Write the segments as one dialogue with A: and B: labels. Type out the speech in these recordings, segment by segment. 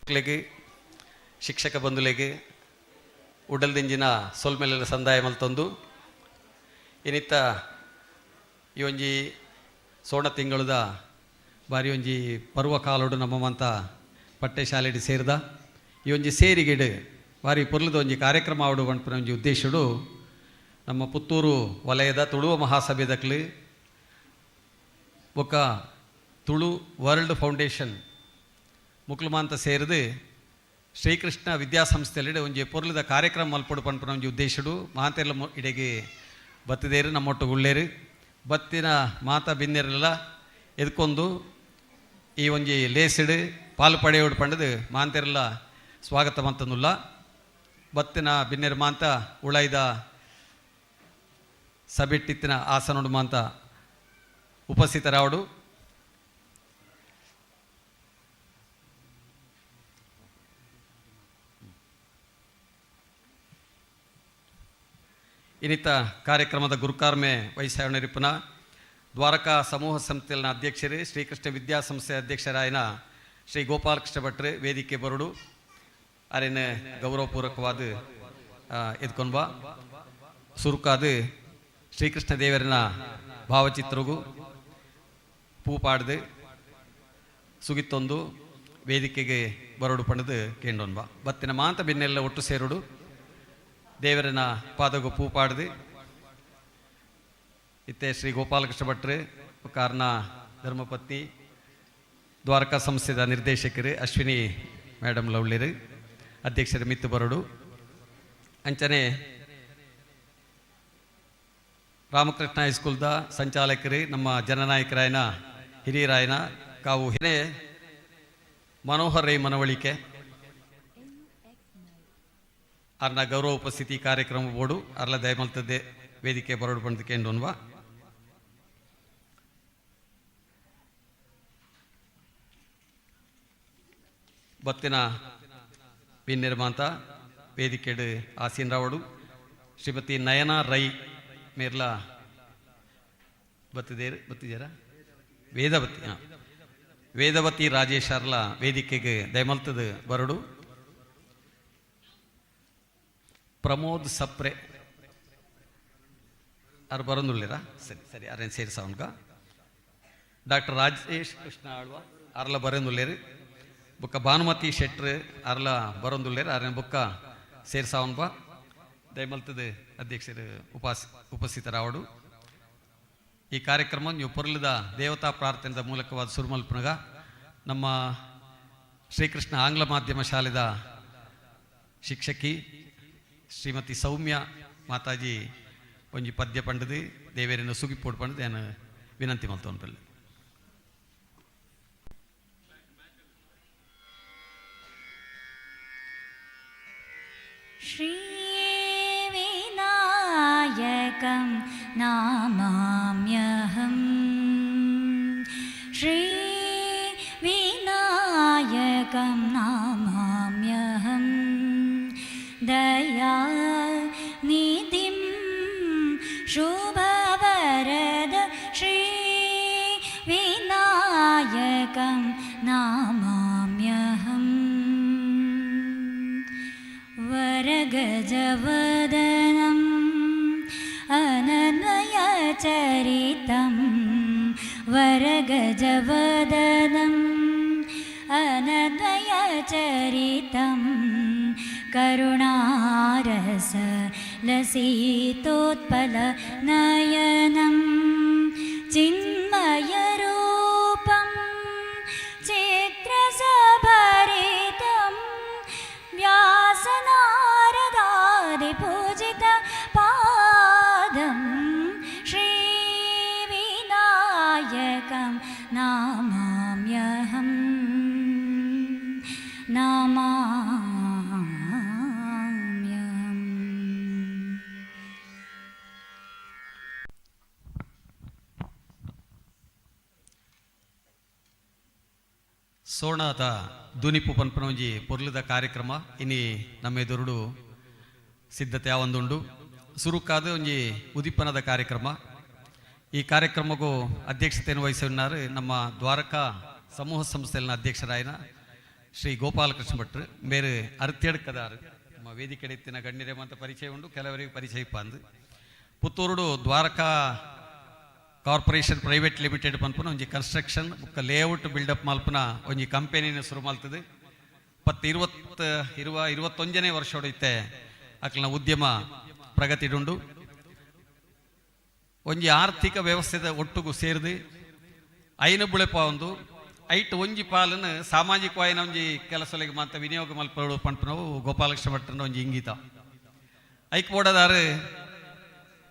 A: ಮಕ್ಕಳಿಗೆ, ಶಿಕ್ಷಕ ಬಂಧುಲೆಗ್ ಉಡಲ್ದಿಂಜಿನ ಸೊಲ್ಮೆಲೆನ ಸಂದಾಯ ಮಲ್ತೊಂದು, ಇನಿತ್ತ ಈ ಒಂಜಿ ಸೋಣ ತಿಂಗಳುದ ಬಾರಿ ಒಂಜಿ ಪರ್ವ ಕಾಲೋಡು ನಮ್ಮ ಮಂತ ಪಟ್ಟೆ ಶಾಲೆಡ್ ಸೇರ್ದ. ಈ ಒಂಜಿ ಸೇರಿಗೆಡ್ ಬಾರಿ ಪೊರ್ಲುದ ಒಂಜಿ ಕಾರ್ಯಕ್ರಮ ಆವಡು ಪನ್ಪಿನ ಒಂಜಿ ಉದ್ದೇಶಡು ನಮ್ಮ ಪುತ್ತೂರು ವಲಯದ ತುಳುವ ಮಹಾಸಭೆದಕ್ಲು ಬೊಕ್ಕ ತುಳು ವರ್ಲ್ಡ್ ಫೌಂಡೇಶನ್ ಮುಕ್ಲು ಮಾಂತ ಸೇರಿದು ಶ್ರೀಕೃಷ್ಣ ವಿದ್ಯಾಸಂಸ್ಥೆಲೆಡ್ ಒಂಜಿ ಪೊರ್ಲುದ ಕಾರ್ಯಕ್ರಮ ಮಲ್ಪೊಡು ಪನ್ಪಿನ ಒಂಜಿ ಉದ್ದೇಶಡು ಮಾತೆರ್ಲ ಇಡೆಗೆ ಬತ್ತಿದೇರು, ನಮ್ಮೊಟ್ಟು ಉಳ್ಳೇರು. ಬತ್ತಿನ ಮಾತ ಬಿನ್ನೆರೆಲ್ಲ ಎದ್ಕೊಂದು ಈ ಒಂಜಿ ಲೇಸಿಡ್ ಪಾಲು ಪಡೆಯೋಡು ಪಂಡದು ಮಾಂತೆರ್ಲ ಸ್ವಾಗತ ಮಂತನುಲ್ಲ. ಬತ್ತಿನ ಬಿನ್ನೆರ್ ಮಾಂತ ಉಳೈದ ಸಭೆಟ್ಟಿತ್ತಿನ ಆಸನೋಡು ಮಾಂತ ಉಪಸ್ಥಿತರಾವಡು. ಇನ್ನಿತ ಕಾರ್ಯಕ್ರಮದ ಗುರುಕಾರ್ಮೆ ವಹಿಸಾವಣರಿಪ್ಪುನ ದ್ವಾರಕಾ ಸಮೂಹ ಸಂಸ್ಥೆಯ ಅಧ್ಯಕ್ಷರು, ಶ್ರೀಕೃಷ್ಣ ವಿದ್ಯಾಸಂಸ್ಥೆ ಅಧ್ಯಕ್ಷರಾಯನ ಶ್ರೀ ಗೋಪಾಲಕೃಷ್ಣ ಭಟ್ರು ವೇದಿಕೆ ಬರುಡು. ಅರೆನ ಗೌರವಪೂರ್ವಕವಾದ ಎದ್ಕೊನ್ಬ. ಸುರುಕಾದ ಶ್ರೀಕೃಷ್ಣ ದೇವರನ ಭಾವಚಿತ್ರಗೂ ಪೂ ಪಾಡ್ದು ಸುಗಿತ್ತೊಂದು ವೇದಿಕೆಗೆ ಬರೋಡು ಪಂಡದು ಕೇಂಡೊನ್ಬ. ಬತ್ತಿನ ಮಾಂತ ಬಿನ್ನೆಲ್ಲ ಒಟ್ಟು ಸೇರುಡು, ದೇವರನ ಪಾದಗು ಪೂ ಪಾಡ್ದು. ಇತ್ತೆ ಶ್ರೀ ಗೋಪಾಲಕೃಷ್ಣ ಭಟ್ರು, ಕಾರ್ನ ಧರ್ಮಪತ್ನಿ, ದ್ವಾರಕಾ ಸಂಸ್ಥೆದ ನಿರ್ದೇಶಕರು ಅಶ್ವಿನಿ ಮೇಡಮ್ ಲವ್ಲಿರು, ಅಧ್ಯಕ್ಷರು ಮಿತ್ತು ಬರೋಡು. ಅಂಚನೆ ರಾಮಕೃಷ್ಣ ಹೈಸ್ಕೂಲ್ದ ಸಂಚಾಲಕರು, ನಮ್ಮ ಜನನಾಯಕರಾಯನ ಹಿರಿಯರಾಯನ ಕಾವು ಹಿರೇ ಮನೋಹರ್ ರೈ ಮನವಳಿಕೆ ಅರ್ನ ಗೌರವ ಉಪಸ್ಥಿತಿ ಕಾರ್ಯಕ್ರಮ ಬೋಡು. ಅರ್ಲ ದಯಮಲ್ತದ್ದೆ ವೇದಿಕೆ ಬರೋಡು ಬಂದು ಕೇಂದ್ರನ್ವಾ. ಬತ್ತಿನ ಬಿನ್ನಿರ್ಮಾಂತ ವೇದಿಕೆಡು ಆಸೀನ್ ರಾವಡು. ಶ್ರೀಮತಿ ನಯನ ರೈ ಮೇರ್ಲ ಬತ್ತಿದೇರು, ಬತ್ತಿದ್ದೀರಾ? ವೇದವತಿ, ಹಾಂ, ವೇದವತಿ ರಾಜೇಶ್ ಅರ್ಲ ವೇದಿಕೆಗೆ ದಯಮಲ್ತದ ಬರಡು. ಪ್ರಮೋದ್ ಸಪ್ರೆ ಅರ್ ಬರೋದುಳ್ಳಿರಾ? ಸರಿ ಸರಿ, ಅರೇನು ಸೇರಿಸವನ್ಗ. ಡಾಕ್ಟರ್ ರಾಜೇಶ್ ಕೃಷ್ಣ ಆಳ್ವ ಅರ್ಲ ಬರೋದುಳ್ಳೇರು. ಬೊಕ್ಕ ಭಾನುಮತಿ ಶೆಟ್ರು ಅರ್ಲ ಬರೋದುಳ್ಳೇರು, ಅರೇನು ಬೊಕ್ಕ ಸೇರ್ಸಾವನ್ ಬಾ. ದಯಮಲ್ತದ ಅಧ್ಯಕ್ಷರು ಉಪಸ್ಥಿತರಾವಡು. ಈ ಕಾರ್ಯಕ್ರಮ ನೀವು ಪೊರ್ಲದ ದೇವತಾ ಪ್ರಾರ್ಥನೆದ ಮೂಲಕವಾದ ಸುರುಮಲ್ಪನಗ ನಮ್ಮ ಶ್ರೀಕೃಷ್ಣ ಆಂಗ್ಲ ಮಾಧ್ಯಮ ಶಾಲೆದ ಶಿಕ್ಷಕಿ ಶ್ರೀಮತಿ ಸೌಮ್ಯ ಮಾತಾಜಿ ಒಂಜಿ ಪದ್ಯ ಪಂಡದು ದೇವೇರಿನ ಸುಗಿಪೋಡು ಪಂಡದು ನಾನು ವಿನಂತಿ ಮಲ್ತೊನ್ಪಲ್ಲೆ.
B: श्रीविनायकं नमाम्यहम्, श्रीविनायकं नमाम्यहम्, दयानिधिं शुभवरद श्रीविनायकं नमाम्यहम्, वरगजवदनम् अनन्वयचरितं, वरगजवदनम् अनन्वयचरितं, करुणारस लसितोत्पलनयनं, चिन्मयरूपं चित्रसभरितं, व्यासनारदादिपूजित पादं श्रीविनायकं नमाम्यहम्, नमाम्यहम्।
A: ಸೋಣದ ದುನಿಪು ಪನ್ಪನ ಒಂಜಿ ಪೊರ್ಲುದ ಕಾರ್ಯಕ್ರಮ ಇನಿ ನಮ್ಮ ಎದುರುಡು ಸಿದ್ಧತೆ ಯಾವೊಂದುಂಡು. ಸುರುಕಾದ ಒಂಜಿ ಉದಿಪನದ ಕಾರ್ಯಕ್ರಮ. ಈ ಕಾರ್ಯಕ್ರಮಕ್ಕೂ ಅಧ್ಯಕ್ಷತೆಯನ್ನು ವಹಿಸಿన్నారు ನಮ್ಮ ದ್ವಾರಕಾ ಸಮೂಹ ಸಂಸ್ಥೆಯ ಅಧ್ಯಕ್ಷರಾಯನ ಶ್ರೀ ಗೋಪಾಲಕೃಷ್ಣ ಭಟ್ರು ಬೇರೆ ಅರ್ತ್ಯಡ್ಕದಾರು. ನಮ್ಮ ವೇದಿಕೆ ಇತ್ತಿನ ಗಣ್ಯರೇ ಅಂತ ಪರಿಚಯ ಉಂಡು, ಕೆಲವರಿಗೆ ಪರಿಚಯ ಇಪ್ಪ ಅಂದು. ಪುತ್ತೂರುಡು ದ್ವಾರಕಾ corporation private limited ಪನ್ಪುನ ಒಂಜಿ ಕನ್ಸ್ಟ್ರಕ್ಷನ್ ಬೊಕ್ಕ layout build up ಮಲ್ಪುನ ಒಂಜಿ ಕಂಪೆನಿನ ಶುರು ಮಲ್ತದೆ. ಪತ್ತು ಇರುವತ್ತು ಇರುವ 21ನೇ ವರ್ಷ ಇತ್ತೆ ಅಕ್ಲನ ಉದ್ಯಮ ಪ್ರಗತಿಡುಂಡು. ಒಂಜಿ ಆರ್ಥಿಕ ವ್ಯವಸ್ಥೆದ ಒಟ್ಟುಗು ಸೇರಿದು ಐನ ಬುಳೆಪ ಒಂದು ಐಟ್ ಒಂಜಿ ಪಾಲನ್ನು ಸಾಮಾಜಿಕವಾಯಿನ ಒಂಜಿ ಕೆಲಸಲಿಗೆ ಮಾತ ವಿನಿಯೋಗ ಮಲ್ಪಡು ಪನ್ಪುನವು ಗೋಪಾಲಕೃಷ್ಣ ಭಟ್ರನ ಒಂಜಿ ಇಂಗಿತ. ಐಕ್ ಬೋಡದಾರು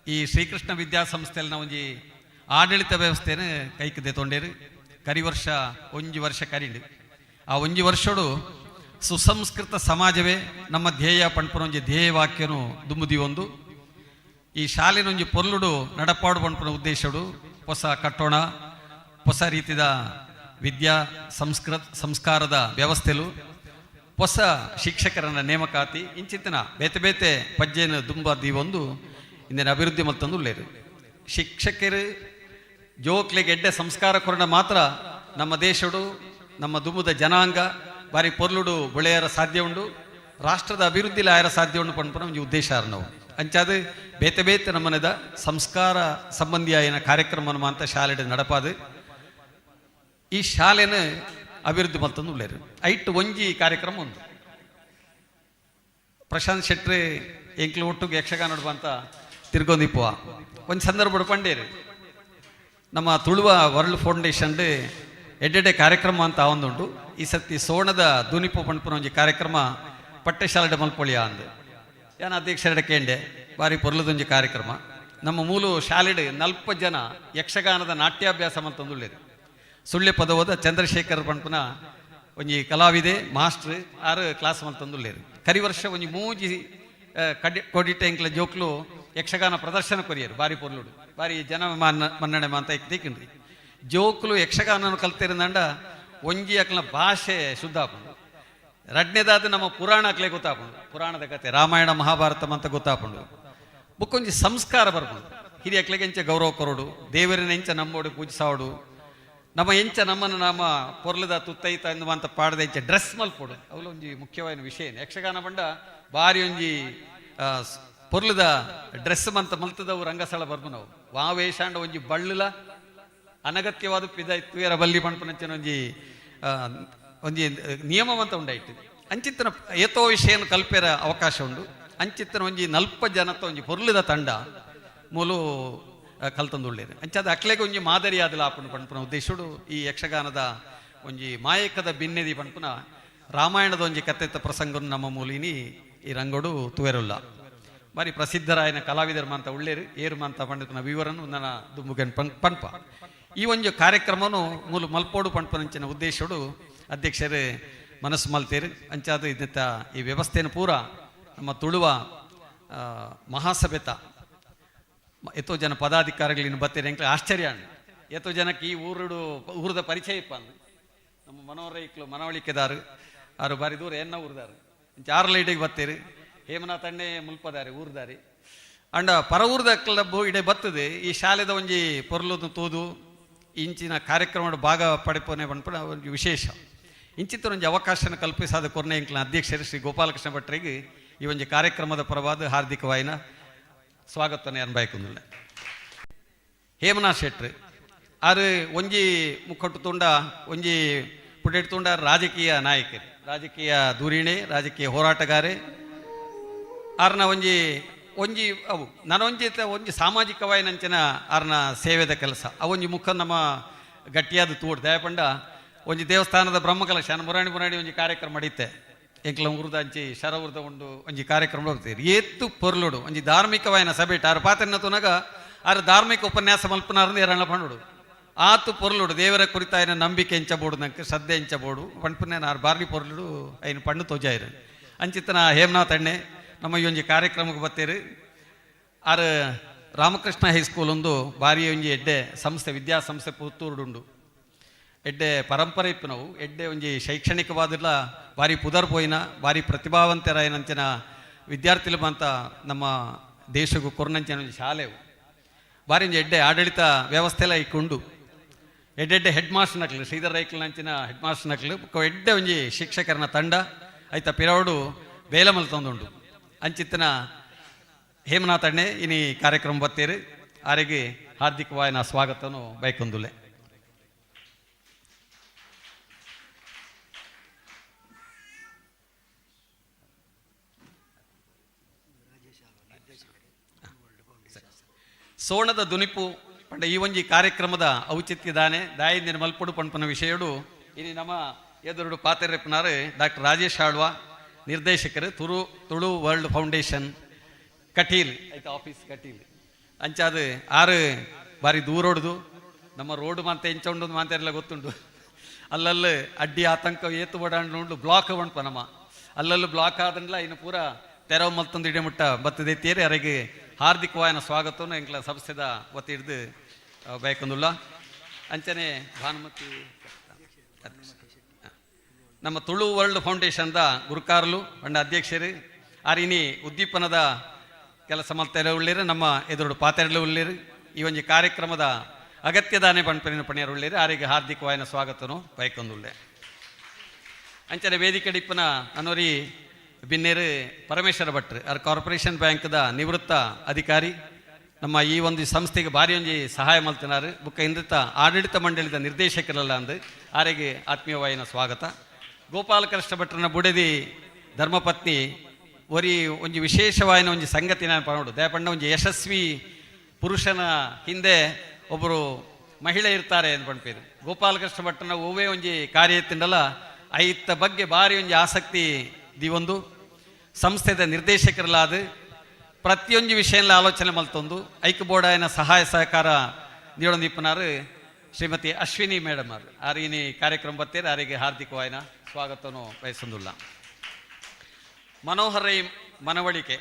A: ಈ ಶ್ರೀಕೃಷ್ಣ ವಿದ್ಯಾಸಂಸ್ಥೆಯಲ್ಲಿ ಒಂಜಿ ಆಡಳಿತ ವ್ಯವಸ್ಥೆನ ಕೈಕ್ ದೆತೊಂಡೇರು. ಕರಿ ವರ್ಷ ಒಂಜಿ ವರ್ಷ ಕರೀಂಡು. ಆ ಒಂಜಿ ವರ್ಷಡು ಸುಸಂಸ್ಕೃತ ಸಮಾಜವೇ ನಮ್ಮ ಧ್ಯೇಯ ಪಣ್ಪುನ ಒಂಜಿ ಧ್ಯೇಯ ವಾಕ್ಯನು ದುಂಬುದಿ ಒಂದು ಈ ಶಾಲೆನೊಂಜಿ ಪೊರ್ಲುಡು ನಡಪಾಡು ಪಣ್ಪುನ ಉದ್ದೇಶಡು ಹೊಸ ಕಟ್ಟೋಣ, ಹೊಸ ರೀತಿದ ವಿದ್ಯಾ ಸಂಸ್ಕೃತ ಸಂಸ್ಕಾರದ ವ್ಯವಸ್ಥೆಲು, ಹೊಸ ಶಿಕ್ಷಕರನ್ನ ನೇಮಕಾತಿ ಇಂಚಿತ್ತಿನ ಬೇತೆ ಬೇತೆ ಪಜ್ಜೆನ ದುಂಬ ದೀವೊಂದು ಇಂದಿನ ಅಭಿವೃದ್ಧಿ ಮತ್ತೊಂದು ಉಳ್ಳೇರು. ಶಿಕ್ಷಕರು ಜೋಕ್ಲಿಗೆ ಎಡ್ಡೆ ಸಂಸ್ಕಾರ ಕೊರಣ ಮಾತ್ರ ನಮ್ಮ ದೇಶಡು ನಮ್ಮ ದುಂಬುದ ಜನಾಂಗ ಬಾರಿ ಪೊರ್ಲುಡು ಬೆಳೆಯರ ಸಾಧ್ಯ ಉಂಡು, ರಾಷ್ಟ್ರದ ಅಭಿವೃದ್ಧಿಲಿ ಆಯರ ಸಾಧ್ಯ ಉಂಡು ಪನ್ಪುನ ಒಂಜಿ ಉದ್ದೇಶ ನಾವು. ಅಂಚಾದ ಬೇತೆ ಬೇತೆ ನಮ್ಮನೆದ ಸಂಸ್ಕಾರ ಸಂಬಂಧಿಯಾಯಿನ ಕಾರ್ಯಕ್ರಮ ಅಂತ ಶಾಲೆಡ್ ನಡಪಾದು ಈ ಶಾಲೆನ ಅಭಿವೃದ್ಧಿ ಮಲ್ತೊಂದು ಉಳ್ಳೇರು. ಐಟ್ ಒಂಜಿ ಕಾರ್ಯಕ್ರಮ ಉಂಡು. ಪ್ರಶಾಂತ್ ಶೆಟ್ರಿ ಎಂಕ್ಲು ಒಟ್ಟುಗೆ ಯಕ್ಷಗಾನ ಅಂತ ತಿರ್ಗೊಂದಿಪ್ಪುವ ಒಂದು ಸಂದರ್ಭ ಪಂಡೇರು, ನಮ್ಮ ತುಳುವ ವರ್ಲ್ಡ್ ಫೌಂಡೇಶನ್ ಎಡ್ಡೆಡ್ಡೆ ಕಾರ್ಯಕ್ರಮ ಅಂತ ಒಂದುಂಟು. ಈ ಸತಿ ಸೋಣದ ದುನಿಪು ಪಣ್ಪುನ ಒಂಜಿ ಕಾರ್ಯಕ್ರಮ ಪಟ್ಟೆಶಾಲೆ ಮಲ್ಪೊಳಿಯ ಅಂದು ಏನ ಅಧ್ಯಕ್ಷರ ಕೇಂಡೆ. ಬಾರಿ ಪೊರ್ಲದೊಂಜಿ ಕಾರ್ಯಕ್ರಮ. ನಮ್ಮ ಮೂಲು ಶಾಲೆಡ್ ನಲ್ಪ ಜನ ಯಕ್ಷಗಾನದ ನಾಟ್ಯಾಭ್ಯಾಸ ಅಂತಂದುಳ್ಳೇರು. ಸುಳ್ಳೆ ಪದವದ ಚಂದ್ರಶೇಖರ್ ಪಣ್ಪುನ ಒಂಜಿ ಕಲಾವಿದೆ ಮಾಸ್ಟ್ರ್ ಆರು ಕ್ಲಾಸ್ ಮಲ್ತಂದುಳ್ಳೇರು. ಕರಿ ವರ್ಷ ಒಂಜಿ ಮೂಜಿ ಕಡಿ ಕೊಡಿಟೆ ಎಂಕ್ಲ ಜೋಕ್ಲು ಯಕ್ಷಗಾನ ಪ್ರದರ್ಶನ ಕೊರಿಯರು. ಬಾರಿ ಪೊರ್ಲುಡು, ಬಾರಿ ಜನ ಮನ್ನ ಮನ್ನಣೆ ಮಾಂತ ತೀಕ್ರಿ. ಜೋಕ್ಲು ಯಕ್ಷಗಾನ ಕಲ್ತಿರಂದಂಡ ಒಂಜಿ ಅಕ್ಲ ಭಾಷೆ ಶುದ್ಧ ಆಪುಂಡು, ರಡ್ನೇದಾದ ನಮ್ಮ ಪುರಾಣ ಅಕ್ಲೆ ಗೊತ್ತಾಪುಂಡು, ಪುರಾಣದ ಕತೆ ರಾಮಾಯಣ ಮಹಾಭಾರತ ಅಂತ ಗೊತ್ತಾಪುಂಡು. ಬುಕ್ಕೊಂಜಿ ಸಂಸ್ಕಾರ ಬರ್ಪುಂಡು. ಹಿರಿಯಕ್ಲೆಗೆ ಎಂಚ ಗೌರವ ಕೊರಡು, ದೇವರನ್ನ ಎಂಚ ನಂಬೋಡು ಪೂಜಿಸಾವಡು, ನಮ್ಮ ಎಂಚ ನಮ್ಮನ್ನು ನಮ್ಮ ಪೊರ್ಲದ ತುತ್ತೈತ ಅಂತ ಪಾಡದ ಎಂಚ ಡ್ರೆಸ್ ಮಲ್ಪೊಡು, ಅವಲ ಒಂಜಿ ಮುಖ್ಯವಾದ ವಿಷಯ. ಯಕ್ಷಗಾನ ಬಂಡ ಬಾರಿ ಒಂಜಿ ಪೊರ್ಲದ ಡ್ರೆಸ್ ಮಂತ ಮಲ್ತದವು ರಂಗಸ್ಥಳ ಬರ್ಪುನವು. ವಾ ವೇಷಾಂಡ ಒಂಜಿ ಬಳ್ಳುಲ ಅನಗತ್ಯವಾದ ಪಿದ ತುಯರ ಬಲ್ಲಿ ಪಣ್ಪುನಂಚಿನ ಒಂಜಿ ಒಂಜಿ ನಿಯಮ ಅಂತ ಉಂಡಾಯ್ತು. ಅಂಚಿತ್ತನ ಏತೋ ವಿಷಯನ ಕಲ್ಪೆರ ಅವಕಾಶ ಉಂಡು. ಅಂಚಿತ್ತನ ಒಂಜಿ ನಲ್ಪ ಜನತ ಒಂಜಿ ಪೊರ್ಲದ ತಂಡ ಮೂಲು ಕಲ್ತಂದುಳ್ಳೇರು. ಅಂಚಾದ ಅಕ್ಲೆಗೆ ಒಂಜಿ ಮಾದರಿ ಆದಲ ಆಪುಂಡು ಪಣ್ಪುನ ಉದ್ದೇಶಡು ಈ ಯಕ್ಷಗಾನದ ಒಂಜಿ ಮಾಯಕದ ಬಿನ್ನೆದಿ ಪಣ್ಪುನ ರಾಮಾಯಣದ ಒಂಜಿ ಕತ್ತೆತ್ತ ಪ್ರಸಂಗನು ನಮ್ಮ ಮೂಲಿನಿ ಈ ರಂಗೋಡು ತುವೆರುಲ್ಲ. ಬಾರಿ ಪ್ರಸಿದ್ಧರಾಯನ ಕಲಾವಿದರ ಮಾಂತ ಉಳ್ಳೇರು ಏರು ಮಾಂತ ಪಂಡಿತನ ವಿವರನು ನನ್ನ ದುಂಬುಗೆನ್ ಪನ್ಪ. ಈ ಒಂದು ಕಾರ್ಯಕ್ರಮನು ಮೂಲು ಮಲ್ಪೋಡು ಪಣ್ಪನಂಚಿನ ಉದ್ದೇಶಡು ಅಧ್ಯಕ್ಷರು ಮನಸ್ಸು ಮಲ್ತೇರು. ಅಂಚಾದ ಇದತ್ತ ಈ ವ್ಯವಸ್ಥೆಯನ್ನು ಪೂರ ನಮ್ಮ ತುಳುವ ಮಹಾಸಭೆತ ಎತ್ತೋ ಜನ ಪದಾಧಿಕಾರಿಗಳು ಇನ್ನು ಬತ್ತೀರಿ. ಎಂಕ್ಲೆ ಆಶ್ಚರ್ಯ ಅಂಡು ಎತ್ತೋ ಜನಕ್ಕೆ ಈ ಊರುಡು ಊರದ ಪರಿಚಯ ಇಪ್ಪ ಅಂದು. ನಮ್ಮ ಮನೋರೈಕ್ಲು ಮನವಳಿಕೆದಾರು ಆರು ಬಾರಿ ದೂರ ಎನ್ನ ಊರ್ದಾರು ಆರು ಲೈಟಿಗೆ ಬತ್ತೀರಿ. ಹೇಮನಾಥ್ ಅಣ್ಣೆ ಮುಲ್ಪದಾರಿ ಊರ್ದಾರಿ ಅಂಡ ಪರ ಊರ್ದ ಕ್ಲಬ್ ಇಡೆ ಬರ್ತದೆ. ಈ ಶಾಲೆದ ಒಂಜಿ ಪೊರ್ಲುದು ತೂದು ಇಂಚಿನ ಕಾರ್ಯಕ್ರಮದ ಭಾಗ ಪಡೆಪೋನೆ ಪನ್ಪುನ ಒಂಜಿ ವಿಶೇಷ. ಇಂಚಿತ್ತಿನ ಒಂಜಿ ಅವಕಾಶನ ಕಲ್ಪಿಸಾದ ಕೊರ್ನೆ ಎಂಕ್ಲಿನ ಅಧ್ಯಕ್ಷರು ಶ್ರೀ ಗೋಪಾಲಕೃಷ್ಣ ಭಟ್ರಿಗೆ ಈ ಒಂಜಿ ಕಾರ್ಯಕ್ರಮದ ಪರವಾದ ಹಾರ್ದಿಕವಾಯಿನ ಸ್ವಾಗತನೆ ಅನ್ಬಾಯ್ಕೊಂದುಲ್ಲೆ. ಹೇಮನಾಥ್ ಶೆಟ್ರು ಆರು ಒಂಜಿ ಮುಕ್ಕಟ್ಟು ತುಂಡ ಒಂಜಿ ಪುಟೆಟ್ ತುಂಡ ರಾಜಕೀಯ ನಾಯಕರು, ರಾಜಕೀಯ ಧುರೀಣೆ, ರಾಜಕೀಯ ಹೋರಾಟಗಾರೆ. ಆರ್ನ ಒಂಜಿ ಒಂಜಿ ಅವು ನನೊಂಜಿ ಒಂಜಿ ಸಾಮಾಜಿಕವಾಯಿನಂಚಿನ ಆರ್ನ ಸೇವೆದ ಕೆಲಸ ಅವೊಂಜಿ ಮುಖ ನಮ್ಮ ಗಟ್ಟಿಯಾದ ತೂಡ್ ದಯಪಂಡ ಒಂಜಿ ದೇವಸ್ಥಾನದ ಬ್ರಹ್ಮಕಲಶ ಮುರಾಣಿ ಮುರಾಣಿ ಒಂಜಿ ಕಾರ್ಯಕ್ರಮ ನಡೀತೆ. ಎಂಕ್ಲ ಊರ್ದ ಅಂಚಿ ಶರ ಊರ್ದ ಉಂಡು ಒಂಜಿ ಕಾರ್ಯಕ್ರಮ ಹೋಗ್ತೀರಿ. ಏತ್ತು ಪೊರ್ಲುಡು ಒಂಜಿ ಧಾರ್ಮಿಕವಾಯಿನ ಸಭೆಟ್ ಆರು ಪಾತ್ರನ ತುನಗ ಆರು ಧಾರ್ಮಿಕ ಉಪನ್ಯಾಸ ಮಲ್ಪನಾರಂದು ಎರಣ ಪಂಡುಡು. ಆತು ಪೊರ್ಲುಡು ದೇವರ ಕುರಿತಾಯಿನ ನಂಬಿಕೆ ಎಂಚಬೋಡು, ನಂಗೆ ಶ್ರದ್ಧೆ ಎಂಚಬೋಡು ಪಣ್ಪುನೇ ಆರು ಬಾರ್ಲಿ ಪೊರ್ಲುಡು ಐನು ಪಣ್ಣು ತೋಜಾಯಿರು. ಅಂಚಿತ್ತನ ಹೇಮನಾಥ್ ಅಣ್ಣೆ ನಮ್ಮ ಈ ಒಂಜಿ ಕಾರ್ಯಕ್ರಮಕ್ಕೆ ಬತ್ತೀರಿ. ಆರು ರಾಮಕೃಷ್ಣ ಹೈಸ್ಕೂಲ್ ಒಂದು ಬಾರಿ ಒಂಜಿ ಎಡ್ಡೆ ಸಂಸ್ಥೆ, ವಿದ್ಯಾಸಂಸ್ಥೆ ಪುತ್ತೂರುಡುಂಡು. ಎಡ್ಡೆ ಪರಂಪರೆ ಇಪ್ಪು ನಾವು ಎಡ್ಡೆ ಒಂಜಿ ಶೈಕ್ಷಣಿಕವಾದಿಲ್ಲ ಭಾರಿ ಪುದರ್ ಪೋಯಿನ ಭಾರಿ ಪ್ರತಿಭಾವಂತರಾಯನಂಚಿನ ವಿದ್ಯಾರ್ಥಿಲು ಬಂತ ನಮ್ಮ ದೇಶಕ್ಕೂ ಕೊರ್ನಂಚಿನ ಒಂಜಿ ಶಾಲೆ. ಭಾರಿ ಒಂಜಿ ಎಡ್ಡೆ ಆಡಳಿತ ವ್ಯವಸ್ಥೆ ಎಲ್ಲ ಇಕ್ಕುಂಡು. ಎಡ್ಡೆಡ್ಡೆ ಹೆಡ್ ಮಾಸ್ಟರ್ ನಕ್ಲು, ಶ್ರೀಧರ್ ರೈಕ್ಲಂಚಿನ ಹೆಡ್ ಮಾಸ್ಟರ್ ನಕ್ಲು, ಬೊಕ್ಕ ಎಡ್ಡೆ ಒಂಜಿ ಶಿಕ್ಷಕರನ ತಂಡ ಐತ ಪಿರವುಡು ಬೇಲೆ ಮಲ್ತೊಂದುಂಡು. ಅಂಚಿತ್ತಿನ ಹೇಮನಾಥ್ ಅಣ್ಣೆ ಇನಿ ಕಾರ್ಯಕ್ರಮ ಬತ್ತೇರು, ಆರಿಗೆ ಹಾರ್ದಿಕವಾಯಿನ ಸ್ವಾಗತನು ಬೈಕೊಂದುಲೆ. ಸೋಣದ ದುನಿಪು ಪಂಡ ಈ ಒಂಜಿ ಕಾರ್ಯಕ್ರಮದ ಔಚಿತ್ಯದಾನೆ ದಾಯಿಂದಿನ ಮಲ್ಪುಡು ಪನ್ಪನ ವಿಷಯಡು ಇನಿ ನಮ್ಮ ಎದುರುಡು ಪಾತೆರೆಪ್ಪನಾರು ಡಾಕ್ಟರ್ ರಾಜೇಶ್ ಆಳ್ವ, ನಿರ್ದೇಶಕರು, ತುರು ತುಳು ವರ್ಲ್ಡ್ ಫೌಂಡೇಶನ್ ಕಟೀಲ್, ಆಯ್ತು ಆಫೀಸ್ ಕಟೀಲ್. ಅಂಚಾದ ಆರು ಬಾರಿ ದೂರೋಡ್ದು ನಮ್ಮ ರೋಡ್ ಮಾಂತ ಎಂಚ ಉಂಡು ಮಾಂತ ಎಲ್ಲ ಗೊತ್ತುಂಡು. ಅಲ್ಲಲ್ಲಿ ಅಡ್ಡಿ ಆತಂಕ ಏತು ಓಡಾಂಡು ಉಂಡು, ಬ್ಲಾಕ್ ಉಂಟು ನಮ್ಮ ಅಲ್ಲಲ್ಲಿ ಬ್ಲಾಕ್ ಆದಂಡ್ಲ ಇನ್ನು ಪೂರ ತೆರವು ಮಲ್ತೊಂದು ಇಡೆ ಮುಟ್ಟ ಬತ್ತದೆ ತೇರಿ. ಅರೆಗೆ ಹಾರ್ದಿಕವಾಯನ ಸ್ವಾಗತವನ್ನು ಎಂಕ್ಲ ಸಂಸ್ಥೆದ ವತಿ ಹಿಡ್ದು ಬಯಕೊಂದುಲ್ಲ. ಅಂಚನೆ ಭಾನುಮತಿ ನಮ್ಮ ತುಳು ವರ್ಲ್ಡ್ ಫೌಂಡೇಶನ್ದ ಗುರುಕಾರ್ಲು ಪಂಡ ಅಧ್ಯಕ್ಷರು ಆರಿನಿ ಉದ್ದೀಪನದ ಕೆಲಸ ಮಲ್ತೆರೆ ಉಳ್ಳೇರು, ನಮ್ಮ ಎದುರುಡು ಪಾತೆರಲು ಉಳ್ಳೇರು, ಈ ಒಂಜಿ ಕಾರ್ಯಕ್ರಮದ ಅಗತ್ಯದಾನೆ ಪಣ್ಪನಿನ ಪಣಿಯರು ಉಳ್ಳೇರು, ಆರಿಗೆ ಹಾರ್ದಿಕವಾಯನ ಸ್ವಾಗತನು ಬಯಕೊಂದುಳ್ಳೆ. ಅಂಚನೆ ವೇದಿಕೆ ಡಿಪ್ಪನ ಅನೋರಿ ಬಿನ್ನೇರು ಪರಮೇಶ್ವರ ಭಟ್ರು, ಆರ್ ಕಾರ್ಪೊರೇಷನ್ ಬ್ಯಾಂಕ್ದ ನಿವೃತ್ತ ಅಧಿಕಾರಿ, ನಮ್ಮ ಈ ಒಂದು ಸಂಸ್ಥೆಗೆ ಭಾರಿ ಒಂಜಿ ಸಹಾಯ ಮಲ್ತಿನಾರು, ಬುಕ್ಕ ಇಂದಿತ ಆಡಳಿತ ಮಂಡಳಿದ ನಿರ್ದೇಶಕರಲ್ಲ ಅಂದು ಆರಿಗೆ ಆತ್ಮೀಯವಾಯಿನ ಸ್ವಾಗತ. ಗೋಪಾಲಕೃಷ್ಣ ಭಟ್ರನ ಬುಡದಿ ಧರ್ಮಪತ್ನಿ ಒರಿ ಒಂಜಿ ವಿಶೇಷವಾಯಿನ ಒಂಜಿ ಸಂಗತಿ ನಾನು ಪನೋಡು. ದಯಪಂಡ ಒಂಜಿ ಯಶಸ್ವಿ ಪುರುಷನ ಹಿಂದೆ ಒಬ್ಬರು ಮಹಿಳೆ ಇರ್ತಾರೆ ಅಂತ ಪಣ್ಪೇರು. ಗೋಪಾಲಕೃಷ್ಣ ಭಟ್ರನ ಒವ್ವೇ ಒಂಜಿ ಕಾರ್ಯ ಇತ್ತಿಂಡಲ ಐತ ಬಗ್ಗೆ ಭಾರಿ ಒಂಜಿ ಆಸಕ್ತಿ ದಿವೊಂದು ಸಂಸ್ಥೆದ ನಿರ್ದೇಶಕರಲಾದ ಪ್ರತಿಯೊಂದು ವಿಷಯದಲ್ಲಿ ಆಲೋಚನೆ ಮಲ್ತೊಂದು ಐಕ್ ಬೋರ್ಡಾಯನ ಸಹಾಯ ಸಹಕಾರ ನೀಡೊಂದಿಪ್ಪನಾರು ಶ್ರೀಮತಿ ಅಶ್ವಿನಿ ಮೇಡಮ್ ಅವರು ಆರಿನಿ ಕಾರ್ಯಕ್ರಮ ಬತ್ತೇರು, ಆರಿಗೆ ಹಾರ್ದಿಕವಾಯಿನ ಸ್ವಾಗತನು ಬಯಸೊಂದುಲ್ಲ. ಮನೋಹರ್ ರೈ ಮನವಳಿಕೆ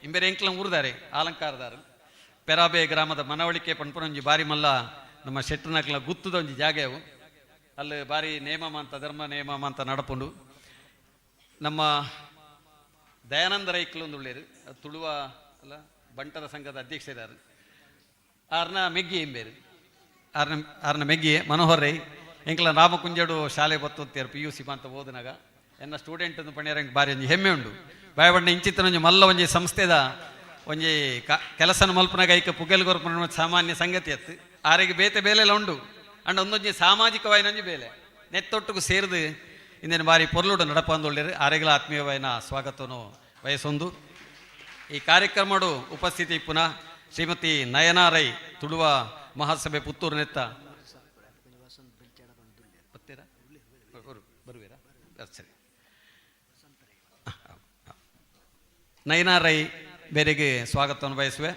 A: ಇಂಬೇರೆ ಎಂಕ್ಲ ಊರ್ದಾರೆ ಆಲಂಕಾರದಾರು, ಪೆರಾಬೆ ಗ್ರಾಮದ ಮನವಳಿಕೆ ಪನ್ಪುನೊಂಜಿ ಬಾರಿ ಮಲ್ಲ ನಮ್ಮ ಶೆಟ್ಟನಕ್ಲ ಗುತ್ತದ ಒಂಜಿ ಜಾಗೆವು. ಅಲ್ಲಿ ಬಾರಿ ನೇಮ ಅಂತ ಧರ್ಮ ನೇಮ ಅಂತ ನಡಪುಂಡು. ನಮ್ಮ ದಯಾನಂದ ರೈಕ್ಲು ಒಂದು ಉಳ್ಳೇರು, ಅದು ತುಳುವ ಅಲ್ಲ ಬಂಟರ ಸಂಘದ ಅಧ್ಯಕ್ಷರಾರು, ಆರ್ನ ಮೆಗ್ಗಿ ಎಂಬೇರು, ಆರ್ನ ಆರ್ನ ಮೆಗ್ಗಿ ಮನೋಹರ್ ರೈ. ಎಂಕ್ಲ ರಾಮಕುಂಜಡು ಶಾಲೆ ಬತ್ತೋತ್ಯಾರು ಪಿಯುಸಿ ಅಂತ ಓದನಾಗ ಎನ್ನ ಸ್ಟೂಡೆಂಟ್ ಪಣ್ಯಾರ ಬಾರಿ ಒಂಜಿ ಹೆಮ್ಮೆ ಉಂಡು. ಬಾಯಬಣ್ಣ ಇಂಚಿತ್ತಿನ ಒಂಜಿ ಮಲ್ಲ ಒಂಜಿ ಸಂಸ್ಥೆದ ಒಂಜಿ ಕೆಲಸನ ಮಲ್ಪನಾಗ ಐಕ ಪುಗೆಲ್ ಕೊರ್ಪುನ ಸಾಮಾನ್ಯ ಸಂಗತಿ ಅತ್ತು. ಆರಿಗೆ ಬೇತೆ ಬೇಲೆಲ್ಲ ಉಂಡು, ಅಂಡ ಒಂದೊಂಜಿ ಸಾಮಾಜಿಕವಾಯಿನ ಒಂಜಿ ಬೇಲೆ ನೆತ್ತೊಟ್ಟುಗು ಸೇರಿದು ಇಂದಿನ ಬಾರಿ ಪೊರ್ಲುಡು ನಡಪಂದೊಳ್ಳೇರು, ಆರೆಗಳ ಆತ್ಮೀಯವಾಯಿನ ಸ್ವಾಗತವನ್ನು ಬಯಸೊಂದು. ಈ ಕಾರ್ಯಕ್ರಮಡು ಉಪಸ್ಥಿತಿ ಪುನಃ ಶ್ರೀಮತಿ ನಯನಾ ರೈ, ತುಳುವ ಮಹಾಸಭೆ ಪುತ್ತೂರು ನೆತ್ತ ಬತ್ತೀರಾ? ಬರುವಿರಾ? ಸರಿ. ನಯನಾ ರೈ ಬೇರೆಗೆ ಸ್ವಾಗತವನ್ನು ಬಯಸುವೆ.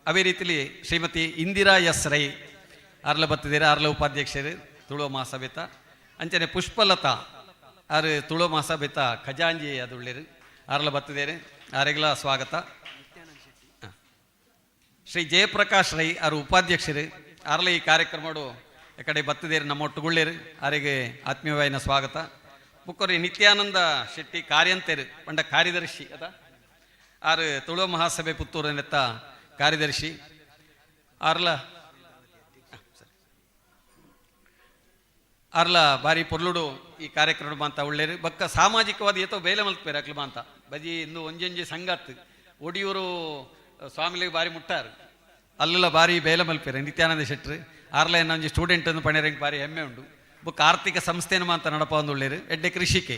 A: ಅದೇ ರೀತಿಲಿ ಶ್ರೀಮತಿ ಇಂದಿರಾ ಎಸ್ ರೈ ಅರ್ಲ ಬತ್ತಿದ್ದೀರಾ, ಅರ್ಲ ಉಪಾಧ್ಯಕ್ಷರು ತುಳುವ ಮಹಾಸಭೆತ. ಅಂಚನೆ ಪುಷ್ಪಲತಾ ಆರು ತುಳುವ ಮಹಾಸಭೆತ ಖಜಾಂಜಿ ಅದು ಉಳ್ಳೇರು, ಅರ್ಲ ಬತ್ತಿದ್ದೇನೆ, ಆರೆಗ್ಲ ಸ್ವಾಗತ. ಶ್ರೀ ಜಯಪ್ರಕಾಶ್ ರೈ ಆರು ಉಪಾಧ್ಯಕ್ಷರು, ಅರ್ಲ ಈ ಕಾರ್ಯಕ್ರಮಡು ಕಡೆ ಬತ್ತಿದ್ದೇರು, ನಮ್ಮ ಒಟ್ಟುಗುಳ್ಳೇರು, ಆರಿಗೆ ಆತ್ಮೀಯವಾಯಿನ ಸ್ವಾಗತ. ಬುಕ್ಕೊರಿ ನಿತ್ಯಾನಂದ ಶೆಟ್ಟಿ ಕಾರ್ಯಂತೇರು ಪಂಡ ಕಾರ್ಯದರ್ಶಿ ಅದ, ಆರು ತುಳುವ ಮಹಾಸಭೆ ಪುತ್ತೂರು ನೆತ್ತ ಕಾರ್ಯದರ್ಶಿ ಆರ್ಲ ಸರಿ. ಆರ್ಲ ಬಾರಿ ಪೊರ್ಲುಡು ಈ ಕಾರ್ಯಕ್ರಮ ಅಂತ ಒಳ್ಳೇರು. ಬಕ್ಕ ಸಾಮಾಜಿಕವಾದ ಏತೋ ಬೇಲೆ ಮಲ್ಪೇರು ಅಕ್ಲು ಅಂತ ಬಜಿ ಇಂದು ಒಂಜೊಂಜಿ ಸಂಗತ್ ಒಡಿಯೂರು ಸ್ವಾಮಿಲಿಗೆ ಬಾರಿ ಮುಟ್ಟಾರು, ಅಲ್ಲೆಲ್ಲ ಬಾರಿ ಬೇಲೆ ಮಲ್ಪೇರು ನಿತ್ಯಾನಂದ ಶೆಟ್ರು. ಆರ್ಲ ಏನ ಒಂಜಿ ಸ್ಟೂಡೆಂಟ್ ಅನ್ನು ಪಣೇರಂಗ್ ಬಾರಿ ಹೆಮ್ಮೆ ಉಂಡು. ಬೊಕ್ಕ ಆರ್ಥಿಕ ಸಂಸ್ಥೆನ ಮಾತ ನಡಪ ಒಳ್ಳೇರು ಎಡ್ಡೆ ಕೃಷಿಕೆ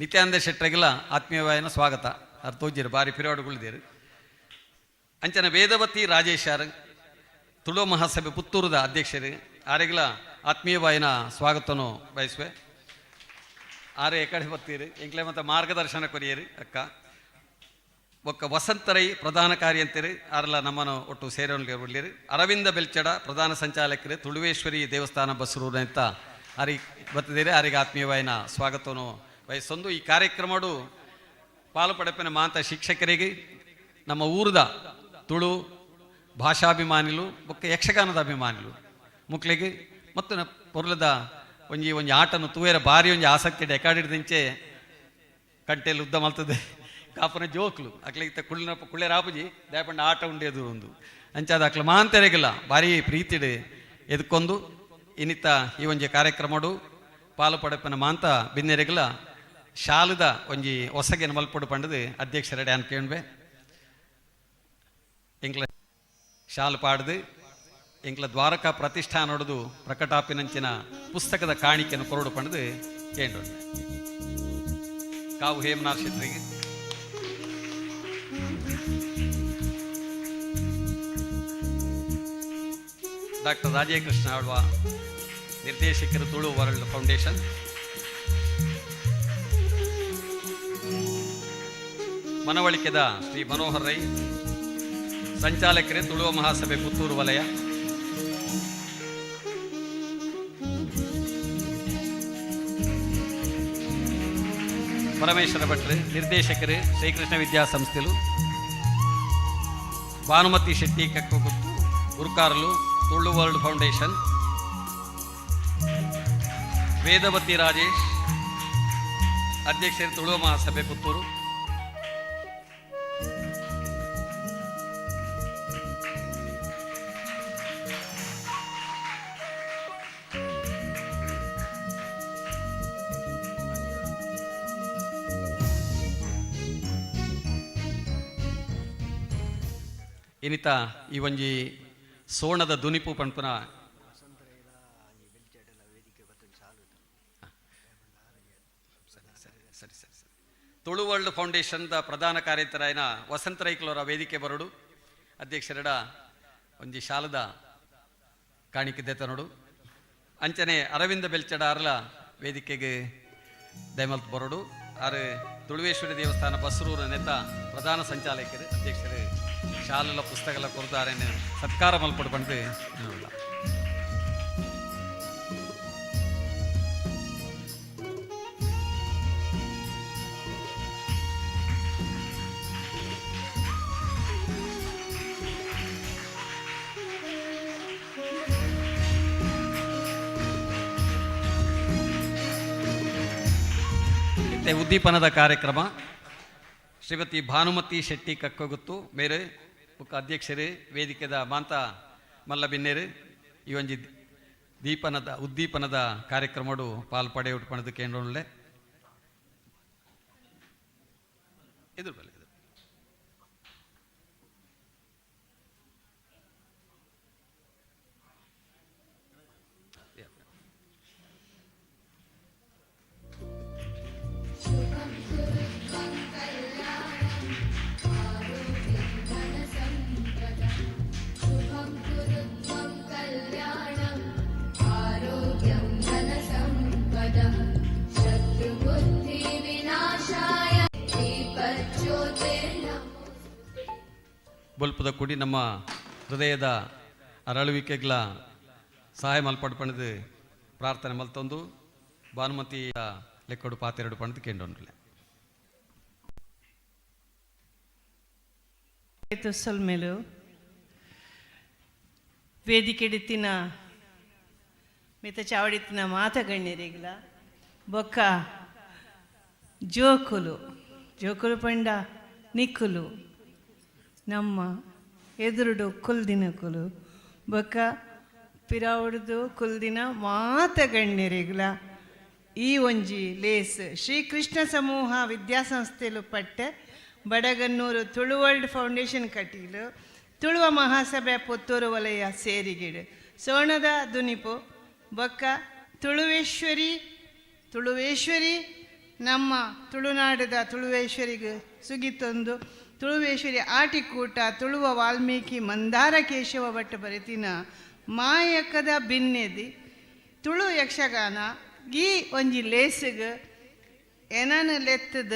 A: ನಿತ್ಯಾನಂದ ಶೆಟ್ರಿಗೆಲ್ಲ ಆತ್ಮೀಯವಾಯನ ಸ್ವಾಗತ. ಅರ್ ತೋಜಿರು ಬಾರಿ ಪಿರಿಯಾಡುಗಳಿದ್ದೀರು. ಅಂಚನೆ ವೇದವತಿ ರಾಜೇಶಾರ್ ತುಳು ಮಹಾಸಭೆ ಪುತ್ತೂರುದ ಅಧ್ಯಕ್ಷರು, ಆರೆಗ್ಲ ಆತ್ಮೀಯವಾಯಿನ ಸ್ವಾಗತನು ಬಯಸುವೆ. ಆರೆ ಕಡೆ ಬರ್ತೀರಿ ಎಂಕ್ಲೆ ಮತ್ತು ಮಾರ್ಗದರ್ಶನ ಕೊರಿಯರಿ ಅಕ್ಕ. ಬೊಕ್ಕ ವಸಂತರೈ ಪ್ರಧಾನ ಕಾರ್ಯಂತರು, ಆರ್ಲ ನಮ್ಮನ್ನು ಒಟ್ಟು ಸೇರೋನ್ಗೆ ಉಳ್ಳೇರು. ಅರವಿಂದ ಬೆಲ್ಚಡ ಪ್ರಧಾನ ಸಂಚಾಲಕರು, ತುಳುವೇಶ್ವರಿ ದೇವಸ್ಥಾನ ಬಸ್ರೂರು ಅಂತ ಆರಿಗೆ ಬರ್ತಿದ್ದೀರಿ, ಆರಿಗೆ ಆತ್ಮೀಯವಾಯಿನ ಸ್ವಾಗತವನ್ನು ಬಯಸೊಂದು. ಈ ಕಾರ್ಯಕ್ರಮಡು ಪಾಲು ಪಡೆಪಿನ ಮಾಂತ ಶಿಕ್ಷಕರಿಗೆ, ನಮ್ಮ ಊರದ ತುಳು ಭಾಷಾಭಿಮಾನಿಲು ಬೊಕ್ಕ ಯಕ್ಷಗಾನದ ಅಭಿಮಾನಿಲು ಮುಕ್ಳಿಗೆ ಮತ್ತು ಪೊರ್ಲದ ಒಂಜಿ ಒಂಜಿ ಆಟನು ತೂಯರ ಬಾರಿ ಒಂಜಿ ಆಸಕ್ತಿ ಡೆಕಾಡಿಡ್ದಿಂಚೆ ಕಂಟೆಲ್ ಉದ್ದ ಮಲ್ತದೆ ಕಾಪನ ಜೋಕ್ಲು ಅಕ್ಲಿಗಿತ್ತ ಕುಳ್ಳಿನ ಕುಳ್ಳೆ ರಾಪುಜಿ ದಯಪಂಡ ಆಟ ಉಂಡೇದು ಒಂದು ಅಂಚಾದ ಅಕ್ಲ ಮಾಂತೆರೆಗಿಲ್ಲ ಭಾರಿ ಪ್ರೀತಿಡೆ ಎದ್ಕೊಂದು. ಇನ್ನಿತ ಈ ಒಂಜಿ ಕಾರ್ಯಕ್ರಮಡು ಪಾಲು ಪಡೆಪನ ಮಾಂತ ಬಿನ್ನೆರೆಗ್ಲ ಶಾಲದ ಒಂಜಿ ಹೊಸಗೆನ ಮಲ್ಪೊಡು ಪಂಡದು ಅಧ್ಯಕ್ಷರ ಡ್ಯಾನ್ ಕೇಣ್ಬೆ. ಎಂಕ್ಲ ಶಾಲು ಪಾಡ್ದು ಎಂಕ್ಲ ದ್ವಾರಕಾ ಪ್ರತಿಷ್ಠಾನೊಡದು ಪ್ರಕಟಾಪಿನಂಚಿನ ಪುಸ್ತಕದ ಕಾಣಿಕೆಯನ್ನು ಕೊರಡು ಪಂಡದು ಕೇಂದ್ರ ಕಾವು ಹೇಮನಾಥ್ ಶೆಟ್ಟರಿಗೆ. ಡಾಕ್ಟರ್ ರಾಜೇಕೃಷ್ಣ ಆಳ್ವ, ನಿರ್ದೇಶಕರು, ತುಳು ವರ್ಲ್ಡ್ ಫೌಂಡೇಶನ್. ಮನವಳಿಕೆದ ಶ್ರೀ ಮನೋಹರ್ ರೈ, ಸಂಚಾಲಕರೇ, ತುಳುವ ಮಹಾಸಭೆ ಪುತ್ತೂರು ವಲಯ. ಪರಮೇಶ್ವರ ಭಟ್ರು, ನಿರ್ದೇಶಕರು, ಶ್ರೀಕೃಷ್ಣ ವಿದ್ಯಾಸಂಸ್ಥೆಲು. ಭಾನುಮತಿ ಶೆಟ್ಟಿ ಕಕ್ಕಗುತ್ತು, ಗುರುಕಾರಲು, ತುಳು ವರ್ಲ್ಡ್ ಫೌಂಡೇಶನ್. ವೇದವತಿ ರಾಜೇಶ್, ಅಧ್ಯಕ್ಷರು, ತುಳುವ ಮಹಾಸಭೆ ಪುತ್ತೂರು. ಇನಿತ ಈ ಒಂಜಿ ಸೋಣದ ದುನಿಪು ಪನ್ಪುನ ಸರಿ ಸರಿ ಸರಿ ಸರಿ. ತುಳು ವರ್ಲ್ಡ್ ಫೌಂಡೇಶನ್ದ ಪ್ರಧಾನ ಕಾರ್ಯತರಾಯನ ವಸಂತ ರೈಕ್ಲವರ ವೇದಿಕೆ ಬರಡು. ಅಧ್ಯಕ್ಷರಡ ಒಂಜಿ ಶಾಲದ ಕಾಣಿಕೆ ದೆತನೋಡು. ಅಂಚನೆ ಅರವಿಂದ ಬೆಲ್ಚಡ ಅರ್ಲ ವೇದಿಕೆಗೆ ದಯಮಲ್ತ್ ಬರೋಡು. ಆರು ತುಳುವೇಶ್ವರಿ ದೇವಸ್ಥಾನ ಬಸ್ರೂರ ನೆತ್ತ ಪ್ರಧಾನ ಸಂಚಾಲಕರು. ಅಧ್ಯಕ್ಷರು ಶಾಲೆಲ ಪುಸ್ತಕಲ ಕೊರ್ದಾರೇನು ಸತ್ಕಾರ ಮಲ್ಪಡು ಪಂಡು ನೋಡಲ್ಲ. ಇತ್ತೆ ಉದ್ದೀಪನದ ಕಾರ್ಯಕ್ರಮ. ಶ್ರೀಮತಿ ಭಾನುಮತಿ ಶೆಟ್ಟಿ ಕಕ್ಕಗುತ್ತು ಮೇರೆ ಬುಕ್ಕ ಅಧ್ಯಕ್ಷರೇ, ವೇದಿಕೆದ ಮಾಂತ ಮಲ್ಲ ಬಿನ್ನೇರು ಈ ಒಂಜಿ ದೀಪನದ ಉದ್ದೀಪನದ ಕಾರ್ಯಕ್ರಮಡು ಪಾಲ್ ಪಡೆಯುಟ್ಟು ಪಣದು ಕೇಂದ್ರಲೆ ಎದುರು ಬಲೆ ಎದುರು.
C: आरोग्यं धनसम्पदः शत्रुबुद्धिविनाशाय दीपज्योतिर्नमो
A: ಬೊಲ್ಪುದ ಕುಡಿ ನಮ್ಮ ಹೃದಯದ ಅರಳುವಿಕೆಗ್ಲ ಸಹಾಯ ಮಲ್ಪಡು ಪಣದು ಪ್ರಾರ್ಥನೆ ಮಲ್ತೊಂದು ಭಾನುಮತಿ ಲೆಕ್ಕಡು ಪಾತೆರಡು ಪಣದು ಕೇಂದ್ರಲೆ.
D: ಸೊಲ್ಮೆಲು. ವೇದಿಕೆಡಿತ್ತಿನ ಮಿತ ಚಾವಡಿತ್ತಿನ ಮಾತಗಣ್ಯರಿಗ್ಲ ಬೊಕ್ಕ ಜೋಕುಲು, ಜೋಕುಲು ಪಂಡ ನಿಕ್ಕುಲು, ನಮ್ಮ ಎದುರುಡು ಕುಲ್ದಿನಕುಲು, ಬೊಕ್ಕ ಪಿರಾವುಡ್ದು ಕುಲ್ದಿನ ಮಾತಗಣ್ಯರಿಗ್ಲ, ಈ ಒಂಜಿ ಲೇಸ್ ಶ್ರೀಕೃಷ್ಣ ಸಮೂಹ ವಿದ್ಯಾಸಂಸ್ಥೆಲು ಪಟ್ಟೆ ಬಡಗನ್ನೂರು ತುಳು ವರ್ಲ್ಡ್ ಫೌಂಡೇಶನ್ ಕಟೀಲು ತುಳುವ ಮಹಾಸಭೆ ಪುತ್ತೂರು ವಲಯ ಸೇರಿಗಿಡು ಸೋಣದ ದುನಿಪು ಬೊಕ್ಕ ತುಳುವೇಶ್ವರಿ, ತುಳುವೇಶ್ವರಿ ನಮ್ಮ ತುಳುನಾಡದ ತುಳುವೇಶ್ವರಿಗೆ ಸುಗಿತೊಂದು ತುಳುವೇಶ್ವರಿ ಆಟಿಕೂಟ ತುಳುವ ವಾಲ್ಮೀಕಿ ಮಂದಾರ ಕೇಶವ ಭಟ್ ಬರೆತಿನ ಮಾಯಕದ ಬಿನ್ನೆದಿ ತುಳು ಯಕ್ಷಗಾನ ಈ ಒಂಜಿ ಲೇಸಿಗೆ ಎನನ್ ಲೆತ್ತದ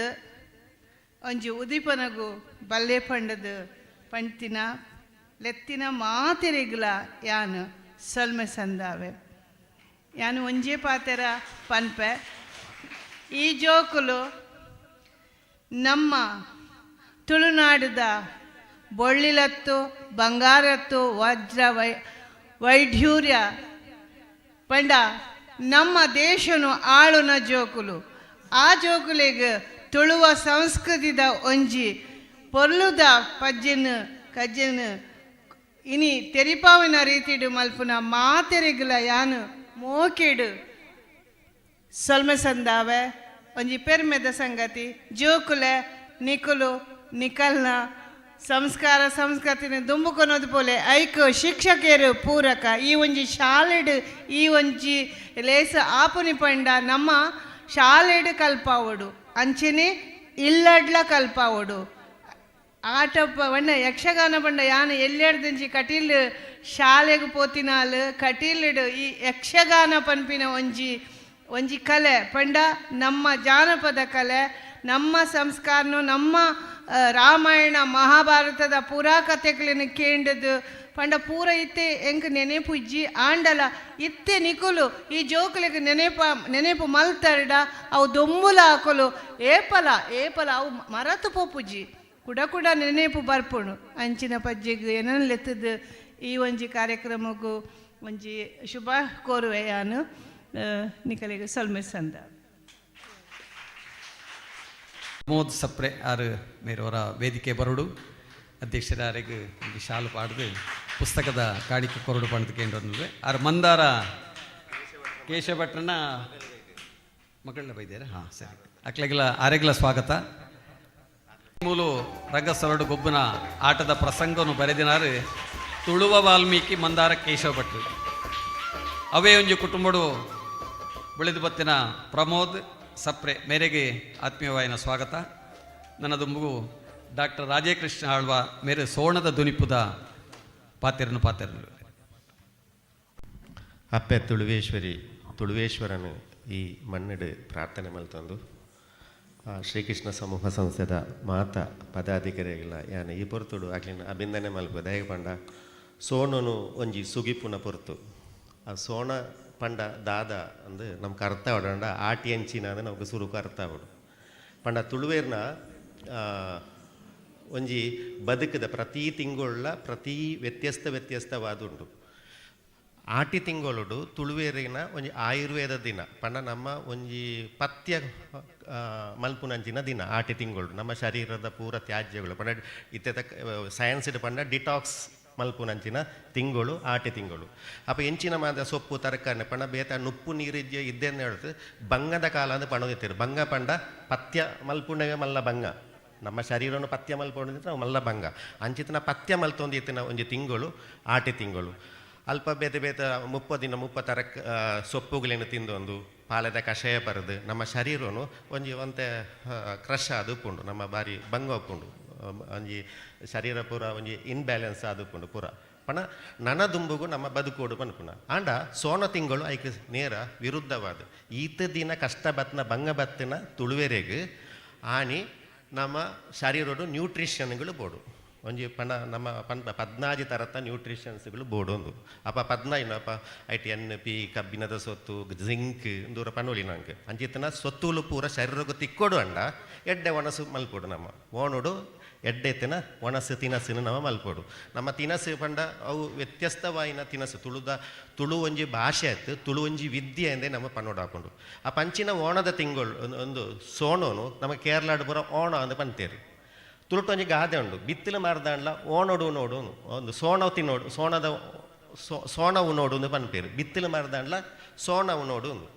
D: ಒಂಜಿ ಉದಿಪನಗು ಬಲ್ಲೆ ಪಂಡದ ಪಂತಿನ ಲೆತ್ತಿನ ಮಾತೆರೆಗ್ಲ ಯಾನ್ ಸೊಲ್ಮೆ ಸಂದಾವೆ. ಯಾನ್ ಒಂಜೇ ಪಾತೆರ ಪನ್ಪೆ. ಈ ಜೋಕುಲು ನಮ್ಮ ತುಳುನಾಡದ ಬೊಳ್ಳಿಲತ್ತು ಬಂಗಾರತ್ತು ವಜ್ರ ವೈಢ್ಯೂರ್ಯ ಪಂಡ ನಮ್ಮ ದೇಶನು ಆಳುನ ಜೋಕುಲು. ಆ ಜೋಕುಲೆಗ್ ತುಳುವ ಸಂಸ್ಕೃತಿದ ಒಂಜಿ ಪೊರ್ಲುದ ಪಜ್ಜೆನ್ ಕಜ್ಜೆನ್ ಇನಿ ತೆರಿಪಾವಿನ ರೀತಿಡು ಮಲ್ಪುನ ಮಾತೆರೆಗ್ಲ ಯಾನು ಮೋಕೆಡು ಸೊಲ್ಮೆ ಸಂದಾವೆ. ಒಂಜಿ ಪೆರ್ಮೆದ ಸಂಗತಿ. ಜೋಕುಲೆ, ನಿಕುಲು ನಿಕಲ್ನ ಸಂಸ್ಕಾರ ಸಂಸ್ಕೃತಿನ ದುಂಬುಕೊನೋದು ಪೋಲೆ. ಐಕ್ ಶಿಕ್ಷಕರು ಪೂರಕ. ಈ ಒಂಜಿ ಶಾಲೆಡ್ ಈ ಒಂಜಿ ಲೇಸ್ ಆಪುನಿ ಪಂಡ ನಮ್ಮ ಶಾಲೆಡ್ ಕಲ್ಪಾವೊಡು, ಅಂಚೆನೆ ಇಲ್ಲಡ್ಲ ಕಲ್ಪಾವೊಡು. ಆಟ ಪಂಡ, ಯಕ್ಷಗಾನ ಪಂಡ, ಯಾನ್ ಎಲ್ಲೆಡ್ದಿಂಚಿ ಕಟೀಲ್ ಶಾಲೆಗ್ ಪೋತಿನಾಲ್. ಕಟೀಲ್ಡ್ ಈ ಯಕ್ಷಗಾನ ಪನ್ಪಿನ ಒಂಜಿ ಒಂಜಿ ಕಲೆ ಪಂಡ ನಮ್ಮ ಜಾನಪದ ಕಲೆ, ನಮ್ಮ ಸಂಸ್ಕಾರನು, ನಮ್ಮ ರಾಮಾಯಣ ಮಹಾಭಾರತದ ಪೂರಾ ಕತೆಕ್ಲೆನ್ ಕೇಂಡದು ಪಂಡ ಪೂರ ಇತ್ತೆ ಎಂಕ್ ನೆನೆಪು ಇಜ್ಜಿ. ಆಂಡಲ ಇತ್ತೆ ನಿಕುಲು ಈ ಜೋಕುಲೆಗ್ ನೆನೆಪ ನೆನೆಪು ಮಲ್ತರ್ಡ ಅವು ದೊಂಬುಲ ಆಕುಲು ಏಪಲ ಏಪಲ ಅವು ಮರತು ಪೋಪುಜಿ, ಕುಡ ಕುಡ ನೆನೆಪು ಬರ್ಪುಂಡು. ಅಂಚಿನ ಪಜ್ಜೆಗ್ ಎನನ್ ಲೆತ್ತದು ಈ ಒಂಜಿ ಕಾರ್ಯಕ್ರಮಕ್ಕೂ ಒಂಜಿ ಶುಭ ಕೋರುವೆ ಯಾನು. ನಿಕಲೆಗ್ ಸೊಲ್ಮೆ ಸಂದ.
A: ಪ್ರಮೋದ್ ಸಪ್ರೆ ಆರು ಮೇರವರ ವೇದಿಕೆ ಬರಡು. ಅಧ್ಯಕ್ಷರ ಆರೆಗ್ ಒಂಜಿ ಶಾಲು ಪಾಡ್ದು ಪುಸ್ತಕದ ಕಾಣಿಕೆ ಕೊರಡು ಪಂಡ್ದು ಕೇಂದ್ರ. ಆರು ಮಂದಾರ ಕೇಶವ ಭಟ್ರನ ಮಕ್ಕಳನ್ನ ಬೈದಾರೆ. ಹಾಂ, ಸರಿ. ಅಕ್ಲೆಗ್ಲ ಆರೆಗ್ಲ ಸ್ವಾಗತ. ಮೂಲು ರಂಗಸ್ಥಳಡು ಗೊಬ್ಬನ ಆಟದ ಪ್ರಸಂಗವನ್ನು ಬರೆದಿನಾರು ತುಳುವ ವಾಲ್ಮೀಕಿ ಮಂದಾರ ಕೇಶವ ಭಟ್ರು. ಅವೇ ಒಂಜಿ ಕುಟುಂಬಡು ಬೆಳೆದು ಬತ್ತಿನ ಪ್ರಮೋದ್ ಸಪ್ರೆ ಮೇರೆಗೆ ಆತ್ಮೀಯವಾಯಿನ ಸ್ವಾಗತ. ನನ್ನ ದುಂಬುಗು ಡಾಕ್ಟರ್ ರಾಜೇಕೃಷ್ಣ ಆಳ್ವ ಮೇರೆ ಸೋಣದ ದುನಿಪುದ ಪಾತೆರನು ಪಾತೆರನು.
E: ಅಪ್ಪೆ ತುಳುವೇಶ್ವರಿ, ತುಳುವೇಶ್ವರನು ಈ ಮಣ್ಣಿಡು ಪ್ರಾರ್ಥನೆ ಮಲ್ತೊಂದು, ಶ್ರೀಕೃಷ್ಣ ಸಮೂಹ ಸಂಸ್ಥೆದ ಮಾತ ಪದಾಧಿಕಾರಿಗಳ ಯಾನ್ ಈ ಪೊರ್ತುಡು ಅಕ್ಲಿನ ಅಭಿನಂದನೆ ಮಲ್ಪು. ದಾಯೆ ಪಂಡ ಸೋಣನು ಒಂಜಿ ಸುಗಿಪುನ ಪೊರ್ತು. ಆ ಸೋಣ ಪಂಡ ದಾದ ಅಂದ್ ನಮ್ಗೆ ಅರ್ಥ ಆವಡಂಡ ಆಟಿ ಅಂಚಿನ ಅಂದ್ ನಮ್ಗೆ ಸುರುಕು ಅರ್ಥ ಆವಡು. ಪಂಡ ತುಳುವೇರ್ನ ಒಂಜಿ ಬದುಕದ ಪ್ರತಿ ತಿಂಗೊಳ್ಳ ಪ್ರತಿ ವ್ಯತ್ಯಸ್ತ ವ್ಯತ್ಯಸ್ತವಾದುಂಡು. ಆಟಿ ತಿಂಗಳೊಡು ತುಳುವೇರಿನ ಒಂಜಿ ಆಯುರ್ವೇದ ದಿನ. ಪಂಡ ನಮ್ಮ ಒಂಜಿ ಪಥ್ಯ ಮಲ್ಪುನಂಚಿನ ದಿನ ಆಟಿ ತಿಂಗಳು. ನಮ್ಮ ಶರೀರದ ಪೂರ ತ್ಯಾಜ್ಯಗಳು, ಪಂಡ ಇತ್ತೆ ಸೈನ್ಸ್ ಪಂಡ ಡಿಟಾಕ್ಸ್ ಮಲ್ಪುನಂಚಿನ ತಿಂಗಳು ಆಟಿ ತಿಂಗಳು. ಅಪ್ಪ ಎಂಚಿನ ಮಾದ ಸೊಪ್ಪು ತರಕಾರಿ ಪಂಡ ಬೇತ ನುಪ್ಪು ನೀರಿದ್ಯ ಇದ್ದೇನೆ ಹೇಳ್ತು. ಬಂಗದ ಕಾಲ ಅಂದ್ ಪಣೋದಿತ್ತೆರ್. ಬಂಗ ಪಂಡ ಪಥ್ಯ ಮಲ್ಪುನವೇ ಮಲ್ಲ ಬಂಗ. ನಮ್ಮ ಶರೀರವನ್ನು ಪಥ್ಯ ಮಲ್ಪೊಂದಿತ್ತು ನಾವು ಮಲ್ಲ ಬಂಗ. ಅಂಚಿತನ ಪಥ್ಯ ಮಲ್ತೊಂದಿತ್ತಿನ ಒಂಜಿ ತಿಂಗಳು ಆಟಿ ತಿಂಗಳು. ಅಲ್ಪ ಬೇತೆ ಬೇತೆ 30 ದಿನ 30 ತರಕ್ ಸೊಪ್ಪುಗಳೇನು ತಿಂದೊಂದು, ಪಾಲೆದ ಕಷಾಯ ಬರೆದು ನಮ್ಮ ಶರೀರನು ಒಂಜಿ ಒಂತೆ ಕ್ರಶ್ ಆದ್ ಉಪ್ಪುಂಡು. ನಮ್ಮ ಬಾರಿ ಬಂಗ ಉಪ್ಪುಂಡು. ಒಂಜಿ ಶರೀರ ಪೂರ ಒಂಜಿ ಇನ್ಬ್ಯಾಲೆನ್ಸ್ ಆದ್ ಉಪ್ಪುಂಡು ಪೂರ. ಪಣ ನನ ದುಂಬುಗು ನಮ್ಮ ಬದುಕೋಡು ಪನ್ಪುನ. ಆಂಡ ಸೋಣ ತಿಂಗಳು ಐಕ್ ನೇರ ವಿರುದ್ಧವಾದ. ಈತ ದಿನ ಕಷ್ಟ ಬತ್ನ ಬಂಗ ಬತ್ತಿನ ತುಳುವೆರೆಗ್ ಆಣಿ ನಮ್ಮ ಶರೀರಡು ನ್ಯೂಟ್ರಿಷನ್ಗಳು ಬೋಡು. ಒಂಜಿ ಪಣ ನಮ್ಮ ಪನ್ಪ 14 ತರತ ನ್ಯೂಟ್ರಿಷನ್ಸ್ಗಳು ಬೋಡು ಒಂದು. ಅಪ್ಪ 15 ಅಪ್ಪ ಐಟ್ ಎನ್ ಪಿ, ಕಬ್ಬಿಣದ ಸೊತ್ತು, ಜಿಂಕ್ ದೂರ ಪನೋಲಿ ನಂಗೆ. ಅಂಚಿತನ ಸೊತ್ತುಲು ಪೂರ ಶರೀರಕ್ಕೆ ತಿಕ್ಕೊಡು ಅಂಡ ಎಡ್ಡೆ ಒಣಸು ಮಲ್ಪೊಡು. ನಮ್ಮ ಓಣುಡು ಎಡ್ಡೆ ತಿನ ಒಣಸು ತಿನಸುನು ನಮ್ಮ ಮಲ್ಪೊಡು. ನಮ್ಮ ತಿನಸು ಪಂಡ ಅವು ವ್ಯತ್ಯಸ್ತವಾಯಿನ ತಿನಸು. ತುಳುದ ತುಳು ಒಂಜಿ ಭಾಷೆ ಆಯ್ತು, ತುಳು ಒಂಜಿ ವಿದ್ಯೆ ಎಂದೇ ನಮ್ಮ ಪನ್ನೋಡು ಹಾಕೊಂಡು. ಆ ಪಂಚಿನ ಓಣದ ತಿಂಗಳು ಒಂದು ಒಂದು ಸೋಣೋನು ನಮ್ಮ ಕೇರಳಡ್ ಪೂರ ಓಣ ಅಂದ್ ಪಂತೇರು. ತುಳುಟು ಒಂಜಿ ಗಾದೆ ಉಂಡು, ಬಿತ್ತಿಲ ಮಾರ್ದಾಂಡ್ಲ ಓಣೋಡು ನೋಡು, ಒಂದು ಸೋಣ ತಿನ್ನೋಡು, ಸೋಣದ ಸೋಣವು ನೋಡು ಅಂದ್ ಪನ್ಪೇರು. ಬಿತ್ತಿಲ ಮಾರ್ದಾಂಡ್ಲ ಸೋಣವು ನೋಡು.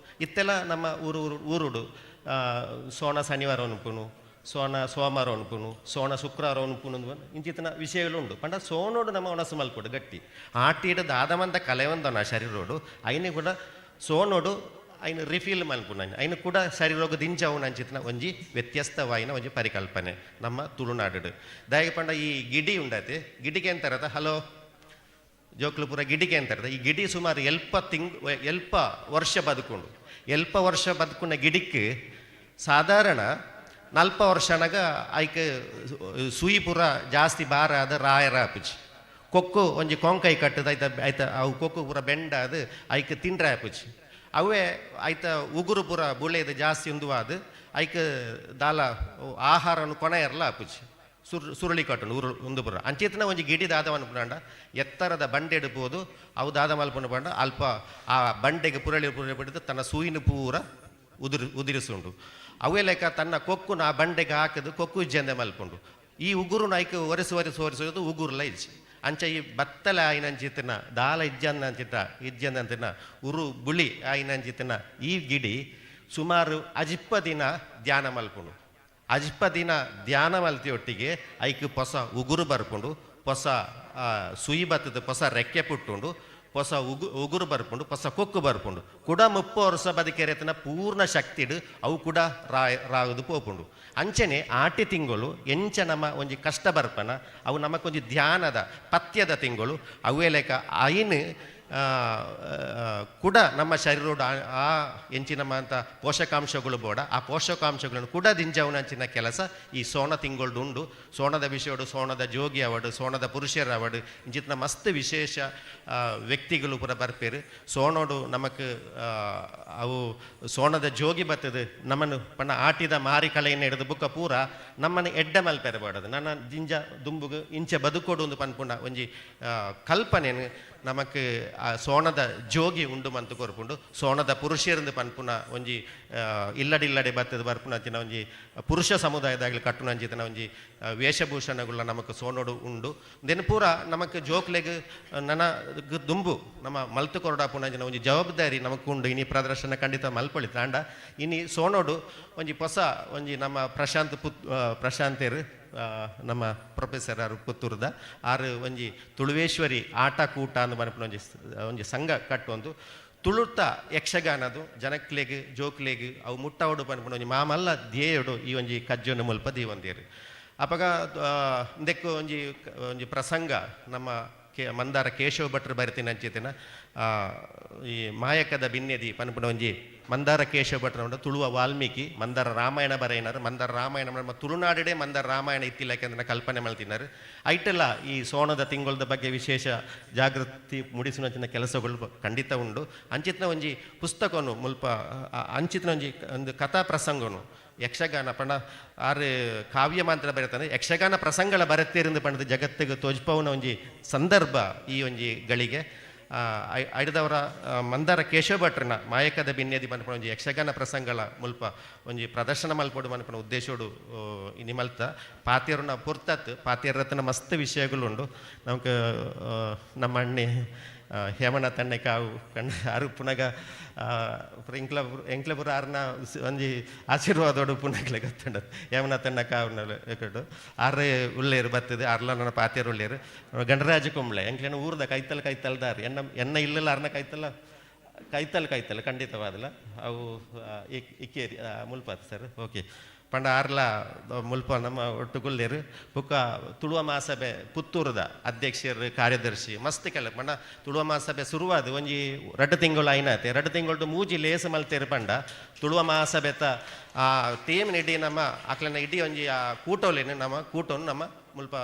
E: ಇತ್ತೆಲ್ಲ ನಮ್ಮ ಊರು ಊರು ಊರುಡು ಸೋಣ ಶನಿವಾರ ಉನ್ಪುನು, ಸೋಣ ಸೋಮವಾರ ಉನ್ಪುನು, ಸೋಣ ಶುಕ್ರವಾರ ಉನ್ಪುನು ಇಂಚಿತ್ತಿನ ವಿಷಯಗಳು ಉಂಡು. ಪಂಡ ಸೋಣೋಡು ನಮ್ಮ ಒಣಸು ಮಲ್ಪೊಡು ಗಟ್ಟಿ. ಆಟಿಡ್ ದಾದಮಂತ ಕಲೆವಂದನ ಶರೀರೋಡು ಐನು ಕೂಡ ಸೋಣೋಡು ಐನು ರಿಫಿಲ್ ಮಲ್ಪುನ, ಐನು ಕೂಡ ಶರೀರೋಗ ದಿಂಜವುನ ಅಂಚಿತ್ತಿನ ಒಂಜಿ ವ್ಯತ್ಯಸ್ತವಾಯಿನ ಒಂಜಿ ಪರಿಕಲ್ಪನೆ ನಮ್ಮ ತುಳುನಾಡು. ದಾಯೆ ಪಂಡ ಈ ಗಿಡಿ ಉಂಡತೆ, ಗಿಡಿಗೆ ಅಂತಾರತ. ಹಲೋ ಜೋಕ್ಲು ಪೂರ ಗಿಡಿಗೆ ಅಂತಾರೆ. ಈ ಗಿಡಿ ಸುಮಾರು ಎಲ್ಪ ತಿಂಗ್ ಎಲ್ಪ ವರ್ಷ ಬದುಕುಂಡು. ಎಲ್ಪ ವರ್ಷ ಬದುಕುನ ಗಿಡಿಕ್ ಸಾಧಾರಣ 40 ವರ್ಷನಾಗ ಐಕ್ ಸುಯಿ ಪೂರ ಜಾಸ್ತಿ ಭಾರ ಆದ ರಾಯರ ಆಪುಜಿ. ಕೊಕ್ಕು ಒಂಜಿ ಕೊಂಕೈ ಕಟ್ಟದ ಐತ ಐತ ಅವು ಕೊಕ್ಕು ಪೂರ ಬೆಂಡಾದ ಐಕ್ ತಿಂಡ್ರೆ ಆಪುಜಿ. ಅವೇ ಐತ ಉಗುರು ಪೂರ ಬುಳೆದು ಜಾಸ್ತಿ ಉಂದುವಾದ ಐಕ್ ದಾಲ ಆಹಾರನು ಕೊಣ ಎರ್ಲ ಆಪುಜಿ. ಸುರುಳಿ ಕಟ್ಟುಂಡು ಉರು ಉಂದು ಪೂರ. ಅಂಚಿತನ ಒಂಜಿ ಗಿಡಿ ದಾದ ಮನ್ಪುಂಡ, ಎತ್ತರದ ಬಂಡೆ ಇಡ್ಬೋದು. ಅವು ದಾದ ಮಲ್ಪುಂಡು ಪಂಡ ಅಲ್ಪ ಆ ಬಂಡೆಗೆ ಪುರಳಿ ಪುರಳಿ ಬಿಡ್ದು ತನ್ನ ಸೂಯಿನ ಪೂರ ಉದುರಿಸುಂಡು. ಅವೇ ಲೆಕ್ಕ ತನ್ನ ಕೊಕ್ಕುನ ಆ ಬಂಡೆಗೆ ಹಾಕಿದು ಕೊಕ್ಕು ಇಜ್ಜಂದೆ ಮಲ್ಪುಂಡು. ಈ ಉಗುರು ನಾಯ್ಕ ಒರೆಸು ಒರೆಸು ಒರೆಸೋದು ಉಗುರುಲ ಇಜ್ಜಿ. ಅಂಚ ಈ ಬತ್ತಲ ಆಯಿನಂಚಿತ್ತಿನ ದಾಲ ಇಜ್ಜಂದಂಚಿತ್ತ ಇಜ್ಜಂದಂತಿನ ಉರು ಬುಳಿ ಆಯಿನಂಚಿತ್ತಿನ ಈ ಗಿಡಿ ಸುಮಾರು ಅಜಿಪ್ಪ ದಿನ ಧ್ಯಾನ ಮಲ್ಪುಂಡು. ಅಜಿಪ್ಪ ದಿನ ಧ್ಯಾನ ಮಲ್ತಿ ಒಟ್ಟಿಗೆ ಐಕ್ ಪೊಸ ಉಗುರು ಬರ್ಪುಂಡು, ಪೊಸ ಸುಯಿ ಬತ್ತದ, ಪೊಸ ರೆಕ್ಕೆ ಪುಟ್ಟುಂಡು, ಪೊಸ ಉಗುರು ಬರ್ಪುಂಡು, ಪೊಸ ಕೊಕ್ಕು ಬರ್ಪುಂಡು. ಕುಡ 30 ವರ್ಷ ಬದುಕೆರೆತನ ಪೂರ್ಣ ಶಕ್ತಿಡು ಅವು ಕೂಡ ರಾಗದು ಪೋಪುಂಡು. ಅಂಚನೆ ಆಟಿ ತಿಂಗಳು ಎಂಚ ನಮ್ಮ ಒಂಜಿ ಕಷ್ಟ ಬರ್ಪನ ಅವು ನಮಕೊಂಜಿ ಧ್ಯಾನದ ಪಥ್ಯದ ತಿಂಗಳು. ಅವೇ ಲೆಕ್ಕ ಐನ್ ಕೂಡ ನಮ್ಮ ಶರೀರೋಡು ಆ ಎಂಚಿನ ಅಂತ ಪೋಷಕಾಂಶಗಳು ಬೋಡ, ಆ ಪೋಷಕಾಂಶಗಳನ್ನು ಕೂಡ ದಿಂಜವನಂಚಿನ ಕೆಲಸ ಈ ಸೋಣ ತಿಂಗಳ್ದು ಉಂಡು. ಸೋಣದ ವಿಷಯೋಡು ಸೋಣದ ಜೋಗಿ ಅವಡು, ಸೋಣದ ಪುರುಷರ ಅವಡು, ಇಂಚಿತ್ನ ಮಸ್ತ್ ವಿಶೇಷ ವ್ಯಕ್ತಿಗಳು ಪೂರ ಬರ್ಪೇರು. ಸೋಣೋಡು ನಮಕ್ ಅವು ಸೋಣದ ಜೋಗಿ ಬರ್ತದೆ. ನಮ್ಮನ್ನು ಪಂಡ ಆಟಿದ ಮಾರಿ ಕಲೆಯನ್ನು ಹಿಡಿದು ಬುಕ್ಕ ಪೂರ ನಮ್ಮನ್ನು ಎಡ್ಡೆ ಮಲ್ಪೆರೆ ಬಾಡದು. ನನ್ನ ಜಿಂಜ ದುಂಬುಗು ಇಂಚೆ ಬದುಕೋಡು ಒಂದು ಪನ್ಪುಂಡ ಒಂಜಿ ಕಲ್ಪನೆನು ನಮಕ್ ಆ ಸೋಣದ ಜೋಗಿ ಉಂಡು ಮಂತು ಕೊರ್ಪುಂಡು. ಸೋಣದ ಪುರುಷರಿಂದ ಪನ್ಪುನ ಒಂಜಿ ಇಲ್ಲಡಿಲ್ಲಡೆ ಬತ್ತದ ಬರ್ಪುನ ಅಂಚಿನ ಒಂಜಿ ಪುರುಷ ಸಮುದಾಯದಾಗಲಿ ಕಟ್ಟುನ ಅಂಚಿನ ಒಂಜಿ ವೇಷಭೂಷಣಗಳ ನಮಕ್ ಸೋಣೋಡು ಉಂಡು. ದೆನ್ ಪೂರ ನಮಕ್ ಜೋಕ್ಲೆಗ್ ನನ ದುಂಬು ನಮ್ಮ ಮಲ್ತು ಕೊರಡಾಪುನ ಅಂಚಿನ ಒಂಜಿ ಜವಾಬ್ದಾರಿ ನಮಕ್ ಉಂಡು. ಇನಿ ಪ್ರದರ್ಶನ ಖಂಡಿತ ಮಲ್ಪೊಳಿ ತಾಂಡ ಇನಿ ಸೋಣೋಡು ಒಂಜಿ ಹೊಸ ಒಂಜಿ ನಮ್ಮ ಪ್ರಶಾಂತ್ ಪ್ರಶಾಂತೇರು ನಮ್ಮ ಪ್ರೊಫೆಸರ್ ಆರು ಪುತ್ತೂರ್ದ ಆರು ಒಂಜಿ ತುಳುವೇಶ್ವರಿ ಆಟ ಕೂಟ ಅಂದ್ ಪನ್ಪುನ ಒಂಜಿ ಒಂಜಿ ಸಂಘ ಕಟ್ಟೊಂದು ತುಳುತ ಯಕ್ಷಗಾನದು ಜನಕ್ಲೆಗ್ ಜೋಕ್ಲೆಗ್ ಅವು ಮುಟ್ಟವಡು ಪನ್ಪುನ ಒಂಜಿ ಮಾಮಲ್ಲ ಧ್ಯೇಯಡು ಈ ಒಂಜಿ ಕಜ್ಜೊನು ಮುಲ್ಪ ದೀವೊಂದೇರು. ಅಪಗ ಇಂದೆಕ್ಕು ಒಂಜಿ ಒಂಜಿ ಪ್ರಸಂಗ ನಮ್ಮ ಮಂದಾರ ಕೇಶವ ಭಟ್ರು ಬರೆತಿನ ಅಂಚಿತ್ತಿನ ಈ ಮಾಯಕದ ಬಿನ್ನೆದಿ ಪನ್ಪುನ ಒಂಜಿ ಮಂದಾರ ಕೇಶವ ಭಟ್ರ ಉಂಡು. ತುಳುವ ವಾಲ್ಮೀಕಿ ಮಂದಾರ ರಾಮಾಯಣ ಬರೆಯಿನಾರು. ಮಂದಾರ ರಾಮಾಯಣ ನಮ್ಮ ತುಳುನಾಡಿಡೆ ಮಂದಾರ ರಾಮಾಯಣ ಇತ್ತಿಲ್ಲ ಯಾಕೆಂದ್ರೆ ಕಲ್ಪನೆ ಮಲ್ತಿನಾರು. ಐಟೆಲ್ಲ ಈ ಸೋಣದ ತಿಂಗಳದ ಬಗ್ಗೆ ವಿಶೇಷ ಜಾಗೃತಿ ಮೂಡಿಸುವಂಚಿನ ಕೆಲಸಗಳು ಖಂಡಿತ ಉಂಡು. ಅಂಚಿತ್ನ ಒಂಜಿ ಪುಸ್ತಕನು ಮುಲ್ಪ ಅಂಚಿತ್ನ ಒಂಜಿ ಒಂದು ಕಥಾ ಪ್ರಸಂಗನು ಯಕ್ಷಗಾನ ಪಂಡ ಆರು ಕಾವ್ಯ ಮಾತ್ರ ಬರೆತಾನೆ ಯಕ್ಷಗಾನ ಪ್ರಸಂಗಗಳ ಬರೆತೇರಿಂದ ಪಂಡದ ಜಗತ್ತಿಗೆ ತೋಜ್ಪವನ ಒಂಜಿ ಸಂದರ್ಭ ಈ ಒಂಜಿ ಗಳಿಗೆ ಐಡ್ದವರ ಮಂದಾರ ಕೇಶವ ಭಟ್ರನ ಮಾಯಕದ ಬಿನ್ನೆದಿ ಪನ್ಪುನ ಒಂಜಿ ಯಕ್ಷಗಾನ ಪ್ರಸಂಗಗಳ ಮುಲ್ಪ ಒಂಜಿ ಪ್ರದರ್ಶನ ಮಲ್ಪೊಡು ಮನ್ಪುನ ಉದ್ದೇಶೋಡು ಇನಿ ಮಲ್ತ ಪಾತೆರುನ ಪುರ್ತತ್ ಪಾತೆರತ್ನ ಮಸ್ತ್ ವಿಷಯಗಳುಂಡು. ನಮಕ್ ನಮ್ಮ ಅಣ್ಣೆ ಹೇಮನ ತಣ್ಣೆ ಕಾವು ಕಣ್ಣ ಆರು ಪುನಗ ಎಂಕ್ಲ ಎಂಕ್ಲಪುರ ಆರ್ನ ಒಂಜಿ ಆಶೀರ್ವಾದೋಡು ಪುನಗ್ಲೆ ಗೊತ್ತುಂಡು. ಹೇಮನ ತಣ್ಣ ಕಾವು ಎಕಡು ಆರೆ ಉಳ್ಳೇರು ಬರ್ತದೆ ಆರ್ಲ ನನ್ನ ಪಾತೇರು ಉಳ್ಳೇರು. ಗಣರಾಜ ಕುಂಬ್ಳೆ ಎಂಕ್ಲೇನ ಊರ್ದ ಕೈತಲ್ ಕೈತಲ್ದಾರ್ ಎನ್ನ ಎನ್ನ ಇಲ್ಲಲ್ಲ ಅರ್ನ ಕೈತಲ್ಲ ಕೈತಲ್ ಕೈತಲ್ ಖಂಡಿತವಾದಲ್ಲ ಅವು ಇಕ್ಕೇರಿ ಮುಲ್ಪಾತ್ ಸರ್ ಓಕೆ ಪಂಡ ಆರ್ಲ ಮುಲ್ಪ ನಮ್ಮ ಒಟ್ಟು ಗುಲ್ಲೇರು. ಬುಕ್ಕ ತುಳುವ ಮಹಾಸಭೆ ಪುತ್ತೂರದ ಅಧ್ಯಕ್ಷರು ಕಾರ್ಯದರ್ಶಿ ಮಸ್ತ್ ಕೆಲ ಪಂಡ ತುಳುವ ಮಹಾಸಭೆ ಶುರುವಾದ ಒಂಜಿ 2 ತಿಂಗಳು ಐನಾತೆ 2 ತಿಂಗಳು ಮೂಜಿ ಲೇಸ್ ಮಲ್ತೇರು. ಪಂಡ ತುಳುವ ಮಹಾಸಭೆತ ಆ ಟೀಮ್ ಇಡೀ ನಮ್ಮ ಅಕ್ಲನ ಇಡೀ ಒಂಜಿ ಆ ಕೂಟೋಲೇನು ನಮ್ಮ ಕೂಟೋನು ನಮ್ಮ ಮುಲ್ಪ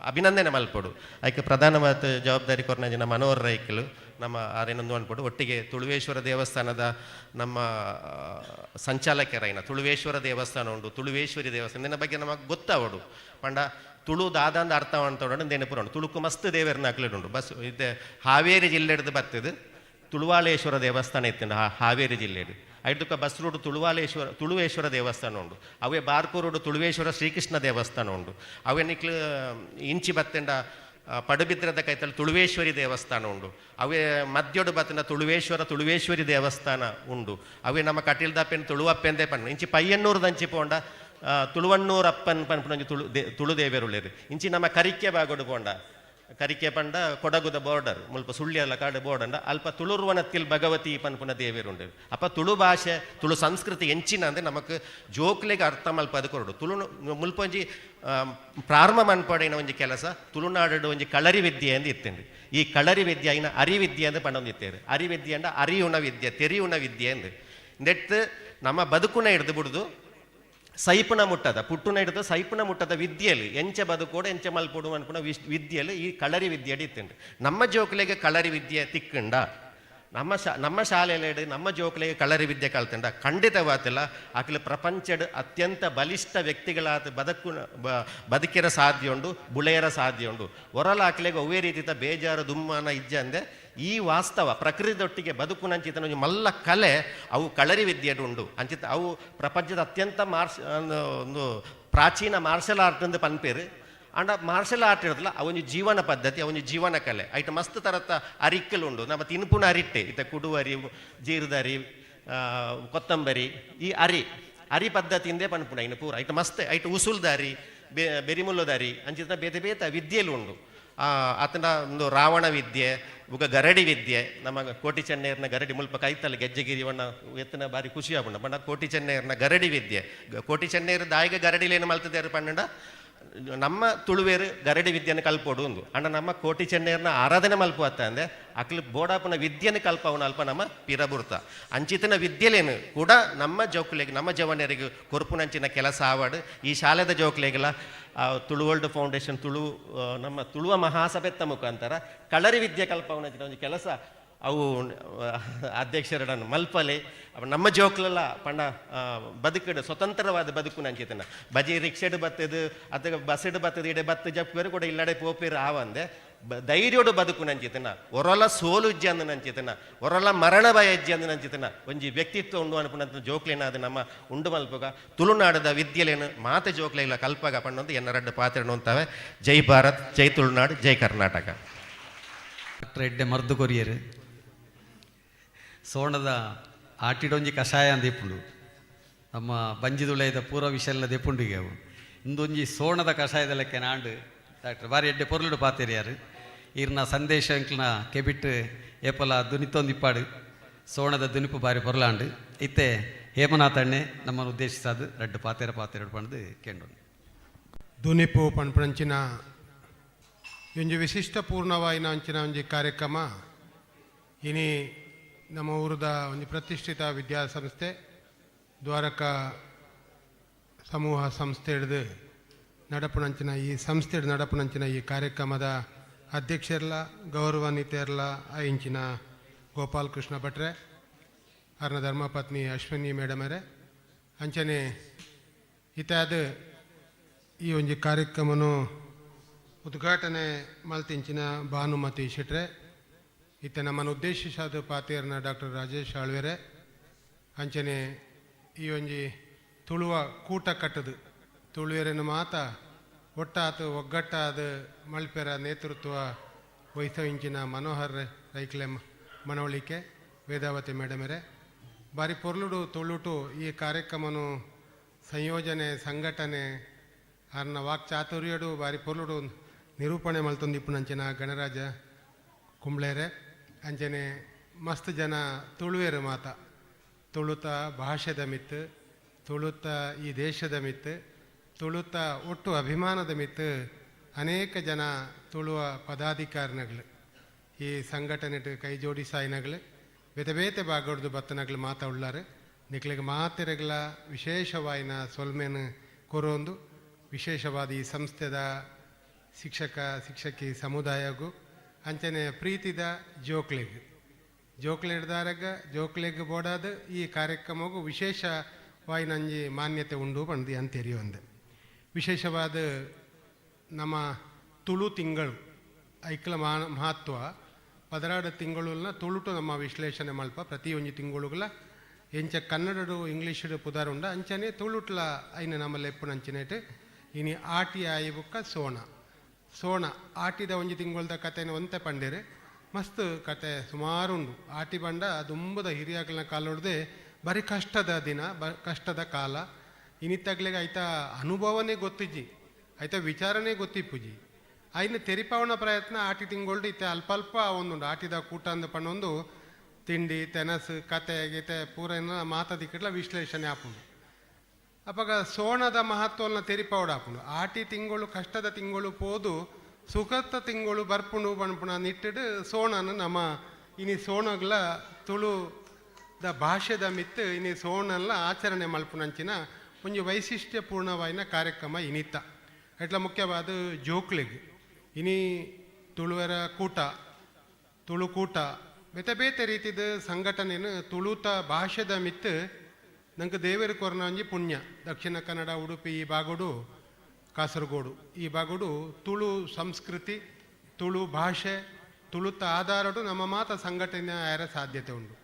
E: ಅಭಿನಂದನೆ ಮಲ್ಪೊಡು. ಐಕ್ ಪ್ರಧಾನವಾದ ಜವಾಬ್ದಾರಿ ಕೊರ್ನ ಜನ ಮನೋಹರ್ ರೈಕಲು ನಮ್ಮ ಆರೇನೊಂದು ಅನ್ಪೊಡು. ಒಟ್ಟಿಗೆ ತುಳುವೇಶ್ವರ ದೇವಸ್ಥಾನದ ನಮ್ಮ ಸಂಚಾಲಕರೈನ ತುಳುವೇಶ್ವರ ದೇವಸ್ಥಾನ ಉಂಡು, ತುಳುವೇಶ್ವರಿ ದೇವಸ್ಥಾನ ನಿನ್ನ ಬಗ್ಗೆ ನಮಗೆ ಗೊತ್ತಾವಡು. ಪಂಡ ತುಳು ದಾದಂದ ಅರ್ಥ ಅಂತ ನೆನಪು ಉಂಡು. ತುಳುಕು ಮಸ್ತ್ ದೇವರನ್ನ ಉಂಡು. ಬಸ್ ಇದೆ ಹಾವೇರಿ ಜಿಲ್ಲೆಡ್ದು ಬರ್ತದೆ ತುಳುವಾಳೇಶ್ವರ ದೇವಸ್ಥಾನ ಇತ್ತು ಹಾವೇರಿ ಜಿಲ್ಲೆಡು. ಐದುಕ ಬಸ್ ರೋಡ್ ತುಳುವಾಲೇಶ್ವರ ತುಳುವೇಶ್ವರ ದೇವಸ್ಥಾನ ಉಂಡು. ಅವೇ ಬಾರ್ಕೂರೋಡು ತುಳುವೇಶ್ವರ ಶ್ರೀಕೃಷ್ಣ ದೇವಸ್ಥಾನ ಉಂಡು. ಅವೇ ನಿಕ್ಲು ಇಂಚಿ ಬತ್ತೆಂಡ ಪಡುಬಿದ್ರದ ಕೈತಲ್ ತುಳುವೇಶ್ವರಿ ದೇವಸ್ಥಾನ ಉಂಡು. ಅವೇ ಮದ್ಯೊಡು ಬತ್ತಿನ ತುಳುವೇಶ್ವರ ತುಳುವೇಶ್ವರಿ ದೇವಸ್ಥಾನ ಉಂಡು. ಅವೇ ನಮ್ಮ ಕಟೀಲ್ದಪ್ಪೆನ್ ತುಳುವಪ್ಪೆಂದೇ ಪಣ್ಣ. ಇಂಚಿ ಪಯ್ಯನ್ನೂರು ಪೋಂಡ ತುಳುವಣ್ಣೂರಪ್ಪನ್ ಪನ್ಪುನ ತುಳು ತುಳು ದೇವೆರುಳ್ಳೇರು. ಇಂಚಿ ನಮ್ಮ ಕರಿಕೆ ಬಾಗೋಡು ಪೋಂಡ ಕರಿಕೆ ಪಂಡ ಕೊಡಗುದ ಬೋರ್ಡರ್ ಮುಲ್ಪ ಸುಳ್ಯಲ್ಲ ಕಾಡು ಬೋರ್ಡಂಡ ಅಲ್ಪ ತುಳುರ್ವನತ್ತಿಲ್ ಭಗವತಿ ಪನ್ಪುನ ದೇವೆರುಂಡು. ಅಪ್ಪ ತುಳು ಭಾಷೆ ತುಳು ಸಂಸ್ಕೃತಿ ಎಂಚಿನ ಅಂದ್ರೆ ನಮಕ್ ಜೋಕ್ಲೆಗ್ ಅರ್ಥ ಮಲ್ಪ ಅದು ಕೊರಡು. ತುಳು ಮುಲ್ಪ ಒಂಜಿ ಪ್ರಾರಂಭ ಮನ್ಪಡಿನ ಒಂಜಿ ಕೆಲಸ ತುಳುನಾಡು ಒಂಜಿ ಕಳರಿ ವಿದ್ಯೆ ಅಂದ್ ಇತ್ತೇನ್ರಿ. ಈ ಕಳರಿ ವಿದ್ಯೆ ಐನ ಅರಿವಿದ್ಯೆ ಅಂದ್ ಪಂಡೊಂದಿತ್ತೇರು. ಅರಿವಿದ್ಯೆ ಅಂಡ ಅರಿಯುಣ ವಿದ್ಯೆ ತೆರಿಯುಣ ವಿದ್ಯೆ ಅಂದ್ ನೆಟ್ ನಮ್ಮ ಬದುಕುನ ಹಿಡ್ದು ಬಿಡುದು ಸೈಪುನ ಮುಟ್ಟದ ಪುಟ್ಟುನ ಹಿಡಿದು ಸೈಪುನ ಮುಟ್ಟದ ವಿದ್ಯೆಯಲ್ಲಿ ಎಂಚ ಬದುಕೋಡು ಎಂಚ ಮಲ್ಪೊಡು ಅನ್ಪುನ ವಿದ್ಯೆಯಲ್ಲಿ ಈ ಕಳರಿ ವಿದ್ಯೆ ಇತ್ತುಂಡು. ನಮ್ಮ ಜೋಕ್ಲೆಗೆ ಕಳರಿ ವಿದ್ಯೆ ತಿಕ್ಕಂಡ ನಮ್ಮ ನಮ್ಮ ಶಾಲೆಯಲ್ಲಿ ನಮ್ಮ ಜೋಕ್ಲೆಗೆ ಕಳರಿ ವಿದ್ಯೆ ಕಲ್ತಂಡ ಖಂಡಿತವಾತಿಲ್ಲ ಆಕಲೆ ಪ್ರಪಂಚದ ಅತ್ಯಂತ ಬಲಿಷ್ಠ ವ್ಯಕ್ತಿಗಳಾದ ಬದುಕು ಬದುಕಿರ ಸಾಧ್ಯ ಉಂಡು, ಬುಳೆಯರ ಸಾಧ್ಯ ಉಂಡು. ಹೊರಲ ಆಕಲೆಗೆ ಒವ್ವೇ ರೀತಿಯ ಬೇಜಾರು ದುಮ್ಮಾನ ಇಜ್ಜ ಅಂದೆ ಈ ವಾಸ್ತವ ಪ್ರಕೃತಿದೊಟ್ಟಿಗೆ ಬದುಕುನಂಚಿತನ ಒಂಜಿ ಮಲ್ಲ ಕಲೆ ಅವು ಕಳರಿ ವಿದ್ಯೆ ಉಂಡು. ಅಂಚಿತ ಅವು ಪ್ರಪಂಚದ ಅತ್ಯಂತ ಒಂದು ಪ್ರಾಚೀನ ಮಾರ್ಷಲ್ ಆರ್ಟ್ ಅಂದ್ ಪನ್ಪೇರು. ಆಂಡ ಮಾರ್ಷಲ್ ಆರ್ಟ್ ಇರ್ತಲ್ಲ, ಅವೊಂಜಿ ಜೀವನ ಪದ್ಧತಿ, ಅವೊಂಜಿ ಜೀವನ ಕಲೆ. ಐಟ್ ಮಸ್ತ್ ತರತ್ತ ಅರಿಕ್ಕಲು ಉಂಡು. ನಮ್ಮ ತಿನ್ಪುನ ಅರಿಟ್ಟೆ ಇತ್ತ ಕುಡುವರಿ, ಜೀರ್ದರಿ, ಕೊತ್ತಂಬರಿ, ಈ ಅರಿ ಅರಿ ಪದ್ಧತಿಯಿಂದೇ ಪನ್ಪುನ ಇನ್ನು ಪೂರ. ಐಟ್ ಮಸ್ತ್ ಐಟ್ ಉಸುಲ್ದಾರಿ, ಬೆರಿಮುಲ್ಲುದಾರಿ ಅಂಚಿನ ಬೇತೆ ಬೇತೆ ವಿದ್ಯೆಲು ಉಂಡು. ಆತನ ಒಂದು ರಾವಣ ವಿದ್ಯೆ, ಬುಕ ಗರಡಿ ವಿದ್ಯೆ. ನಮ್ಮ ಕೋಟಿ ಚೆನ್ನೈರ್ನ ಗರಡಿ ಮುಲ್ಪ ಕೈತಲ್ ಗೆಜ್ಜೆಗಿರಿವಣ್ಣ ಎತ್ತನ ಬಾರಿ ಖುಷಿ ಆಪುಂಡು. ಪಂಡ ಕೋಟಿ ಚೆನ್ನೈರ್ನ ಗರಡಿ ವಿದ್ಯೆ, ಕೋಟಿ ಚೆನ್ನೈರ್ ದಾಯಿಗ ಗರಡಿಲೇನು ಮಲ್ತದೇರು ಪಂಡ, ನಮ್ಮ ತುಳುವೇರು ಗರಡಿ ವಿದ್ಯೆಯನ್ನು ಕಲ್ಪೊಡು ಉಂದು. ಅಂಡ ನಮ್ಮ ಕೋಟಿ ಚೆನ್ನೈರ್ನ ಆರಾಧನೆ ಮಲ್ಪು ಅಂದೆ ಅಕ್ಲು ಬೋಡಾಪುನ ವಿದ್ಯೆಯನ್ನು ಕಲ್ಪವನ ಅಲ್ಪ ನಮ್ಮ ಪಿರಬುರ್ತ ಅಂಚಿತನ ವಿದ್ಯೆಲೇನು ಕೂಡ ನಮ್ಮ ಜೋಕುಲೆಗ್, ನಮ್ಮ ಜವನರಿಗೆ ಕೊರ್ಪುನಂಚಿನ ಕೆಲಸ ಆವಡ್. ಈ ಶಾಲೆದ ಜೋಕುಲೆಗ್ಲ ತುಳು ವರ್ಲ್ಡ್ ಫೌಂಡೇಶನ್ ತುಳು ನಮ್ಮ ತುಳುವ ಮಹಾಸಭೆತ್ತ ಮುಖಾಂತರ ಕಳರಿ ವಿದ್ಯೆ ಕಲ್ಪವನಂಚಿನ ಒಂಜಿ ಕೆಲಸ ಅವು ಅಧ್ಯಕ್ಷರಡನ್ನು ಮಲ್ಪಲೆ. ಅವ ನಮ್ಮ ಜೋಕ್ಲೆಲ್ಲ ಪಂಡ ಬದುಕಡು ಸ್ವತಂತ್ರವಾದ ಬದುಕು ನಂಚಿತನ. ಬಜಿ ರಿಕ್ಷೆಡ್ ಬತ್ತದು ಅದ ಬಸ್ಡ್ ಬತ್ತದು ಇಡೆ ಬತ್ತು ಜಪ್ಪೇರು ಕೂಡ ಇಲ್ಲಡೆ ಪೋಪೇರು ಆವಂದೆ ಧೈರ್ಯೋಡು ಬದುಕು ನಂಚಿತನ. ಒರಲ ಸೋಲುಜ್ಜಿ ಅಂದ ನಂಚಿತನ, ಒರಲ ಮರಣ ಭಯ ಅಂದ ನಂಚಿತನ ಒಂಜಿ ವ್ಯಕ್ತಿತ್ವ ಉಂಡು ಅನ್ಪುನಂತ ಜೋಕ್ಲೇನಾದ ನಮ್ಮ ಉಂಡು ಮಲ್ಪುಗ. ತುಳುನಾಡದ ವಿದ್ಯೆಲೇನು ಮಾತೆ ಜೋಕ್ಲೆಲ್ಲ ಕಲ್ಪಗ ಪಣ್ಣೊಂದು ಎನ್ನ ರಡ್ಡು ಪಾತ್ರ ಅಂತವೆ. ಜೈ ಭಾರತ್, ಜೈ ತುಳುನಾಡು, ಜೈ ಕರ್ನಾಟಕ.
A: ಡಾಕ್ಟರ್ ಎಡ್ಡೆ ಮರ್ದು ಕೊರಿಯರು. ಸೋಣದ ಆಟಿಡೊಂಜಿ ಕಷಾಯ ಅಂದ ಇಪ್ಪುಂಡು. ನಮ್ಮ ಬಂಜಿದುಳೆದ ಪೂರ್ವ ವಿಷಯ ದೆಪ್ಪುಂಡಿಗೆ ಅವು. ಇಂದೊಂಜಿ ಸೋಣದ ಕಷಾಯದ ಲೆಕ್ಕ ನಾಂಡು. ಡಾಕ್ಟರ್ ಬಾರಿ ಎಡ್ಡೆ ಪೊರ್ಲುಡು ಪಾತೆರಿಯಾರು. ಈರ್ನ ಸಂದೇಶ ಎಂಕ್ಲನ ಕೆಬಿಟ್ಟು ಏಪಲ ದುನಿತೊಂದಿಪ್ಪಾಡು. ಸೋಣದ ದುನಿಪು ಬಾರಿ ಪೊರ್ಲಾಂಡು. ಇತ್ತೆ ಹೇಮನಾಥ್ ಅಣ್ಣೆ ನಮ್ಮನ್ನು ಉದ್ದೇಶಿಸಾದು ರಡ್ಡು ಪಾತೆರ ಪಾತೆರಡು ಪಂಡ್ದು ಕೇಂಡು.
F: ದುನಿಪು ಪನ್ಪುನಂಚಿನ ಒಂಜಿ ವಿಶಿಷ್ಟ ಪೂರ್ಣವಾಯಿನ ಅಂಚಿನ ಒಂಜಿ ಕಾರ್ಯಕ್ರಮ ಇನಿ ನಮ್ಮ ಊರದ ಒಂಜಿ ಪ್ರತಿಷ್ಠಿತ ವಿದ್ಯಾಸಂಸ್ಥೆ ದ್ವಾರಕಾ ಸಮೂಹ ಸಂಸ್ಥೆ ಹಿಡ್ದು ನಡಪುನಂಚಿನ ಈ ಸಂಸ್ಥೆ ನಡಪುನಂಚಿನ ಈ ಕಾರ್ಯಕ್ರಮದ ಅಧ್ಯಕ್ಷರ್ಲ ಗೌರವಾನ್ವಿತರ್ಲ ಇಂಚಿನ ಗೋಪಾಲಕೃಷ್ಣ ಭಟ್ರೆ, ಅರ್ನ ಧರ್ಮಪತ್ನಿ ಅಶ್ವಿನಿ ಮೇಡಮರೆ, ಅಂಚನೆ ಇತ್ಯಾದ ಈ ಒಂಜಿ ಕಾರ್ಯಕ್ರಮನು ಉದ್ಘಾಟನೆ ಮಲ್ತಿಂಚಿನ ಭಾನುಮತಿ ಶೆಟ್ರೆ, ಇತ್ತೆ ನಮ್ಮನ್ನು ಉದ್ದೇಶಿಸಾದ ಪಾತೇರ್ನ ಡಾಕ್ಟರ್ ರಾಜೇಶ್ ಆಳ್ವೆರೆ, ಅಂಚನೆ ಈ ಒಂಜಿ ತುಳುವ ಕೂಟ ಕಟ್ಟದು ತುಳುವೆರನ್ನು ಮಾತ ಒಟ್ಟಾತು ಒಗ್ಗಟ್ಟಾದ ಮಲ್ಪೆರ ನೇತೃತ್ವ ವಹಿಸೋ ಮನೋಹರ್ ರೈಕ್ಲೆ ಮನವಳಿಕೆ ವೇದಾವತಿ ಮೇಡಮರೆ, ಬಾರಿ ಪೊರ್ಲುಡು ತುಳುಟು ಈ ಕಾರ್ಯಕ್ರಮನು ಸಂಯೋಜನೆ ಸಂಘಟನೆ ಅರ್ನ ವಾಕ್ಚಾತುರ್ಯಡು ಬಾರಿ ಪೊರ್ಲುಡು ನಿರೂಪಣೆ ಮಲ್ತೊಂದಿಪ್ಪುನಂಚಿನ ಗಣರಾಜ ಕುಂಬ್ಳೇರೆ, ಅಂಚನೆ ಮಸ್ತ್ ಜನ ತುಳುವೆರು ಮಾತ ತುಳುತ ಭಾಷೆದ ಮಿತ್ತು, ತುಳುತ ಈ ದೇಶದ ಮಿತ್ತು, ತುಳುತ ಒಟ್ಟು ಅಭಿಮಾನದ ಮಿತ್ತು ಅನೇಕ ಜನ ತುಳುವ ಪದಾಧಿಕಾರಿನಗಳು ಈ ಸಂಘಟನೆ ಕೈ ಜೋಡಿಸಾಯಿನಗಳು ಬೇತೆ ಬೇತೆ ಭಾಗಡ್ದು ಬತ್ತನಗಳು ಮಾತ ಉಳ್ಳಾರು. ನಿಕ್ಲೆಗ್ ಮಾತೆರೆಗಳ ವಿಶೇಷವಾಯಿನ ಸೊಲ್ಮೆನು ಕೊರೊಂದು, ವಿಶೇಷವಾದ ಈ ಸಂಸ್ಥೆದ ಶಿಕ್ಷಕ ಶಿಕ್ಷಕಿ ಸಮುದಾಯಗೂ, ಅಂಚನೆ ಪ್ರೀತಿದ ಜೋಕ್ಲೆಗ್, ಜೋಕ್ಲೆಡ್ದಾರಗ ಜೋಕ್ಲೆಗ್ ಬೋಡಾದ ಈ ಕಾರ್ಯಕ್ರಮಗೂ ವಿಶೇಷವಾಯಿನಂಜಿ ಮಾನ್ಯತೆ ಉಂಡು ಪಂದು ಅಂತೇರಿ. ವಿಶೇಷವಾದ ನಮ್ಮ ತುಳು ತಿಂಗಳು ಐಕ್ಲ ಮಹತ್ವ 12 ತಿಂಗಳುಲ್ನ ತುಳುಟು ನಮ್ಮ ವಿಶ್ಲೇಷಣೆ ಮಲ್ಪ. ಪ್ರತಿಯೊಂಜಿ ತಿಂಗಳುಗಳ ಎಂಚ ಕನ್ನಡಡು ಇಂಗ್ಲೀಷಡು ಪುದಾರುಂಡ ಅಂಚನೆ ತುಳುಟ್ಲ ಐನ ನಮ್ಮ ಲೆಪ್ಪುನಂಚಿನೇಟ್. ಇನಿ ಆಟಿ ಆಯಿ ಬುಕ್ಕ ಸೋಣ. ಸೋಣ ಆಟಿದ ಒಂಜಿ ತಿಂಗಳದ ಕತೆನ ಒಂತೆ ಪಂಡೇರು. ಮಸ್ತ್ ಕತೆ ಸುಮಾರು ಉಂಡು. ಆಟಿ ಬಂಡ ದುಂಬದ ಹಿರಿಯಾಕಲ್ನ ಕಾಲೊಡ್ದೆ ಬರೀ ಕಷ್ಟದ ದಿನ, ಕಷ್ಟದ ಕಾಲ. ಇನಿತ್ತಗ್ಲಿಗೆ ಐತ ಅನುಭವನೇ ಗೊತ್ತಿಜ್ಜಿ, ಐತ ವಿಚಾರನೇ ಗೊತ್ತಿಪ್ಪುಜಿ. ಐನ ತೆರಿಪಾವಣ ಪ್ರಯತ್ನ ಆಟಿ ತಿಂಗಳ್ಡು ಇತ್ತೆ ಅಲ್ಪ ಅಲ್ಪ ಒಂದುಂಡು. ಆಟಿದ ಕೂಟ ಅಂದ್ ಪಂಡೊಂದು ತಿಂಡಿ ತೆನಸು ಕತೆ ಗೀತೆ ಪೂರ ಮಾತ ದಿಕ್ಕಟ್ಲ ವಿಶ್ಲೇಷಣೆ ಆಪುಂಡು. ಅಪಗ ಸೋಣದ ಮಹತ್ವನ ತೆರಿಪಾವಡ ಆಪುಂಡು. ಆಟಿ ತಿಂಗಳು ಕಷ್ಟದ ತಿಂಗಳು ಪೋದು ಸುಖದ ತಿಂಗಳು ಬರ್ಪುಂಡು ಪನ್ಪುಣ ನಿಟ್ಟಿಡು ಸೋಣನ ನಮ್ಮ ಇನಿ ಸೋಣಗ್ಲ ತುಳುದ ಭಾಷೆದ ಮಿತ್ತು ಇನಿ ಸೋಣಲ್ಲ ಆಚರಣೆ ಮಲ್ಪುನಂಚಿನ ಒಂಜಿ ವೈಶಿಷ್ಟ್ಯಪೂರ್ಣವಾಯಿನ ಕಾರ್ಯಕ್ರಮ ಇನಿತ್ತ. ಎಟ್ಲ ಮುಖ್ಯವಾದ ಜೋಕ್ಲೆಗ್ ಇನಿ ತುಳುವರ ಕೂಟ, ತುಳು ಕೂಟ, ಬೇತೆ ಬೇತೆ ರೀತಿದ ಸಂಘಟನೆನು ತುಳುತ ಭಾಷೆದ ಮಿತ್ತು ನಂಗೆ ದೇವರು ಕೊರ್ನ ಒಂಜಿ ಪುಣ್ಯ. ದಕ್ಷಿಣ ಕನ್ನಡ, ಉಡುಪಿ ಈ ಭಾಗಡು, ಕಾಸರಗೋಡು ಈ ಭಾಗಡು ತುಳು ಸಂಸ್ಕೃತಿ, ತುಳು ಭಾಷೆ, ತುಳುತ ಆಧಾರಡು ನಮ್ಮ ಮಾತ ಸಂಘಟನೆ ಆಯರ ಸಾಧ್ಯತೆ ಉಂಟು.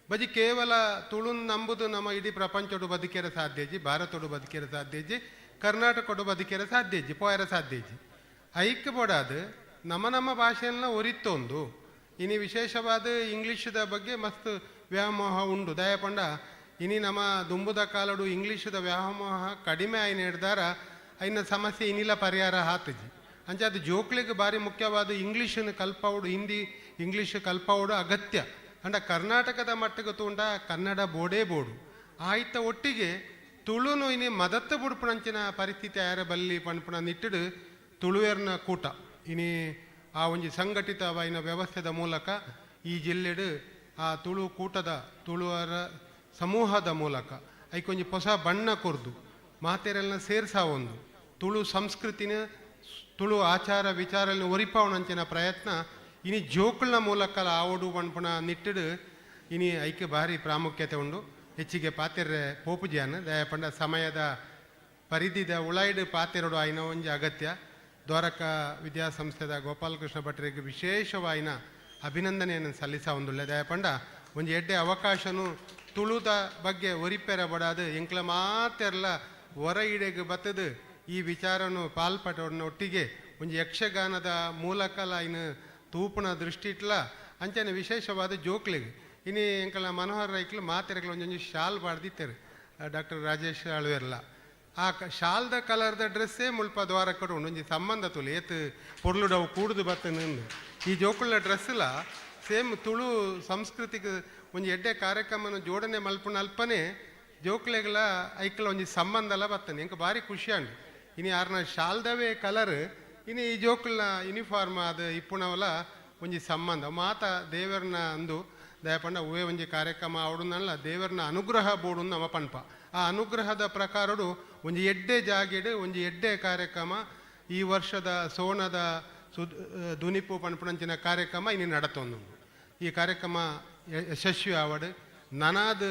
F: ಬಜಿ ಕೇವಲ ತುಳುನ್ ನಂಬುದು ನಮ್ಮ ಇಡೀ ಪ್ರಪಂಚಡು ಬದುಕೆರ ಸಾಧ್ಯ ಇಜ್ಜಿ, ಭಾರತಡು ಬದುಕೆರ ಸಾಧ್ಯ ಇಜ್ಜಿ, ಕರ್ನಾಟಕಡು ಬದುಕೆರ ಸಾಧ್ಯ ಇಜ್ಜಿ, ಪೋಯರ ಸಾಧ್ಯ ಇಜ್ಜಿ. ಐಕ್ ಬೋಡಾದ್ ನಮ್ಮ ನಮ್ಮ ಭಾಷೆಯನ್ನ ಒರಿತೊಂದು ಇನಿ ವಿಶೇಷವಾದ ಇಂಗ್ಲೀಷದ ಬಗ್ಗೆ ಮಸ್ತ್ ವ್ಯಾಮೋಹ ಉಂಡು. ದಯಪಂಡ ಇನಿ ನಮ್ಮ ದುಂಬುದ ಕಾಲಡು ಇಂಗ್ಲೀಷದ ವ್ಯಾಮೋಹ ಕಡಿಮೆ ಆಯಿನ ಹಿಡ್ದಾರ ಐನ ಸಮಸ್ಯೆ ಇನಿಲ ಪರಿಹಾರ ಹಾತಜಿ. ಅಂಚ ಅದು ಜೋಕ್ಲಿಗೆ ಭಾರಿ ಮುಖ್ಯವಾದ ಇಂಗ್ಲೀಷನ್ನು ಕಲ್ಪವಡು, ಹಿಂದಿ ಇಂಗ್ಲೀಷ್ ಕಲ್ಪವಡು ಅಗತ್ಯ. ಅಂಡ ಕರ್ನಾಟಕದ ಮಟ್ಟಿಗೆ ತೂಂಡ ಕನ್ನಡ ಬೋಡೇ ಬೋಡು. ಆಯ್ತ ಒಟ್ಟಿಗೆ ತುಳುನು ಇನಿ ಮದತ್ತು ಬುಡ್ಪುಣಂಚಿನ ಪರಿಸ್ಥಿತಿ ಆಯರ ಬಲ್ಲಿ ಪನ್ಪುಣ ನಿಟ್ಟಿಡು ತುಳುವೆರ್ನ ಕೂಟ ಇನಿ ಆ ಒಂಜಿ ಸಂಘಟಿತವಾಯಿನ ವ್ಯವಸ್ಥೆದ ಮೂಲಕ ಈ ಜಿಲ್ಲೆಡು ಆ ತುಳು ಕೂಟದ ತುಳುವರ ಸಮೂಹದ ಮೂಲಕ ಐಕೊಂಜಿ ಹೊಸ ಬಣ್ಣ ಕೊರ್ದು ಮಾತೆರೆಲ್ಲ ಸೇರ್ಸಾವೊಂದು ತುಳು ಸಂಸ್ಕೃತಿನ, ತುಳು ಆಚಾರ ವಿಚಾರ ಒರಿಪಾವಣಂಚಿನ ಪ್ರಯತ್ನ ಇನಿ ಜೋಕುಲ್ನ ಮೂಲಕ ಆವಡು ಪನ್ಪುಣ ನಿಟ್ಟಿಡು ಇನಿ ಐಕೆ ಭಾರಿ ಪ್ರಾಮುಖ್ಯತೆ ಉಂಡು. ಹೆಚ್ಚಿಗೆ ಪಾತೆರ್ರೆ ಪೋಪುಜಿಯಾನ, ದಯಪಂಡ ಸಮಯದ ಪರಿಧಿದ ಉಳಾಯ್ಡು ಪಾತೆರಡು ಆಯ್ನ ಒಂಜಿ ಅಗತ್ಯ. ದ್ವಾರಕಾ ವಿದ್ಯಾಸಂಸ್ಥೆದ ಗೋಪಾಲಕೃಷ್ಣ ಭಟ್ರಿಗೆ ವಿಶೇಷವಾಯಿನ ಅಭಿನಂದನೆಯನ್ನು ಸಲ್ಲಿಸ ಒಂದುಳ್ಳೆ. ದಯಪಂಡ ಒಂಜಿ ಎಡ್ಡೆ ಅವಕಾಶನು ತುಳುದ ಬಗ್ಗೆ ಒರಿಪೆರ ಬಡಾದು ಎಂಕ್ಲ ಮಾತೆರ್ಲ ಹೊರ ಇಡೆಗ್ ಬತ್ತದು ಈ ವಿಚಾರನು ಪಾಲ್ಪಟೋಡ್ನ ಒಟ್ಟಿಗೆ ಒಂಜಿ ಯಕ್ಷಗಾನದ ಮೂಲಕಲ ಇನ್ನು ತೂಪುನ ದೃಷ್ಟಿ ಇಟ್ಲ. ಅಂಚನೆ ವಿಶೇಷವಾದ ಜೋಕ್ಲಿಗ್ ಇನಿ ಎಂಕಲ್ನ ಮನೋಹರ್ ರೈಕ್ಲು ಮಾತೆರೆಗ್ಲ ಒಂಜೊಂಜಿ ಶಾಲ್ ಪಾಡ್ದಿತ್ತೆರ್, ಡಾಕ್ಟರ್ ರಾಜೇಶ್ ಆಳ್ವೆರ್ಲ. ಆ ಶಾಲ್ದ ಕಲರ್ದ ಡ್ರೆಸ್ಸೇ ಮುಲ್ಪ ದ್ವಾರಕಡು ಉಂಡು. ಒಂಜಿ ಸಂಬಂಧ ತುಲು ಏತ್ ಪೊರ್ಲುಡವು ಕೂಡುದು ಬತ್ತನ. ಈ ಜೋಕುಲ್ನ ಡ್ರೆಸ್ಲ ಸೇಮ್. ತುಳು ಸಂಸ್ಕೃತಿಗೆ ಒಂಜಿ ಎಡ್ಡೆ ಕಾರ್ಯಕ್ರಮನ ಜೋಡಣೆ ಮಲ್ಪುನ ಅಲ್ಪನೆ ಜೋಕ್ಲೆಗ್ಲ ಐಕ್ಲ ಒಂಜಿ ಸಂಬಂಧಲ ಬತ್ತನೆ. ಎಂಕ್ ಭಾರಿ ಖುಷಿ ಆಂಡ್. ಇನಿ ಆರ್ನ ಶಾಲ್ದವೇ ಕಲರ್ ಇನಿ ಈ ಜೋಕುಲ್ನ ಯೂನಿಫಾರ್ಮ್ ಆದ್ ಇಪ್ಪುನವಲ ಒಂಜಿ ಸಂಬಂಧ ಮಾತ ದೇವರ್ನ ಅಂದು. ದಯಪಂಡ ಹೂವೇ ಒಂಜಿ ಕಾರ್ಯಕ್ರಮ ಆವಡುನಲ್ಲ ದೇವರ್ನ ಅನುಗ್ರಹ ಬೋಡು ನಮ ಪನ್ಪ. ಆ ಅನುಗ್ರಹದ ಪ್ರಕಾರಡು ಒಂಜಿ ಎಡ್ಡೆ ಜಾಗೆಡ್ ಒಂಜಿ ಎಡ್ಡೆ ಕಾರ್ಯಕ್ರಮ, ಈ ವರ್ಷದ ಸೋನದ ದುನಿಪು ಪನ್ಪುನಂಚಿನ ಕಾರ್ಯಕ್ರಮ ಇನಿ ನಡತೊಂದು. ಈ ಕಾರ್ಯಕ್ರಮ ಯಶಸ್ವಿ ಆವಡ್. ನನಾದ್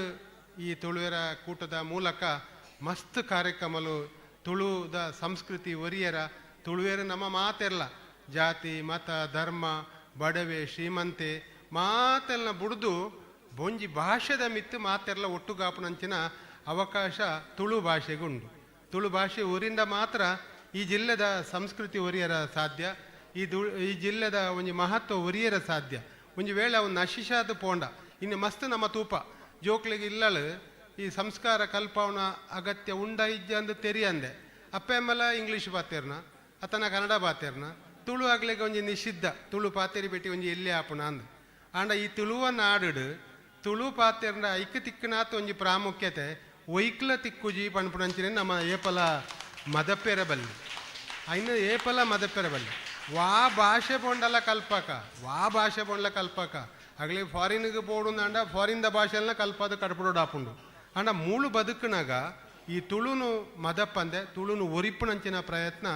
F: ಈ ತುಳುವೆರ ಕೂಟದ ಮೂಲಕ ಮಸ್ತ್ ಕಾರ್ಯಕ್ರಮಲು ತುಳುದ ಸಂಸ್ಕೃತಿ ಒರಿಯರ, ತುಳುವೆರ ನಮ್ಮ ಮಾತೆರ್ಲ ಜಾತಿ ಮತ ಧರ್ಮ ಬಡವೆ ಶ್ರೀಮಂತೆ ಮಾತೆಲ್ಲ ಬುಡ್ದು ಬೊಂಜಿ ಭಾಷೆದ ಮಿತ್ತು ಮಾತೆರ್ಲ ಒಟ್ಟುಗಾಪುನಂಚಿನ ಅವಕಾಶ ತುಳು ಭಾಷೆಗುಂಡು. ತುಳು ಭಾಷೆ ಊರಿಂದ ಮಾತ್ರ ಈ ಜಿಲ್ಲೆದ ಸಂಸ್ಕೃತಿ ಒರಿಯರ ಸಾಧ್ಯ, ಈ ಜಿಲ್ಲೆದ ಒಂಜಿ ಮಹತ್ವ ಒರಿಯರ ಸಾಧ್ಯ. ಒಂಜಿ ವೇಳೆ ಅವು ನಶಿಸಾದ ಪೋಂಡ ಇನ್ನು ಮಸ್ತ್ ನಮ್ಮ ತೂಪ ಜೋಕ್ಲಿಗೆ ಇಲ್ಲಳು ಈ ಸಂಸ್ಕಾರ ಕಲ್ಪವನ ಅಗತ್ಯ ಉಂಡ ಇಜ್ಜ ಅಂದ್ ತೆರಿಯಂದೆ ಅಪ್ಪೆ ಅಮ್ಮೆಲ ಇಂಗ್ಲೀಷ್ ಪಾತೆರ್ನ ಅತನ ಕನ್ನಡ ಪಾತೆರ್ನ, ತುಳು ಆಗ್ಲಿಗೆ ಒಂಜಿ ನಿಷಿದ್ಧ, ತುಳು ಪಾತೆರಿ ಬೆಟ್ಟಿ ಒಂಜಿ ಎಲ್ಲಿ ಆಪುನ ಅಂದ್. ಆಂಡ ಈ ತುಳುವ ನಾಡುಡು ತುಳು ಪಾತೆರ್ನ ಐಕ್ ತಿಕ್ಕನಾತ ಒಂಜಿ ಪ್ರಾಮುಖ್ಯತೆ ಒಯ್ಕ್ಲ ತಿಕ್ಕುಜಿ ಪನ್ಪುನಂಚಿನ ನಮ್ಮ ಏಪಲ ಮದಪೆರ ಬಲ್ಲಿ, ಐನ ಏಪಲ ಮದಪೆರ ಬಲ್ಲಿ. ವಾ ಭಾಷೆ ಪೋಂಡಲ ಕಲ್ಪಕ, ವಾ ಭಾಷೆ ಪೋಂಡಲ ಕಲ್ಪಕ. ಅಗಲಿ ಫಾರಿನ್ಗೆ ಪೋಡುಂದಾಂಡ ಫಾರಿನ್ದ ಭಾಷೆಲ್ನ ಕಲ್ಪದ ಕಡ್ಪಡೋಡು ಆಪುಂಡು. ಆಂಡ ಮೂಳು ಬದುಕುನಾಗ ಈ ತುಳುನು ಮದಪ್ಪಂದೆ ತುಳುನು ಒರಿಪುನಂಚಿನ ಪ್ರಯತ್ನ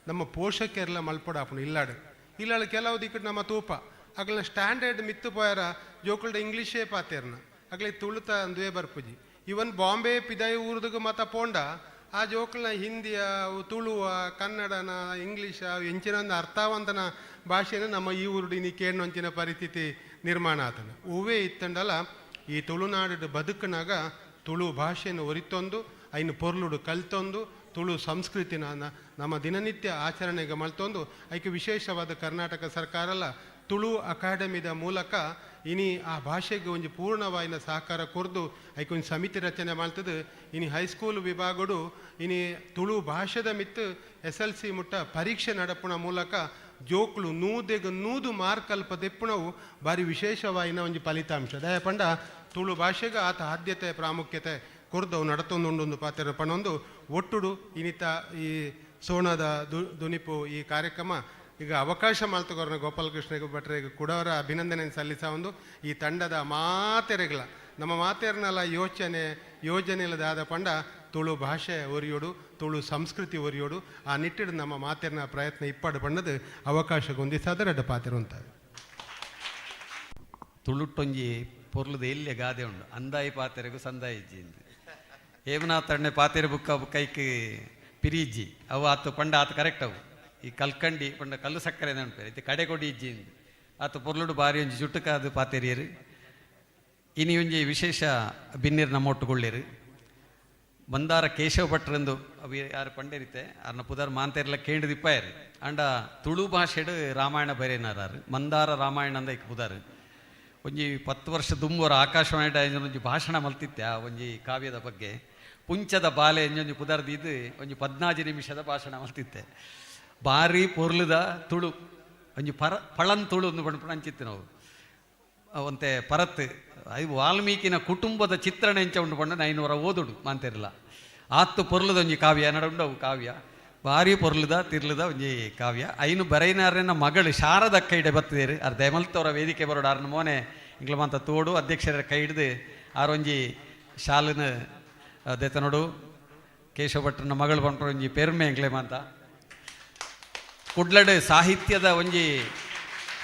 F: ನಮ್ಮ ಪೋಷಕರೆಲ್ಲ ಮಲ್ಪೊಡಾಪುಂಡು ಇಲ್ಲಾಡು. ಇಲ್ಲಾಡು ಕೆಲವು ದಿಕ್ಕಡ್ ನಮ್ಮ ತೂಪ ಅಗಲ್ನ ಸ್ಟ್ಯಾಂಡರ್ಡ್ ಮಿತ್ತು ಪೋಯರ ಜೋಕುಲ್ಡ ಇಂಗ್ಲೀಷೇ ಪಾತೆರ್ನ, ಅಗಲಿ ತುಳುತ ಅಂದುವೇ ಬರ್ಪುಜಿ. ಇವನ್ ಬಾಂಬೆ ಪಿದಾಯಿ ಊರ್ದುಗು ಮತ ಪೋಂಡ ಆ ಜೋಕುಲ್ನ ಹಿಂದಿಯ ತುಳುವ ಕನ್ನಡನ ಇಂಗ್ಲೀಷ ಎಂಚಿನ ಒಂದು ಅರ್ಥವಂತನ ಭಾಷೆನ ನಮ್ಮ ಈ ಊರುಡು ಇನಿ ಕೇಣ್ಣೊಂಚಿನ ಪರಿಸ್ಥಿತಿ ನಿರ್ಮಾಣ ಆತನ. ಹೂವೇ ಇತ್ತಂಡಲ ಈ ತುಳುನಾಡು ಬದುಕನಾಗ ತುಳು ಭಾಷೆಯನ್ನು ಒರಿತೊಂದು ಐನು ಪೊರ್ಲುಡು ಕಲ್ತೊಂದು ತುಳು ಸಂಸ್ಕೃತಿನ ನಮ್ಮ ದಿನನಿತ್ಯ ಆಚರಣೆಗೆ ಮಲ್ತೊಂದು ಐಕೆ ವಿಶೇಷವಾದ ಕರ್ನಾಟಕ ಸರ್ಕಾರಲ ತುಳು ಅಕಾಡೆಮಿದ ಮೂಲಕ ಇನಿ ಆ ಭಾಷೆಗೆ ಒಂಜಿ ಪೂರ್ಣವಾಯಿನ ಸಹಕಾರ ಕೊರ್ದು ಐಕೆ ಒಂಜಿ ಸಮಿತಿ ರಚನೆ ಮಾಡ್ತದೆ. ಇನಿ ಹೈಸ್ಕೂಲ್ ವಿಭಾಗಡು ಇನಿ ತುಳು ಭಾಷೆದ ಮಿತ್ತು ಎಸ್ ಎಲ್ ಸಿ ಮುಟ್ಟ ಪರೀಕ್ಷೆ ನಡಪುನ ಮೂಲಕ ಜೋಕ್ಲು ನೂದೆಗ್ ನೂದು ಮಾರ್ಕ್ ಅಲ್ಪ ದೆಪ್ಪುನವು ಭಾರಿ ವಿಶೇಷವಾಯಿನ ಒಂಜಿ ಫಲಿತಾಂಶ. ದಯಪಂಡ ತುಳು ಭಾಷೆಗೆ ಆತ ಆದ್ಯತೆ ಪ್ರಾಮುಖ್ಯತೆ ಕೊರ್ದವು ನಡತೊಂದುಂಡು ಪಾತೆರ ಪಣೊಂದು ಒಟ್ಟುಡು ಇನಿತ ಈ ಸೋಣದ ದುನಿಪು ಈ ಕಾರ್ಯಕ್ರಮ ಈಗ ಅವಕಾಶ ಮಲ್ತುಕೊರ್ನ ಗೋಪಾಲಕೃಷ್ಣ ಭಟ್ರಿಗೆ ಕುಡವರ ಅಭಿನಂದನೆ ಸಲ್ಲಿಸ ಒಂದು ಈ ತಂಡದ ಮಾತೆರೆಗಳ ನಮ್ಮ ಮಾತೆರ್ನಲ ಯೋಚನೆ ಯೋಜನೆ ಇಲ್ಲದಾದ ಪಂಡ ತುಳು ಭಾಷೆ ಒರಿಯೋಡು, ತುಳು ಸಂಸ್ಕೃತಿ ಒರಿಯೋಡು, ಆ ನಿಟ್ಟಿಡು ನಮ್ಮ ಮಾತೆರ್ನ ಪ್ರಯತ್ನ ಇಪ್ಪಾಡು ಬಣ್ಣದ ಅವಕಾಶಗೊಂದಿಸಾದ ರಡ್ಡ ಪಾತೆರುಂತ.
A: ತುಳುಟ್ಟೊಂಜಿ ಪೊರ್ಲುದ ಎಲ್ಯ ಗಾದೆ ಉಂಡು, ಅಂದಾಯಿ ಪಾತೆರೆಗು ಸಂದಾಯಿ ಇಜ್ಜಿ ಇಂದು. ಹೇಮನಾಥ್ ಅಣ್ಣೆ ಪಾತೆರೆ ಬುಕ್ಕ ಕೈಕ್ ಪಿರಿಜ್ಜಿ ಅವು ಆತು ಪಂಡ ಆತು ಕರೆಕ್ಟ್ ಅವು. ಈ ಕಲ್ಕಂಡಿ ಪಂಡ ಕಲ್ಲು ಸಕ್ಕರೆ ಉಂಟು ಇತ್ತೆ ಕಡೆ ಕೊಡಿ ಇಜ್ಜಿ ಇಂದು. ಆತು ಪೊರ್ಲುಡು ಬಾರಿ ಒಂಜಿ ಚುಟ್ಟುಕಾದು ಪಾತೆರಿಯರು. ಇನಿ ಒಂಜಿ ವಿಶೇಷ ಬಿನ್ನಿರ್ ನಮ್ಮೊಟ್ಟುಕೊಳ್ಳಿರು. ಮಂದಾರ ಕೇಶವ ಭಟ್ರೆಂದು ಅವು ಯಾರು ಪಂಡೇರಿತ್ತೆ ಅರ್ನ ಪುದರ್ ಮಾಂತೆರ್ಲ ಕೇಂಡು ದಿಪ್ಪಾಯರು. ಅಂಡ ತುಳು ಭಾಷೆಡ್ ರಾಮಾಯಣ ಬರೇನಾರು, ಮಂದಾರ ರಾಮಾಯಣ ಅಂದ ಇಕ್ ಪುದರ್. ಒಂಜಿ 10 ವರ್ಷ ದುಂಬುವರ ಆಕಾಶವಾಣಿ ಒಂಜಿ ಭಾಷಣ ಮಲ್ತಿತ್ತೆ ಆ ಒಂಜಿ ಕಾವ್ಯದ ಬಗ್ಗೆ. ಪುಂಚದ ಬಾಲೆ ಒಂಜಿ ಪುದರ್ ದೀದು ಒಂಜಿ 14 ನಿಮಿಷದ ಭಾಷಣ ಮಲ್ತಿತ್ತೆ. ಬಾರಿ ಪೊರ್ಲುದ ತುಳು, ಒಂಜಿ ಪರ ಪಳನ್ ತುಳು ಒಂದು ಪಂಡ್ಪುಣ ಅಂಚಿತ್ತು. ನಾವು ಒಂತೆ ಪರತ್ ಅವು ವಾಲ್ಮೀಕಿನ ಕುಟುಂಬದ ಚಿತ್ರಣ ಎಂಚ ಉಂಡು ಪಂಡ 500 ಓದುಡು ಮಾಂತಿರಲ್ಲ. ಆತ್ತು ಪೊರ್ಲುದ ಒಂಜಿ ಕಾವ್ಯ ನಡುಂಡು. ಅವು ಕಾವ್ಯ ಭಾರಿ ಪೊರ್ಲುದ ತಿರ್ಲುದ ಒಂಜಿ ಕಾವ್ಯ. ಐನು ಬರೈನಾರನ ಮಗಳು ಶಾರದ ಕೈಡೆ ಬತ್ತಿದೇರು. ಅರ್ ದಯಮಲ್ತವರ ವೇದಿಕೆ ಬರೋಡು. ಆರ್ನ ಮೋನೆ ಇಂಗ್ಲಮಾಂತ ತೋಡು ಅಧ್ಯಕ್ಷರ ಕೈ ಹಿಡ್ದು ಆರೊಂಜಿ ಶಾಲಿನ ದೆತನೋಡು. ಕೇಶವ ಭಟ್ರನ ಮಗಳು ಪಂಡ್ರ ಒಂಜಿ ಪೆರ್ಮೆ ಎಂಕ್ಲೆ ಮಾಂತ. ಕುಡ್ಲಡು ಸಾಹಿತ್ಯದ ಒಂಜಿ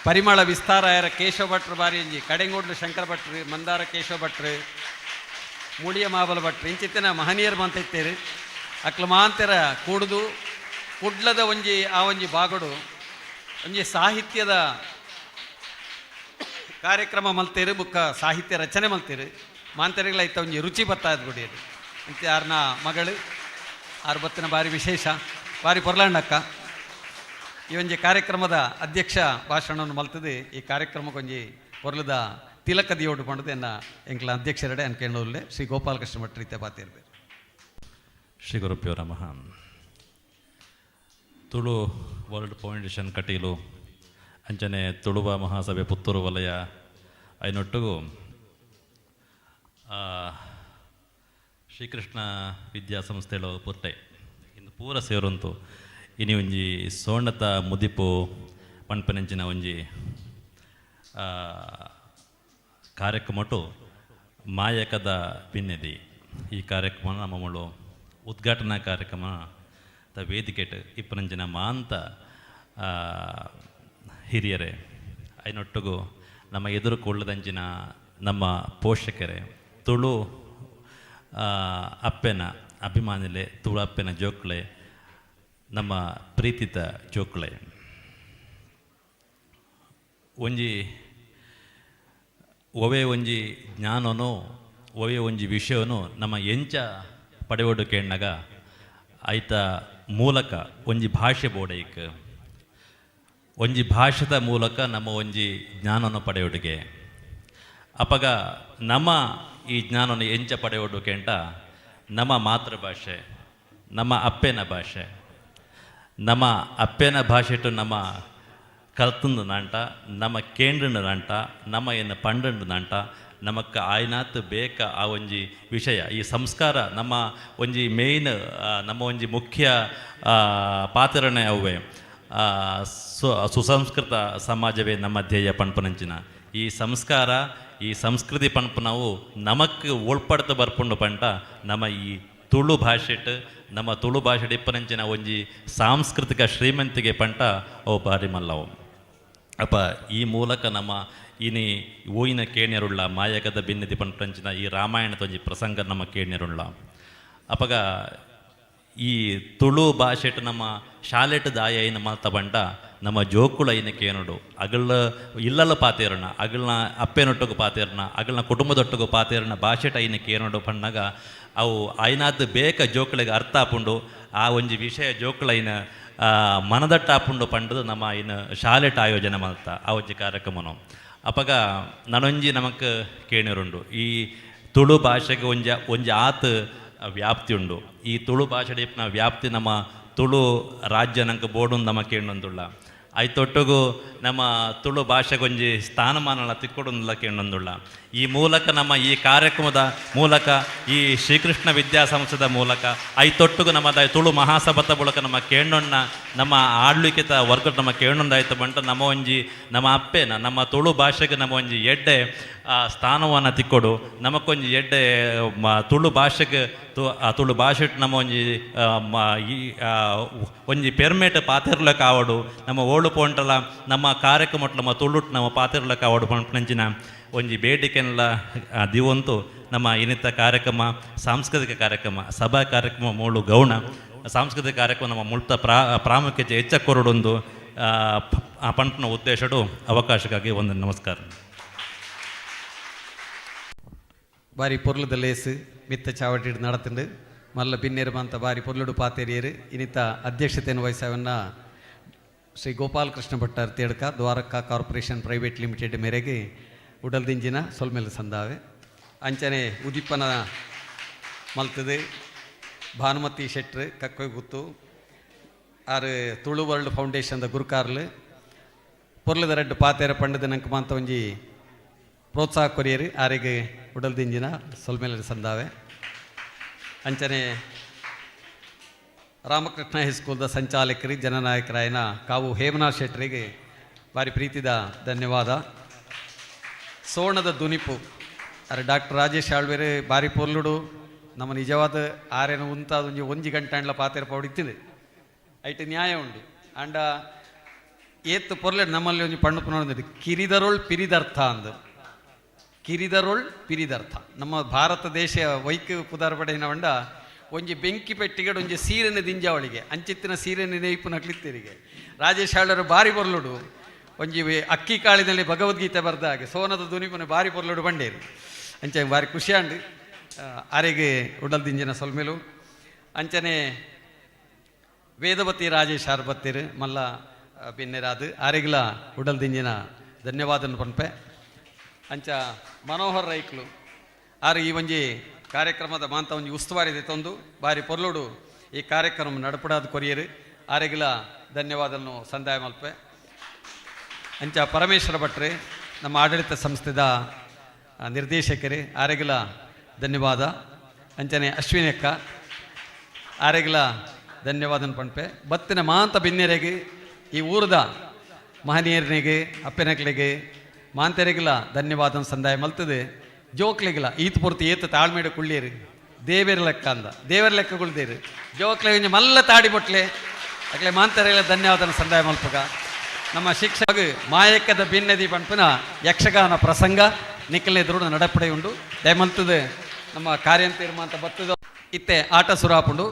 A: ಪರಿಮಳ ವಿಸ್ತಾರ ಆಯರ ಕೇಶವ ಭಟ್ರು ಬಾರಿ ಒಂಜಿ ಕಡೆಂಗೋಡ್ಲು ಶಂಕರ ಭಟ್ರು, ಮಂದಾರ ಕೇಶವ ಭಟ್ರು, ಮೂಡಿಯ ಮಾಬಲ ಭಟ್ರು, ಇಂಚಿತ್ತಿನ ಮಹನೀಯರು ಮಂತ ಇತ್ತೇರು. ಅಕ್ಲ ಮಾಂತೆರ ಕೂಡುದು ಕುಡ್ಲದ ಒಂಜಿ ಆ ಒಂಜಿ ಬಾಗಡು ಒಂಜಿ ಸಾಹಿತ್ಯದ ಕಾರ್ಯಕ್ರಮ ಮಲ್ತೇರು, ಬುಕ್ಕ ಸಾಹಿತ್ಯ ರಚನೆ ಮಲ್ತೇರು. ಮಾಂತೆರೆಗಳ ಐತ ಒಂಜಿ ರುಚಿ ಬತ್ತಾದ ಗುಡಿಯರು ಇಂತೆ. ಆರ್ನ ಮಗಳು ಆರು ಬತ್ತಿನ ಬಾರಿ ವಿಶೇಷ, ಬಾರಿ ಪೊರ್ಲಾಂಡಕ್ಕ. ಈ ಒಂಜಿ ಕಾರ್ಯಕ್ರಮದ ಅಧ್ಯಕ್ಷ ಭಾಷಣವನ್ನು ಮಲ್ತದೆ ಈ ಕಾರ್ಯಕ್ರಮಕ್ಕೊಂಜಿ ಪೊರ್ಲದ ತಿಲಕ ದಿಯೋಡು ಪಂಡದು ಎನ್ನ ಎಂಕ್ಲ ಅಧ್ಯಕ್ಷರಡೆ ಅನ್ಕೊಂಡು ಶ್ರೀ ಗೋಪಾಲಕೃಷ್ಣ ಭಟ್ರೀತೆ ಬಾತಿರ್ಬೇಕು.
G: ಶ್ರೀ ಗುರುಭ್ಯೋ ನಮಃ. ತುಳು ವರ್ಲ್ಡ್ ಫೌಂಡೇಶನ್ ಕಟೀಲು ಅಂಚನೆ ತುಳುವ ಮಹಾಸಭೆ ಪುತ್ತೂರು ವಲಯ ಐನೊಟ್ಟಿಗೂ ಶ್ರೀಕೃಷ್ಣ ವಿದ್ಯಾಸಂಸ್ಥೆಳು ಪುಟ್ಟೆ ಇಂದು ಪೂರ ಸೇರುಂತು ಇನಿ ಒಂಜಿ ಸೋಣತ ಮುದಿಪು ಪನ್ಪನೆಂಚಿನ ಒಂಜಿ ಕಾರ್ಯಕ್ರಮಟು ಮಾಯಕದ ಪಿನ್ನೆದಿ ಈ ಕಾರ್ಯಕ್ರಮ ನಮ್ಮ ಮುಳು ಉದ್ಘಾಟನಾ ಕಾರ್ಯಕ್ರಮ ದ ವೇದಿಕೆಟ್ ಇಪ್ಪನಂಚಿನ ಮಾಂತ ಹಿರಿಯರೇ, ಐನೊಟ್ಟಿಗೂ ನಮ್ಮ ಎದುರು ಕೊಳ್ಳದಂಚಿನ ನಮ್ಮ ಪೋಷಕರೇ, ತುಳು ಅಪ್ಪೆನ ಅಭಿಮಾನಿಲೆ, ತುಳು ಅಪ್ಪೆನ ಜೋಕ್ಲೆ, ನಮ್ಮ ಪ್ರೀತಿತ ಜೋಕ್ಲೆ, ಒಂಜಿ ಒವೆ ಒಂಜಿ ಜ್ಞಾನನೋ ಒವೆ ಒಂಜಿ ವಿಷಯನೋ ನಮ್ಮ ಎಂಚ ಪಡೆಯೋಡು ಕೇಣ್ಣಗ ಐತ ಮೂಲಕ ಒಂಜಿ ಭಾಷೆ ಬೋಡೈಕ್. ಒಂಜಿ ಭಾಷೆದ ಮೂಲಕ ನಮ್ಮ ಒಂಜಿ ಜ್ಞಾನವನ್ನು ಪಡೆಯೋಡಿಗೆ. ಅಪಗ ನಮ್ಮ ಈ ಜ್ಞಾನವನ್ನು ಎಂಚ ಪಡೆಯೋಡು ಕೇಂಟ ನಮ್ಮ ಮಾತೃಭಾಷೆ, ನಮ್ಮ ಅಪ್ಪೆನ ಭಾಷೆ. ನಮ್ಮ ಅಪ್ಪೆನ ಭಾಷೆಟು ನಮ್ಮ ಕಲ್ತಂದು ನಾಂಟ, ನಮ್ಮ ಕೇಂದ್ರಂಡು ನಾಂಟ, ನಮ್ಮ ಏನು ಪಂಡಂಡು ನಾಂಟ, ನಮಕ್ ಆಯ್ನಾತ್ ಬೇಕ ಆ ಒಂಜಿ ವಿಷಯ, ಈ ಸಂಸ್ಕಾರ ನಮ್ಮ ಒಂಜಿ ಮೇಯ್ನ್, ನಮ್ಮ ಒಂಜಿ ಮುಖ್ಯ ಪಾತ್ರನೇ ಅವೆ. ಸುಸಂಸ್ಕೃತ ಸಮಾಜವೇ ನಮ್ಮ ಧ್ಯೇಯ ಪಣ್ಪನಂಚಿನ ಈ ಸಂಸ್ಕಾರ, ಈ ಸಂಸ್ಕೃತಿ ಪಣ್ಪುನವು ನಮಕ್ ಒಳ್ಪಡ್ತ ಬರ್ಪುಂಡು ಪಂಟ ನಮ್ಮ ಈ ತುಳು ಭಾಷೆಟ್, ನಮ್ಮ ತುಳು ಭಾಷೆಡ್ ಇಪ್ಪನಂಚಿನ ಒಂಜಿ ಸಾಂಸ್ಕೃತಿಕ ಶ್ರೀಮಂತಿಗೆ ಪಂಟ ಅವು ಬಾರಿ ಮಲ್ಲವು. ಅಪ್ಪ ಈ ಮೂಲಕ ನಮ್ಮ ಇನಿ ಓಯಿನ ಕೇಣ್ಯರುಳ್ಳ ಮಾಯಕದ ಬಿನ್ನದಿ ಪಂಪಂಚಿನ ಈ ರಾಮಾಯಣದ ಒಂಜಿ ಪ್ರಸಂಗ ನಮ್ಮ ಕೇಣ್ಯರುಳ್ಳ. ಅಪಗ ಈ ತುಳು ಭಾಷೆಟ್ ನಮ್ಮ ಶಾಲೆಟ್ ದಾಯ ಐನ ಮಲ್ತ ಬಂಡ ನಮ್ಮ ಜೋಕುಳ ಐನ ಕೇನುಡು ಅಗಲ ಇಲ್ಲಲ್ಲ ಪಾತೇರಣ, ಅಗಲ್ನ ಅಪ್ಪೆನೊಟ್ಟುಗು ಪಾತೇರಣ, ಅಗಲ್ನ ಕುಟುಂಬದೊಟ್ಟುಗು ಪಾತೇರಣ ಭಾಷೆಟ್ ಐನ ಕೇನುಡು ಪಣ್ಣಗ ಅವು ಐನಾದ್ ಬೇಕ ಜೋಕುಳಿಗೆ ಅರ್ಥ ಆಪುಂಡು. ಆ ಒಂಜಿ ವಿಷಯ ಜೋಕುಳೈನ ಮನದಟ್ಟ ಆಪುಂಡು ಪಂಡದು ನಮ್ಮ ಇನ್ನು ಶಾಲೆಟ್ ಆಯೋಜನೆ ಮಲ್ತ ಆ ಒಂಜಿ ಕಾರ್ಯಕ್ರಮನು. ಅಪಗ ನನೊಂಜಿ ನಮಕ್ ಕೇಣಿರುಂಡು, ಈ ತುಳು ಭಾಷೆಗೆ ಒಂಜಿ ಒಂಜಿ ಆತ್ ವ್ಯಾಪ್ತಿ ಉಂಡು. ಈ ತುಳು ಭಾಷೆ ಇಪ್ಪುನ ವ್ಯಾಪ್ತಿ ನಮ್ಮ ತುಳು ರಾಜ್ಯ ನಂಗೆ ಬೋಡುಂದು ನಮ್ಮ ಕೇಂಡೊಂದುಳ್ಳ. ಐತೊಟ್ಟುಗು ನಮ್ಮ ತುಳು ಭಾಷೆಗೊಂಜಿ ಸ್ಥಾನಮಾನಲ ತಿಕ್ಕೊಡುಂದುಲ ಕೇಂಡೊಂದುಳ್ಳ. ಈ ಮೂಲಕ ನಮ್ಮ ಈ ಕಾರ್ಯಕ್ರಮದ ಮೂಲಕ, ಈ ಶ್ರೀಕೃಷ್ಣ ವಿದ್ಯಾಸಂಸ್ಥೆದ ಮೂಲಕ, ಐತೊಟ್ಟುಗು ನಮ್ಮ ತುಳು ಮಹಾಸಭಾತ ಮೂಲಕ ನಮ್ಮ ಕೇಂಡೊಣ್ಣ ನಮ್ಮ ಆಳ್ವಿಕೆತ ವರ್ಗ ನಮ್ಮ ಕೇಂಡೊಂದಾಯ್ತು ಬಂಟ ನಮ್ಮ ಒಂಜಿ ನಮ್ಮ ಅಪ್ಪೆನ ನಮ್ಮ ತುಳು ಭಾಷೆಗೆ ನಮ್ಮ ಒಂಜಿ ಎಡ್ಡೆ ಸ್ಥಾನವನ್ನು ತಿಕ್ಕೊಡು. ನಮಕೊಂಜಿ ಎಡ್ಡೆ ತುಳು ಭಾಷೆಗೆ ಆ ತುಳು ಭಾಷೆ ನಮ್ಮ ಒಂಜಿ ಈ ಒಂಜಿ ಪೆರ್ಮೇಟ್ ಪಾತೆರ್ಲಕ್ಕೆ ಆವಡು, ನಮ್ಮ ಓಳು ಪೋಂಟಲ ನಮ್ಮ ಕಾರ್ಯಕ್ರಮ ನಮ್ಮ ತುಳುಟ್ ನಮ್ಮ ಪಾತೆರ್ಲಕ್ಕೆ ಆವಡು ಪಂಚಿನ ಒಂಜಿ ಬೇಡಿಕೆನೆಲ್ಲ ದಿವಂತು ನಮ್ಮ ಇನ್ನಿತ ಕಾರ್ಯಕ್ರಮ, ಸಾಂಸ್ಕೃತಿಕ ಕಾರ್ಯಕ್ರಮ, ಸಭಾ ಕಾರ್ಯಕ್ರಮ ಮೂಳು ಗೌಣ ಸಾಂಸ್ಕೃತಿಕ ಕಾರ್ಯಕ್ರಮ ನಮ್ಮ ಮುಳ್ತ ಪ್ರಾಮುಖ್ಯತೆ ಹೆಚ್ಚ ಕೊರಡೊಂದು ಆ ಪಂಪನ ಉದ್ದೇಶಡು ಅವಕಾಶಕ್ಕಾಗಿ ಒಂದು ನಮಸ್ಕಾರ.
A: ಬಾರಿ ಪೊರ್ಲುದ ಲೇಸ್ ಮಿತ್ತ ಚಾವಟಿಡ್ ನಡತುಂಡು. ಮಲ್ಲ ಬಿನ್ನೇರು ಮಂತ ಬಾರಿ ಪೊರ್ಲುಡು ಪಾತೇರಿಯರು. ಇನ್ನಿತ ಅಧ್ಯಕ್ಷತೆಯನ್ನು ವಹಿಸವನ್ನ ಶ್ರೀ ಗೋಪಾಲಕೃಷ್ಣ ಭಟ್ಟರ್ Tedka Dwaraka corporation private limited ಮೇರೆಗೆ ಉಡಲ್ದಿಂಜಿನ ಸೊಲ್ಮೆಲ್ ಸಂದಾವೆ. ಅಂಚನೆ ಉದಿಪ್ಪನ ಮಲ್ತದೆ ಭಾನುಮತಿ ಶೆಟ್ರು ಕಕ್ವೆ ಗುತ್ತು ಆರು ತುಳು ವರ್ಲ್ಡ್ ಫೌಂಡೇಶನ್ದ ಗುರುಕಾರ್ಲು ಪೊರ್ಲದ ರಡ್ಡು ಪಾತೇರ ಪಂಡದ ನಂಗೆ ಮಾಂತ ಒಂಜಿ ಪ್ರೋತ್ಸಾಹ ಕೊರಿಯರು. ಆರಿಗೆ ಉಡಲ್ದಿಂಜಿನ ಸೊಲ್ಮೆಲ್ ಸಂದಾವೆ. ಅಂಚನೆ ರಾಮಕೃಷ್ಣ ಹೈಸ್ಕೂಲ್ದ ಸಂಚಾಲಕರು ಜನನಾಯಕರಾಯನ ಕಾವು ಹೇಮನಾಥ್ ಶೆಟ್ಟರಿಗೆ ಭಾರಿ ಪ್ರೀತಿದ ಧನ್ಯವಾದ. ಸೋಣದ ದುನಿಪು ಅರೆ ಡಾಕ್ಟರ್ ರಾಜೇಶ್ ಆಳ್ವೇರು ಬಾರಿ ಪೊರ್ಲುಡು ನಮ್ಮ ನಿಜವಾದ ಆರೇನ ಉಂತಾದ ಒಂಜಿ ಒಂಜಿ ಗಂಟೆ ಅಂಡ್ಲ ಪಾತೆರ ಪೌಡಿತ್ತಿದೆ ಐಟ್ ನ್ಯಾಯ ಉಂಡು. ಅಂಡ ಏತ್ ಪೊರ್ಲೆಡ್ ನಮ್ಮಲ್ಲಿ ಒಂಜಿ ಪಣ್ಣು ಪುನೊಂದು ಕಿರಿದರೊಳ್ ಪಿರಿದರ್ಥ ಅಂದು, ಕಿರಿದರೊಳ್ ಪಿರಿದರ್ಥ. ನಮ್ಮ ಭಾರತ ದೇಶ ವೈಕ್ ಪುದಾರ್ ಪಡೆಯಿನ ವಂಡ ಒಂಜಿ ಬೆಂಕಿ ಪೆಟ್ಟಿಗಡು ಒಂಜಿ ಸೀರೆನ ದಿಂಜಾವಳಿಗೆ ಅಂಚಿತ್ತಿನ ಸೀರೆನ ನೇಯ್ಪುನ ಕ್ಲಿತ್ತಿರಿಗೆ ರಾಜೇಶ್ ಆಳರು ಬಾರಿ ಪೊರ್ಲುಡು ಒಂಜಿ ಅಕ್ಕಿ ಕಾಳಿನಲ್ಲಿ ಭಗವದ್ಗೀತೆ ಬರ್ದ ಹಾಗೆ ಸೋನದ ದುನಿಪುನ ಬಾರಿ ಪೊರ್ಲುಡು ಬಂಡೇರು. ಅಂಚೆ ಬಾರಿ ಖುಷಿಯಾಂಡು ಆರೆಗೆ ಉಡಲ್ ದಿಂಜಿನ ಸೊಲ್ಮೆಲು. ಅಂಚನೆ ವೇದವತಿ ರಾಜೇಶ್ ಆರ್ ಬತ್ತೀರು ಮಲ್ಲ ಬಿನ್ನೆರಾದು ಆರೆಗ್ಲ ಉಡಲ್ ದಿಂಜಿನ ಧನ್ಯವಾದನ ಪನ್ಪೆ. ಅಂಚ ಮನೋಹರ್ ರೈಕ್ಲು ಆರು ಈ ಒಂಜಿ ಕಾರ್ಯಕ್ರಮದ ಮಾಂತ ಒಂಜಿ ಉಸ್ತುವಾರಿ ತಂದು ಬಾರಿ ಪೊರ್ಲುಡು ಈ ಕಾರ್ಯಕ್ರಮ ನಡಪಡಾದ ಕೊರಿಯರು ಆರೆಗ್ಲ ಧನ್ಯವಾದವನ್ನು ಸಂದಾಯ ಮಲ್ಪೆ. ಅಂಚ ಪರಮೇಶ್ವರ ಭಟ್ರೆ ನಮ್ಮ ಆಡಳಿತ ಸಂಸ್ಥೆದ ನಿರ್ದೇಶಕರೇ ಆರೆಗ್ಲ ಧನ್ಯವಾದ. ಅಂಚನೆ ಅಶ್ವಿನಿ ಅಕ್ಕ ಆರೆಗ್ಲ ಧನ್ಯವಾದನ ಪನ್ಪೆ. ಬತ್ತಿನ ಮಾಂತ ಬಿನ್ನೆರೆಗೆ ಈ ಊರದ ಮಹನೀಯರನಿಗೆ ಅಪ್ಪನಕ್ಲಿಗೆ ಮಾಂತೆರೆಗ್ಲ ಧನ್ಯವಾದ ಸಂದಾಯ ಮಲ್ತದೆ. ಜೋಕ್ಲಿಗಿಲ್ಲ ಈತ್ ಪೂರ್ತಿ ಏತ್ ತಾಳ್ಮೇಡ ಕುಳ್ಳಿಯರು ದೇವೇರ ಲೆಕ್ಕ ಅಂದ ದೇವರ ಲೆಕ್ಕಗುಳ್ದೇರು ಜೋಕ್ಲೆ ಒಂಜಿ ಮಲ್ಲ ತಾಡಿ ಬೊಟ್ಲೆ ಅಕ್ಲೆ ಮಾಂತರೆಲ್ಲ ಧನ್ಯವಾದನ ಸಂದಾಯ ಮಲ್ಪಗ. ನಮ್ಮ ಶಿಕ್ಷಕ ಮಾಯಕದ ಬಿನ್ನದಿ ಪನ್ಪುನ ಯಕ್ಷಗಾನ ಪ್ರಸಂಗ ನಿಕ್ಕಲೆ ಎದುರು ನಡಪಡೆ ಉಂಡು ದಯಮಲ್ತದೆ ನಮ್ಮ ಕಾರ್ಯಂತೀರ್ಮಾಂತ ಬತ್ತದ ಇತ್ತೆ ಆಟ ಸುರಾಪುಂಡು.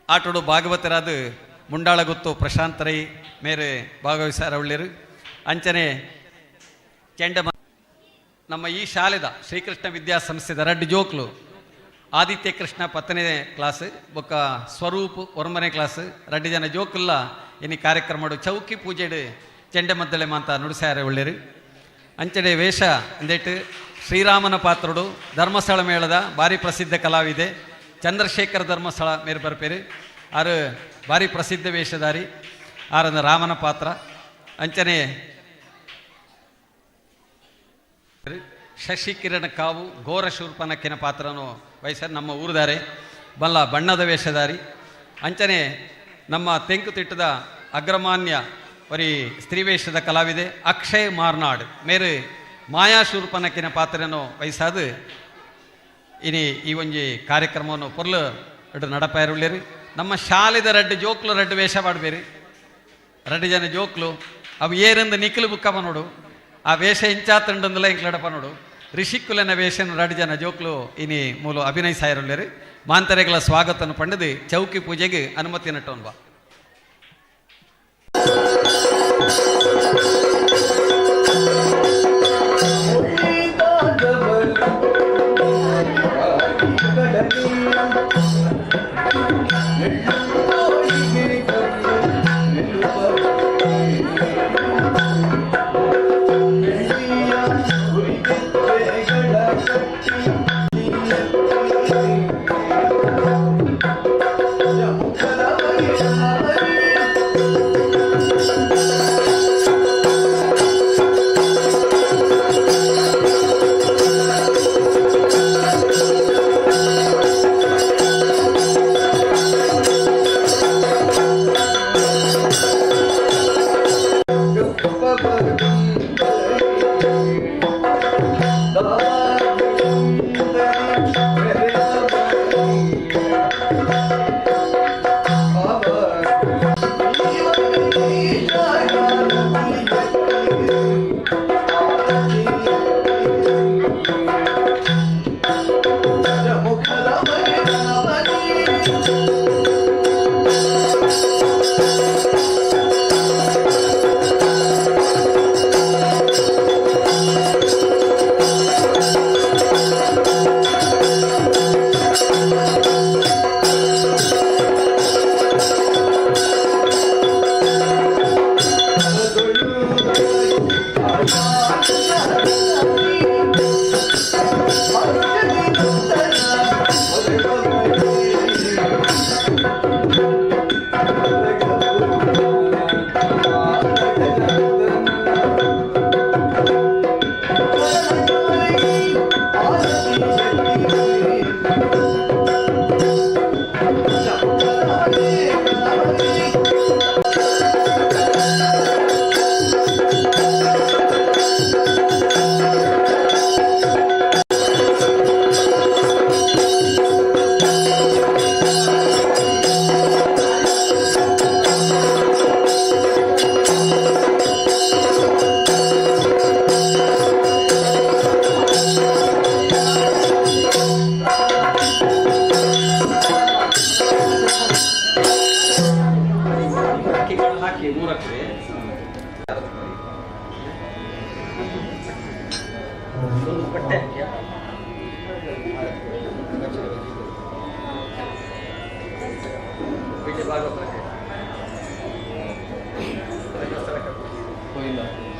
A: ಆಟೋಡು ಭಾಗವತರಾದ ಮುಂಡಾಳಗುತ್ತು ಪ್ರಶಾಂತ್ ರೈ ಮೇರೆ ಭಾಗವಹಿಸಾರ ಉಳ್ಳೇರು. ಅಂಚನೆ ಚೆಂಡ ನಮ್ಮ ಈ ಶಾಲೆದ ಶ್ರೀಕೃಷ್ಣ ವಿದ್ಯಾಸಂಸ್ಥೆದ ರಡ್ಡು ಜೋಕ್ಲು ಆದಿತ್ಯ ಕೃಷ್ಣ 10ನೇ ಕ್ಲಾಸ್ ಬೊಕ್ಕ ಸ್ವರೂಪ್ 9ನೇ ಕ್ಲಾಸ್ ರಡ್ಡು ಜನ ಜೋಕುಲ್ಲ ಇನಿ ಕಾರ್ಯಕ್ರಮ ಚೌಕಿ ಪೂಜೆಡು ಚೆಂಡೆ ಮದ್ದಳೆ ಮಾಂತ ನುಡಿಸಾರೆ ಉಳ್ಳೇರು. ಅಂಚನೆ ವೇಷ ಅಂದೇಟು ಶ್ರೀರಾಮನ ಪಾತ್ರಡು ಧರ್ಮಸ್ಥಳ ಮೇಳದ ಭಾರಿ ಪ್ರಸಿದ್ಧ ಕಲಾವಿದೆ ಚಂದ್ರಶೇಖರ ಧರ್ಮಸ್ಥಳ ಮೇರು ಬರ್ಪೇರು. ಆರು ಭಾರಿ ಪ್ರಸಿದ್ಧ ವೇಷಧಾರಿ ಆರನ ರಾಮನ ಪಾತ್ರ. ಅಂಚನೆ ಶಶಿಕಿರಣ ಕಾವು ಘೋರ ಶೂರ್ಪನಕ್ಕಿನ ಪಾತ್ರನು ವಯಸ್ಸ ನಮ್ಮ ಊರುದಾರೆ ಬಲ್ಲ ಬಣ್ಣದ ವೇಷಧಾರಿ. ಅಂಚನೆ ನಮ್ಮ ತೆಂಕುತಿಟ್ಟದ ಅಗ್ರಮಾನ್ಯ ವರಿ ಸ್ತ್ರೀವೇಷದ ಕಲಾವಿದೆ ಅಕ್ಷಯ್ ಮಾರ್ನಾಡ್ ಮೇರು ಮಾಯಾ ಶೂರ್ಪನಕ್ಕಿನ ಪಾತ್ರನು ವಯಸ್ಸಾದ ಇನಿ ಈ ಒಂಜಿ ಕಾರ್ಯಕ್ರಮವನ್ನು ಪೊರ್ಲು ಎಡು ನಡಪಾಯರುಳ್ಳೇರಿ. ನಮ್ಮ ಶಾಲೆದ ರಡ್ಡು ಜೋಕ್ಲು ರಡ್ಡು ವೇಷ ಮಾಡಬೇರಿ ರಡ್ಡು ಜನ ಜೋಕ್ಲು ಅವು ಏರಂದು ನಿಖಲು ಬುಕ್ಕಪ್ಪ ನೋಡು ಆ ವೇಷ ಇಂಚಾತಂಡಂದಲ ಇಂಕ್ಲಡಪ್ಪ ನೋಡು ರಿಷಿಕುಲನ ವೇಷನ ರಡ್ಡು ಜನ ಜೋಕ್ಲು ಇನಿ ಮೂಲ ಅಭಿನಯ ಸಾಯರುಳ್ಳೇರಿ. ಮಾಂತರೆಗಳ ಸ್ವಾಗತವನ್ನು ಪಂಡದು ಚೌಕಿ ಪೂಜೆಗೆ ಅನುಮತಿ ನಟ್ಟೋನ್ಬಾ.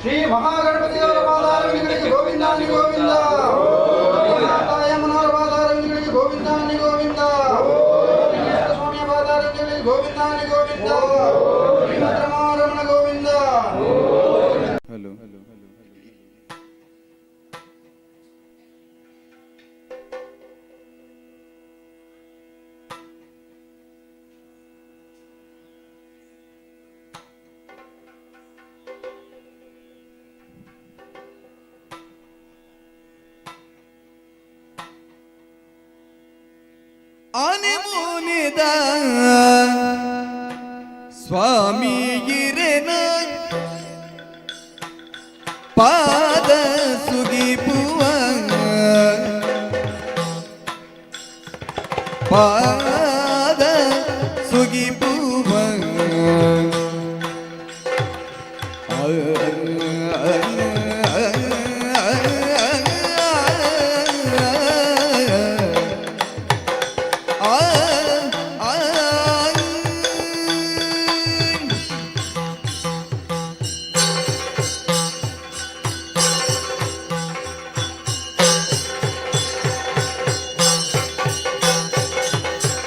H: ಶ್ರೀ ಮಹಾಗಣಪತಿಯವರ ಪಾದಾರವಿಂದಗಳಿಗೆ ಗೋವಿಂದಾನಿ ಗೋವಿಂದ, ತಾಯ ಮನೋಹರ ಪಾದಾರವಿಂದಗಳಿಗೆ ಗೋವಿಂದಾನಿ ಗೋವಿಂದ, ಸ್ವಾಮಿಯ ಪಾದಾರವಿಂದಗಳಿಗೆ ಗೋವಿಂದಾನಿ ಗೋವಿಂದ, ರಮಣ ಗೋವಿಂದ.
I: ಹಲೋ. ಆನೆ ಮೋನೆದ ಸ್ವಾಮಿ ಗಿರೆನ ಪಾದ ಸುಗಿಪುವ, ಪಾದ ಸುಗಿಪುವ. ಆ ಆ.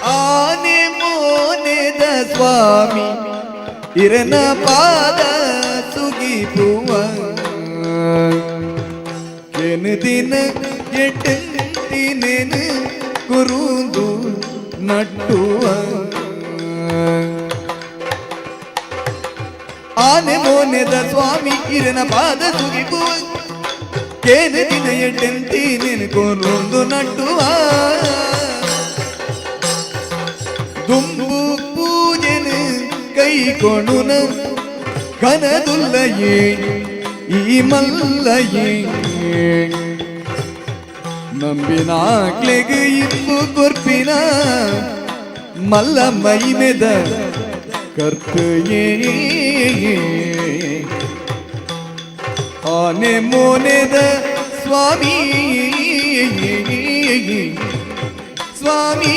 I: ಆನೆ ಮೋನೆದ ಸ್ವಾಮಿ ಇರನ ಪಾದ ಸುಗಿಪುವ, ಕೆನು ದಿನ ಎಟ್ಟಂತಿನೇನು ಕುರುಂದು ನಟ್ಟುವ. ಆನೆ ಮೋನೆದ ಸ್ವಾಮಿ ಇರನ ಪಾದ ಸುಗಿಪುವ, ಕೇನು ದಿನ ಎಟ್ಟಂತಿನೇನು ಕುರುಂದು ನಟ್ಟುವ. ದುಂಬು ಪೂಜೆನು ಕೈ ಕೊಣುನ ಕನದುಲ್ಲಯೇ ಈ ಮಲ್ಲಯೇ, ನಂಬಿನಾಕ್ಲೆಗ್ ಇಂಬು ಕೊರ್ಪಿನ ಮಲ್ಲ ಮೈಮೆದ ಕರ್ತಯೇ. ಆನೆ ಮೋನೆದ ಸ್ವಾಮಿ ಸ್ವಾಮಿ.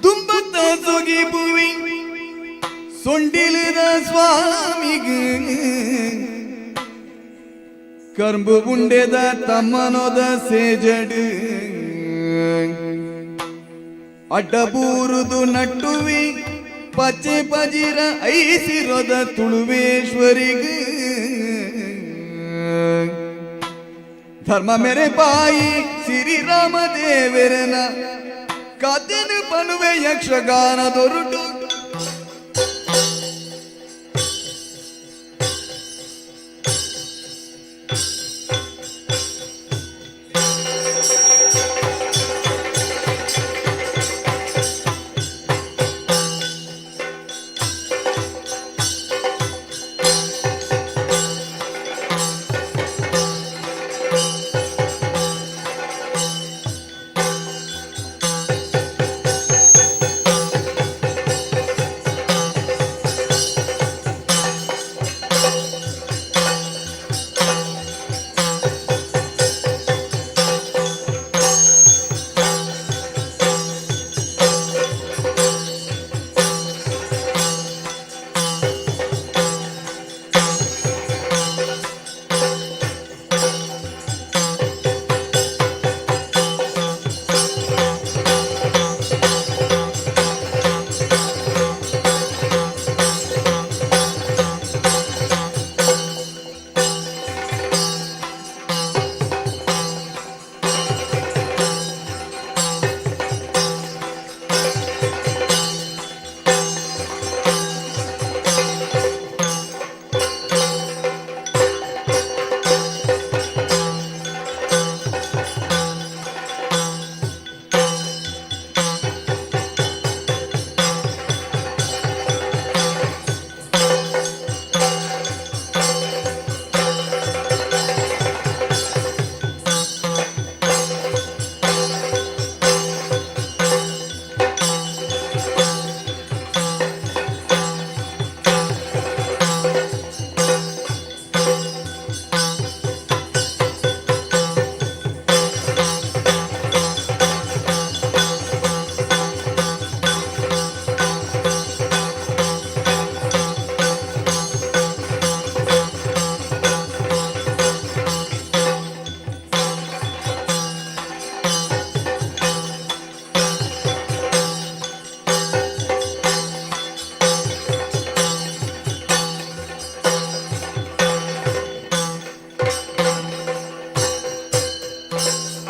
I: ದುಂಬತ್ತ ಸುಗಿಪುವಿ ಸೊಂಡಿಲಿದ ಸ್ವಾಮಿಗೆ, ಕರ್ಂಬು ಉಂಡೆದ ತಮ್ಮನೋದ ಸೇಜಡು ಅಡ್ಡಬೂರುದು ನಟ್ಟುವಿ ಪಚ್ಚೆ ಪಜಿರ ಐಸಿರೋದ ತುಳುವೇಶ್ವರಿಗೆ. ಧರ್ಮ ಮೆರೆ ಬಾಯಿ ಸಿರಿರಾಮ ದೇವರನ ಕತೆನು ಪನುವೆ ಯಕ್ಷಗಾನ ದೊರುಟು.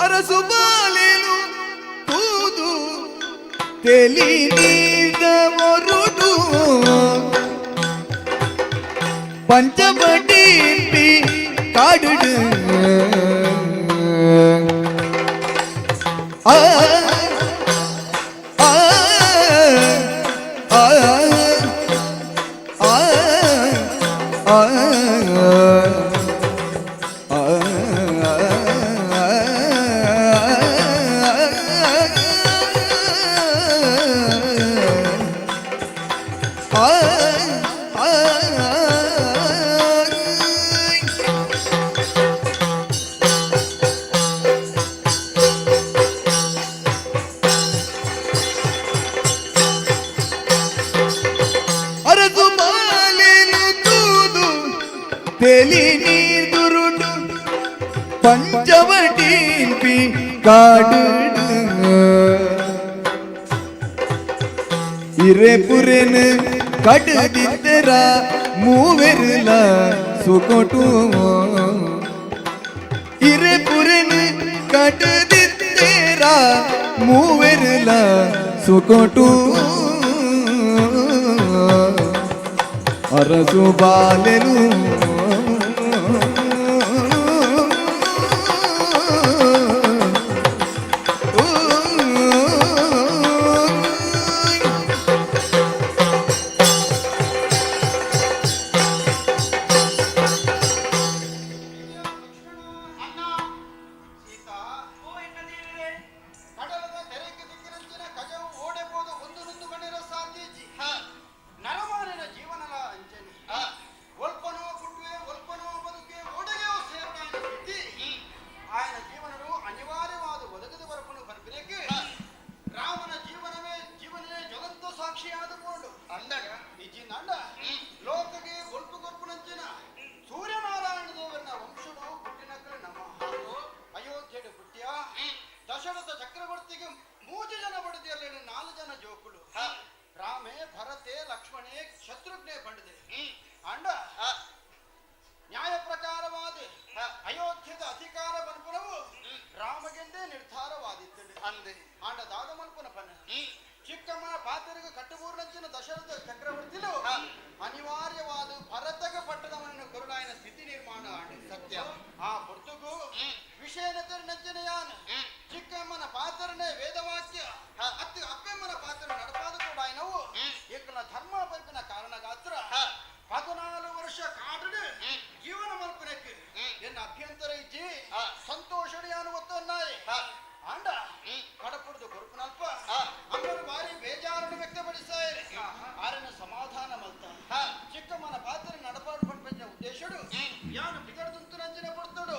I: ಅರಸು ಬಾಲೇನು ತೂದು ತೆಲಿ ನೀದ ಒರುಡು ಪಂಚವಟಿ ಕಾಡುಡು. ಆ ಆ ಆ ಆ ಆ ಅರಸು ಮಾಲೇನು ತೂದು ತೆಲಿ ನೀರ್ದುರುಡು ಪಂಚವಟೀಂಪಿ ಕಾಡು ಇರೆ ಪುರೆನ್ ಕಡುದಿತ್ತೆರ ಮೂವೆರ್ಲ ಸುಕೊಟು. ಇರೆ ಪುರೆನ್ ಕಡುದಿತ್ತೆರ ಮೂವೆರ್ಲ ಸುಕೊಟು. ಅರಸು ಬಾಲೆನು
H: ಕಡಲದ ತೆರೆಗೆ ದಿಕ್ಕಿನಂಚಿನ ಕಜವು ಓಡೆಬೋದು ಒಂದು ನೊಂದು ಮಣಿರ ಸಾಧ್ಯಜಿ. ನರಮಾನಿನ ಜೀವನಲ ಅಂಚನೆ ಒಲ್ಪನೋ ಪುಟ್ಟುವೆ, ಒಲ್ಪನೋ ಬದುಕೆ, ಓಡೆಗೆಯೋ ಸೇರುಡಾಯನ ಸ್ಥಿತಿ. ಆಯನ ಜೀವನವು ಅನಿವಾರ್ಯವಾದ ಒದಗದ ಬರಪನು ಬರ್ಬಿರಕ್ಕೆ ರಾಮನ ಜೀವನವೇ ಜೀವನವೇ ಜ್ವಲಂತ ಸಾಕ್ಷಿಯಾದಕೊಂಡು ಅಂದಗ ನಿಜಿನಂಡ ಲೋಕಗೆ ಒಲ್ಪು ಕೊರ್ಪುನಂಚಿನ ಸೂರ್ಯನಾರಾಯಣ ದೇವರನ ವಂಶಡು ಪುಟ್ಟಿನಕ್ಕಲು ನಮ್ಮ ಅಯೋಧ್ಯೆಡು ಪುಟ್ಯ ದಶರಥ ಚಕ್ರವರ್ತಿಗೆ ಮೂರು ಜನ ಬಡದಿಯಲ್ಲ, ನಾಲ್ಕು ಜನ ಜೋಕುಲು ರಾಮೆ, ಭರತೆ, ಲಕ್ಷ್ಮಣೆ, ಶತ್ರುಘ್ನೆ ಬಂಡದೆ. ಅಂಡ ನ್ಯಾಯ ಪ್ರಕಾರವಾದ ಅಯೋಧ್ಯದ ಅಧಿಕಾರ ಬನ್ಪುನವು ರಾಮಗೆಂದೇ ನಿರ್ಧಾರವಾದಿತ್ತು ಅಂದೆ. ಆಂಡ ದಾದ ಮಲ್ಪನ ಪನ್ನ ಚಿಕ್ಕಮ್ಮನ ಪಾತ್ರೆಗೆ ಕಟ್ಟುಬೂರ್ನಂಚಿನ ದಶರಥ ಚಕ್ರವರ್ತಿಲು ಅನಿವಾರ್ಯವಾದ ಭರತಗ ಪಟ್ಟದವನನ್ನು ಕರುಣಾಯನ ಸ್ಥಿತಿ ನಿರ್ಮಾಣ ಆಂಡ್ ಸತ್ಯ ಆ ಪೊರ್ತುಗು ವಿಷಯನ ಯಾನ್ ಚಿಕ್ಕಮ್ಮನ ಪಾತ್ರನೇ ವೇದವಾಕ್ಯ ಅತ್ತು ಅಪ್ಪೆಮ್ಮನ ಪಾತ್ರ ನಡಪಾದ ಕೂಡ ನಾವು ಏಕಲ ಧರ್ಮ ಪೈಪಿನ ಕಾರಣಗಾತ್ರ 14 ವರ್ಷ ಕಾಡು ಜೀವನ ಮಲ್ಪನಕ್ಕೆ ಎನ್ನ ಅಭ್ಯಂತರ ಇಜ್ಜಿ ಸಂತೋಷಡಿಯಾನು ಒತ್ತನ್ನಾಯಿ ಆಂಡ ಕಡಪುಡ್ದು ಕೊರುಪುನಲ್ಪ ಅಮ್ಮರು ಬಾರಿ ಬೇಜಾರನ್ನು ವ್ಯಕ್ತಪಡಿಸಾಯರೆ ಆರನ ಸಮಾಧಾನ ಮಲ್ತ ಚಿಕ್ಕಮ್ಮನ ಪಾತ್ರ ನಡಪಾಡು ಪಂಪಿನ ಉದ್ದೇಶಡು ಯಾನು ಬಿಗಡದುಂತು ನಂಚಿನ ಪಡ್ತಡು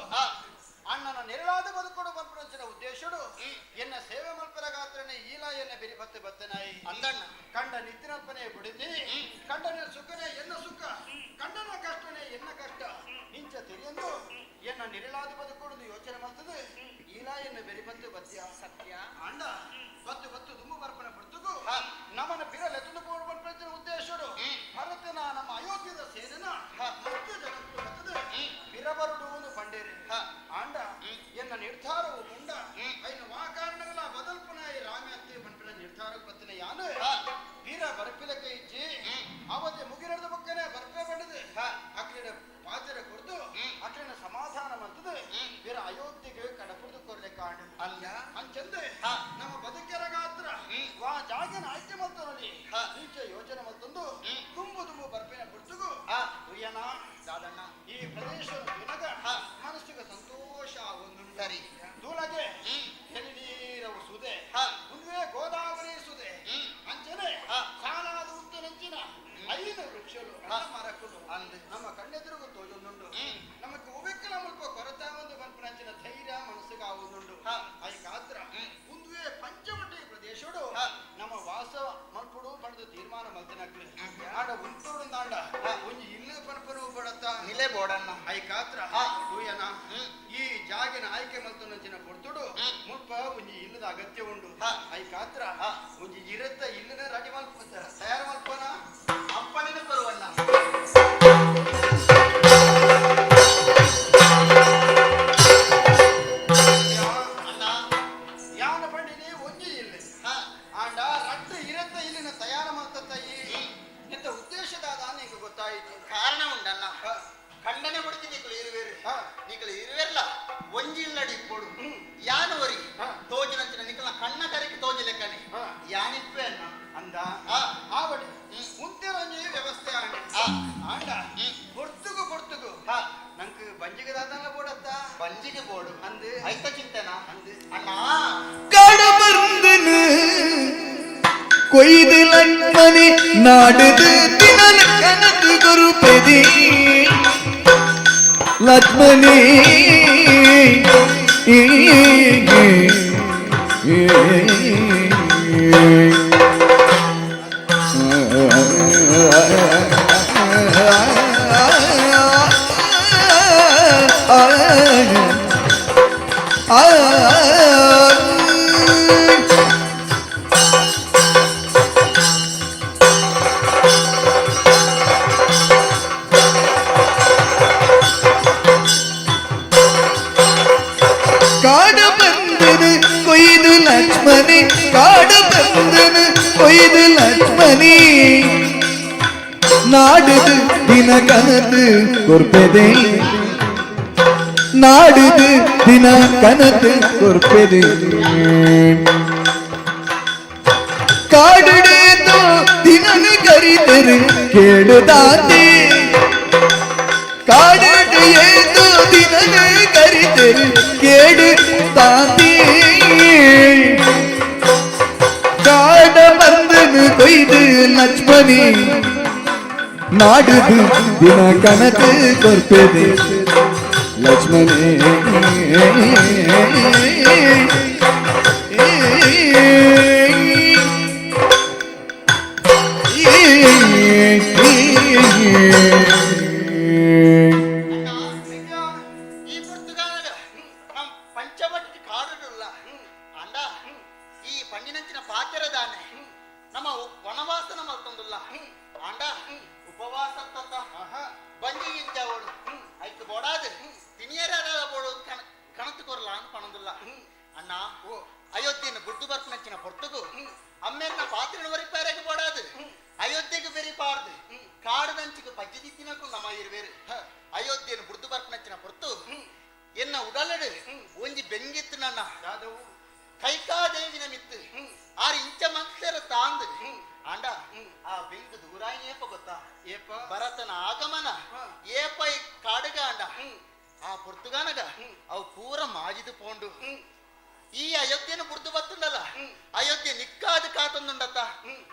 H: ಅಣ್ಣನ ನೆರಳಾದ ಬದುಕೊಡು ಪಂಪಿನ ಉದ್ದೇಶಡು ಎನ್ನ ಸೇವೆ ಮಲ್ಪರ ಗಾತ್ರನೆ ಈಲ ಎನ್ನ ಬೆರಿ ಬತ್ತೆ ಬತ್ತನಾಯಿ ಅಂದಣ್ಣ ಕಂಡ ನಿತ್ತಿನಲ್ಪನೆ ಬಿಡಿದಿ ಕಂಡನ ಸುಖನೇ ಎನ್ನ ಸುಖ ಕಂಡನ ಕಷ್ಟನೇ ಎನ್ನ ಕಷ್ಟ ಇಂಚ ತಿಳಿಯಂದು ಎನ್ನ ನಿರಳಾದ ಬದುಕೊಡುದು ಯೋಚನೆ ಮಲ್ತದೆ ಈಲ ಎನ್ನ ಬೆರಿ ಬತ್ತು ಬತ್ಯ ಸತ್ಯ ಅಂಡ ಬತ್ತು ಬತ್ತು ದುಮ್ಮು ಬರ್ಪಣ ಪಡ್ತುಗು ನಮನ ಬಿರಲೆತ್ತುದು ಪೋಡು ಉದ್ದೇಶಡು ಭರತನ ನಮ್ಮ ಅಯೋಧ್ಯದ ಸೇನೆನ ಮತ್ತೆ ಜಗತ್ತು ಬರ್ತದೆ ಬಿರಬರುಡು ಒಂದು ಪಂಡೇರಿ ಆಂಡ ಎನ್ನ ನಿರ್ಧಾರವು ಮುಂಡ ಐನ ವಾ ಕಾರಣಗಳ ಬದಲ್ಪುನಾಯಿ ರಾಮ್ಯತ್ತೆ ಪಂಪಿನ ನಿರ್ಧಾರ ಪತ್ತಿನ ಯಾನು ವೀರ ಬರ್ಪಿಲಕ ಇಜ್ಜಿ ಅವತ್ತೆ ಮುಗಿರದ ಬಕ್ಕನೆ ಬರ್ಪೆ ಬಂಡದು ಅಕ್ಲಿನ ಪಾತ್ರ ಕೊಡ್ದು ಅಕ್ಲಿನ ಸಮಾಧಾನ ಮಂತದು ವೀರ ಅಯೋಧ್ಯೆಗೆ ಕಡಪುಡ್ದು ಕೊರ್ಲೆ ಕಾಂಡು ಅಲ್ಲ ಅಂಚಂದು ನಮ್ಮ ಬದುಕೆರ ಗಾತ್ರ ವಾ ಜಾಗನ ಆಯ್ಕೆ ಮಲ್ತನಲ್ಲಿ ಈಚೆ ಯೋಚನೆ ಮಲ್ತಂದು ತುಂಬು ತುಂಬು ಬರ್ಪಿನ ಪುರ್ತುಗು ಉಯ್ಯನ ದಾದಣ್ಣ ಈ ಪ್ರದೇಶ ತುನಗ ಮನಸ್ಸಿಗೆ ಸಂತೋಷ ಒಂದು ಸರಿ ದೂಲಗೆ ಎಲ್ಲಿರವು ಸುದೆ ಮುಂದೆ ಗೋದಾವರಿ ಸುದೆ ಅಂಚನೆ ಸಾಲಾದ ಉತ್ತರಂಚಿನ 5 ವೃಕ್ಷలు ಮರಕ್ಕಲು ಅಂದೆ ನಮ್ಮ ಕಣ್ಣೆದುರುಗು ತೋಜೊಂದುಂಡು ನಮಗೆ ಉವೆಕ್ಕಲ ಮುಲ್ಪ ಕೊರತ ಒಂದು ಪಂಪಿನಂಚಿನ ಧೈರ್ಯ ಮನಸ್ಸಿಗೆ ಆವುದುಂಡು I ಗಾತ್ರ ಮುಂದುವೆ ಪಂಚವಟಿ ಪ್ರದೇಶಡು ನಮ್ಮ ವಾಸ ಮಲ್ಪುಡು ಪಡೆದು ತೀರ್ಮಾನ ಮಲ್ತಿನಕ್ಲು ಆಡ ಉಂಟೋಡು ತಾಂಡ ಒಂಜಿ ಇಲ್ಲು ಪನ್ಪನು ಬಡತ್ತ ನಿಲೆ ಬೋಡಣ್ಣ I ಕಾತ್ರ ತೂಯನ ಈ ಜಾಗಿನ ಆಯ್ಕೆ ಮಲ್ತನಂಚಿನ ಪೊರ್ತುಡು ಮುಲ್ಪ ಒಂಜಿ ಇಲ್ಲದ ಅಗತ್ಯ ಉಂಡು I ಕಾತ್ರ ಒಂಜಿ ಇರತ್ತ ಇಲ್ಲದ ರೆಡಿ ಮಲ್ಪ ತಯಾರು ಮಲ್ಪನ ಅಪ್ಪನಿನ ಬರುವಣ್ಣ ಯಾನ ಪಂಡಿನಿ ಒಂಜಿ ಇಲ್ಲ ಆಂಡ ರಟ್ಟು ಇರತ್ತ ಇಲ್ಲಿನ ತಯಾರ ಮಲ್ತತ್ತಾಯಿ ಎಂತ ಉದ್ದೇಶದಾದ ನಿಂಗೆ ಗೊತ್ತಾಯಿತು
J: ಕಾರಣ ಉಂಡಣ್ಣ ಖಂಡನೆ ಕೊಡ್ತೀನಿ ನೀಕಳು ಇರುವೇರು ನೀಕಳು ಇರುವೆರ್ಲ ಒಂಜಿ ಇಲ್ಲಡಿ ಕೊಡು ಯಾನು ಒರಿ ತೋಜಿನಂಚಿನ ನಿಕಲ ಕಣ್ಣ ಕರೆಗೆ ತೋಜಿ ಲೆಕ್ಕನೆ ಯಾನಿಪ್ಪೆ ಅಣ್ಣ
H: ಅಂದ ಆವಡಿ ಮುಂತಿರೊಂಜಿ ವ್ಯವಸ್ಥೆ ಆಂಡ ಆಂಡ ಪೊರ್ತುಗು ಪೊರ್ತುಗು ನಂಗೆ ಬಂಜಿಗೆ ದಾದಲ್ಲ ಬೋಡತ್ತ
J: ಬಂಜಿಗೆ ಬೋಡು
H: ಅಂದು
J: ಐತ ಚಿಂತೆನಾ
H: ಅಂದು
J: ಅಣ್ಣ
I: ಕಾಡಬಂದನು ಕೊಯ್ದು ಲಕ್ಷ್ಮಣಿ ನಾಡುದು ದಿನನ ಕನತು ಗುರುಪದಿ ಲಕ್ಷ್ಮಣಿ ಕಾಡು ಬಂದನು ಕೊಯ್ದು ಲಕ್ಷ್ಮಣಿ ಕಾಡು ಬಂದನು ಕೊಯ್ದು ಲಕ್ಷ್ಮಣಿ ನಾಡುದು ದಿನ ಕನತು ಕೊರ್ಪೆದೆ ನಾಡುದು ದಿನ ಕನತು ಕೊರ್ಪೆದೆ ಕಾಡುಡೇತು ದಿನನು ಕರಿತರು ಕೇಳುದಾತೆ ಕಾಡುಡು ಏತು ದಿನನು ಕರಿತರು ಕೇಡು ತಾತಿ ಕಾಡ ಬಂದನು ಕೊಯ್ದು ಲಕ್ಷ್ಮಣಿ ನಾಡುದು ದಿನ ಕನತು ಕೊರ್ಪೆದೆ ಲಕ್ಷ್ಮಣಿ
J: ಈ ಪುರ್ತುಗಾಲಗ ನಮ್ ಪಂಚವಟಿ ಕಾಡುಡುಲ್ಲ ಅಂಡ ಈ ಪಂಡಿನಂಚಿನ ಪಾಚರದಾನೆ ನಮ್ಮ ವನವಾಸನ ಮಲ್ತೊಂದುಲ್ಲ ಅಂಡ ಉಪವಾಸ ತತ್ತ ಬಂಜಿ ಇಂಜಾವೋಡು ಐಕ್ ಬೋಡಾದ ತಿನಿಯರ ಬೋಡು ಕಣತು ಕೊರ್ಲ ಅಂತ ಪಣಂದುಲ್ಲ ಅಣ್ಣ ಓ ಅಯೋಧ್ಯೆಯನ್ನು ಬುಡ್ಡು ಬರ್ಪನಂಚಿನ ಪೊರ್ತುಗು ಅಮ್ಮೇರ್ನ ಪಾತ್ರೆನ ಒರಿಪಾರೆಗೆ ಬೋಡಾದು ಅಯೋಧ್ಯೆಗೆ ಬೆರಿಪಾರ್ದು ಕಾಡದಂಚಿಗೆ ಪಜ್ಜಿದಿತ್ತಿನಕು ನಮ್ಮ ಇರುವೇರು ಅಯೋಧ್ಯೆಯನ್ನು ಬುಡ್ದು ಬರ್ಪನಂಚಿನ ಪೊರ್ತು ಎನ್ನ ಉಡಲಡು ಒಂಜಿ ಬೆಂಗಿತ್ತು ನನ್ನ ಕೈಕಾದೇವಿನ ಮಿತ್ತು ಆರು ಇಂಚ ಮಂತ್ಸರ ತಾಂದು ಆಂಡ ಆ ಬೆಂಗು ದೂರಾಯಿ ಏಪ ಗೊತ್ತಾ
H: ಏಪ
J: ಭರತನ ಆಗಮನ ಏಪ ಈ ಕಾಡುಗ ಅಂಡ ಆ ಪೊರ್ತುಗಾನಗ ಅವು ಪೂರ ಮಾಜಿದು ಪೋಂಡು ಈ ಅಯೋಧ್ಯೆನ ಬುಡ್ದು ಬತ್ತುಂಡಲ್ಲ ಅಯೋಧ್ಯೆ ನಿಕ್ಕಾದ ಕಾತಂದುಂಡತ್ತ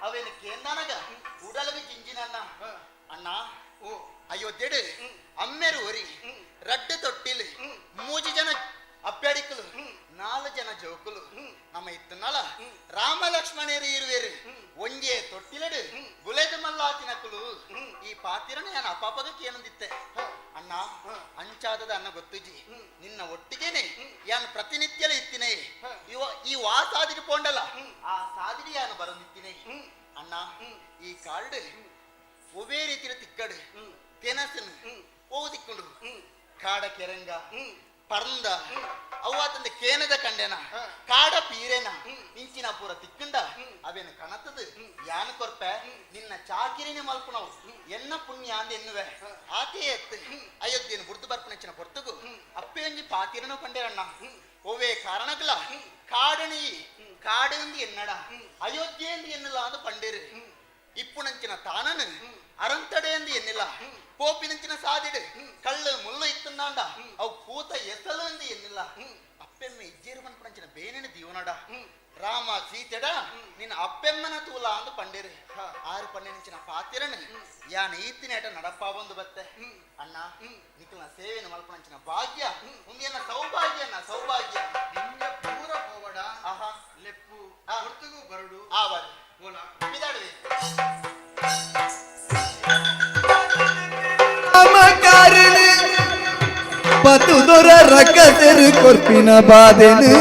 J: ಅವೇನು ಕೇಂದಾನಗ ಉಡಲಗ ಜಿಂಜಿನಣ್ಣ ಅಣ್ಣ
H: ಓ
J: ಅಯೋಧ್ಯೆಡು ಅಮ್ಮೆರು ಒರಿ ರಡ್ಡು ತೊಟ್ಟಿಲು ಮೂಜಿ ಜನ ಅಪ್ಪ್ಯಾಡಿಕ್ಕಲು ನಾಲು ಜನ ಜೋಕುಲು ನಮ್ಮ ಇತ್ತನಲ ರಾಮ ಲಕ್ಷ್ಮಣೇರು ಇರುವೇರು ಒಂಜೆ ತೊಟ್ಟಿಲಡು ಗುಲೇದ ಮಲ್ಲಾತಿನಕುಲು ಈ ಪಾತಿರನ ನಾನು ಅಪಾಪಗ ಕೇನಂದಿತ್ತೆ ಅಣ್ಣ ಅಂಚಾದದ ಅನ್ನ ಗೊತ್ತುಜಿ ನಿನ್ನ ಒಟ್ಟಿಗೆನೆ ಯಾನು ಪ್ರತಿನಿತ್ಯಲ ಇತ್ತಿನೇ ಇವ ಈ ವಾ ಸಾದಿಡಿ ಪೋಂಡಲ್ಲ ಆ ಸಾದಿಡಿ ಯಾನು ಬರಂದಿತ್ತಿನೇ ಅಣ್ಣ ಈ ಕಾರ್ಡ್ ಒವೇ ರೀತಿಯ ತಿಕ್ಕಡು ತೆನಸನು ಓ ತಿಕ್ಕೊಂಡು ಕಾಡ ಕೆರಂಗ ಪರ್ಂದ ಅವ್ವಾತಂದ ಕೇನದ ಕಂಡೆನ ಕಾಡ ಪೀರೆನ ಇಂಚಿನ ಪೂರ ತಿಕ್ಕಂಡ ಅವೇನು ಕಣತದು ಯಾನು ಕೊರ್ಪೆ ನಿನ್ನ ಚಾಕಿರಿನೆ ಮಲ್ಪುಣವು ಎನ್ನ ಪುಣ್ಯ ಅಂದ ಎನ್ನುವೆ ಆತೇ ಎತ್ತು ಅಯೋಧ್ಯೆಯನ್ನು ಬುಡ್ದು ಬರ್ಪಣೆಚ್ಚಿನ ಪೊರ್ತುಗು ಅಪ್ಪೆಯೊಂಜಿ ಪಾತಿರನು ಕಂಡೆರಣ್ಣ ಒವೇ ಕಾರಣಗಳ ಕಾಡಣಿ ಕಾಡು ಎನ್ನಡ ಅಯೋಧ್ಯೆ ಎನ್ನಲ ಅಂದು ಪಂಡೇರು ಇಪ್ಪುನಂಚಿನ ತಾನನು ಅರಂತಡೆ ಎಂದು ಎನ್ನಿಲ್ಲ ಪೋಪಿನಂಚಿನ ಸಾದಿಡು ಕಳ್ಳು ಮುಳ್ಳು ಇತ್ತಂದಾಂಡ ಅವು ಕೂತ ಎಸಲು ಎಂದು ಎನ್ನಿಲ್ಲ ಅಪ್ಪೆಮ್ಮ ಇಜ್ಜೇರು ಮನ್ಪುನಂಚಿನ ಬೇನೆನ ದೀವನಡ ರಾಮ ಸೀತೆಡ ನಿನ್ನ ಅಪ್ಪೆಮ್ಮನ ತೂಲ ಅಂದು ಪಂಡೇರು ಆರು ಪಂಡೆನಂಚಿನ ಪಾತಿರನು ಯಾನ ಈತಿನೇಟ ನಡಪ್ಪ ಬಂದು ಬತ್ತೆ ಅಣ್ಣ ನಿಖಲ್ನ ಸೇವೆಯನ್ನು ಮಲ್ಪನಂಚಿನ ಭಾಗ್ಯ ಉಂದಿಯನ್ನ ಸೌಭಾಗ್ಯ ಅಣ್ಣ ಸೌಭಾಗ್ಯ
H: ನಿಂಗ ಪೂರ ಪೋವಡ
J: ಆಹಾ
H: ಲೆಪ್ಪು
J: ಆ.
H: ಹೊರ್ತುಗು ಬರಡು
J: ಆವರ್
H: ಓಲ
J: ಬಿದಾಡುವೆ
I: ರಾಮಕಾರನು ಪತುದೊರ ರಕ್ಕಸರು ಕೊರ್ಪಿನ ಬಾದೆನು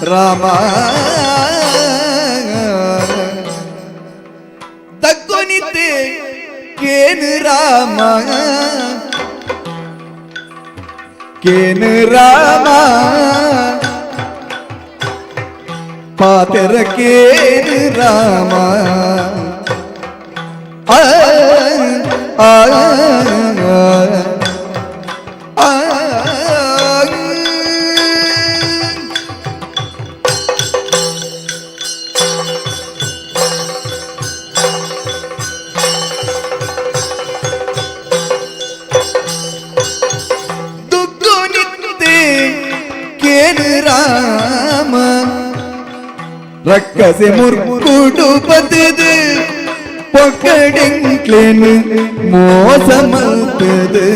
I: ರಾಮ ತಕ್ಕೊನಿತೆ ಕೇನು ರಾಮ ಕೇನು ರಾಮ ಪಾತೆರ ಕೇನು ರಾಮ ಆ ಆ ಆ ದುಗ್ಗು ನಿಂತೆ ಕೇನು ರಾಮ ರಕ್ಕಸೆ ಮುರ್ಕುಡು ಬದುದು ಪೊಕ್ಕಡೆಂಕ್ಲೇನು ಮೋಸ ಮಲ್ತದು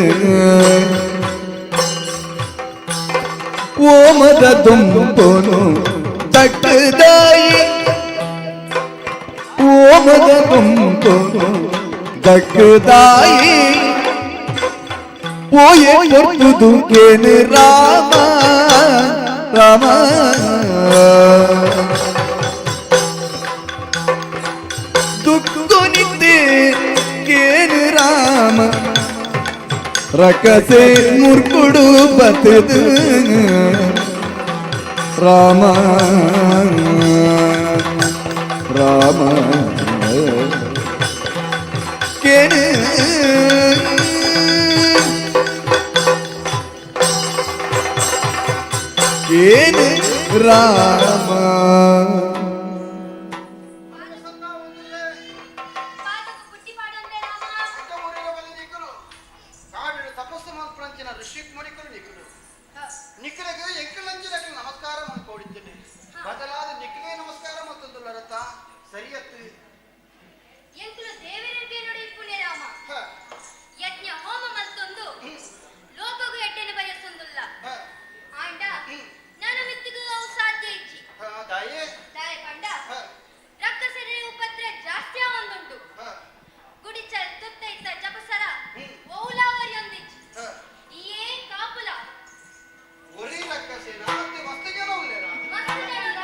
I: ಓಮದ ದುಂಬುನು ತಕ್ಕದಾಯಿ ಓಮದ ದುಂಬುನು ದಕ್ಕದಾಯಿ ಪೋಯೆ ಕೊರ್ತುದು ಕೇನು ರಾಮ ರಾಮ ದುಃಖನಿದ್ದೆ ಕೇನು ರಾಮ ರಕಸೆ ಮುರ್ಕುಡು ಬತದು ರಾಮ ರಾಮ ಕೇನು ಕೇನು ರಾಮ
H: ಕಾಡು ತಪಸ್ಸು ಮಲ್ಪಂಚಿನ ಋಷಿ ಮುನಿಕರು ನಿಖಲು ನಿಖಲಿಗೆ ಎಂಕಲಂಚಿನ ನಮಸ್ಕಾರ ಮಲ್ಪೊಡಿದ್ದೇನೆ ಬದಲಾದ ನಿಖಲೇ ನಮಸ್ಕಾರ ಮತ್ತೊಂದು ಸರಿಯತ್ತು
B: ಎಂಕುಲು ದೇವರಿಗೆ ನೋಡಿ ಪುಣ್ಯ ರಾಮ ಯಜ್ಞ ಹೋಮ ಮಲ್ತೊಂದು ಲೋಕಗು ಎಡ್ಡೆನ ಬಯಸೊಂದುಲ್ಲ ಆಂಡ ನಾನು ಮಿತ್ತಿಗೂ ಅವು ಸಾಧ್ಯ ಇಜ್ಜಿ
H: ದಾಯೇ
B: ದಾಯ ಪಂಡ ರಕ್ಕಸರಿ ಉಪದ್ರ ಜಾಸ್ತಿ ಒಂದುಂಟು ಗುಡಿಚ ತುತ್ತೈತ ಜಪಸರ ಓಲಾವರಿಯೊಂದಿಜ್ಜಿ ಇಯೇ ಕಾಪುಲ
H: ಒರಿ ರಕ್ಕಸೇನ ಮತ್ತೆ ಮಸ್ತ್ ಜನ ಉಲ್ಲೇರ
B: ಮಸ್ತ್ ಜನರ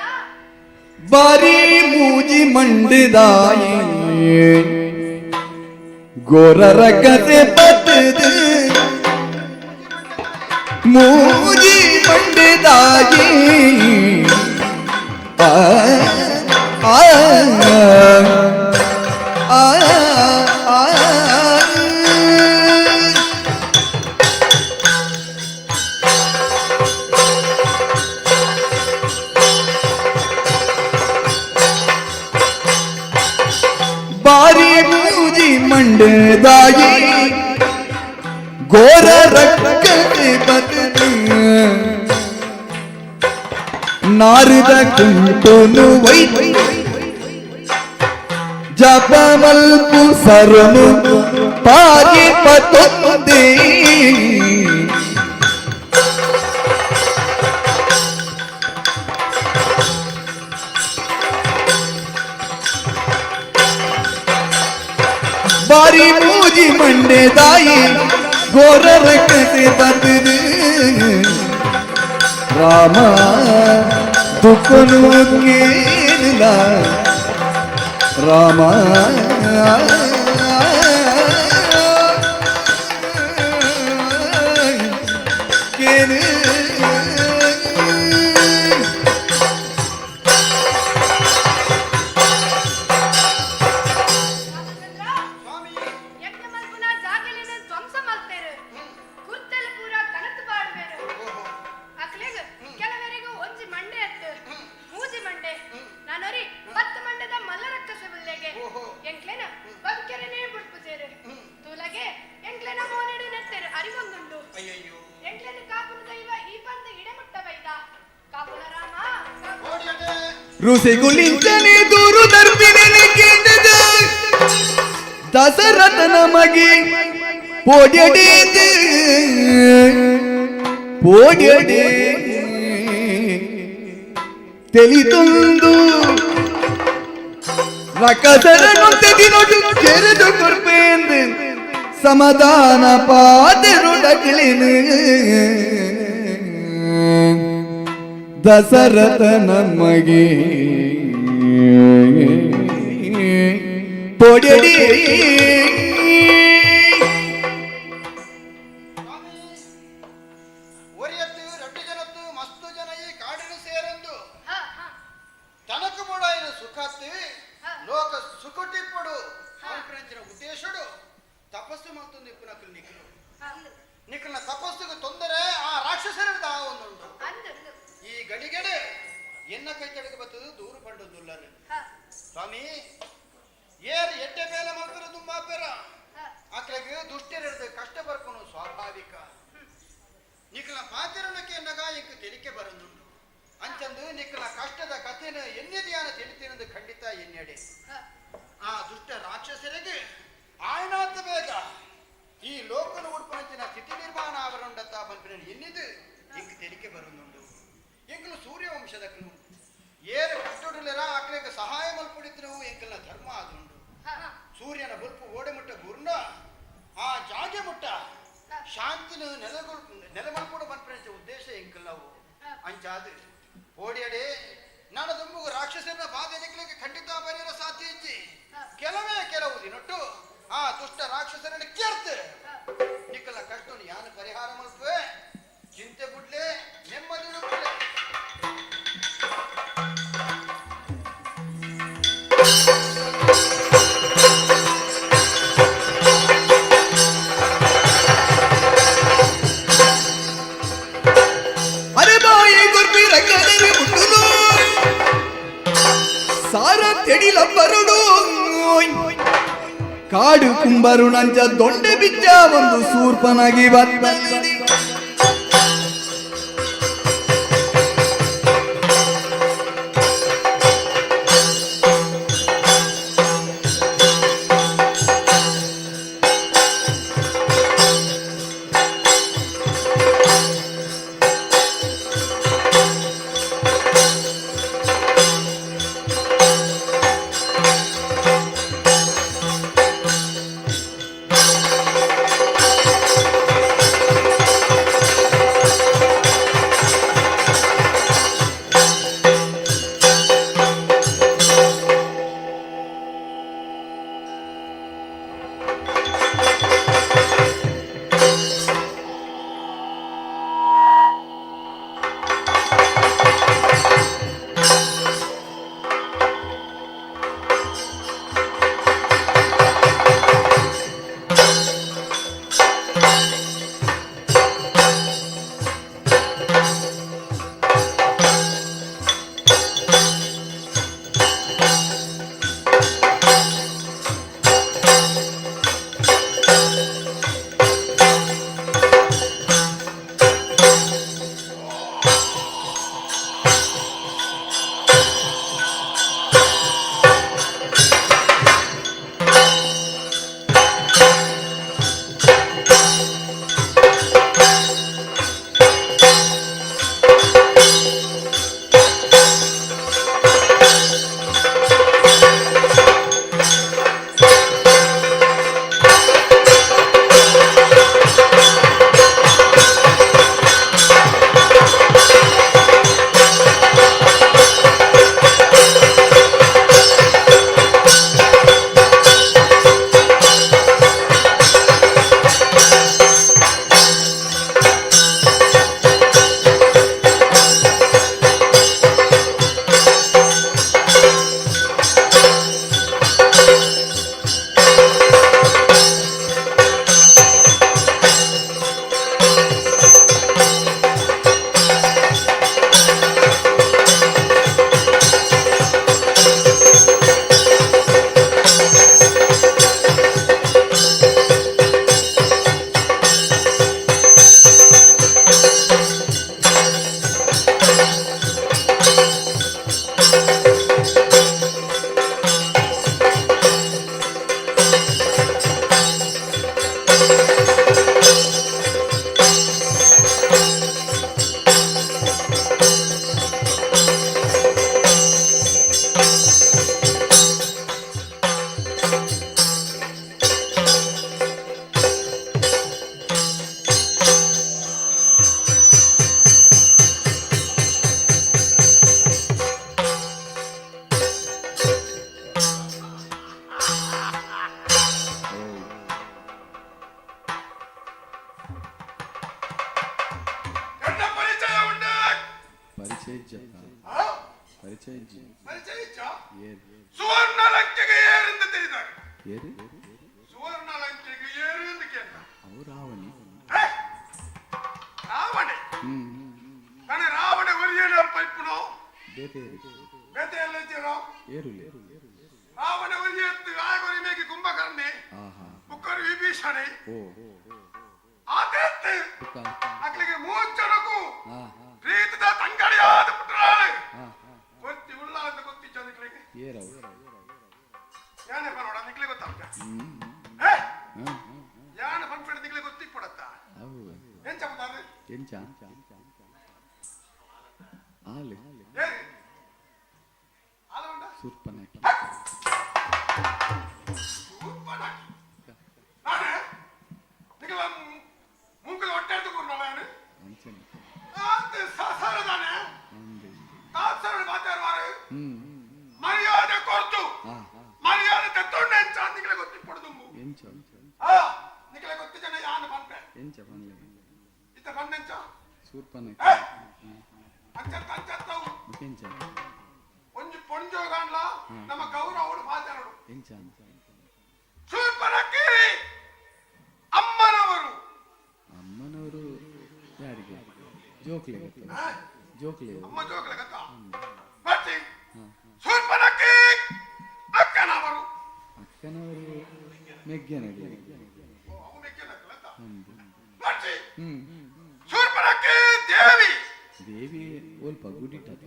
I: ಬಾರಿ ಮೂಜಿ ಮಂಡಿದಾಯಿ ಗೋರರ ಕತೆ ಬತ್ತದು ಮೂಜಿ ಮಂಡಿದಾಯಿ ಮಂಡೆದಾಯಿ ಆ ಆ ಆ ಆ ಬಾರಿ ಮೂಜಿ ಮಂಡೆದಾಯಿ ಗೋರ ರಕ್ಕತೆ ಬದುಕು ನಾರದ ಕುಂಟುನು ವೈ ಜಪಮಲ್ಪು ಸರನು ಪಾಗಿ ಪತೊಂದೇ. ಬಾರಿ ಮೂಜಿ ಮಂಡೆದಾಯಿ ಗೋರ ರಕ್ಕತೆ ಬದುಕು ರಾಮ ದುಃಖನು ಕೇಳಲ ರಾಮ ಕೇಳು.
B: ರಾಮಚಂದ್ರ, ಯಜ್ಞ ಮಲ್ಪುನ ಜಾಗೆಲಿನ ಧ್ವಂಸ ಮಲ್ತೇರು, ಕುರ್ತಲ ಪೂರ ಕಣತ್ ಪಾಡುವೆರು. ಅಕ್ಲೆಗ್ ಕೆಲವರಿಗೂ ಒಂಜಿ ಮಂಡೆ ಅತ್ತು, ಮೂಜಿ ಮಂಡೆ, ನಾನೊರಿ 10 ಮಂಡೆದ ಮಲ್ಲರಕ್ಕಸೆ ಬುಲ್ಲೆಗೆ. ಎಂಕ್ಲೆನ ಬದುಕೆರೆನೇ ಬುಡ್ಪುಜೇರು. ತೂಲಗೆ ಎಂಕ್ಲೆನ ಮೋನೆಡು ನೆತ್ತೆರು ಅರಿವೊಂದುಂಡು.
H: ಅಯ್ಯಯ್ಯೋ.
B: ಎಂಕ್ಲೆನ ಕಾಪುನ ದೈವ ಈ ಪಂದ ಇಡೆಮುಟ್ಟ ಬೈದ. ಕಾಪುನ ರಾಮ ಕಾಪುನ.
H: ಓಡಿಯಡೆ.
I: ಋಷಿಗುಲಿಂಚನೆ ದೂರು ದರ್ಪಿನೆ ಕೇಂದ್ರದ ದಶರಥನ ಮಗಿ ಪೋಡ್ಯಡೇಂದು ಪೋಡ್ಯಡೆ ತಿಳಿತೊಂದು ರಕಸರನು ತೆದಿನೊಡು ಕೆರೆದು ಕೊರ್ಪೇಂದು ಸಮಾಧಾನ ಪಾದರುಡಗಳಿನು ದಶರಥ ನಮಗೆ ಪೊಡಡಿ.
H: ಸ್ವಾಮಿ, ಒರಿಯತ್ತು ರಡ್ಡು ಜನತ್ತು ಮಸ್ತು ಜನ ಈ ಕಾಡಿನ ಸೇರಂದು ತನಕು ಮೂಡಾಯಿನ ಸುಖತ್ತು ಲೋಕ ಸುಖಟಿಪ್ಪಡು ಅನ್ಪುನಂಚಿನ ಉದ್ದೇಶಡು ತಪಸ್ಸು ಮಲ್ತೊಂದು ಇಪ್ಪುನಕುಲು ನಿಕ್ಕಲು. ನಿಕ್ಕಲ್ನ ತಪಸ್ಸುಗೆ ತೊಂದರೆ ಆ ರಾಕ್ಷಸರ ದಾವೊಂದುಂಟು.
B: ಅಂದು.
H: ಈ ಗಳಿಗೆಡೆ ಎನ್ನ ಕೈ ತಡೆಗೆ ಬರ್ತದೆ ದೂರು ಪಂಡೊಂದುಲ್ಲರು. ಸ್ವಾಮಿ, ಏರ್ ಎಡ್ಡೆ ಮೇಲೆ ಮಲ್ಪೆರ ದುಂಬಾಪೆರ ಆಕ್ಲೆಗ್ ದುಷ್ಟರಿಡ್ದು ಕಷ್ಟ ಬರ್ಪನು ಸ್ವಾಭಾವಿಕ. ನಿಕ್ಕಲ ಪಾತಿರನಕ್ಕೆ ಎನ್ನಗ ಇಂಕ್ ತೆಲಿಕೆ ಬರಂದುಂಡು. ಅಂಚಂದು ನಿಕ್ಕಲ ಕಷ್ಟದ ಕಥೆನ ಎನ್ನಿದೆಯಾನ ತಿಳಿತಿರಂದು ಖಂಡಿತ ಎನ್ನೆಡೆ. ಆ ದುಷ್ಟ ರಾಕ್ಷಸರಿಗೆ ಆಯನಾತ ಬೇಗ ಈ ಲೋಕನ ಉಡ್ಪನಂಚಿನ ಸ್ಥಿತಿ ನಿರ್ಮಾಣ ಅವರುಂಡತ್ತ ಪನ್ಪಿನ ಎನ್ನಿದು ಇಂಕ್ ತೆಲಿಕೆ ಬರಂದುಂಡು. ಎಂಕಲು ಸೂರ್ಯವಂಶದಕ್ಕಲು ಏರು ಕಷ್ಟುಡುಲೆರ ಆಕ್ಲೆಗ್ ಸಹಾಯ ಮಲ್ಪುಡಿದ್ರು ಎಂಕಲ್ನ ಧರ್ಮ ಆದುಂಡು. ಸೂರ್ಯನ ಬೊಲ್ಪು ಓಡೆ ಮುಟ್ಟ ಗುರ್ನ ಆ ಜಾಗೆ ಮುಟ್ಟ ಶಾಂತಿನ ನೆಲೆಗೊಳ್ ನೆಲೆಮಲ್ಪುಡು ಪನ್ಪಿನಂಚ ಉದ್ದೇಶ ಎಂಕಲ್ಲವು. ಅಂಚಾದು ಓಡಿಯಡೆ ನಾನು ದುಂಬುಗು ರಾಕ್ಷಸನ ಬಾಧೆ ನಿಕ್ಲಿಕ್ಕೆ ಖಂಡಿತ ಬರೆಯಲು ಸಾಧ್ಯ ಇಜ್ಜಿ. ಕೆಲವೇ ಕೆಲವು ದಿನೊಟ್ಟು ಆ ದುಷ್ಟ ರಾಕ್ಷಸರನ್ನು ಕೇರ್ತು ನಿಕ್ಕಲ ಕಷ್ಟನು ಯಾನು ಪರಿಹಾರ ಮಲ್ಪುವೆ. ಚಿಂತೆ ಬುಡ್ಲೆ, ನೆಮ್ಮದಿ ಬುಡ್ಲೆ.
I: ಅರೆ ಬಾಯಿ ಗುರ್ಬಿ ರಕ್ಕದರೆ ಮುಂಡುನು ಸಾರ ತೆಡಿಲ ಬರುಡು ಕಾಡು ಕುಂಬರು ನಂಚ ದೊಂಡೆ ಬಿಚ್ಚ ಒಂದು ಸೂರ್ಪನಾಗಿ ಬತ್ತಲಿ.
F: ಸುವರ್ಣ ಲಂಕೆಗೆ ಏರಿಂದ ತಿಳಿದಾಗ.
I: ಏರು?
F: ಸುವರ್ಣ ಲಂಕೆಗೆ ಏರು ಎಂದು ಕೇಳ.
I: ಅವು ರಾವಣಿ.
F: ರಾವಣೆ ನಾನೇ. ರಾವಣೆ ಒರಿಯೇನ ಪೈಪುನು.
I: ಬೇತೆ.
F: ಬೇತೆ ಎಲ್ಲ ಇದ್ದೀರೋ?
I: ಏರುಲೆ.
F: ರಾವಣ ಒರಿಯತ್ತು ಆಗೊರಿ ಮೇಗೆ ಕುಂಭಕರ್ಣೆ.
I: ಆಹಾ.
F: ಬುಕ್ಕರು ವಿಭೀಷಣೆ.
I: ಓ.
F: ಆತೇತ್ತು.
I: ಬುಕ್ಕ.
F: ಅಕ್ಲಿಗೆ ಮೂರು ಜನಕ್ಕೂ
I: ಆ
F: ಪ್ರೀತಿದ ತಂಗಡಿಯಾದ ಪುಟ್ಟರಾಳು
I: ಆ
F: ಗೊತ್ತಿ ಉಳ್ಳ ಅಂತ ಗೊತ್ತಿಚ್ಚ ನಿಕ್ಲಿಗೆ.
I: ಏರವು?
F: ಯಾನೆ ಬರೋಡ ನಿಕ್ಲೆ ಗೊತ್ತಾಗ್ತ?
I: ಹ್ಮ್.
F: ಏ.
I: ಹಾ.
F: ಯಾನೆ ಪನ್ಪೆಡ ನಿಕ್ಲೆ ಗೊತ್ತಿಪ್ಪಡತ್ತ?
I: ಅವು.
F: ಎಂಚ ಬತ್ತಾದು?
I: ಎಂಚ ಆಲೆ?
F: ಏರಿ ಆಲ ಉಂಡ?
I: ಸೂರ್ಪನಕಿ.
F: ಸೂರ್ಪನಖಿ. ನಾನೇ ನಿಕ್ಲ ಮೂಕದ ಹೊಟ್ಟೆ ಎಡ್ದು ಕೂರ್ನಲ್ಲ ಯಾನು?
I: ಅಂಚನೆ.
F: ಆತ ಸಸಾರದಾನೆ.
I: ಅಂದೆ.
F: ತಾತ್ಸರ ಮಾತಾಡುವಾರು.
I: ಹ್ಮ್.
F: ಮರ್ಯಾದೆ ಕೊರ್ತು
I: ಆ
F: ಮರ್ಯಾದೆ ತೆತ್ತೊಂಡೆ ಎಂಚ ನಿಕ್ಲೆ ಗೊತ್ತಿಪ್ಪಡುದುಂಬು.
I: ಎಂಚ?
F: ಆ ನಿಕ್ಲೆ ಗೊತ್ತಿ ಜನ ಯಾನು ಪನ್ಪೆ.
I: ಎಂಚ ಪನ್ಲೆ?
F: ಇತ್ತ ಪನ್ನೆಂಚ?
I: ಸೂರ್ಪನಕಿ.
F: ಏ! ಅಂಚತ್ತ ಅಂಚತ್ತವು.
I: ಎಂಚ?
F: ಒಂಜಿ ಪೊಂಜೋಗಾಂಡ್ಲ ನಮ್ಮ ಗೌರವಡು ಮಾತಾಡೋಡು.
I: ಎಂಚ?
F: ಶೂರ್ಪನಖಿ ಅಮ್ಮನವರು.
I: ಅಮ್ಮನವರು ಯಾರಿಗೆ? ಜೋಕ್ಲೆ ಗೊತ್ತ? ಜೋಕ್ಲೆ.
F: ಅಮ್ಮ ಜೋಕ್ಲೆ ಗೊತ್ತ ಬರ್ತಿ. ಶೂರ್ಪನಖಿ ಅಕ್ಕನವರು.
I: ಅಕ್ಕನವರು ಮೆಗ್ಗನಗೆ.
F: ಓ, ಅವು ಮೆಕ್ಕೆನಕ್ಕಲತ್ತ.
I: ಅಂದು.
F: ಬರ್ತಿ.
I: ಹ್ಮ್.
F: ಶೂರ್ಪನಖಿ ದೇವಿ.
I: ದೇವಿ ಒಲ್ಪ ಗುಡಿಟದ.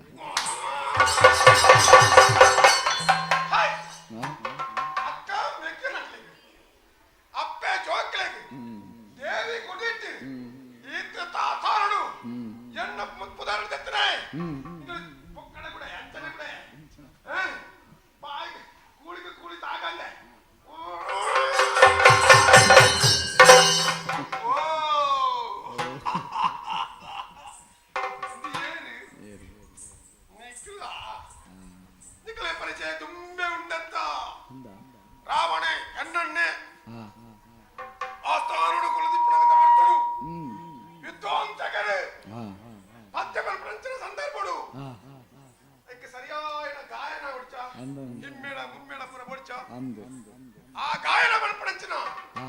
F: ಹಾಯ್.
I: ಹಾ.
F: ಅಕ್ಕ ಮೆಕ್ಕೆನಕ್ಲಿಗೆ, ಅಪ್ಪೆ ಜೋಕ್ಲೆಗೆ, ದೇವಿ ಗುಡಿಟ್ಟು, ಈತ ತಾತಾರಡು ಎನ್ನ ಮುತ್ಪುದಾರ ತೆತ್ತನೆ.
I: ಹ್ಮ್.
F: ಪೊಕ್ಕಡೆ ಕೂಡ ಎಂಚನೆ ಕೂಡ ಬಾಯಿ ಕೂಳಿಗೆ ಕೂಳಿ ತಾಗಂದೆ. ಓ, ಇದು ಏನು?
I: ಏರು?
F: ನಿಖಿಲ, ನಿಖಿಲ ಪರಿಚಯ ತುಂಬೆ ಉಂಡಂತ.
I: ಅಂದ.
F: ರಾವಣೆ ಎನ್ನಣ್ಣೆ.
I: ಹಾ.
F: ಆಸ್ಥಾನೋಡು ಕುಲದಿಪ್ಪಣಗಂತ ಬರ್ತಡು.
I: ಹ್ಮ್.
F: ವಿದ್ವಾಂಸಕರು
I: ಹಾ.
F: ಪದ್ಯ ಪ್ರಪಂಚನ ಸಂದರ್ಭಡು
I: ಹಾ.
F: ಅದಕ್ಕೆ ಸರಿಯಾದ ಗಾಯನ ಹೊಡ್ಚ.
I: ಅಂದ.
F: ಹಿಮ್ಮೇಳ ಮುಮ್ಮೇಳ ಪುರ ಹೊಡ್ಚ.
I: ಅಂದು.
F: ಆ ಗಾಯನ ಪಂಚಿನ
I: ಹಾ.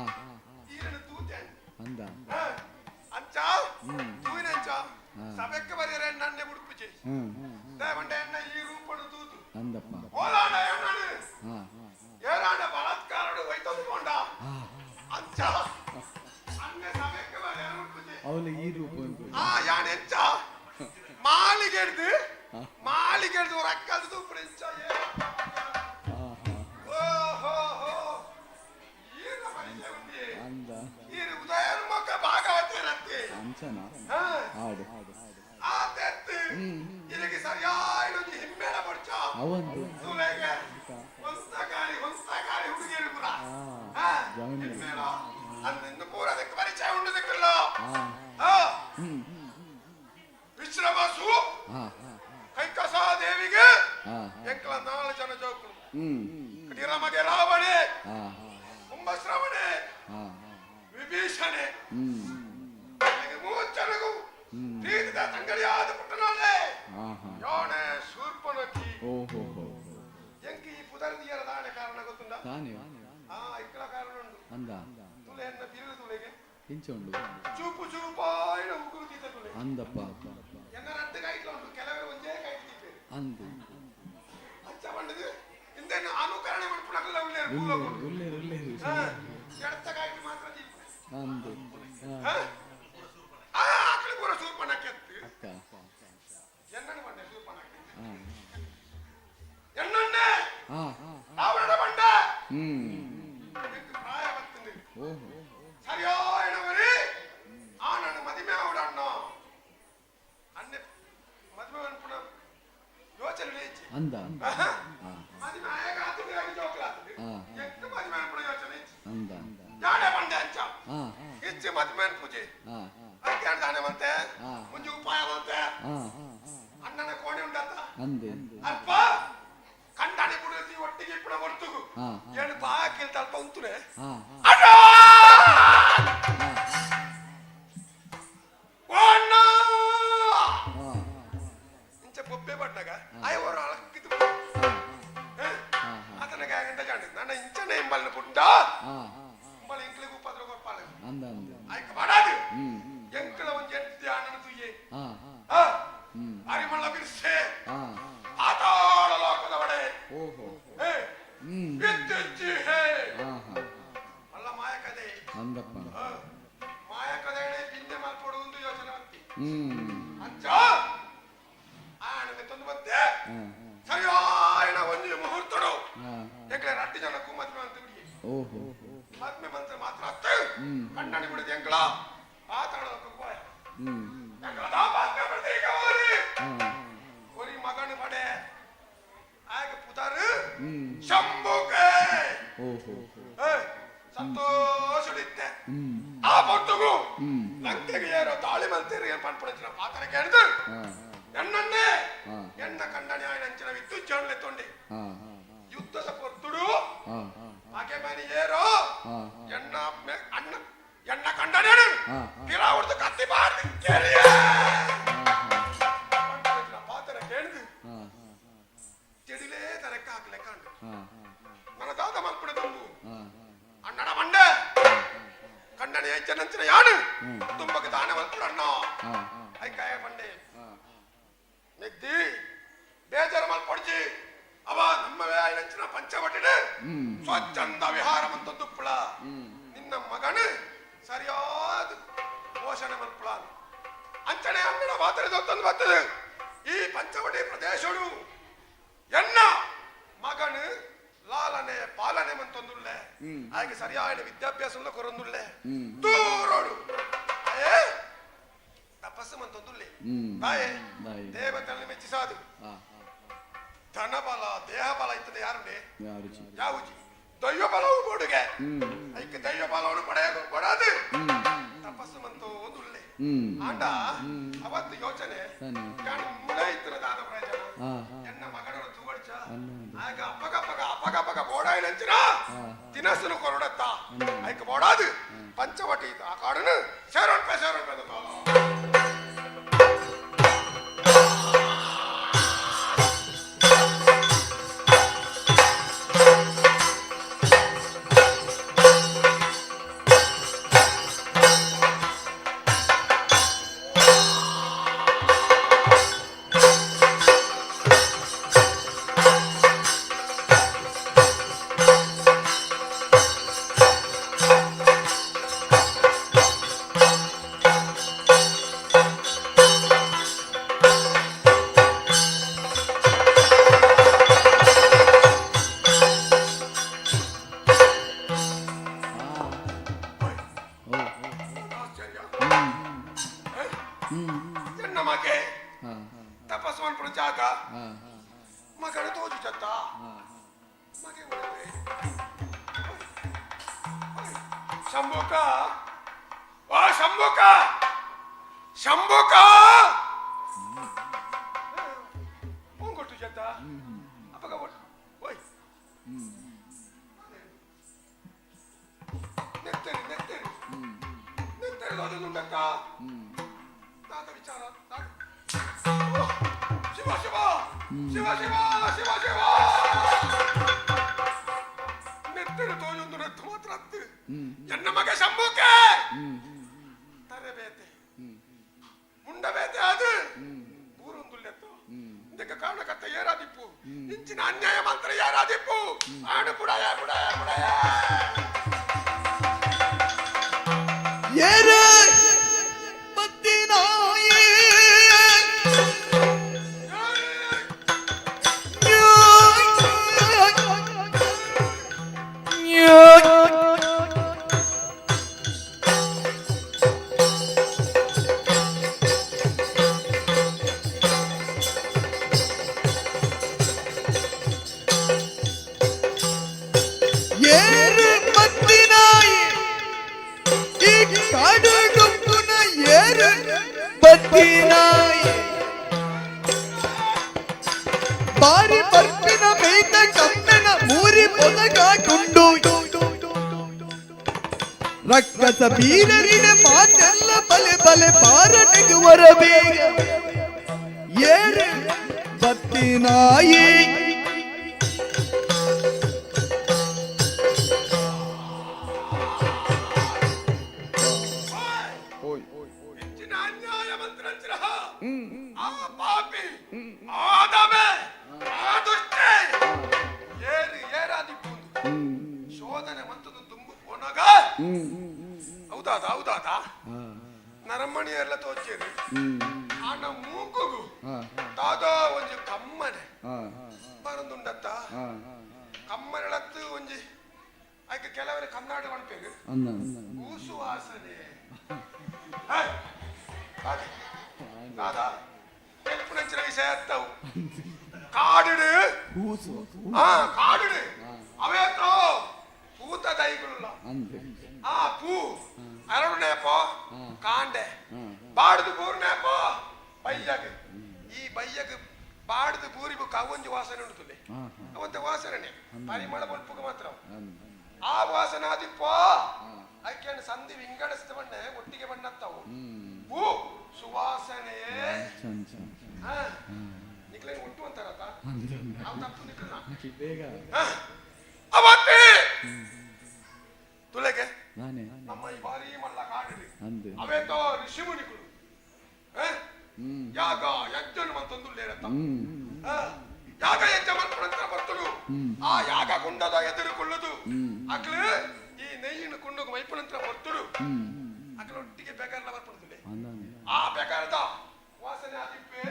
F: ಈರನು ತೂತೆ.
I: ಅಂದ.
F: ಅಂಚ ತೂಯಿನಂಚ ಸಭೆಕ್ಕೆ ಬರೆಯರೆ ನನ್ನೆ ಉಡುಪುಜಿ.
I: ಹ್ಮ್.
F: ದೇವಂಡೆ ಎಣ್ಣ ಈ ರೂಪಡು ತೂತು.
I: ಅಂದಪ್ಪ.
F: ಓಲಾಂಡ ಎಣ್ಣನು
I: ಹಾ.
F: ಏರಾಂಡ ಬಲಾತ್ಕಾರಡು ವೈತಂದುಕೊಂಡ.
I: ಹಾ.
F: ಅಂಚ ಅನ್ನೆ ಸಭೆಕ್ಕೆ ಬರೆಯರೆ ಉಡುಪುಜಿ.
I: ಅವಳು ಈ ರೂಪ ಉಂಟು.
F: ಆ ಯಾನ್ ಎಂಚ ಮಾಳಿಗೆಡ್ದು ಮಾಳಿಗೆಡ್ದು ರಕ್ಕಲ್ದು ತೂಪುಡು ಎಂಚ.
I: ಹಾ ಹಾ.
F: ಓಹೋ ಹೋ, ಈರ ಪರಿಚಯ ಉಂಡಿ.
I: ಅಂದ.
F: ಈರು ಉದಯೋನ್ಮುಖ ಭಾಗವತಿರತ್ತಿ.
I: ಅಂಚನ.
F: ಹಾ.
I: ಹಾಡು.
F: ಆ ತೆತ್ತು ಇದಕ್ಕೆ ಸರಿಯಾದ ಒಂಜಿ ಹಿಮ್ಮೇಳ ಪಡ್ಚ.
I: ಅವಂದು.
F: ತುಲೆಗೆ ಹೊಂತಕಾರಿ ಹೊಂತಕಾರಿ ಹುಡುಗಿಯರು ಪೂರ.
I: ಆ.
F: ಹಾ,
I: ಜವನಿ.
F: ಹಿಮ್ಮೇಳ ಅಂದ್ ಪೂರ ಅದಕ್ಕೆ ಪರಿಚಯ ಉಂಡು ದಿಕ್ಕಲ್ಲ.
I: ಹಾ.
F: ಹಾ.
I: ಹ್ಮ್.
F: ವಿಶ್ರಮಸು
I: ಹಾ.
F: ಕೈಕಸಾ ದೇವಿಗೆ
I: ಹಾ.
F: ಎಂಕಲ ನಾಲ್ ಜನ ಜೋಕುಲು.
I: ಹ್ಮ್.
F: ಕಟಿರಮಗೆ ರಾವಣೆ,
I: ಹಾ.
F: ಕುಂಭಶ್ರವಣೆ,
I: ಹಾ.
F: ವಿಭೀಷಣೆ.
I: ಹ್ಮ್.
F: ನನಗೆ ಮೂರು ಜನಗೂ ಪ್ರೀತಿದ ತಂಗಡಿಯಾದ ಪುಟ್ಟನಾಳೆ
I: ಹಾ ಹಾ.
F: ಯೋಣೆ ಶೂರ್ಪನಖಿ.
I: ಓಹೋ ಹೋ.
F: ಎಂಕ್ ಈ ಪುದರ್ದಿಯರ ದಾನೆ ಕಾರಣ ಗೊತ್ತುಂಡ?
I: ತಾನೇ?
F: ಆ ಇಕ್ಕಳ ಕಾರಣ ಉಂಡು.
I: ಅಂದ.
F: ತುಲೆ ಎನ್ನ ಬಿರುದು ತುಲೆಗೆ.
I: ಎಂಚ ಉಂಡು?
F: ಚೂಪು ಚೂಪಾಯಿನ ಉಗುರು ತೀತ ತುಲೆ.
I: ಅಂದಪ್ಪ.
F: ಎನ್ನ ರಡ್ಡು ಕೈಟ್ಲ ಉಂಟು, ಕೆಲವರು ಒಂಜೇ ಕೈಟ್ ತೀಪೇರು.
I: ಅಂದು.
F: ಅಂಚ ಪಂಡದು ಇಂದೆನ್ ಅನುಕರಣೆ ಮನ್ಪುನಕಲ್ಲ ಉಲ್ಲೇರು.
I: ಉಲ್ಲೇರು.
F: ಭೂಲೋಕೊಡು.
I: ಉಲ್ಲೇರು ಉಲ್ಲೇರು.
F: ಹಾ, ಎಡತ್ತ ಕೈಟ್ ಮಾತ್ರ ದೀಪ.
I: ಅಂದು. ಹಾ.
F: ಹಾ? ಆ ಆಕಳು ಪೂರ ಶೂರ್ಪನಖಿ ಅತ್ತು.
I: ಅಕ್ಕ.
F: ಎನ್ನನ್ನು ಪಂಡೆ ಶೂರ್ಪನಖಿ.
I: ಹಾ.
F: ಎನ್ನಣ್ಣೆ.
I: ಹಾ.
F: ರಾವಣನ ಪಂಡೆ.
I: ಹ್ಮ್.
F: ಎಂಕ್ ಪ್ರಾಯ ಬರ್ತುಂಡು.
I: ಓಹೋ.
F: ಸರಿಯಾಯಿನವರಿ ಆ ನನ್ನ ಮದಿಮೆ ಆವಡ ಅಣ್ಣ ಅಣ್ಣೆ ಮದಿಮೆ ಅನ್ಪುಣ ಯೋಚನೆ ಇಜ್ಜಿ.
I: ಅಂದ. ಹಾ.
F: ಮದಿಮೆ ಆಯಾಗ ಆತುಂಡು ಜೋಕಲಾತುಂಡು.
I: ಹಾ.
F: ಎಂಕ್ ಮದಿಮೆ ಅನ್ಪುಣ ಯೋಚನೆ ಇಜ್ಜಿ.
I: ಅಂದ.
F: ಯಾಡೆ ಪಂಡೆ ಅಂಚ.
I: ಹಾ.
F: ಇಚ್ಚಿ ಮದಿಮೆ ಅನ್ಪುಜಿ.
I: ಹಾ.
F: ಅದಕ್ಕೆ ದಾನೆ ಮಂತೆ.
I: ಹಾ.
F: ಒಂಜಿ ಉಪಾಯ ಮಂತೆ.
I: ಹಾ.
F: ಅಣ್ಣನ ಕೋಣೆ ಉಂಡತ್ತ.
I: ಅಂದೆ.
F: ಅಲ್ಪ ಕಂಡಾಣಿ ಬುಡತಿ ಒಟ್ಟಿಗೆ ಇಪ್ಪಣ ಹೊರ್ತುಗು.
I: ಹಾ.
F: ಏನು ಬಾಕಿಲ್ ತಲ್ಪ ಉಂತುನೆ.
I: ಹಾ.
F: ಅಣ್ಣ!
I: ಹಾ.
F: ಓ ಅಣ್ಣ!
I: ಹಾ.
F: ಇಂಚ ಬೊಬ್ಬೆ ಪಟ್ಟಾಗ ಆಯ್ ಓರು ಅಳಕ್ಕಿದ್ದು.
I: ಹಾ.
F: ಲೆಕ್ಕಂಡು ನನ್ನ ಇಂಚನೆ ಎಂಬಲ್ನ ಪುಟ್ಟ ಇಂಬಲ್ ಎಂಕ್ಲೆಗ್ ಉಪದ್ರ ಕೊರ್ಪಾಲೆ ಆಯ್ಕ ಮಾಡಾದು ಎಂಕಲ ಒಂಜಿ ಎಂಟು ಅಣ್ಣನ ತುಯ್ಯೆ ಅರಿಮಳ್ಳ ಬಿರ್ಸೆ ಪಾತಾಳ ಲೋಕದವಡೆ ವಿದ್ಯುಜ್ಜಿ ಹೇ ಮಲ್ಲ ಮಾಯಕದೆ ಮಾಯಕದೆ ಬಿಂದೆ ಮಲ್ಪೊಡು ಒಂದು ಯೋಚನೆ ಬಂತಿ ಅಂಚ ಆಣನೆ ತಂದು ಬತ್ತೆ ಸರಿಯಾಯನ ಒಂಜಿ ಮುಹೂರ್ತಡು ಎಂಕ್ಲೆ ರಡ್ಡು ಜನಕ್ಕೂ ಮದ್ವೆ ಅಂತ ಬಿಡಿ ಮದ್ವೆ ಮಂತ್ರ ಮಾತ್ರ ಅತ್ತ ಕಣ್ಣಾಣಿ ಬಿಡದು ಎಂಕ್ಲ ಪಾತಾಳ ಲೋಕಕ್ಕೆ ಹೋಯ ಎಂಕ್ಲ ಮದ್ವೆ ಬಿಡ್ದು ಈಗ ಓರಿ ಒರಿ ಮಗನ ಬಡೆ ಆಗ ಪುದಾರು ಶಂಭುಕೆ ಸಂತೋಷಡಿತ್ತೆ ಆ ಪೊರ್ತುಗು ಲಂಕೆಗೆ ಏರೋ ತಾಳಿ ಮಲ್ತೀರಿ ಪನ್ಪುಣಂಚಿನ ಪಾತ್ರ ಕೇಳಿದು ಎಣ್ಣನ್ನೇ ಎಣ್ಣ ಕಂಡಣಿ ಆಯ್ನಂಚಿನ ವಿದ್ಯುತ್ ಜೋಡ್ಲೆ ತೊಂಡೆ ಯುದ್ಧದ ಪೊರ್ತುಡು ಆಕೆ ಮನೆ ಏರೋ ಎಣ್ಣ ಅಣ್ಣ ಎಣ್ಣ ಕಂಡಣಿ ಪಿರಾವಡ್ದು ಕತ್ತಿ ಬಾರ್ದು ಕೇಳಿಯೇ ಪನ್ಪುಣಂಚಿನ ಪಾತ್ರ ಕೇಳಿದು ಚೆಡಿಲೇ ತರಕ ಹಾಕ್ಲೆ ಕಾಂಡು ನನ್ನ ದಾದ ಮಲ್ಪುಣ ತಂಬು ಅಣ್ಣನ ಮಂಡೆ ಕಣ್ಣಣಿ ಐಚನಂಚಿನ ಯಾನು ತುಂಬಕ್ಕೆ ದಾನ ಮಲ್ಪುಣ ಅಣ್ಣ ಐಕಾಯ ಮಂಡೆ ಮೆಗ್ದಿ ಬೇಜಾರು ಮಲ್ಪೊಡ್ಜಿ ಅವ ನಮ್ಮವೇ ಆಯ್ನಂಚಿನ ಪಂಚವಟಿಡೆ ಸ್ವಚ್ಛಂದ ವಿಹಾರ ಮಂತೊಂದುಪ್ಪಳ ನಿನ್ನ ಮಗನು ಸರಿಯಾದ ಪೋಷಣೆ ಮಲ್ಪುಳ ಅಂಚನೆ ಅಣ್ಣನ ಮಾತ್ರ ತಂದು ಬರ್ತದೆ ಈ ಪಂಚವಟಿ ಪ್ರದೇಶಡು ಎನ್ನ ಮಗನು ಲಾಲನೆ ಪಾಲನೆ ಮಂತೊಂದುಳ್ಳೆ ಆಯ್ಕೆ ಸರಿಯಾದ ವಿದ್ಯಾಭ್ಯಾಸ ಕೊರೊಂದುಳ್ಳೆ ದೂರೋಡು ಅಯೇ ತಪಸ್ಸು ಮಂತೊಂದುಳ್ಳೆ ತಾಯೇ ದೇವತೆಯನ್ನು ಮೆಚ್ಚಿಸಾದು ಧನ ಬಲ ದೇಹ ಬಲ ಇತ್ತದೆ ಯಾರುಂಡೆ ಯಾವುಜಿ ದೈವ ಬಲವು ಕೊಡುಗೆ ಐಕೆ ದೈವ ಬಲವನ್ನು ಪಡೆಯ ಕೊಡಾದು ತಪಸ್ಸು ಮಂತು ಒಂದುಳ್ಳೆ ಆಂಡ ಅವತ್ತು ಯೋಚನೆ ಯಾನು ಮುಳೆ ಇತ್ತಿನ ದಾದ ಪ್ರಯೋಜನ ಎನ್ನ ಮಗನನ್ನು ತೂವಡ್ಚ ಆಗ ಅಪ್ಪಗಪ್ಪಗ ಅಪ್ಪಗಪ್ಪಗ ಬೋಡಾಯಿನಂಚಿನ ತಿನಸುನು ಕೊರಡತ್ತ ಐಕ ಬೋಡಾದು ಪಂಚವಟಿ ಆ ಕಾಡನು ಸೇರೋಣ್ಪೆ ಸೇರೋಣ್ಪೆ ಆಶ್ಚರ್ಯ ಎನ್ನ ಮಗೆ ತಪಸ್ಸು ಮನ್ಪುನ ಜಾಗ ಮಗನ ತೋಜು ಚತ್ತ ಮಗೆ ಉಳಿದೆ. ಶಂಭುಕ ವಾ ಶಂಭುಕ ಶಂಭುಕ ಪೊಂಗೊಟ್ಟು ಚತ್ತ ಅಪ್ಪಗ ಓಯ್ ನೆತ್ತರಿ ನೆತ್ತರಿ ನೆತ್ತರಿ ತೋಜುಂಡಕ್ಕ ತಾತ ವಿಚಾರ ಓ, ಶಿವ ಶಿವ ಶಿವ ಶಿವ ಶಿವ ಶಿವ ನೆತ್ತರು ತೋಜೊಂದು ನೆತ್ತು ಮಾತ್ರ ಅತ್ತು ಎನ್ನ ಮಗ ಶಂಭುಕೆ ತರಬೇತೆ ಮುಂಡಬೇತೆ ಅದು ಊರೊಂದುಲ್ಲೆತ್ತು ಇದಕ್ಕೆ ಕಾರಣಕರ್ತ ಏರಾದಿಪ್ಪು ಇಂಚಿನ ಅನ್ಯಾಯ ಮಂತ್ರ ಏರಾದಿಪ್ಪು ಆಣು ಬುಡಯ ಬುಡಯ ಬುಡಯ
I: ಏರ ಬತ್ತಿನಾಯೇ ಏರು ಬತ್ತಿನಾಯಿ ಈ ಕಾಡು ಗುಂಪುನ ಏರು ಬತ್ತಿನಾಯಿ ಬಾರಿ ಬರ್ಪಿನ ಮೇತ ಕಮ್ಮೆನ ಮೂರಿ ಪೊದಗಾಟುಂಡು ರಕ್ಕಸ ಬೀರರಿನ ಮಾತೆಲ್ಲ ಬಲೆ ಬಲೆ ಬಾರನೆಗುವರ ಬೇಗ ಏರು ಬತ್ತಿನಾಯಿ.
K: ಶೋಧನೆ ಮಂತದ ದುಂಬು ಪೋನಾಗ ಹೌದಾದ ಹೌದಾದ ನರಮಣಿ ಎಲ್ಲ ತೋಚೇರಿ ಆನ ಮೂಕುಗು ದಾದಾ ಒಂಜಿ ಕಮ್ಮನೆ ಬರಂದುಂಡತ್ತ ಕಮ್ಮನೆಳತ್ತು ಒಂಜಿ ಐಕೆ ಕೆಲವರು ಕನ್ನಡ ಪನ್ಪೇರು ಊಸು ವಾಸನೆ. ದಾದಾ ತೆಲ್ಪುನಂಚಿನ ವಿಷಯ ಅತ್ತವು ಕಾಡಿಡು ಆ ಕಾಡಿಡು ಅವೇತೋ ಪೂತ ದೈಗುಲ್ಲ ಆ ಪೂ ಅರಳುನೇಪೋ ಕಾಂಡೆ ಬಾಡ್ದು ಬೂರ್ನೇಪೋ ಬಯ್ಯಗ್ ಈ ಬಯ್ಯಗ್ ಬಾಡ್ದು ಬೂರಿ ಬುಕ್ಕ ಅವೊಂಜಿ ವಾಸನೆ ಉಂಟುಲೆ ಅವಂತ ವಾಸನೆ ಪರಿಮಳ ಬಲ್ಪುಗ ಮಾತ್ರ ಆ ವಾಸನೆ ಆದಿಪ್ಪೋ ಐಕೆಯನ್ನು ಸಂಧಿ ವಿಂಗಡಿಸಿದ ಬಣ್ಣೆ ಒಟ್ಟಿಗೆ ಬಣ್ಣತ್ತವು ಪೂ ಸುವಾಸನೆಯೇ. ನಿಕ್ಲೇನು ಒಟ್ಟು ಅಂತಾರತ್ತ ಅವು ತಪ್ಪು ನಿಕ್ಲನ ಅವತ್ತೆ ತುಲೆಗೆ ನಮ್ಮ ಈ ಬಾರಿ ಮಲ್ಲ ಕಾಡಿಡಿ ಅವೇತೋ ಋಷಿಮುನಿಗಳು ಯಾಗ ಯಜ್ಞನು ಮಂತೊಂದುಲ್ಲೇರತ್ತ ಯಾಗ ಯಜ್ಞ ಮಲ್ಪನಂತರ ಬರ್ತಳು ಆ ಯಾಗ ಕುಂಡದ ಎದುರುಕೊಳ್ಳುದು ಅಕ್ಲು ಈ ನೆಯ್ಯಿನ ಕುಂಡకు ಮೈಪನಂತರ ಬರ್ತಳು ಅಕ್ಲ ಒಟ್ಟಿಗೆ ಬೇಕಾರಲ್ಲ ಬರ್ಪಡ್ತದೆ ಆ ಬೇಕಾರದ ವಾಸನೆ ಆದಿಪ್ಪೆ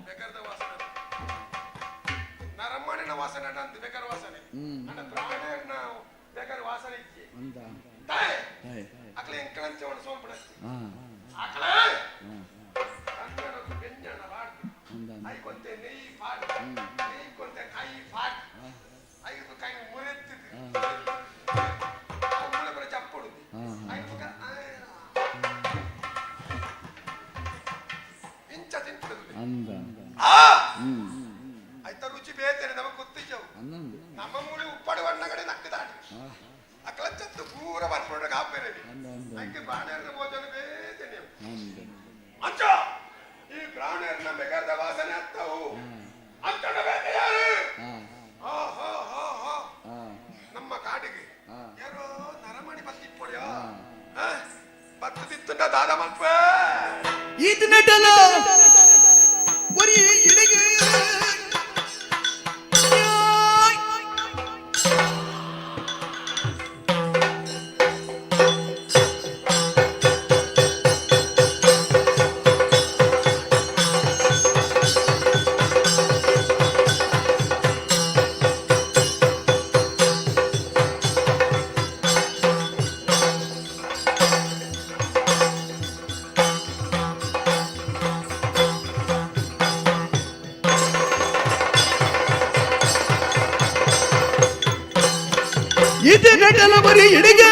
K: ಬೇಕಾರದ ವಾಸನೆ ನರಮಣಿನ ವಾಸನೆ ಅಂದ ಬೇಕಾದ ವಾಸನೆ ಅಂಡ ಪ್ರಾಣಿಯನ್ನ ಬೇಕಾದ ವಾಸನೆ ಇಚ್ಚಿ ತಾಯ್ ಅಕ್ಲೆ ಎಂಕಳಂಚೆ ಒಂದು ಸೋಲ್ಪಡ ಅಕ್ಲೆ ಕನ್ನಡ ಬೆಂಜಣ ಬಾಡ್ದು I ಕೊಂತೆ ನೆಯ್ಯಿ ಫಾಡ್ ನೆಯ್ಯಿ ಕೊಂತೆ ಕೈ ಫಾಡ್ ಐದು ಕೈ ಮುರೆತ್ತಿದ್ದು ಮೂಳೆ ಬರ ಚಪ್ಪಡು ಐದು ಬುಕ್ಕ ಇಂಚ ತಿಂತದೆ ಆ ಐತ ರುಚಿ ಬೇತೇನೆ ನಮಗೆ ಗೊತ್ತಿದ್ದವು ನಮ್ಮ ಮೂಳೆ ಉಪ್ಪಡು ಬಣ್ಣಗಡೆ ನಕ್ಕದಾಡಿ ಅಕ್ಲಂಚತ್ತು ಪೂರ ಬರ್ಪಡ ಕಾಪೇರೆ ಐಕೆ ಪ್ರಾಣಿಯರ ಭೋಜನ ಬೇತೇನೆ ಅಂಚ ಈ ಪ್ರಾಣಿಯರನ್ನ ಬೆಗರ್ದ ವಾಸನೆ ಹತ್ತವು ಅಂತಡ ಬೇತೆ ಯಾರು ಹಾ ಹಾ ಹಾ ಹಾ ನಮ್ಮ ಕಾಡಿಗೆ ಯಾರೋ ನರಮಣಿ ಬತ್ತಿಪ್ಪೊಡಿಯೋ ಬತ್ತದಿತ್ತುಂಡ ದಾದ ಮಲ್ಪ
I: ಈತ ನಟಲ ಒರಿ ಇಳಿಗೆ ಈತ ನಟಲ ಬರಿ ಇಳಿಗೆ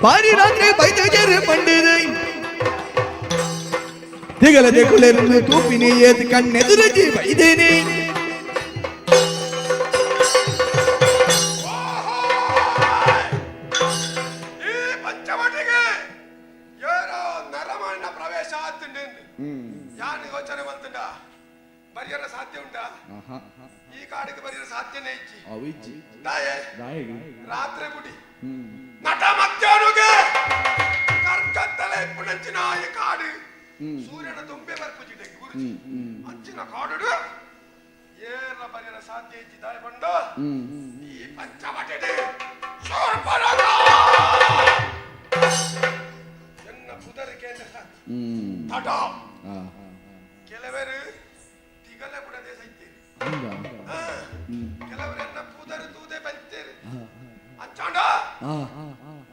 I: ಬಾರಿ ರಾತ್ರಿ ಬೈದಜರು ಪಂಡಿದೆ ತಿಗಲದೆ ಕುಳೆರನ್ನು ತೂಪಿನಿ ಏತ್ ಕಣ್ಣೆದುರಜಿ ಬೈದೇನೆ.
K: ಈ ಪಂಚವಟಿಗೆ ಯಾರೋ ನರಮಣ್ಣ ಪ್ರವೇಶ ಆತುಂಡು ಯಾರು ಯೋಚನೆ ಬಂತುಂಡ ಬರಿಯರ ಸಾಧ್ಯ ಉಂಟಾ ಈ ಕಾಡಿಗೆ ಬರಿಯರ ಸಾಧ್ಯನೇ ಇಚ್ಚಿ ತಾಯೇ ರಾತ್ರಿ ಗುಡಿ ನಟ ಮಧ್ಯಾಹ್ನಗೆ ಕರ್ಕತ್ತಲೆ ಪುಣಂಚಿನ ಈ ಕಾಡು ಸೂರ್ಯನ ತುಂಬೆ ಬರ್ಪುಜಿಡೆ ಗುರುಜಿ ಅಂಚಿನ ಕಾಡು ಏರ ಬರಿಯರ ಸಾಧ್ಯ ಇಚ್ಚಿ ತಾಯ ಬಂಡ ಈ ಪಂಚವಟಿಗೆ ಶೂರ್ಪನಖ ಎನ್ನ ಪುದರಿಕೆ ತಟ ಕೆಲವರು ತಿಗಲೆ ಬುಡದೆ ಸೈತೇರಿ ಕೆಲವರು ಎನ್ನ ಪುದರು ತೂದೆ ಬಲ್ತೇರಿ ಅಂಚಾಂಡ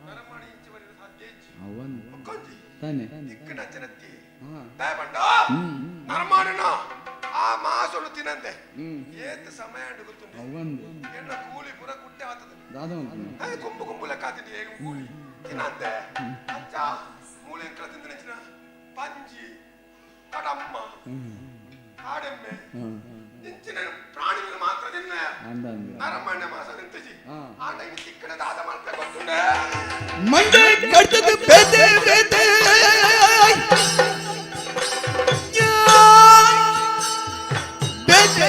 K: ನರಮಾಣಿ ಇಂಚಿ ಬರಿಯರ ಸಾಧ್ಯ ಇಚ್ಚಿ ಒಕ್ಕೊಂಜಿ ದಿಕ್ಕಿನ ಅಂಚನತ್ತಿ ತಾಯ ಬಂಡ ನರಮಾಣಿನ ಆ ಮಾಸೊಳು ತಿನಂದೆ ಏತ್ ಸಮಯ ಅಂಡು ಗೊತ್ತುಂಟು ಎನ್ನ ಕೂಲಿ ಪೂರ ಕುಟ್ಟೆ ಆತದೆ ಕುಂಬು ಕುಂಬು ಲೆಕ್ಕ ಆತಿನಿ ಹೇಗೆ ಕೂಲಿ ತಿನ್ನಂತೆ ಅಂಚ ಮೂಳೆ ಎಂಕಲ ತಿಂದ ಪಂಜಿ ಕಡಮ್ಮ ಕಾಡೆಮ್ಮೆ ಇಂಚಿನ ಪ್ರಾಣಿಗಳು ಮಾತ್ರ ತಿನ್ನ ನರಮಣ್ಣ ಮಾಸ ತಿಂತಜಿ ಆಂಡ ಇನ್ನು ಚಿಕ್ಕನ ದಾದ ಮಲ್ಪೆ ಗೊತ್ತುಂಡೆ
I: ಮಂಡೆ ಕಡ್ತದ ಬೇತೆ ಬೇತೆ ಬೇತೆ ಬೇತೆ.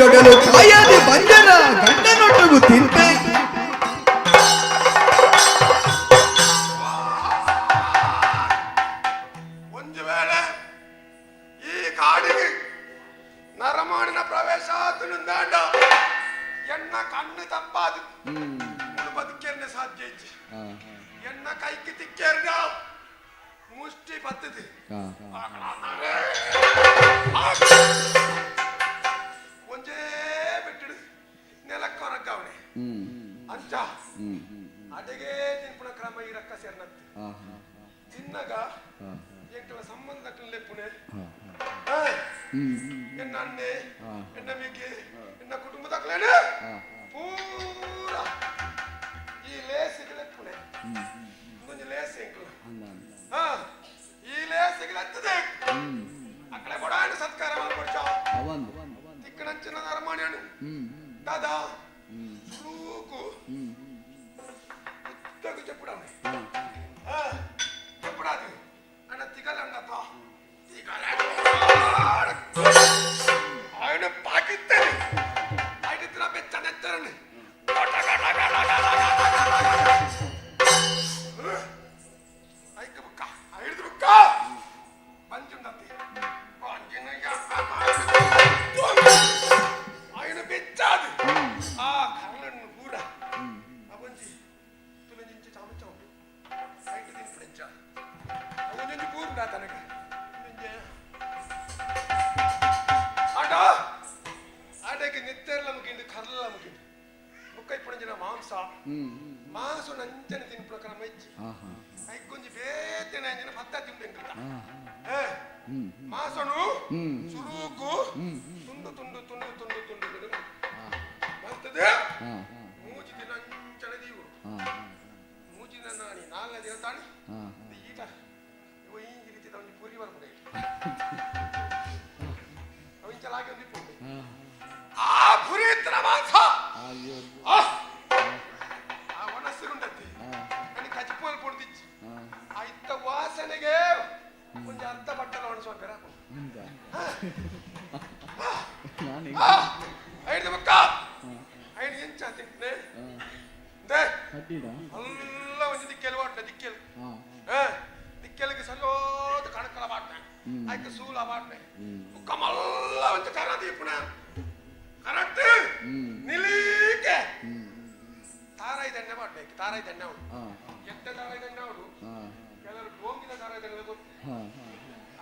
I: ಕಾಯಿಂದೊಡಲು ಕಾಯದೆ ಬಂಜರ ಗಂಡನೊಟ್ಟುಗು ತಿಂತೆ.
K: ಒಂದು ವೇಳೆ ಈ ಕಾಡಿಗೆ ನರಮಾಣಿನ ಪ್ರವೇಶ ಆತನುಂದಾಂಡ ಎನ್ನ ಕಣ್ಣು ತಪ್ಪಾದು ಬದುಕೇರ್ನೆ ಸಾಧ್ಯ ಇಜ್ಜಿ. ಎನ್ನ ಕೈಗೆ ತಿಕ್ಕೇರ್ನ ಮುಷ್ಟಿ ಬತ್ತದು ಒಂಜೇ ಬಿಟ್ಟಿಡು ನೆಲಕ್ಕೊರಗ್ಗವನೆ ಅಂಚ ಅಡೆಗೆ ತಿನ್ಪುಣ ಕ್ರಮ ಈ ರಕ್ಕ ಸೇರ್ನತ್ತೆ ತಿನ್ನಗ ಎಂಕಲ ಸಂಬಂಧ ಲೆಪ್ಪುನೆ ಎನ್ನ ಅಣ್ಣೆ ಎನ್ನ ಮಿಗಿ ಎನ್ನ ಕುಟುಂಬದಕ್ಲೇನೆ ಪೂರ ಈ ಲೇಸಿಗೆ ಲೆಪ್ಪುನೆ ಒಂದೊಂದು ಲೇಸ್ ಎಂಕಲ ಈ ಲೇಸಿಗೆ ಲೆತ್ತದೆ ಅಕ್ಕಡೆ ಕೊಡಾಂಡು ಸತ್ಕಾರ ಕೊಡ್ಚ ತಿಕ್ಕಣಂಚಿನ ನರಮಾಣ್ಯನು ದಾದಾ ಸುರೂಕು ಉತ್ತకు చెప్పుడాನೆ చెప్పుడాది అన్న తిగలండత తిగల ఆయన పాకిస్తాను ఆయన తిన ಬೆಚ್ಚನೆತ್ತರని ಐಕ ಬುಕ್ಕ ಐದು ಬುಕ್ಕ ಬಂಜುಂಡತಿ ఆయన ಬೆಚ್ಚಾದು ಆ కర్ణను కూడా అవంజి తులజించి చామచ ಉಂಟು ಐಟು ತಿನ್ಪುಡೆಂಚ ಅವೊಂಜೊಂಜಿ ಪೂರುಂಡ ತನಗೆ ಆಟ ಆಟಕ್ಕೆ ನೆತ್ತೆರ್ಲ ಮುಗಿಂಡು ಕರ್ಲ ಮುಗಿಂಡು ಬುಕ್ಕ ಇಪ್ಪುಣಂಜಿನ ಮಾಂಸ ಮಾಂಸ ನಂಚನೆ ತಿನ್ಪುಣ ಕ್ರಮ ಇಜ್ಜಿ ಐಕೊಂಜಿ ಬೇತೆನೆ ಅಂಜಿನ ಪದ್ಧತಿ ಉಂಡು ಎಂಕಲ್ತ ಮಾಸನು ಸುರುಕು ತುಂಡು ತುಂಡು ತುಂಡು ತುಂಡು ತುಂಡು ತುಂಡು ಬರ್ತದೆ ಮೂಜಿ ದಿನ ಅಂಚನೆ ದೀವು ಮೂಜಿ ದಿನ ನಾನಿ ನಾಲ್ನೇ ದಿನ ತಾಣಿ ಈಟ ಇವ ಈ ರೀತಿ ಒಂಜಿ ಪುರಿ ಬರ್ಪುಂಡು ಅವು ಇಂಚಲಾಗಿ ಒಂದು ಇಪ್ಪುಂಡು ಆ ಪುರಿ ಇತ್ತಿನ ಮಾಂಸ ಆ ಒಣಸುಗುಂಡತ್ತಿ ನನಗೆ ಕಜಿಪೋಲ್ ಪೊಡ್ದಿಚ್ಚಿ ಆ ಇತ್ತ ವಾಸನೆಗೆ ಒಂಜಿ ಅರ್ಧ ಬಟ್ಟಲ ಒಣಸುವ ಬೆರ ಐದು ಬಕ್ಕ ಐದು ಇಂಚ ತಿಂಟನೆ they ಅಲ್ಲ ಒಂಜಿ ದಿಕ್ಕೆಲ್ ವಾಟ್ನ ದಿಕ್ಕೆಲ್ ದಿಕ್ಕೆಲ್ಗೆ ಸಲ್ಲೋದ ಕಣಕಲ ವಾಟ್ನೆ ಐಕ ಸೂಲ ವಾಟ್ನೆ ಬುಕ್ಕ ಮಲ್ಲ ಒಂಜಿ ಕರ ದೀಪುನ ಕರೆಕ್ಟ್ ನಿಲೀಕೆ ತಾರಾಯಿ ದಣ್ಣೆ ಮಾಡ್ಬೇಕು ತಾರಾಯಿ ದಣ್ಣೆ ಅವಳು ಎತ್ತ ತಾರಾಯಿ ದಣ್ಣೆ ಅವಳು ಕೆಲವರು ಡೋಂಗಿನ ತಾರಾಯಿ ದಣ್ಣೆ ಗೊತ್ತು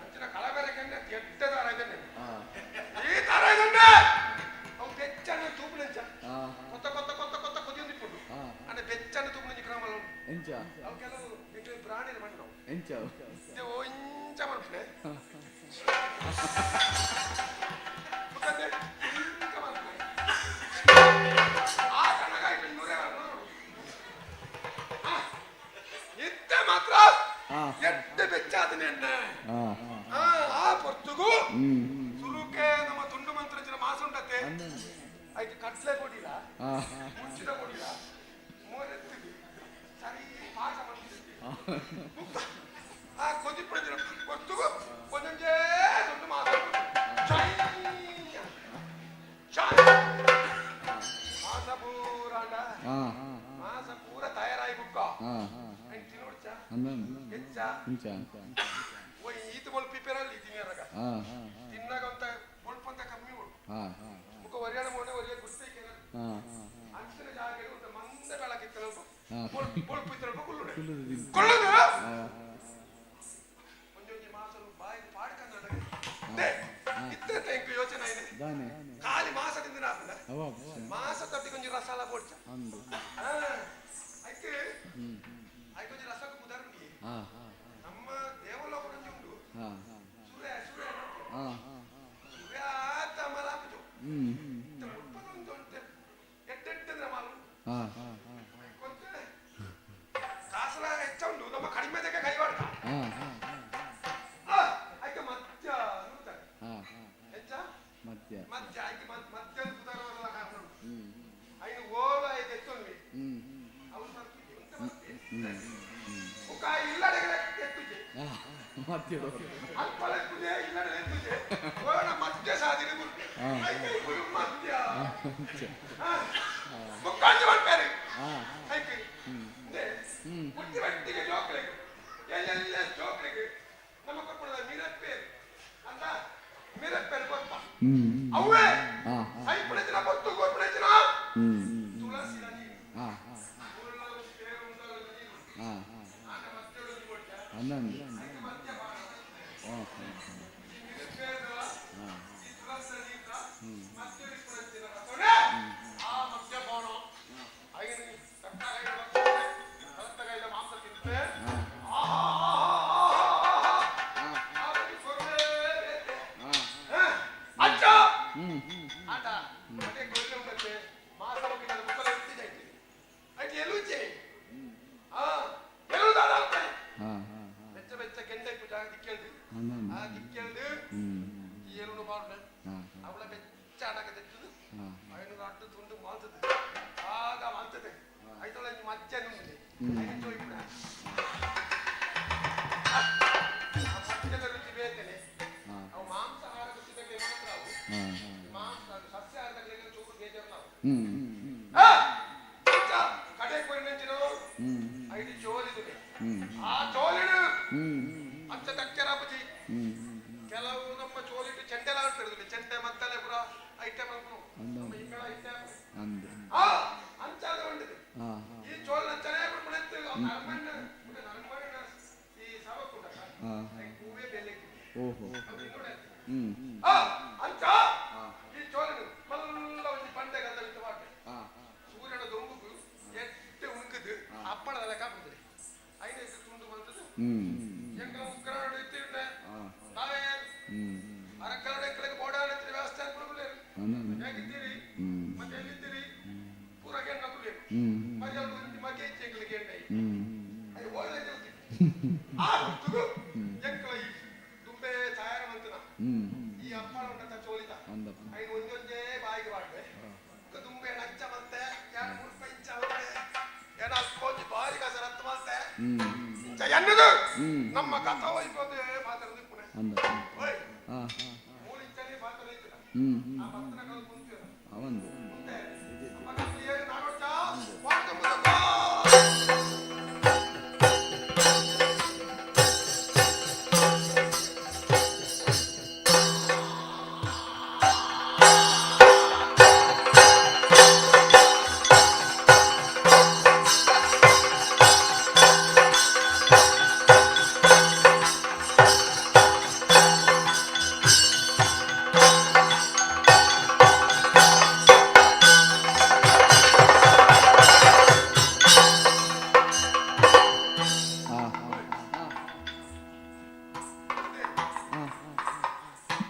K: ಅಂಚಿನ ಕಳಬೆರಕೆಂಡೆ ಎಟ್ಟ ತಾರಾಯಿ ದಣ್ಣೆ ಈ ತಾರಾಯಿ ದಣ್ಣೆ ಅವು ಬೆಚ್ಚನ ತೂಪುನಂಚ ಕೊತ್ತ ಕೊತ್ತ ಕೊತ್ತ ಕೊತ್ತ ಕೊದಿಯೊಂದು ಇಪ್ಪುಂಡು ಅಂದ್ರೆ ಬೆಚ್ಚನ ತೂಪುನಂಚ ಕ್ರಮ ಅವು ಕೆಲವು ಪ್ರಾಣಿ ಮಣ್ಣು ಓ ಇಂಚ ಮನ್ಪುನೆ ಇಂಚ ಮನ್ಪುನೆ ಆ ಕಣಗ ಇಟ್ಟು ನೂರೇ ಇತ್ತೆ ಮಾತ್ರ ಎಡ್ಡೆ ಬೆಚ್ಚಾದನೆ ಆ ಪೊರ್ತುಗು ಸುರುಕೆ ನಮ್ಮ ತುಂಡು ಮಂತ್ರ ಮಾಸ ಉಂಟತ್ತೆ ಐಕ್ ಕಟ್ಲೆ ಕೊಡಿಲ್ಲ ಮುಂಚಿದ ಕೊಡಿಲ್ಲ ಮೋರೆತ್ತಿದೆ ಸರಿ ಪಾಕ ಮಾಡ್ತಿದ್ದೆ ಆ ಕೊದಿಪ್ಪಡಿನ ಪೊರ್ತುಗು ಒಂದೊಂದೇ ತುಂಡು ಮಾಸ ಮಾಸ ಪೂರ ಮಾಸ ಪೂರ ತಯಾರಾಯಿ ಬುಕ್ಕ ತಿನ್ನೋಡ್ಚ ಹೆಚ್ಚ ಈತ ಬೊಲ್ಪ ಪಿಪೇರಲ್ಲಿ ತಿನ್ನರಾಗ ತಿನ್ನಾಗ ಅಂತ ಬೊಲ್ಪ ಅಂತ ಕಮ್ಮಿ ಉಂಟು ಮುಖ ಒರಿಯಾಣ ಮೋನೆ ಒರಿಯ ಗುರ್ತೆ ಅಂಚಿನ ಜಾಗ ಉಂಟು ಮಂದ ಬೆಳಕಿತ್ತನಲ್ಪ ಬೊಲ್ಪ ಇತ್ತನಲ್ಪ ಕುಳ್ಳುಡೆ ಕುಳ್ಳುದು ಒಂಜೊಂಜಿ ಮಾಸನು ಬಾಯಿ ಪಾಡ್ಕಂದ ಇತ್ತೆ ಎಂಕು ಯೋಚನೆ ಆಯ್ನೆ ಖಾಲಿ ಮಾಸ ತಿಂದಿನ ಮಾಸ ತಟ್ಟಿ ಕೊಂಚ ರಸಾಲ ಪೋಡ್ಚ ಐಕೆ ಐಕೊಂಚ ರಸಕ್ಕೆ ಉದಾಹರಣೆ ನಮ್ಮ ದೇವಲೋಕ ಉಂಟು ಸೂರ್ಯ ಸೂರ್ಯ ಸೂರ್ಯ ಮಲಾಪುಜು ಮುಪ್ಪದೊಂದು ಉಂಟು ಎಟ್ಟೆಟ್ಟಂದ್ರೆ ಮಾಲು ಕೊಂಚ ಕಾಸಲ ಹೆಚ್ಚ ಉಂಟು ನಮ್ಮ ಕಡಿಮೆ ತೆಗೆ ಕೈವಾಡ್ತ ಐಕೆ ಮಧ್ಯ ಹೆಚ್ಚ ಮಧ್ಯ ಐಕೆ ಮಧ್ಯ ಉದಾಹರಣೆ ಕಾರಣ ಐನು ಓಲ ಐದು ಎತ್ತೊಂದ್ವಿ ಅವು ಮುಖ ಇಲ್ಲಡೆಗೆ ಎತ್ತುಜೆ ಅಲ್ಪಲ ಎತ್ತುಜೆ ಇಲ್ಲಡೆ ಎತ್ತುಜೆ ಓಲ ಮಧ್ಯ ಸಾಧಿನ ಮಧ್ಯ ಬೊಕ್ಕೊಂಜಿ ಪನ್ಪೆರ್ ಐಕ್ ಇಂದೆ ಬುಟ್ಟಿ ಬಟ್ಟಿಗೆ ಜೋಕ್ಲೆಗ್ ಎಲ್ಲೆಲ್ಲ ಜೋಕ್ಲೆಗ್ ನಮ್ಮ ಕೊರ್ಪುನದ ಮಿರಪ್ಪೇರ್ ಅಂದ ಮಿರಪ್ಪೇರ್ ಕೊರ್ಪ ಅವೇ ಸೈಪುಣೆಜಿನ ಪೊತ್ತು ಕೊರ್ಪುಣೆಜಿನ ತುಳಸಿದ ನೀರು ಕೆಲವು ನಮ್ಮ ಚೋಲಿಟ್ಟು ಚೆಂಡೆಲ್ಲ ಆಡ್ತಿರೋದಿಲ್ಲ ಚೆಂಡೆ ಮತ್ತಲೆ ಪುರ ಐಟಮ್ ನಮ್ಮ ಇಂಗಳ ಐಟಮ್ ಅಂಚಾದ ಉಂಡಿದೆ ಈ ಚೋಲ್ ಅಂಚನೆ ಬಿಡ್ಬಿಡುತ್ತೆ ನರಮಣ್ಣ ನರಮಣ್ಣ ಈ ಸವಕುಂಡ ಹೂವೇ ಬೆಲೆ ಅಂಚ ಈ ಚೋಲನು ಮಲ್ಲ ಒಂದು ಬಂಡೆ ಗಂಧ ಬಿಟ್ಟು ಮಾಡ್ದೆ ಸೂರ್ಯನ ದೊಂಬುಗು ಎಟ್ಟೆ ಉಣ್ಕದು ಅಪ್ಪಳದಲ್ಲ ಕಾಪುತ್ತದೆ ಐದು ತುಂಡು ಬಂತದ್ದು ಎಂಕಲ ಉಗ್ರಾಣ ಇತ್ತಿಂಡೆ ತಾವೇ ಅರಕಲಡೆ ಎಂಕಲಿಗೆ ಬೋಡಾಣತ್ತಿನ ವ್ಯವಸ್ಥೆ ಕೊಡುಗುಲೇರು ಹೇಗಿದ್ದೀರಿ ಮತ್ತೆ ಎಲ್ಲಿದ್ದೀರಿ ಪೂರ ಗೆಣ್ಣಕುಲೇರು ಮರಿಯಲ್ ಮಗೆ ಇಚ್ಚೆ ಎಂಕಲಿಗೆ ಎಣ್ಣೆ ಅದು ಒಳ್ಳೆ ಆ ಹೊತ್ತುಗು ಎಂಕಲ ಈ ದುಂಬೆ ತಯಾರ ಮಂತನ ಈ ಅಪ್ಪಳ ಉಂಟಂತ ಚೋಲಿದ ಐನು ಒಂದೊಂದೇ ಬಾಯಿಗೆ ಬಾಡ್ದೆ ದುಂಬೆ ನಚ್ಚ ಮಂತೆ ಎರಡು ಮೂರು ಇಂಚ ಮಂತೆ ಏನ ಅಕ್ಕೊಂಜಿ ಬಾರಿ ಕಸರತ್ತು ಮಂತೆ ಇಂಚ ಎನ್ನುದು ನಮ್ಮ ಕಥಾ ವೈಭವದೇ ಪಾತ್ರ ಪುಣೆ ಓಯ್ ಮೂರು ಇಂಚನೇ ಪಾತ್ರ ಐತಿಲ್ಲ ಆ ಪತ್ರ ಕಲ್ ಕುಂತಿರ ಮುಂದೆ ಅಮ್ಮ ಏನು ನಾಡೋಟ ವಾರ್ತೆ ಮುಂದೆ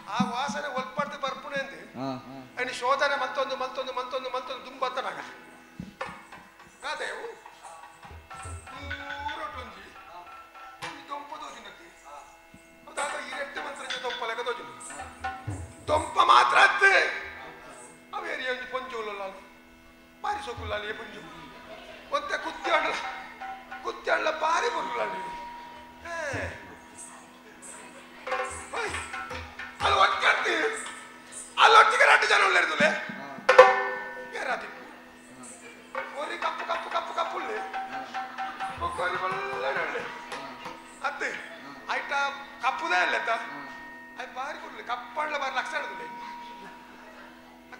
K: ಆ ವಾಸನೆ ಒಲ್ಪಡ್ದು ಬರ್ಪುಣೆ ಅಂದು ಐನು ಶೋಧನೆ ಮತ್ತೊಂದು ಮತ್ತೊಂದು ಮತ್ತೊಂದು ಮತ್ತೊಂದು ದುಂಬತ್ತನಾಗ ಕಾದೇವು ದೂರೊಟ್ಟೊಂಜಿ ಈ ದೊಂಪ ದೋಜಿನತಿ ಅದಾದ ಈ ರೆಡ್ಡೆ ಮಂತ್ರ ದೊಂಪ ಲೆಕ್ಕ ದೋಜಿನ ದೊಂಪ ಮಾತ್ರ ಅತ್ತೆ ಅವೇರಿ ಒಂಜಿ ಪೊಂಜೋಲಲ್ಲ ಬಾರಿ ಸೊಕುಲ್ಲಾಲಿ ಪೊಂಜು ಒಂತೆ ಕುತ್ತಿ ಕುತ್ತಿ ಬಾರಿ ಬರುಲಾಲಿ ಅಲ್ಲಿ ಒಟ್ಟಿಗೆ ಅಲ್ಲಿ ಒಟ್ಟಿಗೆ రెండు ಜನ ಉಳ್ಳೇರುದುಲೆ ಏರಾದಿ ಒರಿ ಕಪ್ಪು ಕಪ್ಪು ಕಪ್ಪು ಕಪ್ಪುಳ್ಳಿ ಒರಿ ಒಳ್ಳೆ ಉಳ್ಳೆ ಅತ್ತೆ ಐಟ ಕಪ್ಪುದೇ ಅಲ್ಲೆತ್ತ ಅದು ಬಾರಿ ಕೊಡ್ಲಿ ಕಪ್ಪಳ್ಳ ಬಾರಿ ಲಕ್ಷಣ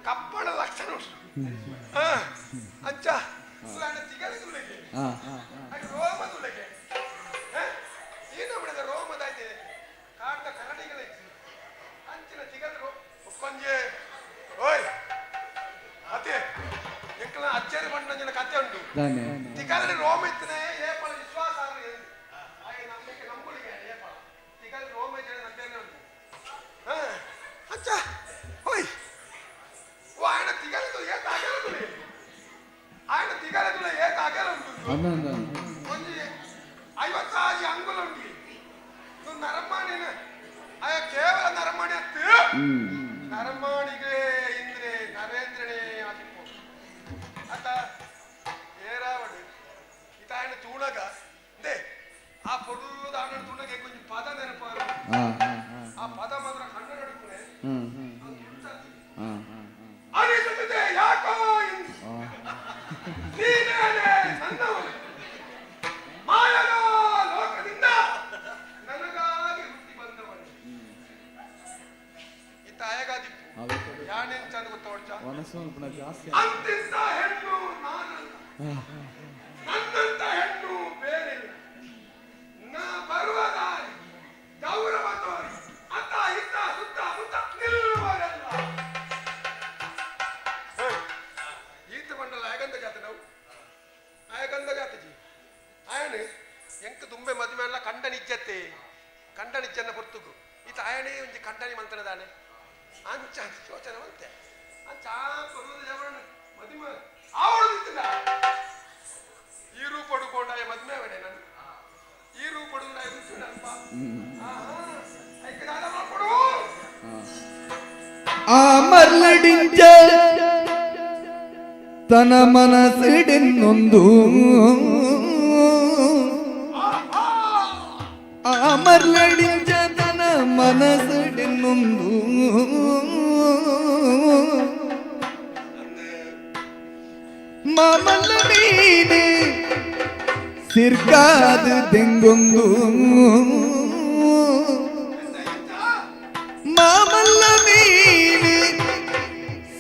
K: ಕಪ್ಪಳ ಲಕ್ಷಣ ಅಂಚ ತಿಗಲಿದುಲೆಗೆ ರೋಮದುಲೆಗೆ ಈ ನಮ್ಮದ ರೋಮದಾಯ್ತೆ ಕಾಡ್ದ ಕರಡಿಗಳೈತಿ ಅಂಚಿನ ತಿಗಲು ಕೊಂಜೆ ಓಯ್ ಅತ್ತೆ ಎಂಕಲ ಅಚ್ಚರಿ ಬಣ್ಣಂಜಿನ ಕತೆ ಉಂಟು ತಿಗಲಿ ರೋಮ ಇತ್ತನೆ ಏಪಳ ವಿಶ್ವಾಸ ಹಾಗೆ ನಂಬಿಕೆ ನಂಬುಳಿಗೆ ಏಪಳ ತಿಗಲಿ ರೋಮ ಇದ್ದರೆ ನಂಬೇನೆ ಉಂಟು ಅಚ್ಚ ಓಯ್ ಓ ఆయన ತಿಗಲಿದು ಏತ ಅಗಲದುಲೆ ఆయన ತಿಗಲಿದು ಏತ ಅಗಲ ಉಂಟು ಒಂಜಿ ಐವತ್ತಾಜಿ ಅಂಗುಲ ಉಂಟು ನರಮಾಣಿನ ಆಯ ಕೇವಲ ನರಮಾಣಿ ಅತ್ತು ನರಮಾಣಿಗೆ ಇಂದ್ರೆ ನರೇಂದ್ರನೇ ಆದಿಪ್ಪು ಅತ ಏರಾವಡು ಇತಾಯನ ತೂಣಗ they ಆ ಪೊರ್ಲು ದಾನ ತೂಣಗ ಕೊಂಚ ಪದ ನೆನಪಾರು ಆ ಪದ ಮಾತ್ರ ಕಣ್ಣು ನಡುಪುನೆ ಅನಿಸುತ್ತದೆ. ಇತ್ತ ಆಯಗಾದಿಪ್ಪು ಯಾನೆಂಚ ಅಂದ್ ಗೊತ್ತೋಡ್ಚ
I: ವನಸು ಜಾಸ್ತಿ.
K: ಅಂತಿಂತ ಹೆಣ್ಣು ನಾನಲ್ಲ, ನನ್ನಂತ ಹೆಣ್ಣು ಬೇರೆ ಇಲ್ಲ. ನಾ ಬರುವ ದಾರಿ ಗೌರವ ತೋರಿ ಅತ್ತ ಇತ್ತ ಸುತ್ತ ಮುತ್ತ ನಿಲ್ಲುವರೆಲ್ಲ. ಈತ ಮಂಡಲ ಆಯಗಂದ ಜಾತಿ ನಾವು ಆಯಗಂದ ಜಾತಿಜಿ ಆಯಣೆ ಎಂಕ್ ತುಂಬೆ ಮದುವೆ ಅಲ್ಲ ಕಂಡನಿಜ್ಜತ್ತೆ ಕಂಡನಿಜ್ಜನ್ನ ಪೊರ್ತುಗು ಈತ ಆಯಣೆ ಒಂಜಿ ಕಂಡನಿ ಮಂತನದಾನೆ ಅಂಚ ಯೋಚನೆ ಮಂತೆ ಅಂಚ ಬರುವುದು ಜವರಣ ಮದುವೆ ಅವಳು ನಿಂತಿಲ್ಲ. ಈ ರೂಪಡು ಕೊಂಡಾಯ ಮದುವೆ ಅವಡೆ ನಾನು ಈ ರೂಪಡು ಅಲ್ಪ ಐಕ ದಾದ ಮಾಡ್ಕೊಡು.
I: ಆ ಮರ್ಲಡಿಂಚ ತನ ಮನಸ್ಸಿಡಿನ್ನೊಂದು ಆ ಮರ್ಲಡಿಂಚ ತನ ಮನಸ್ಸಿಡಿನ್ನೊಂದು ಮಾಮಲ್ಲ ಮೀನು ಸಿರ್ಕಾದ ತೆಂಗೊಂದು ಮಾಮಲ್ಲ ಮೀನು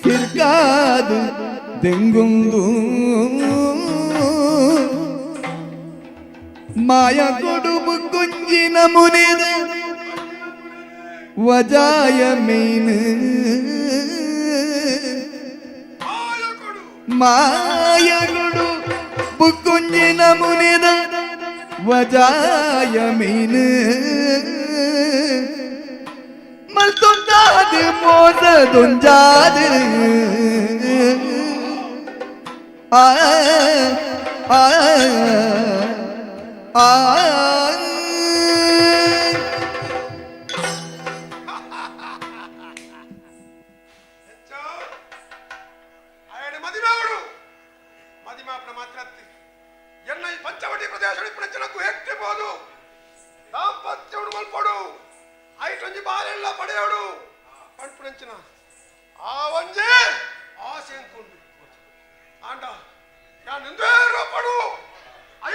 I: ಸಿರ್ಕಾದ ದೆಂಗೊಂದು ಮಾಯ ಕೊಡುಬು ಕುಂಜಿನ ಮುನಿದ ವಜಾಯ ಮೀನು ಮಾಯಗುಡು ಬುಕ್ಕುಂಜಿನ ಮುನಿದ ವಜಾಯ ಮೀನು ಮಲ್ತೊಂದಾದ ಮೋಸದೊಂಜಾದ ಆ ಆ ಆ
K: ಆಯಣ ಮದಿಮಾವಡು ಮದಿಮಾಪನ ಮಾತ್ರ ಎನ್ನ ಈ ಪಂಚವಟಿ ಪ್ರದೇಶ ಪ್ರಚನಕ್ಕೂ ಹೆಕ್ತಿಬೋದು ದಾಂಪತ್ಯವನ್ನು ಮಲ್ಪಡು ಐಟೊಂಜಿ ಬಾರೆಲ್ಲ ಪಡೆಯೋಡು ಪಂಪುನಂಚಿನ ಆ ಒಂಜೆ ಆಸೆ ಅಂಕೊಂಡು ಆಂಡ ಯಾನ್ ನಿಂದೇರೋ ಪಡು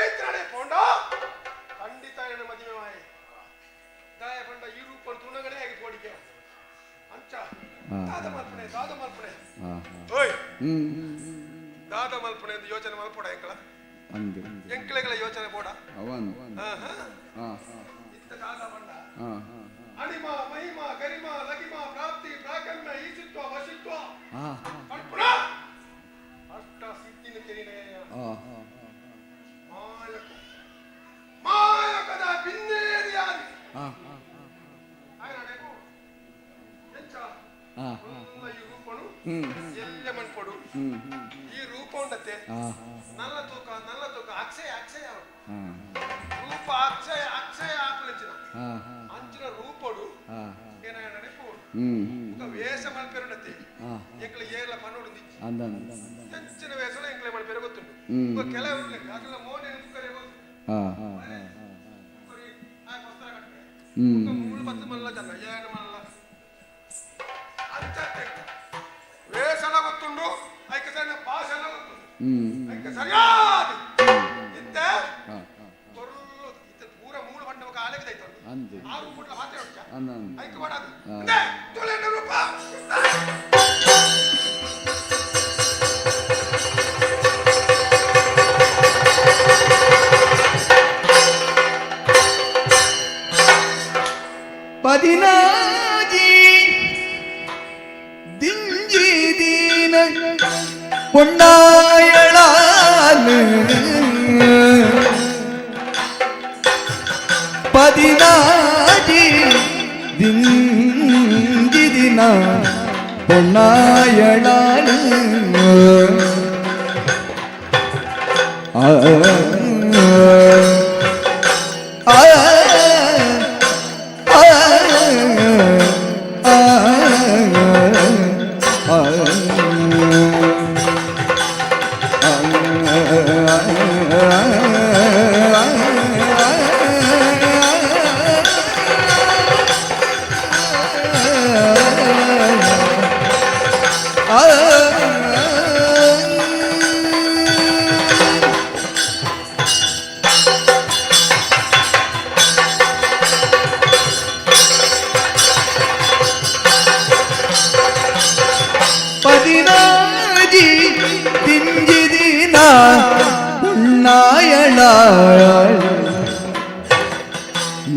K: ಐತ್ರಾಡೆ ಪೋಂಡ ಖಂಡಿತ ಎನ್ನ ಮದುವೆ ಮಾಯೆ ದಾಯ ಪಂಡ ಈ ರೂಪ ತುಣಗಡೆ ಆಗಿ ಪೋಡಿಕೆ ಅಂಚ ದಾದ ಮಲ್ಪಣೆ ದಾದ ಮಲ್ಪಣೆ ಓಯ್ ದಾದ ಮಲ್ಪಣೆ ಎಂದು ಯೋಚನೆ ಮಲ್ಪಡ ಎಂಕಲ ಎಂಕಲೆಗಳ ಯೋಚನೆ ಬೋಡ ಇತ್ತ ದಾದ ಬಂಡ ಅಣಿಮ ಮಹಿಮ ಗರಿಮ ಲಗಿಮ ಪ್ರಾಪ್ತಿ ಪ್ರಾಗಮ್ಯ ಈಶಿತ್ವ ವಶಿತ್ವ ಪಂಪುಣ ಅಷ್ಟ ಸಿದ್ಧಿನ ತೆರಿನೆಯ ಮಾಯಕ ಮಾಯಕದ ಬಿನ್ನೇರಿಯಾದಿ ಆಯನಡೆಗು ಎಂಚ ಈ ರೂಪನು ಎಲ್ಲ ಮನ್ಪಡು ಈ ರೂಪ ಉಂಡತ್ತೆ ನಲ್ಲ ತೂಕ ನಲ್ಲ ತೂಕ ಅಕ್ಷಯ ಅಕ್ಷಯ ರೂಪ ಅಕ್ಷಯ ಅಕ್ಷಯ ಆಪಲಿಂಚಿನ ಅಂಚಿನ ರೂಪಡು ಏನಾಯನಡೆ ಪೋಡು ఒక ವೇಷ ಮಲ್ಪೆರುಂಡತ್ತೆ ಎಂಕಲ ಏರ್ಲ ಪನ್ನೋಡು ಎಂಚಿನ ವೇಷಲ ಎಂಕಲೆ ಮಲ್ಪೆರೆ ಗೊತ್ತುಂಡು ఒక ಕೆಲವು ಅಗಲ ಮೋನೆ ಮುಕ್ಕರೆ ಮೂಳು ಪತ್ತು ಮಲ್ಲ ಜನ ಏಳು ಮಲ್ಲ ಅಂಚತ್ತೆ ವೇಷಲ ಗೊತ್ತುಂಡು ಐಕ ಸಣ್ಣ ಭಾಷೆಲ ಗೊತ್ತುಂಡು ಐಕ ಸರಿಯಾದ ಇತ್ತೆ ತೊರ್ಲು ಇತ್ತೆ ಪೂರ ಮೂಳು ಬಣ್ಣ ఒక ಆಲೆಗೆ ದೈತುಂಡು ಆರು ಪುಟ್ಲ ಮಾತ್ರ ಉಂಟು ಐಕ ಮಾಡದು ತುಳೆನ ರೂಪ
I: ಪದಿನಾಜಿ ದಿಂಜಿ ದೀನ ಪೊಣ್ಣಾಯಳಾನು ಪದಿನಾಜಿ ದಿಂಜಿ ದಿನ ಪೊಣ್ಣಾಯಳಾನು ಆ ಆ ಆ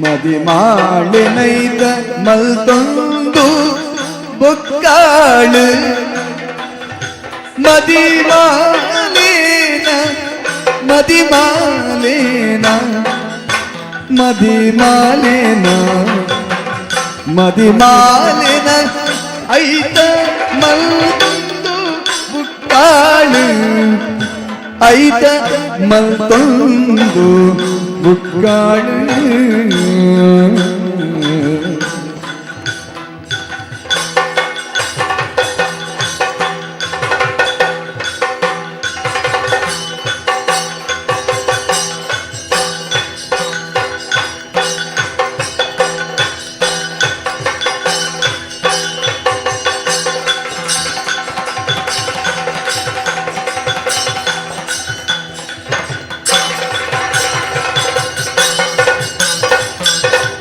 I: ಮದಿಮಾಳಿನೈತ ಮಲ್ತೊಂದು ಬೊಕ್ಕಾಳು ಮದಿಮಾಲೇನ ಮದಿಮಾಲೇನ ಮದಿಮಾಲೇನ ಮದಿಮಾಲಿನ ಐತ ಮಲ್ತೊಂದು ಬುಕ್ಕಾಳು ಐತ ಮಲ್ತೊಂದು ಬುಕ್ಕಾಳು.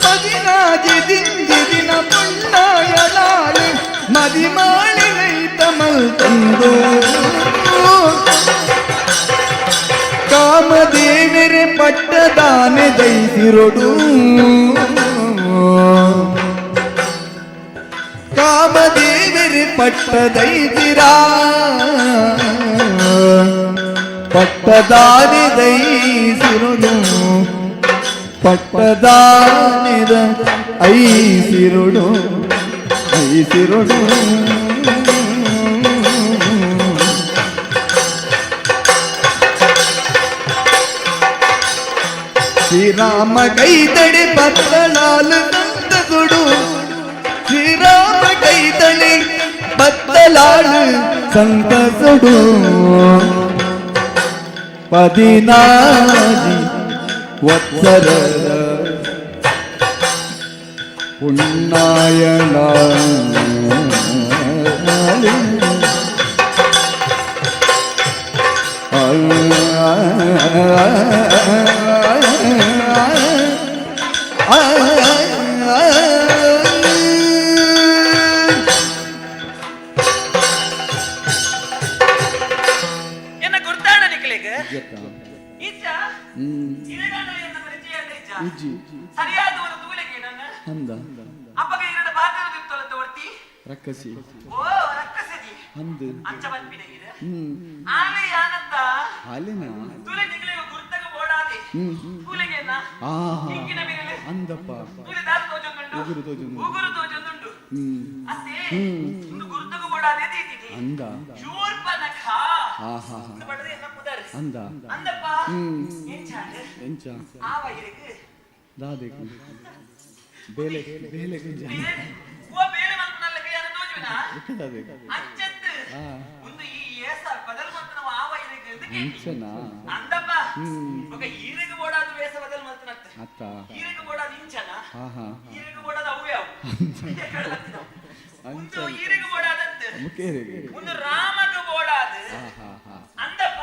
I: ಪದಿನಾಜಿ ದಿಂಜಿದಿನ ಪುಣ್ಣಾಯಲಾಳು ಮದಿಮಾಳಿನೈತ ಮಲ್ತಂದು ಕಾಮದೇವರೆ ಪಟ್ಟದಾನೆ ದೈಸಿರೊಡು ಕಾಮದೇವರೆ ಪಟ್ಟದೈಸಿರಾ ಪಟ್ಟದಾನೆ ದೈಸಿರೊಡು ಪಟ್ಟದಾನಿದ ಐಸಿರುಡು ಐಸಿರುಡು. ಶ್ರೀರಾಮ ಕೈತಡಿ ಪತ್ತಲಾಲು ಸಂತಸುಡು ಶ್ರೀರಾಮ ಕೈತಡಿ ಪತ್ತಲಾಲು ಸಂತಸುಡು ಪದಿನಾಜಿ ವತ್ಸರದ ಪುಣ್ಣಾಯಣ.
L: ಎನ್ನ ಗುರ್ತಾಣ ನಿಕ್ಲೆಗ್ ಇಜ್ಜ ಇರೆಗಾಂಡ ಎನ್ನ ಪರಿಚಯ ಅಂಡ ಇಜ್ಜ
I: ಇಜ್ಜಿ.
L: ಸರಿಯಾದ ಒಂದು ತೂಲೆಗೆ ನನ್ನ
I: ಅಂದ
L: ಅಪ್ಪಗ ಇರಡ ಬಾತರು ತಿತ್ತೊಲತ್ತ ಒರ್ತಿ
I: ರಕ್ಕಸಿ.
L: ಓ ರಕ್ಕಸದಿ.
I: ಅಂದು.
L: ಅಂಚ ಪನ್ಪಿನ ಇರ ಆಲೆ ಯಾನತ್ತ
I: ಹಾಲಿನ
L: ತೂಲೆ ನಿಕ್ಲೆ ಗುರ್ತಗ ಬೋಡಾದೆ ತೂಲೆಗೆ ಎನ್ನ
I: ಆಹಾ.
L: ಇಂಕಿನ ಬಿರಲೆ
I: ಅಂದಪ್ಪ.
L: ತೂಲೆ ದಾದ ತೋಜೊಂದುಂಡು.
I: ಉಗುರು ತೋಜೊಂದುಂಡು.
L: ಉಗುರು ತೋಜೊಂದುಂಡು. ಅತ್ತೆ ಇಂದು ಗುರ್ತಗ ಬೋಡಾದೆ ತೀತಿನಿ
I: ಅಂದ.
L: ಶೂರ್ಪನಖ
I: ಆಹಾ.
L: ಇಂದು ಬಡದೆ ಎನ್ನ ಪುದರ್.
I: ಅಂದ.
L: ಅಂದಪ್ಪ. ಎಂಚಾಂಡ್
I: ಎಂಚ
L: ಆವ ಇರಕ್
I: ದಾದೆಕು ಬೇಲೆ ಬೇಲೆ ಕುಂಜ.
L: ಓ ಬೇಲೆ ಮಲ್ಪನಲ್ಲ ಕೈಯಾನ ತೋಜುವಿನ
I: ದಾದೆಕು
L: ಅಂಚತ್ತು ಒಂದು ಈ ಏಸ ಬದಲ್ ಮಲ್ತನ ಆವ ಇರಕ್ ಅಂತ ಕೇಳಿ
I: ಅಂಚನಾ
L: ಅಂದಪ್ಪ. ఒక ಈರೆಗ್ ಬೋಡಾದ ವೇಸ ಬದಲ್ ಮಲ್ತನತ್ತ
I: ಅತ್ತ.
L: ಈರೆಗ್ ಬೋಡಾದ ಇಂಚನ
I: ಆಹಾ.
L: ಈರೆಗ್ ಬೋಡಾದ ಅವ್ವೆ ಅವು
I: ಅಂಚ
L: ಒಂದು ಈರೆಗ್ ಬೋಡಾದತ್ತು
I: ಮುಖೇರಿಗೆ
L: ಒಂದು ರಾಮಗ್ ಬೋಡಾದ
I: ಆಹಾ ಹಾ.
L: ಅಂದಪ್ಪ.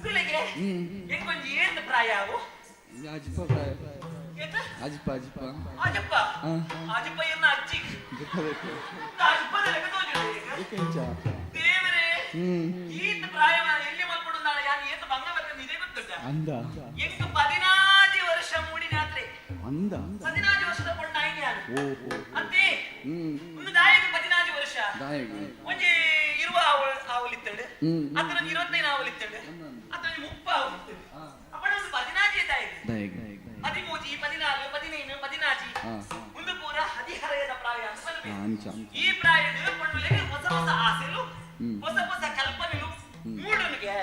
L: ಪಿಲಿಗೆ ಎಂಕೊಂಜಿ ಏನ್ ಪ್ರಾಯ ಅವು?
I: ಅಜ್ಪ ಪ್ರಾಯ.
L: ಏತ?
I: ಅಜ್ಪ ಅಜ್ಪ.
L: ಅಜಪ್ಪ.
I: ಹಾ.
L: ಅಜಪ್ಪ ಎನ್ನ ಅಜ್ಜಿ.
I: ದುಃಖಬೇಕು.
L: ಅಜ್ಪದ ಲೆಕ್ಕ ತೋಜುಂಡು ಈಗ.
I: ಎಂಚ
L: ದೇವರೇ ಈತ ಪ್ರಾಯ ಎಲ್ಲಿ ಮಲ್ಪಡು ನಾಳೆ ಯಾನ್ ಏತ ಬಂಗ ಬತ್ತ ನಿಜ ಗೊತ್ತುಂಟ
I: ಅಂದ.
L: ಎಂಕ್ 16 ವರ್ಷ ಮೂಡಿನಾತ್ರೆ.
I: ಅಂದ.
L: 16 ವರ್ಷದ ಪೊಣ್ಣ ಆಯ್ನೆ ಯಾನು.
I: ಓಹೋ.
L: ಅಂತೆ ಒಂದು ದಾಯಕ 16 ವರ್ಷ
I: ದಾಯಗ
L: ಒಂಜಿ ಇರುವ ಆವಲಿತ್ತಂಡು ಅತನ ಒಂಜಿ 25 ಆವಲಿತ್ತಂಡು ಅತನ ಒಂಜಿ 30 ಆವಲಿತ್ತಂಡು ಅಪ್ಪಣ ಒಂದು 16 ದಾಯಕ
I: ದಾಯಗ
L: 13 14 15 16
I: ಹಾ.
L: ಒಂದು ಪೂರ ಹದಿಹರೆಯದ ಪ್ರಾಯ ಅಂತ ಪನ್ಪೆರ್.
I: ಅಂಚ.
L: ಈ ಪ್ರಾಯದ ಪೊಣ್ಣುಲೆಗ್ ಹೊಸ ಹೊಸ ಆಸೆಲು ಹೊಸ ಹೊಸ ಕಲ್ಪನೆಲು ಮೂಡುನಿಗೆ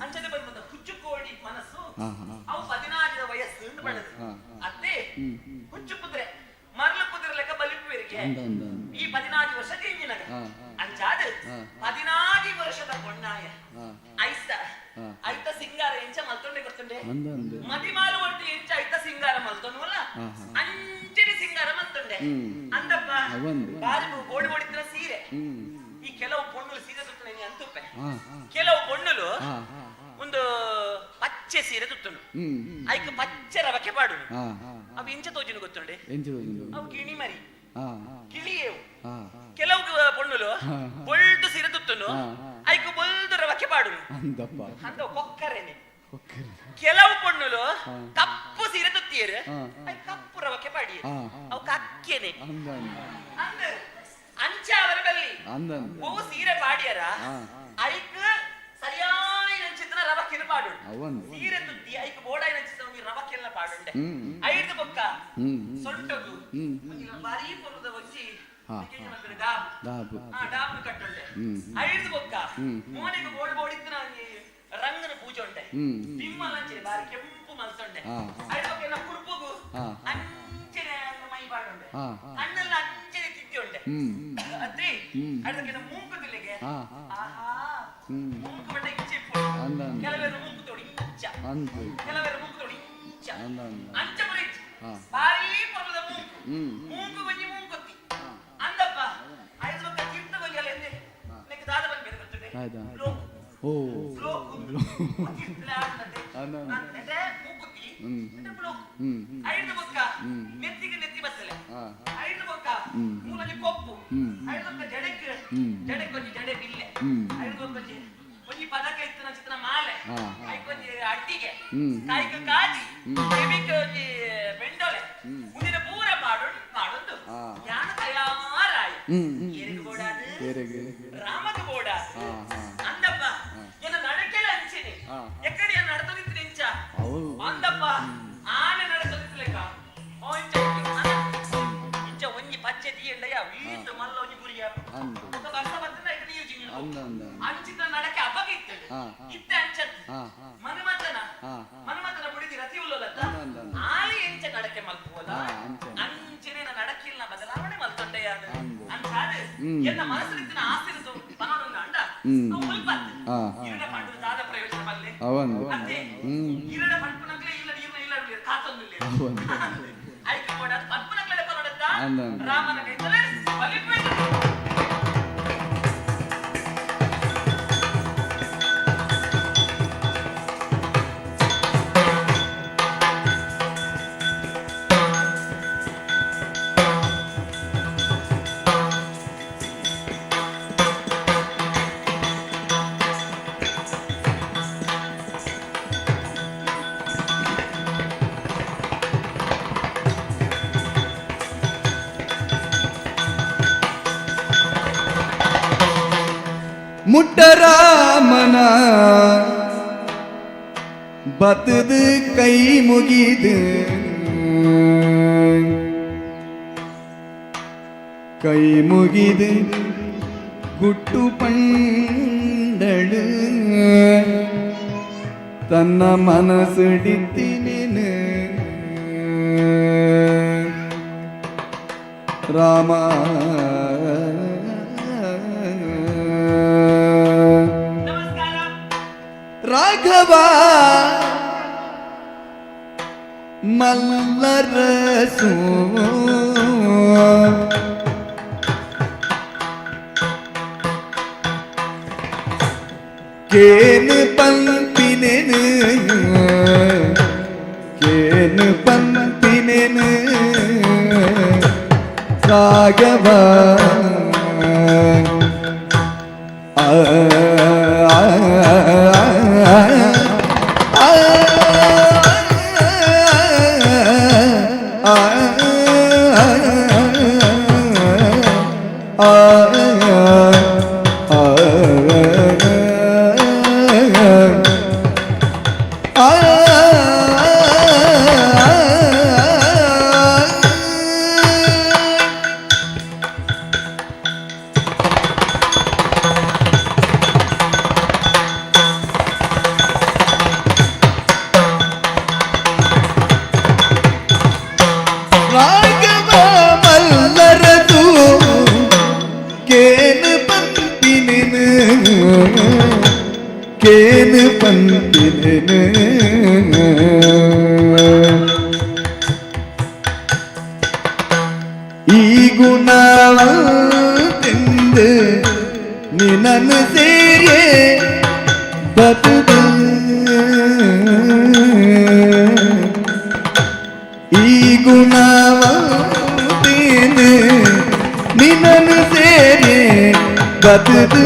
L: ಅಂಚನೆ ಬಂದ ಹುಚ್ಚು ಕೋಡಿ ಮನಸ್ಸು
I: ಹಾ, ಹಾ.
L: ಅವು 16 ವಯಸ್ಸು ಅಂತ ಬಣ್ಣದು
I: ಹಾ.
L: ಅತ್ತೆ ಹುಚ್ಚು ಕುದುರೆ ಮರಳು ಕುದುರೆ ಲೆಕ್ಕ ಬಲಿಪುವೆರಿಗೆ
I: ಅಂದ ಅಂದ ಅಂದ.
L: ಈ 16 ವರ್ಷ ತಿಂಜಿನಗ
I: ಹಾ.
L: ಅಂಚಾದ
I: ಹಾ.
L: 16 ವರ್ಷದ ಪೊಣ್ಣಾಯ
I: ಹಾ.
L: ಐತ
I: ಹಾ.
L: ಐತ ಸಿಂಗಾರ ಎಂಚ ಮಲ್ತೊಂಡೆ ಗೊತ್ತುಂಡೆ
I: ಅಂದ ಅಂದ.
L: ಮದಿಮಾಲು ಒಟ್ಟು ಎಂಚ ಐತ ಸಿಂಗಾರ ಮಲ್ತೊನುವಲ್ಲ
I: ಹಾ, ಹಾ.
L: ಅಂಚನೆ ಸಿಂಗಾರ ಮಲ್ತೊಂಡೆ ಅಂದಪ್ಪ.
I: ಅವಂದು.
L: ಬಾರಿ ಗೋಡಿ ಗೋಡಿತ್ತಿನ ಸೀರೆ ಈ ಕೆಲವು ಪೊಣ್ಣುಲು ಸೀರೆ ತುತ್ತುಂಡೆ ನೀ ಅಂತುಪ್ಪೆ
I: ಹಾ.
L: ಕೆಲವು ಪೊಣ್ಣುಲು
I: ಹಾ.
L: ಒಂದು ಪಚ್ಚೆ ಸೀರೆ ತುತ್ತುಂಡು ಐಕ್ ಪಚ್ಚೆ ರವಕೆ ಪಾಡು
I: ಹಾ.
L: ಅವು ಇಂಚ ತೋಜುನು ಗೊತ್ತುಂಡೆ
I: ಎಂಚ ತೋಜುಂಡು?
L: ಅವು ಗಿಣಿ ಮರಿ
I: ಹಾ.
L: ಗಿಳಿಯೇವು
I: ಹಾ.
L: ಕೆಲವು ಪೊಣ್ಣುಲು ಬೊಳ್ದು ಸೀರೆ ತುತ್ತುಂಡು
I: ಹಾ.
L: ಐಕ್ ಬೊಲ್ದು ರವಕೆ ಪಾಡುನು
I: ಅಂದಪ್ಪ.
L: ಅಂದ ಕೊಕ್ಕರೆನೆ. ಕೆಲವು ಪೊಣ್ಣುಲು ಕಪ್ಪು ಸೀರೆ ತುತ್ತಿಯರು ಕಪ್ಪು ರವಕ್ಕೆ ಪಾಡಿಯರು ಅವು ಕಕ್ಕೇನೆ ಅಂದ್ ಅಂಚ ಅವರ ಬಲ್ಲಿ ಓ ಸೀರೆ ಪಾಡಿಯರ ಐಕ್ ಸರಿಯಾದ ಚಿತ್ರ ರವಕ್ಕೆನ ಪಾಡುಂಡು ಸೀರೆ ತುತ್ತಿ ಐಕ್ ಬೋಡಾಯಿನ ಚಿತ್ರ ರವಕ್ಕೆಲ್ಲ ಪಾಡುಂಡೆ ಐದು ಬೊಕ್ಕ ಸೊಂಟಗು ಬಾರಿ ಪೊರುದ ಒಂಜಿ ಡಾಬ್ ಕಟ್ಟುಂಡೆ ಐದು ಬೊಕ್ಕ ಮೋನೆಗೆ ಬೋಡ್ ಬೋಡಿತ್ತಿನ ರಂಗನ ಪೂಜೆ ಉಂಡೆ ಬಿಮ್ಮಲಂಚೆ ಬಾರಿ ಕೆಂಪು ಮಲ್ಸೊಂಡೆ ಐದು ಬೊಕ್ಕ ಎನ್ನ ಕುರುಪುಗು ಅಂಚನೆ ಮೈ ಪಾಡುಂಡೆ ಕಣ್ಣೆಲ್ಲ ಅಂಚನೆ ತಿದ್ದಿ ಉಂಡೆ ಅತ್ರಿ ಐದು ಮೂಂಕು ತುಲಿಗೆ ಆಹಾ ಮೂಂಕು ಬಟ್ಟ ಇಂಚೆ ಇಪ್ಪು ಕೆಲವರು ಮೂಂಕು ತೋಡಿ ಇಂಚ ಕೆಲವರು ಮೂಂಕು ತೋಡಿ ಇಂಚ ಅಂಚ ಪುರ ಇಂಚ ಬಾರಿ ಪೊರ್ಲದ ಮೂಂಕು ಮೂಂಕು ಒಂಜಿ ಮೂಂಕೊತ್ತಿ ಅಂದಪ್ಪ ಐದು ಬೊಕ್ಕ ತೀರ್ಥ ಒಂಜಿ ಎಂದೆ ನೆಕ್ ದಾದ ಬಂದು ಗೊತ್ತುಂಡೆ ಲೋಕು ಲೋಕು ಮೂಕುತ್ತಿ ಲೋಕು ಐದು ಬೊಕ್ಕ ನೆತ್ತಿಗೆ ನೆತ್ತಿ ಬತ್ತಲೆ ಐದು ಬೊಕ್ಕ ಮೂಲಂಜಿ ಕೊಪ್ಪು ಐದು ಬೊಕ್ಕ ಜಡೆಕ್ ಜಡೆಕ್ ಒಂಜಿ ಜಡೆ ಬಿಲ್ಲೆ ಐದು ಬೊಕ್ಕ ಒಂಜಿ ಒಂಜಿ ಪದಕ ಇತ್ತಿನ ಚಿತ್ರ ಮಾಲೆ ಐಕೊಂಜಿ ಅಡ್ಡಿಗೆ ಕಾಯ್ಕ ಕಾಜಿ ಕೆವಿಗೆ ಒಂಜಿ ಬೆಂಡೊಲೆ ಮುಂದಿನ ಪೂರ ಪಾಡು ಪಾಡೊಂದು ಯಾನ ತಯಾರಾಯಿ ಏರಿಗೆ ಬೋಡಾದು ರಾಮಗ ಬೋಡಾದು ಅಂದಪ್ಪ ಎನ್ನ ನಡಕೆಲ್ಲ ಅಂಚಿನಿ ಎಕ್ಕಡಿ ನಡತದಿತ್ತು ನಿಂಚ ಅಂದಪ್ಪ ಆನೆ ನಡತದಿತ್ತು ಲೆಕ್ಕ ಇಂಚ ಒಂಜಿ ಪಚ್ಚೆ ತೀಯಂಡಯ್ಯ ವೀತು ಮಲ್ಲ ಒಂಜಿ ಗುರಿಯ ವರ್ಷ ಬತ್ತನ ಐತ ನೀರು ಜಿಂಗಿ ಅಂಚಿತ ನಡಕೆ ಅಪಗ ಇತ್ತು ಇತ್ತೆ ಅಂಚತ್ ಮನ್ಮಥನ ಮನ್ಮಥನ ಬುಡಿದಿ ರತಿ ಉಲ್ಲತ್ತ ಆಲಿ ಎಂಚ ನಡಕೆ ಮಲ್ಪುವಲ್ಲ ಅಂಚನೆ ನಡಕಿಲ್ಲ ಬದಲಾವಣೆ ಮಲ್ತೊಂಡೆಯ ಅಂಚಾದ ಎನ್ನ ಮನಸ್ಸಿನ ಆಸ್ತಿ ಪನೊಂದು ಅಂಡ ಉಲ್ಪತ್ ಇರಡ ಪಂಡು ದಾದ ಪ್ರಯೋಜನ ಬಲ್ಲೆ ಅತ್ತೆ ಇರಡ ಪಂಪುನಕ್ಲೆ ಇಲ್ಲ ನೀರ್ನ ಇಲ್ಲ ಕಾತೊಂದಿಲ್ಲ ಐಕೆ ಕೊಡ ಪಂಪುನಕ್ಲೆ ಪನೊಡತ್ತ ರಾಮನ ಕೈತಲೆ ಬಲಿಪೆ.
I: ಮುಟ್ಟರಾಮನ ಬತ್ತದು ಕೈ ಮುಗಿದು ಕೈ ಮುಗಿದು ಗುಟ್ಟು ಪಂಡಳು ತನ್ನ ಮನಸ್ಸಿಡಿತಿನೇನು ರಾಮ ರಾಘವ ಮಲ್ಲರಸು ಕೇನು ಪಂಪಿನೇನು ಕೇನು ಪಂಪಿನೇನು ರಾಘವ ಆ ರಾಘವ ಮಲ್ಲರದು ಕೇನು ಪಂಪಿನೇನು ಕೇನು ಪಂಪಿನೇನು ಈ ಗುಣವಂತೆಂದು ನಿನ್ನನ್ನು ಸೇರಿಯೇ ಬದುದು ಈ ಗುಣವಂತೇನು ನಿನ್ನನ್ನು ಸೇರಿ ಬದುದು.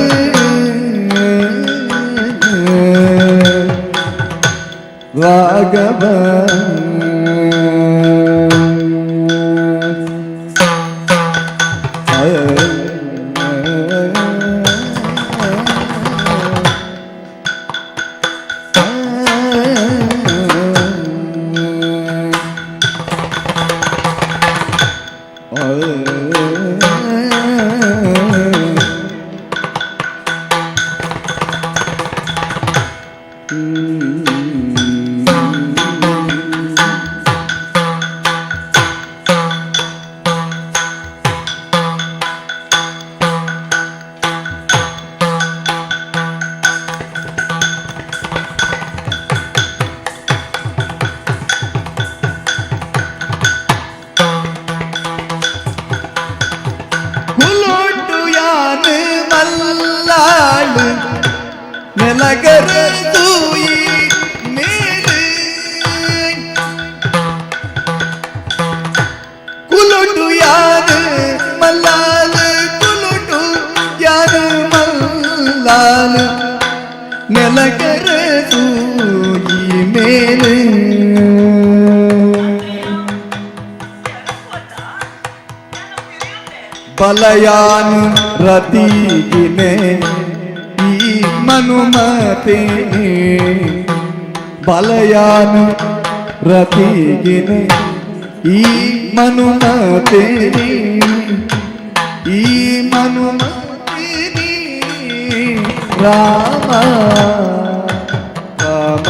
I: Raghava ಕುಲುಟು ಯಾನು ಮಲ್ಲಾಳು ನೆಲಗರ ತೂಯಿ ಮೇಲು ಕುಲುಟು ಯಾನು ಮಲ್ಲಾಳು ಕುಲುಟು ಯಾನು ಮಲ್ಲಾಳು ನೆಲಗರ ತೂಯಿ ಮೇಲು. ಬಲಯಾನು ರತಿಗಿನೆ ಈ ಮನುಮತೆ, ಬಲಯಾನು ರತಿಗಿನೆ ಈ ಮನುಮತೆ, ಈ ಮನುಮತೆ. ರಾಮ ರಾಮ.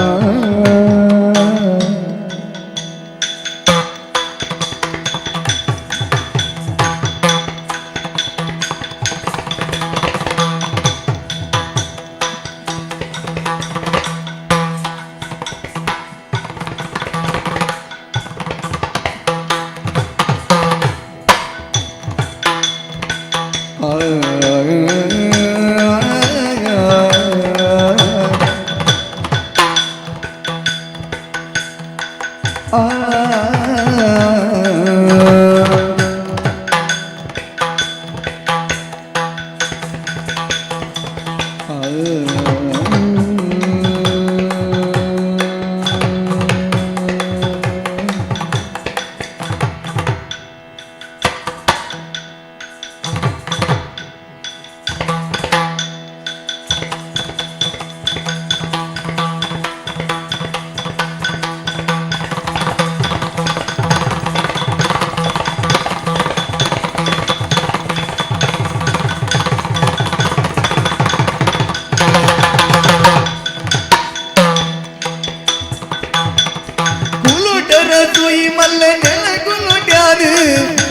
I: ಕುಲುಟರ ತುಯಿ ಮಲ್ಲ ನೆಲ ಕುಲುಟ್ಯಾರು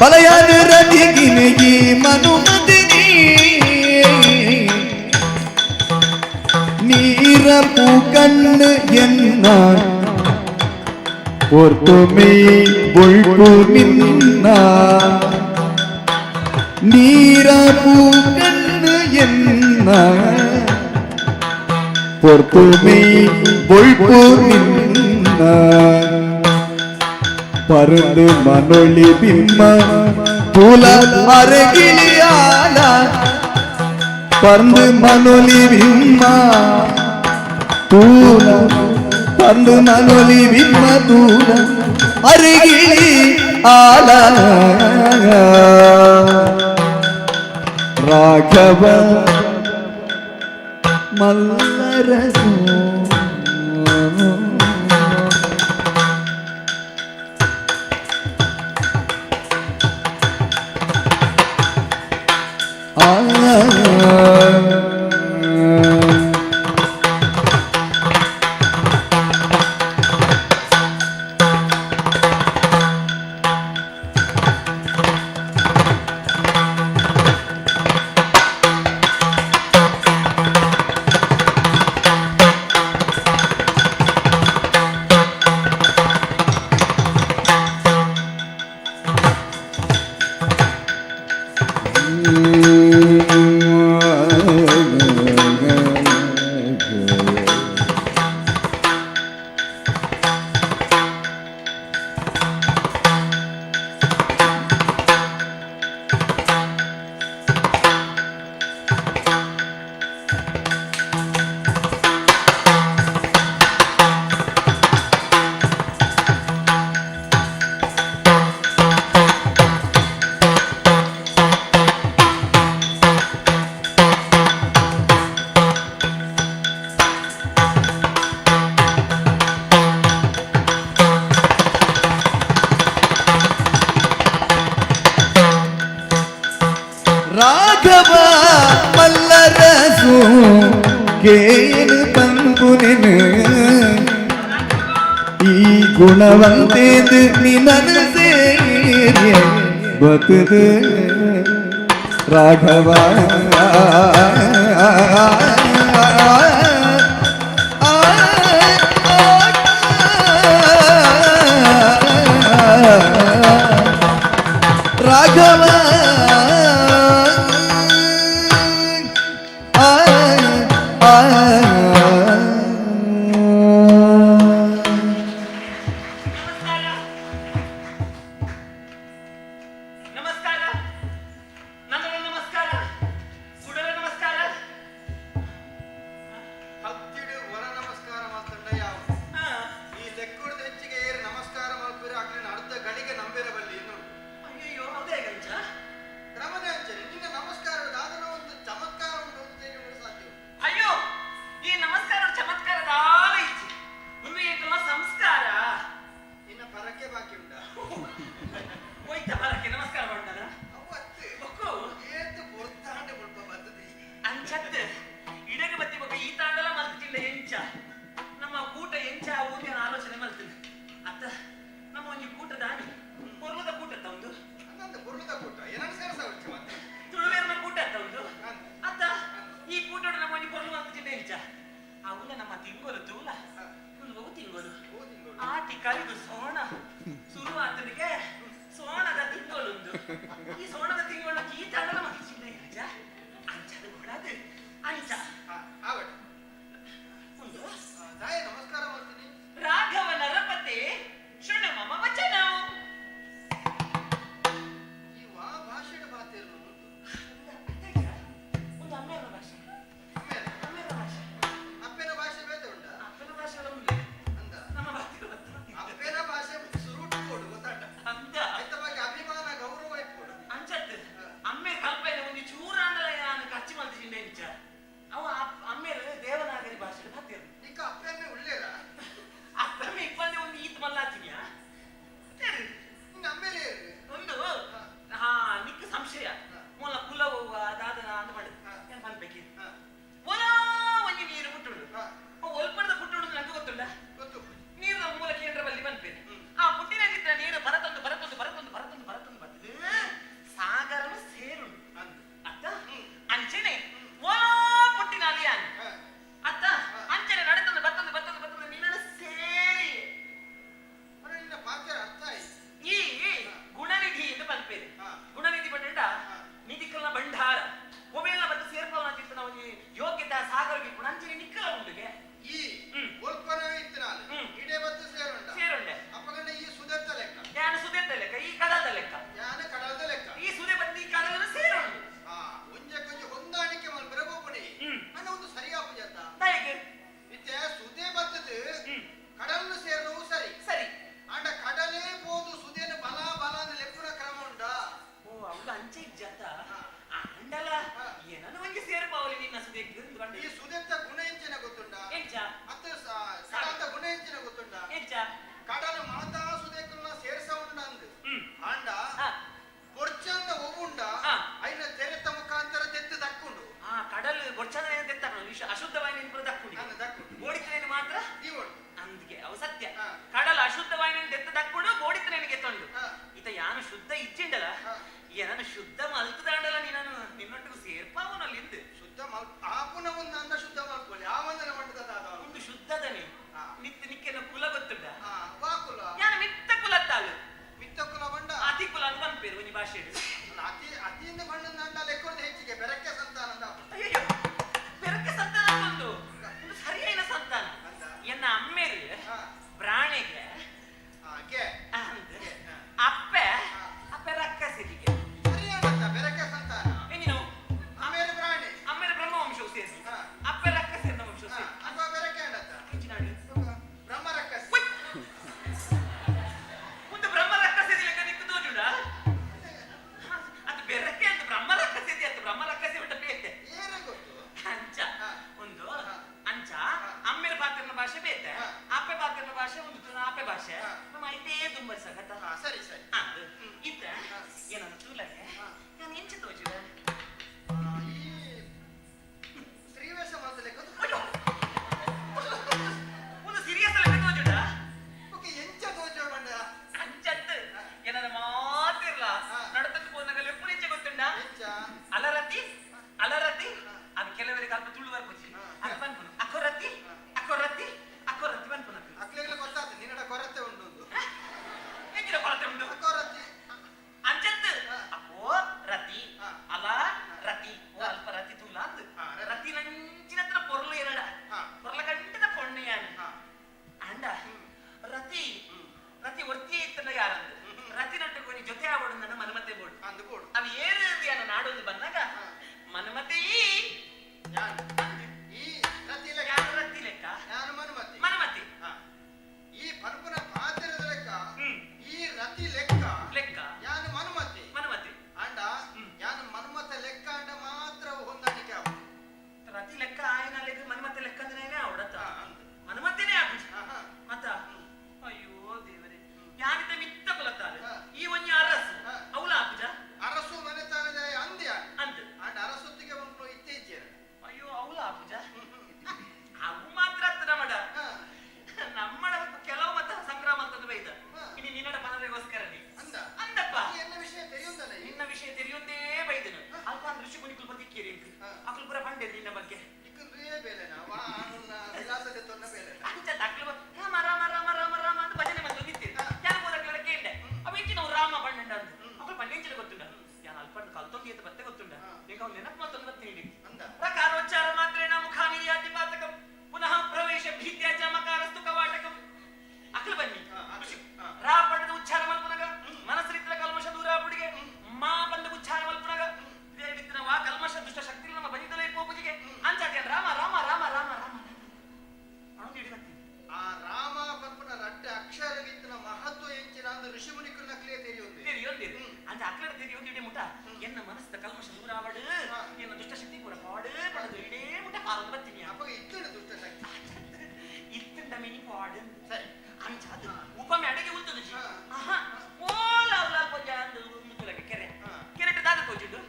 I: ಬಲಯಾನು ರತಿಗಿನಗಿ ಮನುಮತಿನಿ ನೀರ ಪೂಕಣ್ಣು ಎನ್ನ பொர்த்துமை பொழ்பு மின்னா நீர பூக்கண்ணு என்ன பொர்த்துமை பொழ்பு மின்னா பருந்து மனொளி பிம்ம புல அருகிலியால பருந்து மனொலி பிம்மா தூல பருந்து மனொலி பிம்ம தூல அருகிலி ஆல ராகவ மல்லரசு. ಮಲ್ಲರಸು ಕೇನು ಪಂಪುನೆನು ಈ ಗುಣವಂತೇದು ನಿನನು ಸೇರಿ ಬತದು ರಾಘವ. ರಾಘವ, ಆ ಆ.
L: ನಮಸ್ಕಾರ, ನಮಸ್ಕಾರ, ನನ್ನ ನಮಸ್ಕಾರ, ಸುಡಲ ನಮಸ್ಕಾರ.
H: ಹತ್ತಿಡು ವರ ನಮಸ್ಕಾರ ಮಾತಂಡ ಯಾವ ಈ ಲೆಕ್ಕದ ಹೆಚ್ಚಿಗೆ ಏರಿ ನಮಸ್ಕಾರ ಮಲ್ಪಿರ ಅಕ್ಲಿನ ಅರ್ಧ ಗಳಿಗೆ ನಂಬಿರಬಲ್ಲಿ ಇನ್ನು.
L: ಅಯ್ಯೋ, ಹೌದೇ ಗಂಜ?
H: ಕ್ರಮದ ಅಂಚನೆ ನಿನ್ನ ನಮಸ್ಕಾರ ದಾದನ ಒಂದು ಚಮತ್ಕಾರ ಉಂಟು ಅಂತ ಹೇಳಿ ಸಾಧ್ಯ.
L: ಅಯ್ಯೋ, ಈ ನಮಸ್ಕಾರ ಚಮತ್ಕಾರ ದಾಲ ಇಚ್ಚಿ ಒಂದು ಏಕಲ್ಲ ಸಂಸ್ಕಾರ.
H: ನಿನ್ನ ಪರಕೆ ಬಾಕಿ ಉಂಟಾ?
L: ಹೋಯ್ತ ಪರಕ್ಕೆ ನಮಸ್ಕಾರ ಮಾಡ್ತಾರ.
H: ಅವತ್ತು
L: ಒಕ್ಕೋ.
H: ಏತು ಪೊರ್ತಾಂಡ ಮುಲ್ಪ ಬರ್ತದೆ.
L: ಅಂಚತ್ ಇಡಗ ಬತ್ತಿ ಬೊಕ್ಕ ಈ ತಾಂಡಲ ಮಲ್ತಿಲ್ಲ ಎಂಚ ನಮ್ಮ ಕೂಟ ಎಂಚ ಊರಿನ ಆಲೋಚನೆ ಮಲ್ತಿಲ್ಲ ಅತ್ತ. ನಮ್ಮ ಒಂಜಿ ಕೂಟ ದಾನಿ ಪೊರ್ಲದ ಕೂಟ ಅತ್ತ ಒಂದು.
H: ಅಂದಂದು ಬುರ್ಲದ ಕೂಟ ಏನನ್ನು ಸೇರಿಸ ಮತ್ತೆ.
L: ತುಳುವೇರ್ನ ಕೂಟ ಅತ್ತ ಒಂದು ಅತ್ತ. ಈ ಕೂಟೋಡು ನಮ್ಮ ಒಂಜಿ ಪೊರ್ಲು ಮಲ್ತಿಲ್ಲ ಎಂಚ ಅವನ ನಮ್ಮ ತಿಂಗಳು ತೂಲ ಒಂದು ಬಹು ತಿಂಗಳು ಆಟಿ ಕರಿದು ಸೋಣ ಶುರು ಆತನಿಗೆ ಸೋಣದ ತಿಂಗಳೊಂದು. ಈ ಸೋಣದ ತಿಂಗಳು ಈ ತಾಂಡಲ ಮಲ್ತಿಲ್ಲ ಎಂಚ ಅಂಚದ ಕೂಡದು ಅಂಚ.
H: ಆವಟ್
L: ಒಂದು
H: ತಾಯಿ ನಮಸ್ಕಾರ ಮಾಡ್ತೀನಿ.
L: ರಾಘವ ನರಪತೆ ಶೃಣು ಮಮ ವಚನ.
H: ಈ ವಾ ಭಾಷೆಡ್ ಬಾತೇರು?
L: ಒಂದು ಅಮ್ಮೆರ ಭಾಷೆ, ಅಮ್ಮೆರ ಭಾಷೆ.
H: ಅಪ್ಪನ ಭಾಷೆ ಬೇತೆ ಉಂಟಾ?
L: ಅಪ್ಪನ ಭಾಷೆ ಎಲ್ಲ ಉಂಟು.
H: ಅಂದ.
L: ನಮ್ಮ ಭಾಷೆ ಗೊತ್ತು.
H: ಅಪ್ಪನ ಭಾಷೆ ಸುರುಟು ಕೊಡು ಗೊತ್ತಾಟ.
L: ಅಂದ.
H: ಆಯ್ತ ಬಗ್ಗೆ ಅಭಿಮಾನ ಗೌರವ ಇಟ್ಕೊಡು.
L: ಅಂಚತ್ ಅಮ್ಮೆ ಕಲ್ಪನೆ ಒಂದು ಚೂರಾಂಡಲ ಯಾನು ಖರ್ಚು ಮಲ್ತಿಂಡ ಇಂಚ ಅವ ಅಮ್ಮೇರು ದೇವನಾಗರಿ ಭಾಷೆ ಮಾತೇರು.
H: ನಿಕ್ಕ ಅಪ್ಪನೇ ಉಳ್ಳೇರ?
L: ಅಪ್ಪಮ್ಮೆ ಇಪ್ಪಂದೆ ಒಂದು ಈತ್ ಮಲ್ಲಾತಿನ್ಯಾ.
H: ನಿನ್ನ ಅಮ್ಮೇಲೆ.
L: ಒಂದು ಹಾ ನಿಕ್ಕ ಸಂಶಯ ಮೊಲ ಕುಲವ ದಾದನ ಅಂತ ಮಾಡುದು ಏನ್ ಪನ್ಪೆಕಿ ಒಲ ಒಂಜಿ ನೀರು ಪುಟ್ಟುಡು ಒಲ್ಪಡದ ಪುಟ್ಟುಡು ನಂಗೆ ಗೊತ್ತುಂಡ.
H: ಗೊತ್ತು.
L: ನೀರಿನ ಮೂಲ ಕೇಂದ್ರ ಬಲ್ಲಿ ಪನ್ಪೇನೆ. ಆ ಪುಟ್ಟಿನಲ್ಲಿದ್ದ ನೀರು ಬರತೊಂದು ಬರತೊಂದು ಬರತೊಂದು ಬರತೊಂದು ಬರತೊಂದು ಬರ್ತದೆ ಸಾಗರನು ಸೇರುಂಡು ಅತ್ತ. ಅಂಚೆನೆ ಓ ಪುಟ್ಟಿನ ಅಲಿಯಾನ್ ಅತ್ತ. ಅಂಚೆನೆ ನಡೆತೊಂದು ಬತ್ತೊಂದು ಬತ್ತೊಂದು ಬತ್ತೊಂದು ನಿನ್ನನ್ನು ಸೇರಿ.
H: ನಿನ್ನ ಪಾತ್ರ ಅರ್ಥ ಆಯ್ತು.
L: ಈ ಗುಣನಿಧಿ ಎಂದು ಪನ್ಪೇನೆ. ಗುಣನಿಧಿ ಪಂಡ ನಿಧಿಕಲ್ನ ಭಂಡಾರ ಮೊಬೈಲ್ನ ಬದ್ದು ಸೇರ್ಪವನ ಚಿತ್ತ ಒಂಜಿ ಯೋಗ್ಯತೆ ಸಾಗರಗೆ ಅಂಚನೆ ನಿಕ್ಕಲ ಉಂಡುಗೆ.
H: ಈ ಒಲ್ಪನ ಇತ್ತಿನಾಲ್ ಇಡೇ ಬತ್ತು ಸೇರುಂಡ.
L: ಸೇರುಂಡೆ.
H: ಅಪ್ಪಗಂಡ ಈ ಸುದೆತ್ತ ಲೆಕ್ಕ.
L: ಯಾನ ಸುದೆತ್ತ ಲೆಕ್ಕ, ಈ ಕಡಲ್ದ ಲೆಕ್ಕ.
H: ಯಾನ ಕಡಲ್ದ ಲೆಕ್ಕ.
L: ಈ ಸುದೆ ಬದ್ದು ಈ ಕಡಲನ್ನು ಸೇರುಂಡು.
H: ಆ ಒಂಜಕ್ಕೊಂಜಿ ಹೊಂದಾಣಿಕೆ ಮಲ್ಪರೆ ಬೋಪುಣಿ ಅಣ್ಣ ಒಂದು ಸರಿಯಾಪು ಜತ್ತ.
L: ದಾಯೆಗ್?
H: ಇತ್ತೆ ಸುದೆ ಬತ್ತದು ಕಡಲ್ನು ಸೇರುವು ಸರಿ.
L: ಸರಿ.
H: ಅಂಡ ಕಡಲೇ ಪೋದು ಸುದೇನು ಬಲ ಬಲ ಅಂದ್ರೆ ಲೆಪ್ಪುನ ಕ್ರಮ ಉಂಟಾ?
L: ಓ, ಅವ್ಳು ಅಂಚೆ ಇಜ್ಜತ್ತ ಅಂಡಲ ಏನನ್ನು ಒಂಜಿ ಸೇರ್ಪಾವಲಿ ನಿನ್ನ ಸುದೆಕ್.
H: ಈ ಸುದೆತ್ತ ಗುಣ ಎಂಚಿನ ಗೊತ್ತುಂಡ?
L: ಎಂಚ?
H: ಅತ್ತ ಕಡಲ್ದ ಗುಣ ಎಂಚಿನ ಗೊತ್ತುಂಡ?
L: ಎಂಚ?
H: ಕಡಲು ಮಾತಾ ಸುದೆಕ್ಕನ್ನ ಸೇರ್ಸ ಉಂಡ ಅಂದ್ ಆಂಡ ಪೊರ್ಚಂದ ಒವ್ವುಂಡ ಐನ ತೆರೆತ ಮುಖಾಂತರ ತೆತ್ತು ದಕ್ಕುಂಡು.
L: ಆ ಕಡಲು ಬೊಚ್ಚನ ತೆತ್ತಾಕುಂಡು ಅಶುದ್ಧವಾಯಿನ ಪೂರ ದಕ್ಕುಂಡು.
H: ದಕ್ಕುಂಡು.
L: ಬೋಡಿತನೇನು ಮಾತ್ರ
H: ದೀವೊಂಡು.
L: ಅಂದ್ಗೆ ಅವು ಸತ್ಯ. ಕಡಲ ಅಶುದ್ಧವಾಯಿನ ತೆತ್ತ ದಕ್ಕುಂಡು, ಬೋಡಿತನೇನು ಗೆತ್ತೊಂಡು. ಇತ ಯಾನು ಶುದ್ಧ ಇಜ್ಜಿಂಡಲ ಏನನು ಶುದ್ಧ ಮಲ್ತದಾಂಡಲ ನೀನನು ನಿನ್ನೊಟ್ಟಿಗೆ ಸೇರ್ಪಾವನಲ್ಲಿಂದು.
H: ಶುದ್ಧ ಮಲ್ ಆಪುನ ಒಂದು ಅನ್ನ ಶುದ್ಧ ಮಲ್ಕೊಳ್ಳಿ ಆ ಒಂದನ ಮಟ್ಟದ ದಾದ.
L: ಒಂದು ಶುದ್ಧದನೆ ನಿತ್ ನಿಕ್ಕೆನ ಕುಲ ಗೊತ್ತುಂಡ?
H: ವಾ ಕುಲ?
L: ಯಾನ ಮಿತ್ತ ಕುಲತ್ತಾಳು.
H: ಮಿತ್ತ ಕುಲ ಬಂಡ?
L: ಅತಿ ಕುಲ ಅಂತ ಪನ್ಪೇರು ಒಂಜಿ ಭಾಷೆಡ್.
H: ಅತಿ ಅತಿಯಿಂದ ಬಣ್ಣದ ಲೆಕ್ಕೊಡ್ದು ಹೆಚ್ಚಿಗೆ ಬೆರಕೆ ಸಂತಾನದ.
L: ಅಯ್ಯಯ್ಯೋ, ಬೆರಕೆ ಸಂತಾನ ಒಂದು ಒಂದು ಸರಿಯಾದ ಸಂತಾನ. ಎನ್ನ ಅಮ್ಮೇರು ಬ್ರಾಣೆಗೆ
H: ಹಾಗೆ
L: ಅಂದ್ ಅಪ್ಪೆ ಅಪ್ಪೆ ರಕ್ಕಸಿರಿಗೆ.
H: ಸರಿಯಾದ ಬೆರಕೆ ಸಂತಾನ.
L: ತೂಲ ಅಂದ್ ರತಿನಂಚಿನತ್ರ ಪೊರ್ಲು ಎರಡ ಪೊರ್ಲ ಕಂಟದ ಪೊಣ್ಣೆಯಾನ ಅಂಡ ರತಿ ರತಿ ಒರ್ತಿ ಇತ್ತನ ಯಾರಂದು ರತಿ ನಟ್ಟು కొని ಜೊತೆ ಆವಡು ನನ್ನ ಮನ್ಮತೆ ಬೋಡು
H: ಅಂದು ಬೋಡು
L: ಅವ ಏರು ಯಾನ ನಾಡೊಂದು ಬಂದಾಗ ಮನ್ಮತೆ ಈ
H: ಈ ರತಿ ಲೆಕ್ಕ
L: ಯಾರು ರತಿ ಲೆಕ್ಕ
H: ನಾನು ಮನ್ಮತಿ
L: ಮನ್ಮತಿ
H: ಈ ಪನ್ಪುನ ಪಾತ್ರದ ಲೆಕ್ಕ ಈ ರತಿ ಲೆಕ್ಕ
L: ಲೆಕ್ಕ
H: ಯಾನು ಮನ್ಮತಿ
L: ಮನ್ಮತಿ
H: ಅಂಡ ಯಾನು ಮನ್ಮಥ ಲೆಕ್ಕ ಅಂಡ ಮಾತ್ರ ಹೊಂದಾಣಿಕೆ ಆವು
L: ರತಿ ಲೆಕ್ಕ ಆಯನ ಲೆಕ್ಕ ಮನ್ಮತ ಲೆಕ್ಕ ಅಂದ್ರೆ ಅವಡತ್ತ ಮನ್ಮತಿನೇ ಆಪುಜಿ ಮತ್ತ ಅಯ್ಯೋ ದೇವರೇ ಯಾನಿತ ಮಿತ್ತ ಕುಲತ್ತಾರೆ ಈ ಒಂಜಿ ಅರಸು ಅವಳ ಆಪುಜ
H: ಅರಸು ಮನೆತನದ ಅಂದ್ಯ
L: ಅಂದ್
H: ಅಂಡ ಅರಸೊತ್ತಿಗೆ ಒಂದು ಇತ್ತೀಚೆ
L: ಅಯ್ಯೋ ಅವಳ ಆಪುಜ ಅವು ಮಾತ್ರ ಅತ್ತ ನಮ್ಮಡ ನಮ್ಮಡ ಕೆಲವು ಮತ ಸಂಗ್ರಾಮ ಅಂತಂದು ಬೈದ ಇನ್ನು ನಿನ್ನಡ ಪನರೆಗೋಸ್ಕರ
H: ಅಂದ
L: ಅಂದಪ್ಪ
H: ಎನ್ನ ವಿಷಯ ತಿಳಿಯುವುದಲ್ಲ
L: ನಿನ್ನ ವಿಷಯ ತಿಳಿಯುವುದೇ ಬೈದನು ಅಲ್ಪ ಋಷಿ ಮುನಿಕುಲ್ ಬದಿಕ್ಕೇರಿ ಅಕುಲ್ ಪುರ ಪಂಡೆ ನಿನ್ನ ಬಗ್ಗೆ
H: ಇಕ್ಕಂದ್ರೇ ಬೇಲೆ ನಾವು ವಿಲಾಸದ ತೊನ್ನ ಬೇಲೆ
L: ಅಂಚ ಅಕ್ಲು ರಾಮ ರಾಮ ರಾಮ ರಾಮ ರಾಮ ಅಂತ ಭಜನೆ ಬಂದು ನಿಂತಿರು ಯಾರು ಬೋದಕ್ಲೆಲ್ಲ ಕೇಂಡೆ ಅವ ಇಂಚಿ ನಾವು ರಾಮ ಪಂಡ ಅಂತ ಅಕುಲ್ ಪಂಡೆಂಚಿನ ಗೊತ್ತುಂಡ ಯಾನ್ ಅಲ್ಪ ಕಲ್ತೊಂದು ಏತ ಬತ್ತೆ ಗೊತ್ತುಂಡ ಈಗ ಅವ್ನು ನೆನಪು ಮಾತೊಂದು ಬತ್ತೀನಿ ಪ್ರಕಾರೋಚ್ಚಾರ ಮಾತ್ರೇಣ ಮುಖಾನಿರ್ಯಾತಿ ಪಾತಕಂ ಪುನಃ ಪ್ರವೇಶ ಭೀತ್ಯ ಚ ಮಕಾರಸ್ತು ಕವಾಟಕಂ ಅಕಲ್ ಬನ್ನಿ ಖುಷಿ ರಾ ಪಡೆದ ಉಚ್ಚಾರ ಮಲ್ಪುನಗ ಮನಸ್ಸರಿತ್ರ ಕಲ್ಮಶ ದೂರ ಪುಡಿಗೆ ಮಾ ಬಂದ ಉಚ್ಚಾರ ಮಲ್ಪುನಗ ಇತ್ತಿನ ವಾ ಕಲ್ಮಶ ದುಷ್ಟ ಶಕ್ತಿ ನಮ್ಮ ಬನಿದಲೇ ಪೋಪುಜಿಗೆ ಅಂಚಾದ್ಯ ರಾಮ ರಾಮ ರಾಮ ರಾಮ ರಾಮ ಅವನು ಹಿಡಿಬತ್ತೀನಿ
H: ಆ ರಾಮ ಪನ್ಪುನ ರಡ್ಡ ಅಕ್ಷರವಿತ್ತಿನ ಮಹತ್ವ ಎಂಚಿನ ಅಂದು ಋಷಿ ಮುನಿಕುಲ್ನಕ್ಲೇ ತಿಳಿಯುಂದೆ
L: ತೆರಿಯೊಂದಿರು ಅಂಚ ಅಕ್ಲಡ ತೆರಿಯೊಂದು ಇಡೇ ಮುಟ ಎನ್ನ ಮನಸ್ಸದ ಕಲ್ಮಶ ದೂರ ಆವಡು ಎನ್ನ ದುಷ್ಟಶಕ್ತಿ ಪೂರ ಪಾಡು ಪಡದು ಇಡೇ ಮುಟ ಪಾರದು ಬತ್ತೀನಿ
H: ಅಪ್ಪ ಇತ್ತುಂಡ ದುಷ್ಟಶಕ್ತಿ
L: ಇತ್ತುಂಡ ಮಿನಿ ಪಾಡು ಸರಿ ಅಂಚ ಅದು ಉಪಮೆ ಅಡಗೆ ಉಂತದು ಜಿ ಆಹಾ ಓಲ ಅವಲ ಕೊಂಜ ಅಂದು ಮುತ್ತುಲಕ್ಕೆ ಕೆರೆ ಕೆರೆಟ್ ದಾದ ಕೋಜಿಡು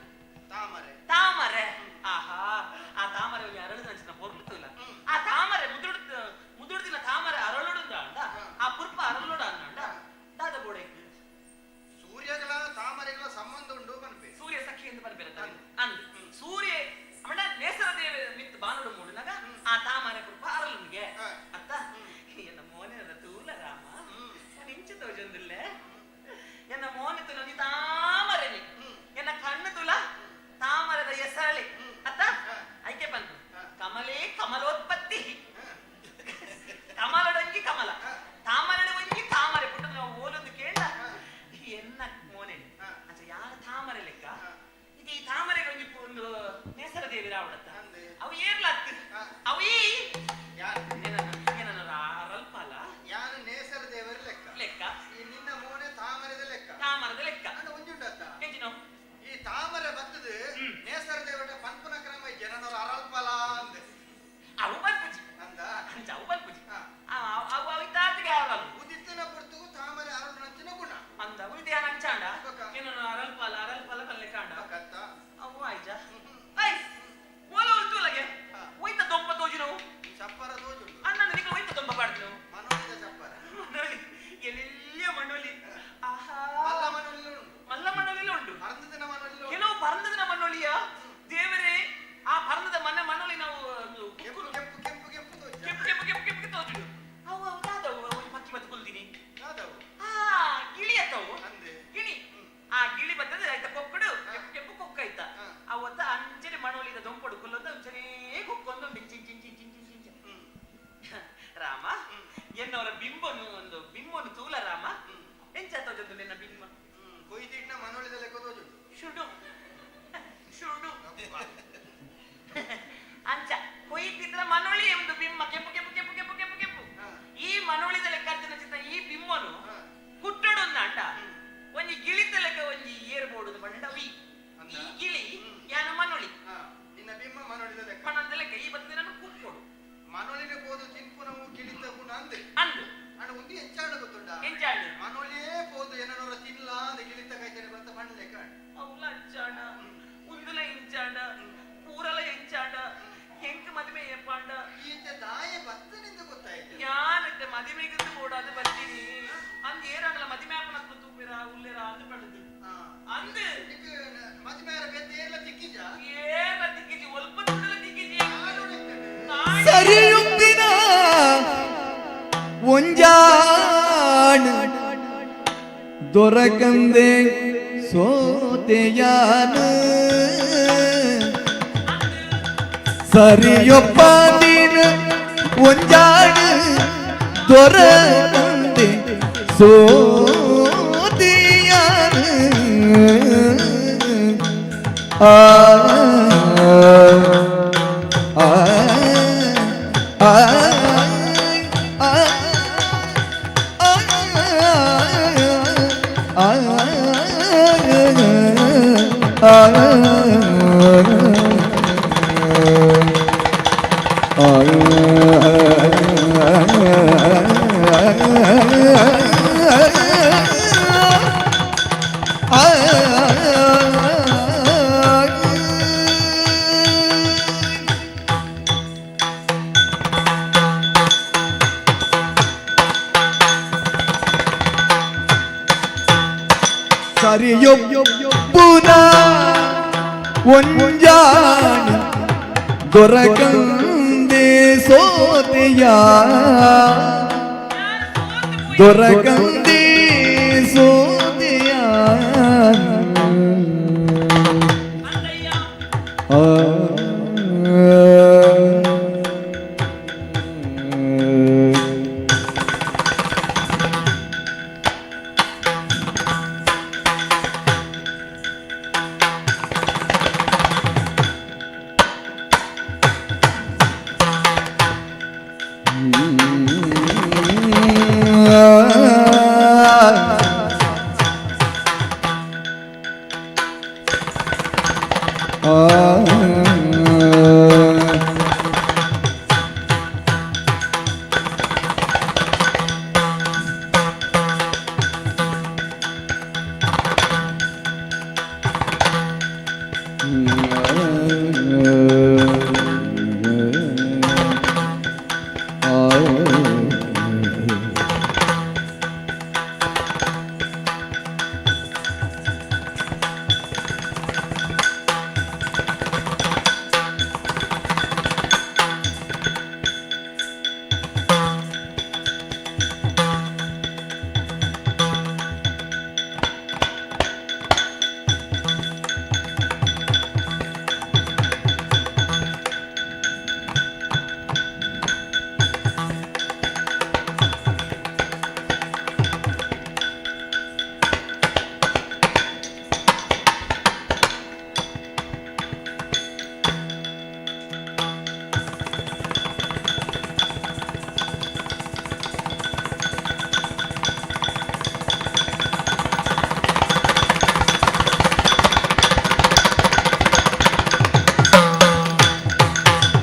H: ತಾಮರೆ
L: ತಾಮರೆ ಆಹಾ ಆ ತಾಮರೆ ಒಂಜಿ ಅರಳುದ ಅಂಚಿನ ಪೊರ್ಲು ಆ ತಾಮರೆ ಮುದುಡು ಮುದುಡುದಿನ ತಾಮರೆ ಅರಳುಡುಂದ ಅಂಡ ಆ ಪುರ್ಪ ಅರಳುಡ ಅಂಡ ದಾದ ಬೋಡೆಕ್
H: ಸೂರ್ಯಗಳ ತಾಮರೆಗಳ ಸಂಬಂಧ ಉಂಡು ಪನ್ಪೆ
L: ಸೂರ್ಯ ಸಖಿ ಎಂದು ಪನ್ಪೆರ ಅಂದ್ ಸೂರ್ಯ ಅಮಡ ನೇಸರ ದೇವ ಮಿತ್ ಬಾನುಡು ಮೂಡುನಗ ಆ ತಾಮರೆ ಪುರ್ಪ ಅರಳುನಿಗೆ ಅತ್ತ ಎನ್ನ ಮೋನೆ ತೂಲ ರಾಮ ಇಂಚು ತೋಜೊಂದಿಲ್ಲೆ ಎನ್ನ ಮೋನೆ ತುಲ ಒಂಜಿ ತಾಮರೆನಿ ಎನ್ನ ಕಣ್ಣು ತುಲ ತಾಮರದ ಎಸಳಿ ಅತ್ತ ಐಕೆ ಬಂತು ಕಮಲೇ ಕಮಲೋತ್ಪತ್ತಿ ಕಮಲಡೊಂಜಿ ಕಮಲ ತಾಮರಡೆ ಒಂಜಿ ತಾಮರೆ ಪುಟ್ಟ ನಾವು ಓಲೊಂದು ಕೇಳ ಎನ್ನ ಮೋನೆ ಅಂಚ ಯಾರ ತಾಮರೆ ಲೆಕ್ಕ ಇದು ಈ ತಾಮರೆಗೆ ಒಂಜಿ ಒಂದು ನೇಸರ ದೇವಿ ರಾವಣತ್ತ ಅವು ಏರ್ಲಾತ್ ಅವು ಈ ಏನನ್ನ
H: ಯಾನು ನೇಸರ ದೇವರ ಲೆಕ್ಕ
L: ಲೆಕ್ಕ
H: ಈ ನಿನ್ನ ಮೋನೆ ತಾಮರೆದ ಲೆಕ್ಕ
L: ತಾಮರದ ಲೆಕ್ಕ
H: ಅಂಡ ಒಂಜುಂಡತ್ತ
L: ಎಂಚಿನ
H: ಈ ತಾಮರೆ ಬತ್ತದು ನೇಸರ ದೇವರ ಪನ್ಪುನ ಕ್ರಮ ಜನನವರು ಅರಲ್ಪಲ ಅಂದ
L: ಅವು ಬಲ್ಪುಜಿ
H: ಅಂದ
L: ಅಂಚ ಅವು ಬಲ್ಪುಜಿ ಅವು ಅವು ಇತ್ತಾತಿಗೆ ಅವಳು
H: ಉದಿತ್ತಿನ ಪುರ್ತುಗು ತಾಮರೆ ಅರಳುನಂಚಿನ ಗುಣ
L: ಅಂದ ಉಳಿದ ಅಂಚಾಂಡ ಏನೋ ಅರಲ್ಪಲ ಅರಲ್ಪಲ ಕಲ್ಲೆ ಕಾಂಡ ಅವು ಆಯ್ಜ I ಓಲ ಉಲ್ತುಲಗೆ ಒಯ್ತ ದೊಂಪ ತೋಜು ನಾವು
H: ಚಪ್ಪರ ತೋಜು
L: ಅಣ್ಣ ನಿನಗೆ ಒಯ್ತ ದೊಂಪ ಪಾಡ್ದು ನಾವು
H: ಮನೋಲಿದ ಚಪ್ಪರ
L: ಮನೋಲಿ ಎಲ್ಲೆಲ್ಲಿಯ ಮನೋಲಿ ಆಹಾ
H: ಮಲ್ಲ ಮನೋಲಿ ಉಂಟು
L: ಮಲ್ಲ ಮನೋಲಿ ಉಂಟು
H: ಪರಂದದಿನ ಮನೋಲಿ
L: ಕೆಲವು ಪರಂದದಿನ ಮನೋಲಿಯ ದೇವರೇ ಆ ಪರಂದದ ಮನೆ ಮನೋಲಿ ನಾವು
H: ಕೆಂಪು ಕೆಂಪು ಕೆಂಪು ಕೆಂಪು ತೋಜು
L: ಕೆಂಪು ಕೆಂಪು ಕೆಂಪು ಕೆಂಪು ತೋಜುಡು ಅವು ಅವು ದಾದವು ಅವು ಪಕ್ಕಿ ಬತ್ತು ಕುಲ್ದಿನಿ
H: ದಾದವು
L: ಆ ಗಿಳಿ ಅತ್ತವು
H: ಅಂದೆ
L: ಗಿಳಿ ಆ ಗಿಳಿ ಬರ್ತದೆ ಆಯ್ತಾ ಕೊಕ್ಕಡು ಕೆಂಪು ಕೆಂಪು ಕೊಕ್ಕ ಆಯ್ತಾ ಅವತ್ತ ಅಂಚನೆ ಮಣೋಲಿದ ದೊಂಪಡು ಕುಲ್ಲೊಂದು ಅಂಚನೆ ಕೊಕ್ಕೊಂದು ಚಿನ್ ಚಿನ್ ಚಿನ್ ಚಿನ್ ಚಿನ್ ಚಿನ್ ರಾಮ ಎನ್ನವರ ಬಿಂಬನು ಒಂದು ಬಿಂಬನು ತೂಲ ರಾಮ ಎಂಚ ತೋಜೊಂದು ನಿನ್ನ ಬಿಂಬ
H: ಕೊಯ್ದಿಟ್ನ ಮನೋಳಿದ ಲೆಕ್ಕ ತೋಜುಂಡು
L: ಶುಡು ಶುಡು ಅಂಚ ಕೊಯ್ತಿದ್ರ ಮನೋಳಿ ಒಂದು ಬಿಂಬ ಕೆಂಪು ಕೆಂಪು ಕೆಂಪು ಕೆಂಪು ಕೆಂಪು ಕೆಂಪು ಈ ಮನೋಳಿದ ಲೆಕ್ಕಾರ್ಜುನ ಚಿತ್ರ ಈ ಬಿಂಬನು ಕುಟ್ಟಡೊಂದು ಅಂಡ ಒಂಜಿ ಗಿಳಿತ ಲೆಕ್ಕ ಒಂಜಿ ಏರ್ ಬೋಡುದು ಪಂಡ ವಿ ಈ ಗಿಳಿ ಯಾನ ಮನೋಳಿ
H: ನಿನ್ನ ಬಿಂಬ ಮನೋಳಿದ ಲೆಕ್ಕ
L: ಮನೋಳಿದ ಲೆಕ್ಕ ಈ ಬರ್ತದೆ ನಾನು ಕುಕ್ಕೊಡು
H: ಮನೋಳಿನ ಪೋದು ತಿನ್ಪುನವು ಗಿಳಿತ ಗುಣ ಅಂದೆ
L: ಅಂದು
H: ಅಣ್ಣ ಒಂದು ಎಂಚಾಡು ಗೊತ್ತುಂಡ
L: ಎಂಚಾಡು
H: ಮನೋಳಿಯೇ ಪೋದು ಏನನೋರ ತಿನ್ಲ ಅಂದ ಗಿಳಿತ ಕೈತೇನೆ ಬಂತ ಬಣ್ಣ ಲೆಕ್ಕ
L: ಅವಲ ಅಂಚಾಣ ಉಂದುಲ ಇಂಚಾಣ ಪೂರಲ ಎಂಚಾಣ ಹೆಂಗ್ ಮದುವೆ ಏಪಾಂಡ
H: ಈತ ದಾಯ ಬತ್ತನಿಂದ ಗೊತ್ತಾಯ್ತು
L: ಯಾನಕ್ಕೆ ಮದುವೆಗೆ ಓಡಾದು ಬರ್ತೀನಿ ಅಂದ್ ಏರಾಣಲ ಮದುವೆ ಆಪನ ತೂಪಿರ ಉಲ್ಲೇರ ಅಂದು ಪಡೆದು ಅಂದು
H: ಮದುವೆ ಬೇತೆ ಏರ್ಲ ತಿಕ್ಕಿಜ
L: ಏರ್ಲ ತಿಕ್ಕಿಜಿ ಒಲ್ಪ ದುಡ್ಡಲ ತಿಕ್ಕಿಜಿ
I: ಸರಿಯುತ್ತಿನ ಒಂಜಾಣ ದೊರಕಂದೆ ಸೋತೆಯಾನ. ಸರಿಯೊಪ್ಪಾದಿನ ಒಂಜಾಡು ದೊರಕಂದೆ ಸೋತಿಯಾನು ಆ ಆ ಆ ಆ ಆ ಸರಿಯೊಬ್ಬುನ ಒಂಜಾಣ ದೊರಕಂದೆ ಸೋತೆಯ ದೊರಕಂದೆ ಸೋತೆಯ ಆ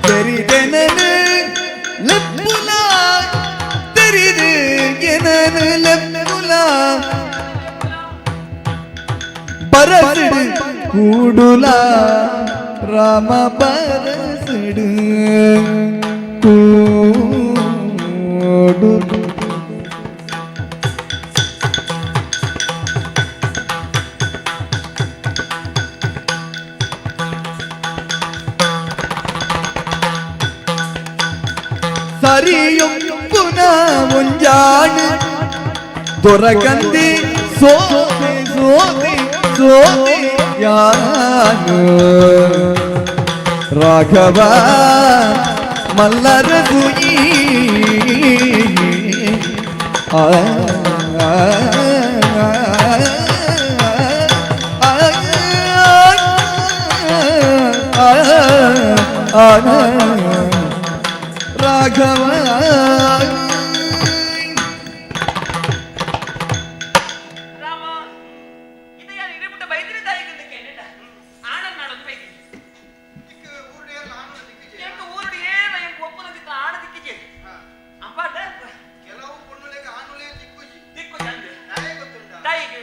I: தெரிதெனனு லெப்புலா தெரிது எனனு லெப்புலா பரசிடு கூடுலா ராம பரசிடு கூடு ಸರಿಯೊಪ್ಪುನ ಮುಂಜಾಣು ದೊರಕಂದಿ ಸೋದೆ ಸೋದೆ ಸೋದೆ ಯಾನು ರಾಘವ ಮಲ್ಲರ ಸುಯಿ ಆ ಆ, ಆ, ಆ, ಆ, ರಾಘವ
L: ರಾಮ ಇದು ಯಾರು ಇಡೀ ಬೈದಿರಿ ತಾಯಿಗಿಂದ ಕೇಳಿಲ್ಲ ಆನಂದ್ ನಾಡೊಂದು ಬೈದಿರಿ ಎಂಕ್ ಊರುಡು ಏನ ಎಂಕ್ ಒಪ್ಪುನದಿತ್ತ ಆಣ ದಿಕ್ಕಿಜೆ ಅಪ್ಪಾಟ
H: ಕೆಲವು ಪೊಣ್ಣುಲೆಗ್ ಆಣುಲೇ ದಿಕ್ಕುಜಿ
L: ದಿಕ್ಕು ಚಂದ
H: ದಾಯೆ ಗೊತ್ತುಂಟ
L: ತಾಯಿಗೆ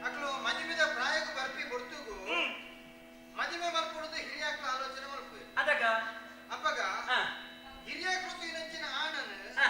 H: ಅಕ್ಲು ಮದಿಮೆದ ಪ್ರಾಯಕ್ಕೆ ಬರ್ಪಿ ಬೊರ್ತುಗು ಮದಿಮೆ ಮಲ್ಪುಡುದು ಹಿರಿಯಾಕ್ಲ ಆಲೋಚನೆ ಮಲ್ಪು
L: ಅದಗ
H: ಅಪ್ಪಗ
L: ಹಾ.
H: ಹಿರಿಯಾಕ್ಲು ಇನ್ನಂಚಿನ ಆಣನ್
L: ಹಾ.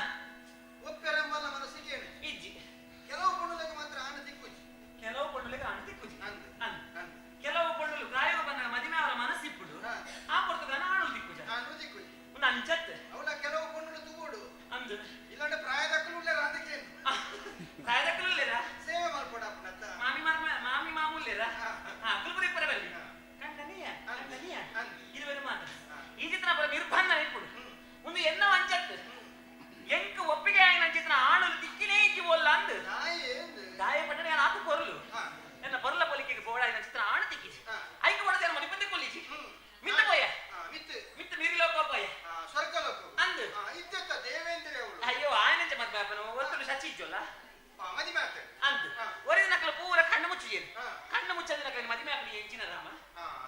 L: ಮಿರಿಲೋಕ ಪೋಯ
H: ಸ್ವರ್ಗಲೋಕ
L: ಅಂದು
H: ಇತ್ತೆತ್ತ ದೇವೇಂದ್ರ ಅವಳು
L: ಅಯ್ಯೋ ಆಯನಂಚ ಮದ್ಮೆ ಆಪನ ಒತ್ತುಡು ಶಚಿ ಇಜ್ಜೊಲ್ಲ
H: ಮದಿಮೆ ಆತ
L: ಅಂದು ಒರಿದ ನಕಲು ಪೂರ ಕಣ್ಣು ಮುಚ್ಚಿಯೇನು ಕಣ್ಣು ಮುಚ್ಚದ ನಕಲು ಮದಿಮೆ ಆಪನ ಎಂಚಿನ ರಾಮ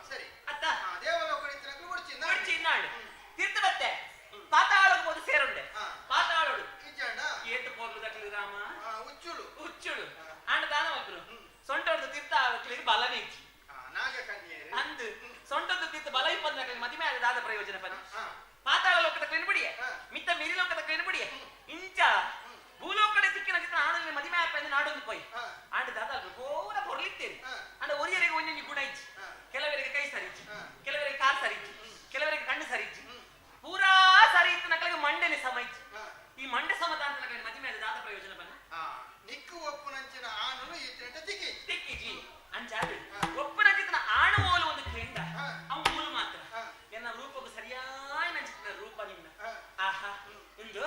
H: ಸರಿ
L: ಅತ್ತ
H: ದೇವಲೋಕ ಇತ್ತಿನಕಲು ಒಡ್ಚಿ
L: ಒಡ್ಚಿ ನಾಡು ತೀರ್ಥ ಬತ್ತೆ ಪಾತಾಳಕ್ಕೆ ಹೋದು ಸೇರುಂಡೆ ಪಾತಾಳೋಡು ಏತು ಪೋರ್ಲು ದಕ್ಲು ರಾಮ
H: ಉಚ್ಚುಳು
L: ಉಚ್ಚುಳು ಆಂಡ ದಾನ ಮಕ್ಕಳು ಸೊಂಟೊಡ್ದು ತೀರ್ಥ ಆಕ್ಲಿಗೆ ಬಲನೇ ಇಜ್ಜಿ
H: ನಾಗಕನ್ಯರು
L: ಅಂದು ಸೊಂಟದ್ದು ತೀರ್ಥ ಬಲ ಇಪ್ಪತ್ತು ಮದಿಮೆ ಆದ ದಾದ ಪ್ರಯೋಜನ ಪದ ಪಾತಾಳ ಲೋಕದ ಕ್ಲೇನು ಬಿಡಿಯೆ ಮಿತ್ತ ಮೀರಿ ಲೋಕದ ಕ್ಲೇನು ಬಿಡಿಯೆ ಇಂಚ ಭೂಲೋಕಡೆ ತಿಕ್ಕಿನ ಚಿತ್ರ ಆಣಲ್ಲಿ ಮದಿಮೆ ಆಪ ಎಂದು ನಾಡೊಂದು ಪೋಯ್ ಆಂಡ ದಾದ ಪೂರ ಪೊರ್ಲಿತ್ತೇನೆ ಅಂಡ ಒರಿಯರಿಗೆ ಒಂಜೊಂಜಿ ಗುಣ ಇಜ್ಜಿ ಕೆಲವರಿಗೆ ಕೈ ಸರಿಜ್ಜಿ ಕೆಲವರಿಗೆ ಕಾಲ್ ಸರಿಜ್ಜಿ ಕೆಲವರಿಗೆ ಕಣ್ಣು ಸರಿಜ್ಜಿ ಪೂರಾ ಸರಿ ಇತ್ತು ನಕಲಿಗೆ ಮಂಡೆನೆ ಸಮ ಇಜ್ಜಿ ಈ ಮಂಡೆ ಸಮತ ಅಂತ ನಕಲಿಗೆ ಮದಿಮೆ ಆದ ದಾದ ಪ್ರಯೋಜನ ಬನ್ನ
H: ನಿಕ್ಕು ಒಪ್ಪುನಂಚಿನ ಆಣನು ಈತನಂಟ ತಿಕ್ಕಿ
L: ತಿಕ್ಕಿಜಿ ಅಂಚಾದು ಒಪ್ಪುನಂಚಿನ ಆಣು ಓಲು ಒಂದು ಕೆಂಡ ಅವು ಮೂಲು ಮಾತ್ರ ಎನ್ನ ರೂಪಕ್ಕೂ ಸರಿಯಾದ ನಂಚಿನ ರೂಪ ನಿನ್ನ ಆಹಾ ಇಂದು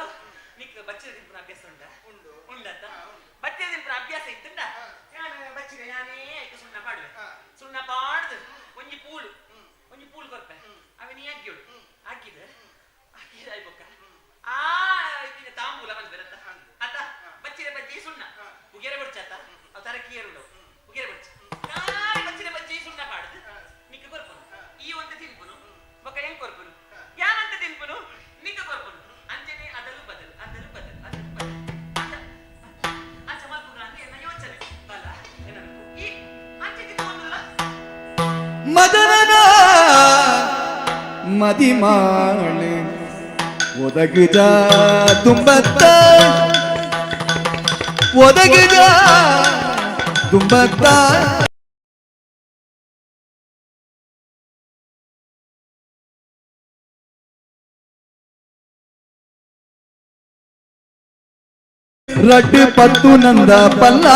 L: ನಿಕ್ ಬಚ್ಚಿದ ತಿನ್ಪುನ ಅಭ್ಯಾಸ ಉಂಡ
H: ಉಂಡು
L: ಉಂಡತ್ತ ಬಚ್ಚಿದ ತಿನ್ಪುನ ಅಭ್ಯಾಸ ಇತ್ತುಂಡ ಯಾನು ಬಚ್ಚಿದ ಯಾನೇ ಐಕು ಸುಣ್ಣ ಪಾಡುವೆ ಸುಣ್ಣ ಪಾಡ್ದು ಒಂಜಿ ಪೂಲು ಒಂಜಿ ಪೂಲು ಕೊರ್ಪೆ ಅವನಿ ಅಗ್ಗಿಯೋಳು ಹಾಕಿದ ಹಾಕಿದ ಆಯ್ಬೊಕ್ಕ ಆ ಇತ್ತಿನ ತಾಂಬೂಲ ಬಂದ್ ಬರತ್ತ ಅತ್ತ ಬಚ್ಚಿರ ಬಜ್ಜಿ ಸುಣ್ಣ ಉಗೆರೆ ಬಡ್ಚಾತ ಅವ್ ತರ ಕೀರುಂಡವು ಉಗೆರೆ ಬಡ್ಚ ಕಾರಿ ಬಚ್ಚಿರ ಬಜ್ಜಿ ಸುಣ್ಣ ಪಾಡ್ದು ನಿಕ್ಕ ಕೊರ್ಪುನು ಈ ಒಂದು ತಿನ್ಪುನು ಬೊಕ್ಕ ಹೆಂಗ್ ಕೊರ್ಪುನು ಯಾನಂತ ತಿನ್ಪುನು ನಿಕ್ಕ ಕೊರ್ಪುನು ಅಂಜನೆ ಅದಲು ಬದಲು ಅದಲು ಬದಲು ಅದಲು ಬದಲು ಅಂಚ ಮಲ್ಪುನ ಅಂದ್ರೆ ಎನ್ನ ಯೋಚನೆ ಬಲ ಎನ್ನ ಈ ಅಂಚೆ ತಿನ್ಕೊಂಡಲ್ಲ
I: ಮದನನ ಮದಿಮಾಳೆ ಒದಗುಜ ತುಂಬತ್ತ ಒದಗುಜ ತುಂಬತ್ತ ರಡ್ಡು ಪತ್ತು ನಂದ ಪಲ್ಲ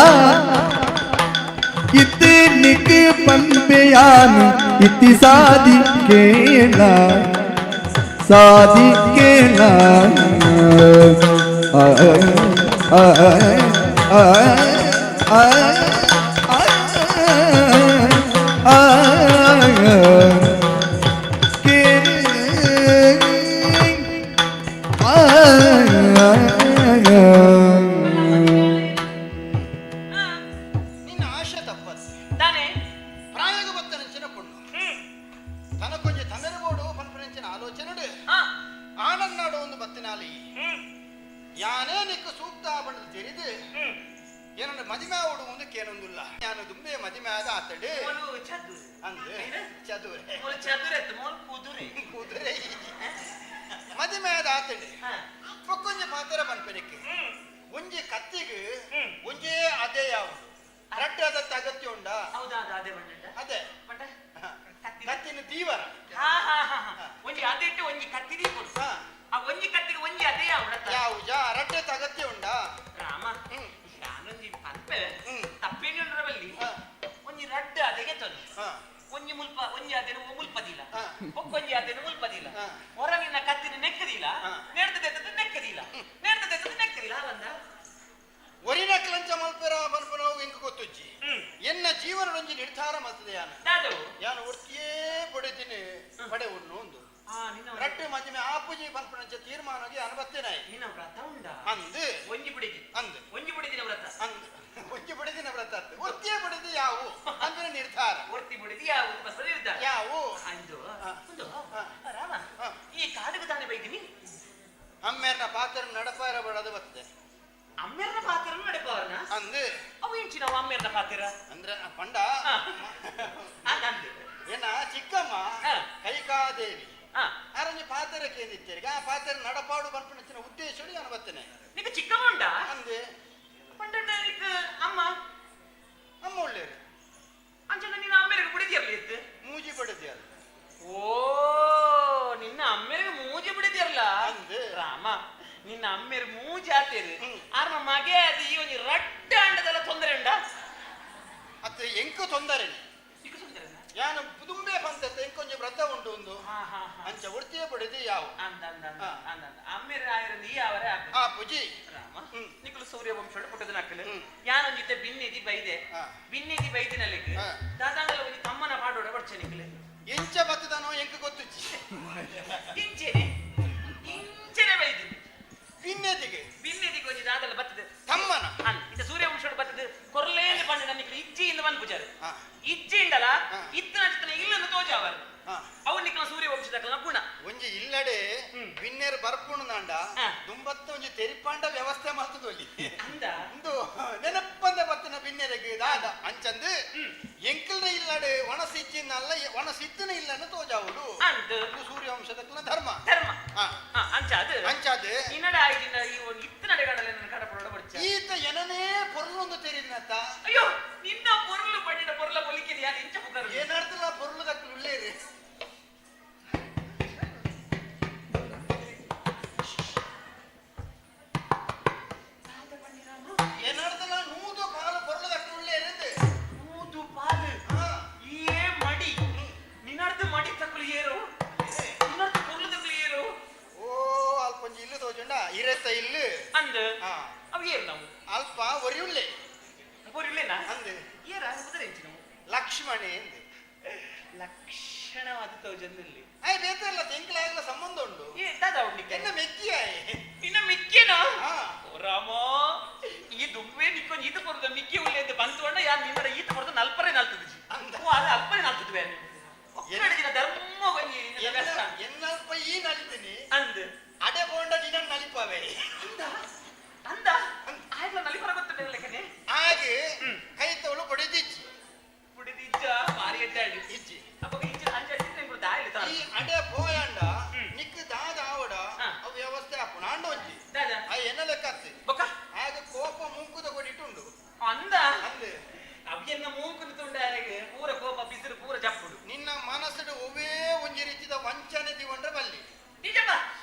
I: ಇತ್ತು ನಿಕ್ ಪಂಪೆಯಾನು ಇತ್ತಿ ಸಾದಿ ಕೇಳ ಸಾದಿ ಕೇಳ ಆ ಆ ಆ ಆ ಆ
H: ನಿನ್ನ ಆಶೆ ತಪ್ಪದು
L: ತಾನೆ
H: ಪ್ರಾಯಗ ಬತ್ತನಂಚಿನ ಪೊಣ್ಣು ತನಕೊಂಜಿ ತಮೆರಬೋಡು ಪನ್ಪನಂಚಿನ ಆಲೋಚನೆಡು ಆನನ್ನಾಡು ಒಂದು ಬತ್ತಿನಾಲಿ ಯಾನೇ ನಿಕ್ಕು ಸೂಕ್ತ ಬಣ್ಣದ ತೆರಿದು ಏನನ್ನ ಮದಿಮೆ ಆವಡು ಒಂದು ಕೇನೊಂದುಲ್ಲ ಯಾನು ದುಂಬೆ ಮದಿಮೆ ಆದ ಆತಡೆ
L: ಮೋಲು ಚದುರು
H: ಅಂದೆ ಚದುರೆ
L: ಮೋಲು ಚದುರೆತ್ತು ಮೋಲು ಕುದುರೆ
H: ಕುದುರೆ ಮದಿಮೆ ಆದ ಆತಡೆ ಪೊಕ್ಕೊಂಜಿ ಪಾತ್ರ ಪನ್ಪೆನಿಕ್ಕೆ ಒಂಜಿ ಕತ್ತಿಗೆ ಒಂಜೇ ಅದೇ ಯಾವುದು ರಡ್ಡು ಅದತ್ತ ಅಗತ್ಯ ಉಂಡಾ
L: ಹೌದಾ ಅದೇ ಬಣ್ಣ
H: ಅದೇ
L: ಬಣ್ಣ
H: ಕತ್ತಿನ ತೀವರ
L: ಹಾ ಹಾ ಹಾ ಹಾ. ಒಂಜಿ ಅದೇ ಇಟ್ಟು ಒಂಜಿ ಕತ್ತಿ ದೀಪುಡು ಆ ಒಂಜಿ ಕತ್ತಿಗೆ ಒಂಜಿ ಅದೇ ಯಾವುಡತ್ತ
H: ಯಾವುಜ ರಡ್ಡೆತ್ತ ಅಗತ್ಯ ಉಂಡಾ
L: ರಾಮ ನಾನೊಂಜಿ ಪನ್ಪೆ ತಪ್ಪೇನುಂಡ್ರವಲ್ಲಿ ಒಂಜಿ ರಡ್ಡು ಅದೆಗೆ ತೊಂದು ಒಂಜಿ ಮುಲ್ಪ ಒಂಜಿ ಅದೇನು ಮುಲ್ಪದಿಲ್ಲ ಒಕ್ಕೊಂಜಿ ಅದೇನು ಮುಲ್ಪದಿಲ್ಲ ಹೊರ ನಿನ್ನ ಕತ್ತಿನ ನೆಕ್ಕದಿಲ್ಲ ನೇಡ್ತದೆ ನೆಕ್ಕದಿಲ್ಲ ನೇಡ್ತದೆ ನೆಕ್ಕದಿಲ್ಲ ಬಂದ
H: ಒರಿನ ಕ್ಲಂಚ ಮಲ್ಪೆರ ಪನ್ಪನವು ಇಂಕ ಗೊತ್ತುಜ್ಜಿ ಎನ್ನ ಜೀವನದೊಂಜಿ ನಿರ್ಧಾರ ಮಲ್ತದೆ ಯಾನ
L: ದಾದವು
H: ಯಾನು ಒರ್ತಿಯೇ ಪಡೆದಿನಿ ಪಡೆ ಉಣ್ಣು ಒಂದು
L: ಆ ನಿನ್ನ
H: ರಡ್ಡು ಮದಿಮೆ ಆಪುಜಿ ಪನ್ಪನಂಚ ತೀರ್ಮಾನಗೆ ಯಾನು ಬತ್ತೇನಾಯಿ
L: ನಿನ್ನ ವ್ರತ ಉಂಡಾ
H: ಅಂದು
L: ಒಂಜಿ ಬಿಡಿದಿ
H: ಅಂದು
L: ಒಂಜಿ ಬಿಡಿದಿನ ವ್ರತ
H: ಅಂದು ಒಂಜಿ ಪಡೆದಿನ ವ್ರತ ಅತ್ತು ಒರ್ತಿಯೇ ಪಡೆದು ಯಾವು ಅಂದ್ರೆ ನಿರ್ಧಾರ
L: ಒರ್ತಿ ಬಿಡಿದಿ ಯಾವು ಬಸವ ನಿರ್ಧಾರ
H: ಯಾವು
L: ಅಂದು ಒಂದು ರಾಮ ಈ ಕಾಡಿಗೆ ತಾನೆ ಬೈದಿನಿ
H: ಅಮ್ಮೇರ್ನ ಪಾತ್ರ ನಡಪಾರ ಬಡದು ಬರ್ತದೆ
L: ಅಮ್ಮೇರ್ನ ಪಾತ್ರ ನಡಪವರ್ನ
H: ಅಂದು
L: ಅವು ಎಂಚಿ ನಾವು ಅಮ್ಮೇರ್ನ ಪಾತ್ರ
H: ಅಂದ್ರೆ ಆ ಪಂಡ
L: ಅಂದು
H: ಏನ ಚಿಕ್ಕಮ್ಮ ಕೈಕಾದೇವಿ ಅರಂಜಿ ಪಾತ್ರ ಕೇಂದಿತ್ತೇರಿಗೆ ಆ ಪಾತ್ರ ನಡಪಾಡು ಬರ್ಪಣ ಉದ್ದೇಶ ನಾನು ಬರ್ತೇನೆ
L: ನಿಕ ಚಿಕ್ಕಮ್ಮ ಉಂಡಾ
H: ಅಂದೆ
L: ಪಂಡ ನಿಕ್ ಅಮ್ಮ
H: ಅಮ್ಮ ಒಳ್ಳೇರು
L: ಅಂಚನ ನೀನು ಅಮ್ಮೇರಿಗೆ ಬಿಡಿದ್ಯರ್ಲಿ ಇತ್ತು
H: ಮೂಜಿ ಬಡದ್ಯಾರ
L: ಓ ನಿನ್ನ ಅಮ್ಮೇರಿಗೆ ಮೂಜಿ ಬಿಡಿದ್ಯರ್ಲ
H: ಅಂದೆ.
L: ರಾಮ ನಿನ್ನ ಅಮ್ಮೇರು ಮೂಜಿ ಆತೇರು ಆರ್ನ ಮಗೆ ಅದು ಈ ಒಂಜಿ ರಡ್ಡ ಅಂಡದೆಲ್ಲ ತೊಂದರೆ ಉಂಡಾ
H: ಅತ್ತ ಎಂಕು ತೊಂದರೆ
L: ನಿಕ್ಕ ತೊಂದರೆ
H: ಯಾನು ಪುದುಂಬೆ ಪಂತತ್ತೆ ಎಂಕೊಂಜಿ ವ್ರತ ಉಂಟು ಒಂದು ಅಂಚ ಒಡ್ತಿಯೇ ಪಡೆದು ಯಾವು
L: ಅಂದ ಅಂದ ಅಂದ ಅಂದ ಅಂದ ಅಮ್ಮೇರು ಆಯರ ನೀ ಅವರೇ
H: ಆ ಪುಜಿ
L: ರಾಮ ನಿಕುಲು ಸೂರ್ಯ ವಂಶೋಡು ಪುಟ್ಟದ ನಕ್ಕಲು ಯಾನೊಂಜಿತ್ತೆ ಬಿನ್ನಿದಿ ಬೈದೆ ಬಿನ್ನಿದಿ ಬೈದಿನಲ್ಲಿಗೆ ದಾದಾಂಗಲ ಒಂಜಿ ತಮ್ಮನ ಪಾಡೋಡ ಬಡ್ಚೆ ನಿಕಲು
H: ಎಂಚ ಬತ್ತದನೋ ಎಂಕ್ ಗೊತ್ತುಜ್ಜಿ.
L: ಇಂಚೆನೆ ಇಂಚೆನೆ ಬೈದು
H: ಬಿನ್ನೆದಿಗೆ
L: ಬಿನ್ನೆದಿಗೆ ಒಂಜಿ ದಾದಲ ಬತ್ತದ
H: ತಮ್ಮನ
L: ಅನ್ ಇತ್ತ ಸೂರ್ಯವಂಶೋಡು ಬತ್ತದ ಕೊರ್ಲೇಂದು ಪಂಡ ನನ್ನಿಕ್ಲು ಇಜ್ಜಿ ಇಂದ ಮನ್ ಪೂಜಾರು ಇಜ್ಜಿ ಇಂಡಲ ಇತ್ತನ ಚಿತ್ತನ ಇಲ್ಲನ್ನು ತೋಜಾವರು ಅವು ನಿಕ್ಲ ಸೂರ್ಯವಂಶದಕ್ಲ ಗುಣ.
H: ಒಂಜಿ ಇಲ್ಲಡೆ ಬಿನ್ನೆರ್ ಬರ್ಪುಣು ನಾಂಡ ದುಂಬತ್ತ ಒಂಜಿ ತೆರಿಪಾಂಡ ವ್ಯವಸ್ಥೆ ಮಲ್ತದೊಲಿ
L: ಅಂದ
H: ಇಂದು ನೆನಪಂದ ಬತ್ತನ ಬಿನ್ನೆರೆಗ್ ದಾದ ಅಂಚಂದು ಎಂಕಲ್ನ ಇಲ್ಲಡೆ ಒಣಸಿಚ್ಚಿನಲ್ಲ ಒಣಸಿತ್ತನ ಇಲ್ಲನ್ನು ತೋಜಾವುಡು
L: ಅಂದ್
H: ಇದು ಸೂರ್ಯವಂಶದಕ್ಲ ಧರ್ಮ
L: ಧರ್ಮ ಅಂಚಾದ್
H: ಅಂಚಾದ್
L: ನಿನ್ನಡ ಆಯ್ತಿನ ಈ ಒಂದು ಇತ್ತು ನಡೆಗಡಲೆ ನನ್ನ ಕಡಪಡೋಡ ಬಡ್ಚ
H: ಈತ ಏನನೇ ಪೊರ್ಲೊಂದು ತೆರಿದಿನತ್ತ.
L: ಅಯ್ಯೋ ನಿನ್ನ ಪೊರ್ಲು ಪಂಡಿನ ಪೊರ್ಲ ಪೊಲಿಕೆದ ಯಾರು ಇಂಚ ಪುಕರು
H: ಏನಾಡ್ತಲ್ಲ ಪೊರ್ಲು ದಕ್ಕಲು ಉಳ್ಳೇರಿ. ಏನಾಡ್ತಲ್ಲ ನೂದು ಪಾಲು ಪೊರ್ಲು ದಕ್ಕಲು ಉಳ್ಳೇರಿ.
L: ನೂದು ಪಾಲು ಏ ಮಡಿ ನಿನ್ನರ್ದು ಮಡಿ ತಕ್ಕಲು ಏರು ನಿನ್ನರ್ದು ಪೊರ್ಲು ತಕ್ಕಲು ಏರು.
H: ಓ ಅಲ್ಪ ಒಂಜಿ ಇಲ್ಲು ತೋಜುಂಡ ಇರೆತ್ತ ಇಲ್ಲು
L: ಅಂದ್ ಅವು ಏರು ನಾವು
H: ಅಲ್ಪ ಒರಿಯುಳ್ಳೆ
L: ಒರಿಯುಳ್ಳೆನಾ
H: ಅಂದ್
L: ಏರ ಕುದುರೆ ಎಂಚಿ ನಾವು
H: ಲಕ್ಷ್ಮಣೆ ಎಂದ್
L: ಲಕ್ಷಣವಾದ ತೋಜಂದಲ್ಲಿ
H: ಆಯ್ ಬೇತಲ್ಲ ತೆಂಕಲಾಗಲ ಸಂಬಂಧ ಉಂಡು.
L: ಏ ದಾದ ಉಂಡಿಕ್ಕೆ
H: ಎನ್ನ ಮೆಕ್ಕಿಯಾಯ್
L: ನಿನ್ನ ಮಿಕ್ಕಿನೋ ಓ ರಾಮೋ ಈ ದುಂಬೆ ನಿಕ್ಕೊಂದು ಈತ ಪೊರ್ದ ಮಿಕ್ಕಿ ಉಳ್ಳೆ ಅಂತ ಬಂತು ಯಾರು ನಿನ್ನಡ ಈತ ಪೊರ್ದ ನಲ್ಪರೆ ನಾಲ್ತದ ಓ ಅದು ಅಲ್ಪರೆ ನಾಲ್ತದ ಬೇರೆ ಒಕ್ಕಡೆ ದಿನ ಧರ್ಮ ಒಂಜಿ
H: ಎನ್ನಲ್ಪ ಈ ನಲಿತೀನಿ
L: ಅಂದ್
H: ಅಡೆ ಬೋಂಡ ನಿನ್ನ ನಲಿಪಾವೆ
L: ಅಂದ ಅಂದ ಆಯ್ತು ನಲಿಪರ ಗೊತ್ತುಂಟು ಲೆಕ್ಕನೆ
H: ಹಾಗೆ ಕೈ ತವಳು ಬಡಿದಿಚ್ಚಿ
L: ಬಡಿದಿಚ್ಚ ಭಾರಿ ಎಡ್ಡಾಡಿ
H: ಇಜ್ಜಿ
L: ಅಪ್ಪ ಇಚ್ಚ ಅಂಚ ಅಚ್ಚಿದ್ರೆ ದಾಯಿಲಿ
H: ಈ ಅಡೆ ಪೋಯಾಂಡ ನಿಕ್ ದಾದ ಆವಡ ಅವು ವ್ಯವಸ್ಥೆ ಆಪುಣ ಅಂಡ ಒಂಜಿ
L: ದಾದ
H: ಆ ಎನ್ನ ಲೆಕ್ಕ ಅತ್ತೆ
L: ಬೊಕ್ಕ
H: ಹಾಗೆ ಕೋಪ ಮೂಂಕುದ ಕೊಡಿಟ್ಟುಂಡು
L: ಅಂದ
H: ಅಂದ
L: ಅವಿಯನ್ನ ಮೂಂಕುನ ತುಂಡ ಪೂರ ಕೋಪ ಬಿಸಿರು ಪೂರ ಜಪ್ಪುಡು
H: ನಿನ್ನ ಮನಸ್ಸುಡು ಒವೇ ಒಂಜಿ ರೀತಿದ ವಂಚನೆ ದಿವಂಡ್ರೆ ಬಲ್ಲಿ
L: ನಿಜಪ್ಪ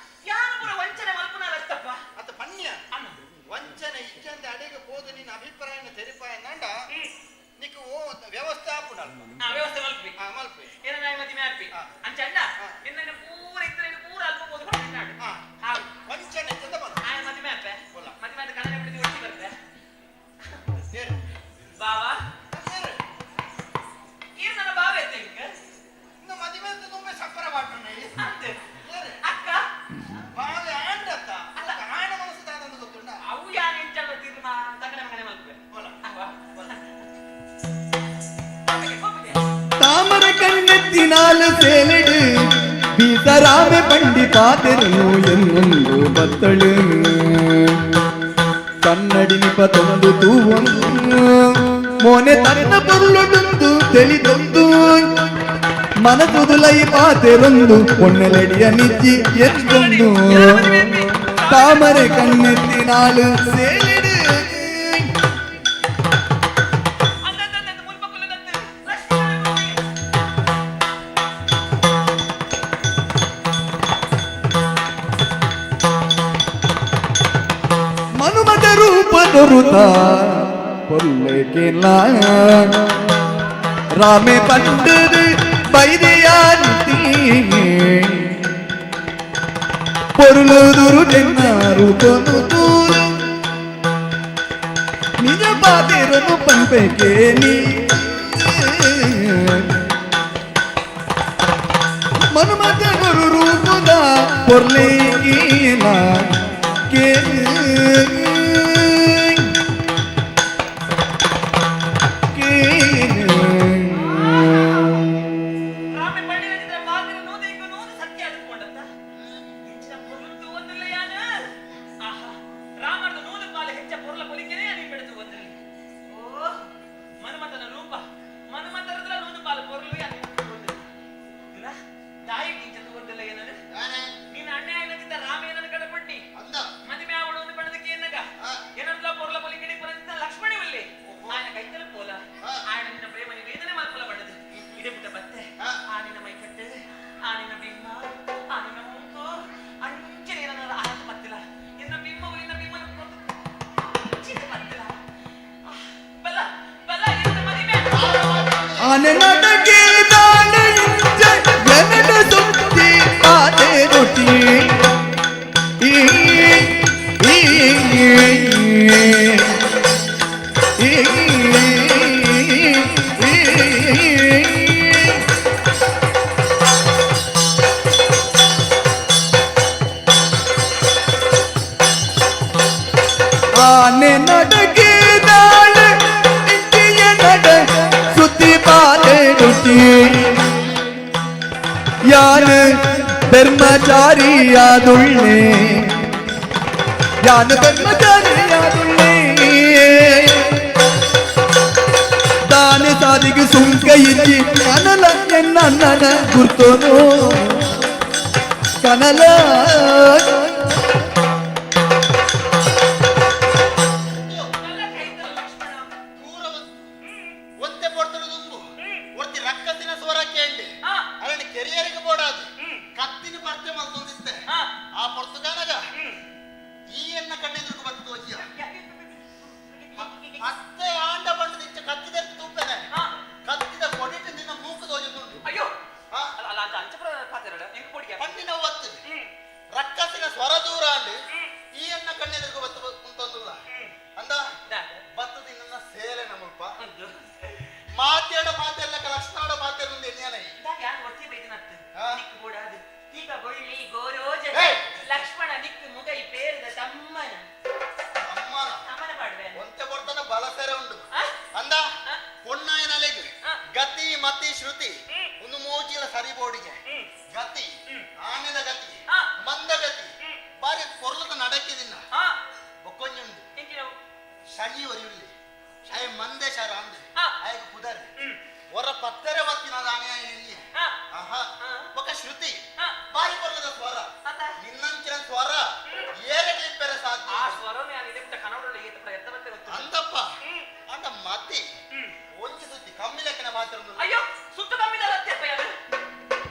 L: ಯಾರು ಪೂರ ವಂಚನೆ ಮಲ್ಪುನಾರ ಅತ್ತಪ್ಪ
H: ಅತ್ತ ಪಣ್ಯ ವಂಚನೆ ಇಜ್ಜಂದೆ ಅಡೆಗೆ ಹೋದ ನಿನ್ನ ಅಭಿಪ್ರಾಯನ ತೆರಿಪಾಯ ನಂಡ ನಿಕ್ ಓ ವ್ಯವಸ್ಥೆ ಆಪುಣ
L: ವ್ಯವಸ್ಥೆ ಮಲ್ಪಿ
H: ಮಲ್ಪಿ
L: ಏನ ನಾಯಿ ಮತಿ ಮ್ಯಾಪಿ ಅಂಚ ಅಣ್ಣ ನಿನ್ನ ಪೂರ ಇದ್ರೆ ಪೂರ ಅಲ್ಪ ಹೋದ
H: ವಂಚನೆ ಇಜ್ಜಂದೆ ಬಂದ
L: ಆಯ ಮತಿ ಮ್ಯಾಪೆ ಮತಿ ಮ್ಯಾಪ ಕನ್ನಡ ಬಿಡಿದು ಒಟ್ಟಿ ಬರ್ತೆ ಬಾವಾ ಏನ್ ನನ್ನ ಬಾವ ಎತ್ತ ಇಂಕ
H: ಮದುವೆ ತುಂಬ ಸಪ್ಪರ ಬಾಟುನ
L: ಅಂತೆ ಅಕ್ಕ
H: ಬಾವೆ ಆಂಡತ್ತ ಅಲ್ಲ ಆಂಡ ಮನಸ್ಸು ದಾದಂದು ಗೊತ್ತುಂಡ
L: ಅವು ಯಾರು ಎಂಚಲ್ಲ ತಿರ್ಮ ತಗಡೆ ಮಗನೆ ಮಲ್ಪೆ
I: ತಾಮರ ಕಣ್ಣೆತ್ತಿನಾಲ ಸೇಲಿಡು ಬೀಸರಾಮೆ ಪಂಡಿ ಪಾತೆರನು ಎನ್ನೊಂದು ಬತ್ತಳು ಕನ್ನಡಿ ನಿಪತೊಂದು ತೂವೊಂದು ಮೋನೆ ತನ್ನ ಪೊರ್ಲುಡುಂದು ತಿಳಿದೊಂದು ಮನಸುದುಲೈ ಪಾತೆರೊಂದು ಒಣ್ಣೆಲೆಡಿಯ ನಿಜ್ಜಿ ಎತ್ತೊಂದು ತಾಮರೆ ಕಣ್ಣೆತ್ತಿನಾಳು ಸೇಲಿಡು ಮನುಮತ ರೂಪ ದೊರುತ பொல்லுக்கெல்லாம் ராமே பண்டது பைதையான் பொருளுதுரு தென்னாரு தூரு ನಿಜ ಪಾತಿರನು ಪಂಪೆಗೆ ನೀ ಮನುಮತ ಗುರು ರೂಪದ ಪೊರ್ಲೇಕೇನ ಕೇ
L: ರಾಮೆ ಪಂಡಿನ ಪಾತ್ರ ನೂದು ಇಂಗು ನೂದು ಸತ್ಯ ಅದುಕೊಂಡತ್ತ ಇಂಚಿನ ಪೊರ್ಲು ಒಂದಿಲ್ಲ ಯಾನ ಆಹಾ ರಾಮರ್ದ ನೂದು ಪಾಲು ಹೆಚ್ಚ ಪೊರ್ಲ ಪೊಲಿಕೆನೆ ನೀ ಬೆಳೆದು ಒಂದಿರಲಿ ಓ ಮನ್ಮಥನ ರೂಪ ಮನ್ಮಥರದ್ರ ನೂದು ಪಾಲು ಪೊರ್ಲು ಯಾನ ಇಲ್ಲ ತಾಯಿ ಇಂಚ ತಗೊಂಡಿಲ್ಲ ಏನನು ನಿನ್ನ ಅಣ್ಣ ಏನಂತಿದ್ದ ರಾಮ ಏನನ್ನು ಕಡಪಟ್ಟಿ ಮದುವೆ ಅವಳು ಒಂದು ಬಣ್ಣದಕ್ಕೆ ಏನಗ ಏನಂದ್ಲ ಪೊರ್ಲ ಪೊಲಿಕೆಡಿ ಪೊಲಂತ ಲಕ್ಷ್ಮಣಿ ಒಲ್ಲೆ ಆಯನ ಕೈತಲ ಪೋಲ ಆಯನ ನಿನ್ನ ಪ್ರೇಮ ನಿವೇದನೆ ಮಲ್ಪಲ ಬಣ್ಣದು ಇದೇ ಪುಟ್ಟ ಬತ್ತೆ ಆ ನಿನ್ನ ಮೈಕಟ್ಟು ಆ ನಿನ್ನ ಬಿಮ್ಮ ಆ ನಿನ್ನ ಮೂಕು ಅಂಚನೆ ಏನನ್ನ ಆನಂದ ಪತ್ತಿಲ್ಲ ಎನ್ನ ಬಿಮ್ಮವು ನಿನ್ನ ಬಿಮ್ಮನ ಚಿಕ್ಕ ಪತ್ತಿಲ್ಲ ಬಲ್ಲ ಬಲ್ಲ ಎನ್ನ ಮದುವೆ
I: ಆನೆ ನಟಕೆ ದಾನ ಇಂಚ ಎನಡ ಸುತ್ತಿ ಪಾತೆ ರೊಟ್ಟಿ ಈ ಈ ಈ ಈ ಆನೆ ನಡಗಿದಾಳೆ ಇಂಚಿಯ ನಡ ಸುದ್ದಿ ಬಾಲೆ ರುಚಿ ಯಾನು ಧರ್ಮಚಾರಿಯಾದುಳ್ಳೆ ಯಾನು ಧರ್ಮಚಾರಿಯಾದುಳ್ಳೆ ದಾನೆ ಸಾದಿಗೆ ಸುಂಕ ಇಜ್ಜಿ ಕನಲ ಎನ್ನ ಗುರ್ತೋನು ಕನಲ.
J: ಒಂತೆ ಪೊರ್ತುಡು ದುಂಬು ಒರ್ತಿ ರಕ್ಕಸಿನ ಸ್ವರ ಕೇಂಡಿ ಅರಣ ಕೆರಿಯರಿಗೆ ಬೋಡಾದು ಕತ್ತಿನ ಪರ್ತೆ ಮಲ್ತೊಂದಿತ್ತೆ. ಆ ಪೊರ್ತುಗಾನಗ ಈ ಎನ್ನ ಕಣ್ಣೆದುರುಗು ಬತ್ತು ತೋಜಿಯ ಅತ್ತೆ ಆಂಡ ಬಂಡದಿಚ್ಚ ಕತ್ತಿದ ತೂಪೆನೆ ಕತ್ತಿದ ಕೊಡಿಟ್ಟು ನಿನ್ನ ಮೂಕು ತೋಜುಂಡು.
L: ಅಯ್ಯೋ, ಅಲ್ಲ ಅಲ್ಲ, ಅಂಚಪುರ ಪಾತೆರಡ ಎಂಕ್ ಪೊಡಿಗೆ
J: ಪಣ್ಣಿನ ಒತ್ತು ರಕ್ಕಸಿನ ಸ್ವರ ದೂರ ಅಂಡು ಈ ಎನ್ನ ಕಣ್ಣೆದುರುಗು ಬತ್ತು ಕುಂತೊಂದುಲ್ಲ ಅಂದ ಬತ್ತದ ನಿನ್ನ ಸೇಲೆ ನಮ್ಮಲ್ಪ ಮಾತೇಡ ಮಾತೆಲ್ಲ ಲಕ್ಷ್ಮಣ ಮಾತೇಡ ಎಣ್ಯಾನ.
L: ಯಾನ್ ಒತ್ತಿ ಬೈದಿನತ್ತು ನಿಕ್ಕು ಬೋಡಾದು ಈಗ ಗೊಳ್ಳಿ ಗೋರೋಜ ಲಕ್ಷ್ಮಣ ನಿಕ್ಕು ಮುಗೈ ಪೇರದ ತಮ್ಮನ
J: ತಮ್ಮನ
L: ತಮ್ಮನ ಪಾಡುವೆ.
J: ಒಂತೆ ಪೊರ್ತನ ಬಲಸೆರೆ ಉಂಡು ಅಂದ ಪೊನ್ನಾಯನಲೆಗ್ ಗತಿ ಮತಿ ಶ್ರುತಿ ಒಂದು ಮೋಜಿಲ ಸರಿ ಬೋಡಿಗೆ ಗತಿ ಆನೆದ ಗತಿ ಮಂದ ಗತಿ ಬಾರಿ ಪೊರ್ಲದ ನಡಕಿದಿನ್ನ ಬೊಕ್ಕೊಂಜುಂಡು ಶನಿ ಒರಿಯುಳ್ಳಿ ಆಯ ಮಂದೆ ಶರ ಅಂದೆ ಆಯಗ ಪುದರ್ ಹೊರ ಪತ್ತೆರೆ ಬತ್ತಿನ ಆನೆ ಎಣ್ಣೆ. ಆಹಾ ಬೊಕ್ಕ ಶ್ರುತಿ ಬಾರಿ ಪೊರ್ಲದ ಸ್ವರ ನಿನ್ನಂಚಿನ ಸ್ವರ ಏರಗ್ಲಿಪ್ಪೆರೆ ಸಾಧ್ಯ.
L: ಆ ಸ್ವರನೇ ಯಾನ್ ಇಡೆತ್ತ ಕನ್ನಡೊಳ್ಳ ಏತ ಪ್ರಯತ್ನ ಬತ್ತೆ ಗೊತ್ತು
J: ಅಂದಪ್ಪ ಅಂದ ಮತಿ ಒಂಜಿ ಸುದ್ದಿ ಕಮ್ಮಿ ಲೆಕ್ಕನ ಮಾತ್ರ.
L: ಅಯ್ಯೋ ಸುತ್ತ ಕಮ್ಮಿದಲ್ಲ ಅತ್ಯಪ್ಪ ಯಾರು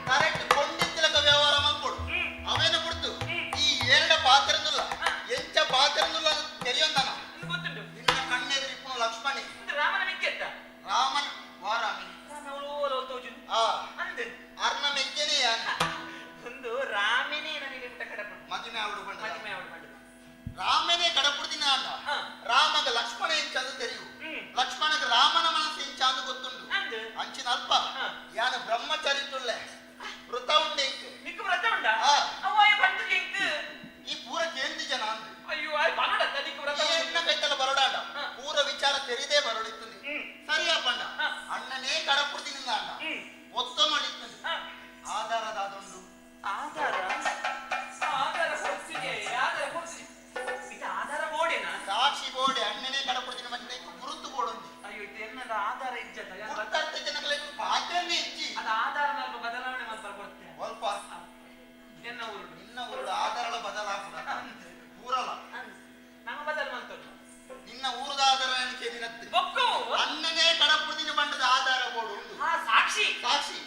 J: ಕರೆಕ್ಟ್ ಕೊಂಡಿತ್ತಿಲಕ ವ್ಯವಹಾರ ಮಲ್ಪೊಡು ಅವೇನು ಬಿಡ್ತು ಈ ಎರಡ ಪಾತ್ರನುಲ್ಲ ಎಂಚ ಪಾತ್ರನುಲ್ಲ ತೆರೆಯೊಂದನ
L: ಗೊತ್ತುಂಟು.
J: ನಿನ್ನ ಕಣ್ಣೆದುರಿಪ್ಪುನು ಲಕ್ಷ್ಮಣಿ
L: ರಾಮನ ಮಿಕ್ಕೆತ್ತ
J: ರಾಮನ್ ವಾರಾಮಿ ಆ
L: ಅಂದು
J: ಅರ್ನ ಮೆಗ್ಗೆನೇ ಯಾನ್
L: ಒಂದು ರಾಮನೇ ನನಗೆ ಮುಟ್ಟ ಕಡಪು
J: ಮದಿಮೆ ಅವಡು ಬಂಡ
L: ಮದಿಮೆ ಅವಡು ಬಂಡ
J: ರಾಮನೇ ಕಡಪುಡ್ದಿನ ಅಂಡ ರಾಮಗ ಲಕ್ಷ್ಮಣ ಎಂಚಂದು ತೆರೆಯು ಲಕ್ಷ್ಮಣಗ ರಾಮನ ಮನಸ್ಸು ಎಂಚಾಂದು ಗೊತ್ತುಂಡು ಅಂಚಿನ ಅಲ್ಪ ಯಾನ ಬ್ರಹ್ಮಚರಿತುಳ್ಳೆ ವೃತ ಉಂಡೆ ಇಂಕ್
L: ನಿಕ್ಕು ವ್ರತ ಉಂಡ ಅವ್ವಾಯ ಬಂದು ಎಂಕ್
J: ಈ ಪೂರ ಕೇಂದ್ರಿ ಜನ ಅಂದು
L: ಅಯ್ಯೋ ಆಯ್ ಬರಡತ್ತ ನಿಕ್ಕು ವ್ರತ
J: ಈ ಎಣ್ಣ ಕೈತಲ ಬರಡಾಂಡ ಪೂರ ವಿಚಾರ ತೆರಿದೇ ಬರಡಿತ್ತು ಸರಿಯಾ ಪಂಡ ಅಣ್ಣನೇ ಕಡಪುಡ್ದಿನ ಅಂಡ ಒತ್ತೊನ್ನೊಡಿತ್ತು ಆಧಾರದಾದುಂಡು
L: ಆಧಾರ ಆಧಾರ ಕೊಡ್ತಿಗೆ ಆಧಾರ ಕೊಡ್ತಿಗೆ ಇದು ಆಧಾರ ಬೋರ್ಡೇನಾ
J: ಸಾಕ್ಷಿ ಬೋರ್ಡೆ ಅಣ್ಣನೇ ಕಡಪುಡ್ದಿನ ಮತ್ತೆ ಗುರುತು ಬೋರ್ಡುಂದು.
L: ಅಯ್ಯೋ ಇದು ಎನ್ನದ ಆಧಾರ ಇಜ್ಜತ್ತ
J: ಗುರ್ತರ್ಥ ಜನಗಳಿಗೆ ಪಾತ್ರನೇ ಇಜ್ಜಿ
L: ಅದು ಆಧಾರ ಸ್ವಲ್ಪ ಬದಲಾವಣೆ ಮಾತ್ರ ಕೊಡ್ತೆ
J: ಸ್ವಲ್ಪ
L: ಎನ್ನ ಊರುಡು
J: ನಿನ್ನ ಊರುಡು ಆಧಾರಳ ಬದಲಾಗುದ ಊರಲ್ಲ
L: ನಮ್ಮ ಬದಲು ಮಂತೊಡು
J: ನಿನ್ನ ಊರದ ಆಧಾರ ಕೇಳಿನತ್ತು
L: ಬೊಕ್ಕು
J: ಅಣ್ಣನೇ ಕಡಪುಡ್ದಿನ ಬಂಡದ ಆಧಾರ ಬೋರ್ಡು ಉಂಡು.
L: ಆ ಸಾಕ್ಷಿ
J: ಸಾಕ್ಷಿ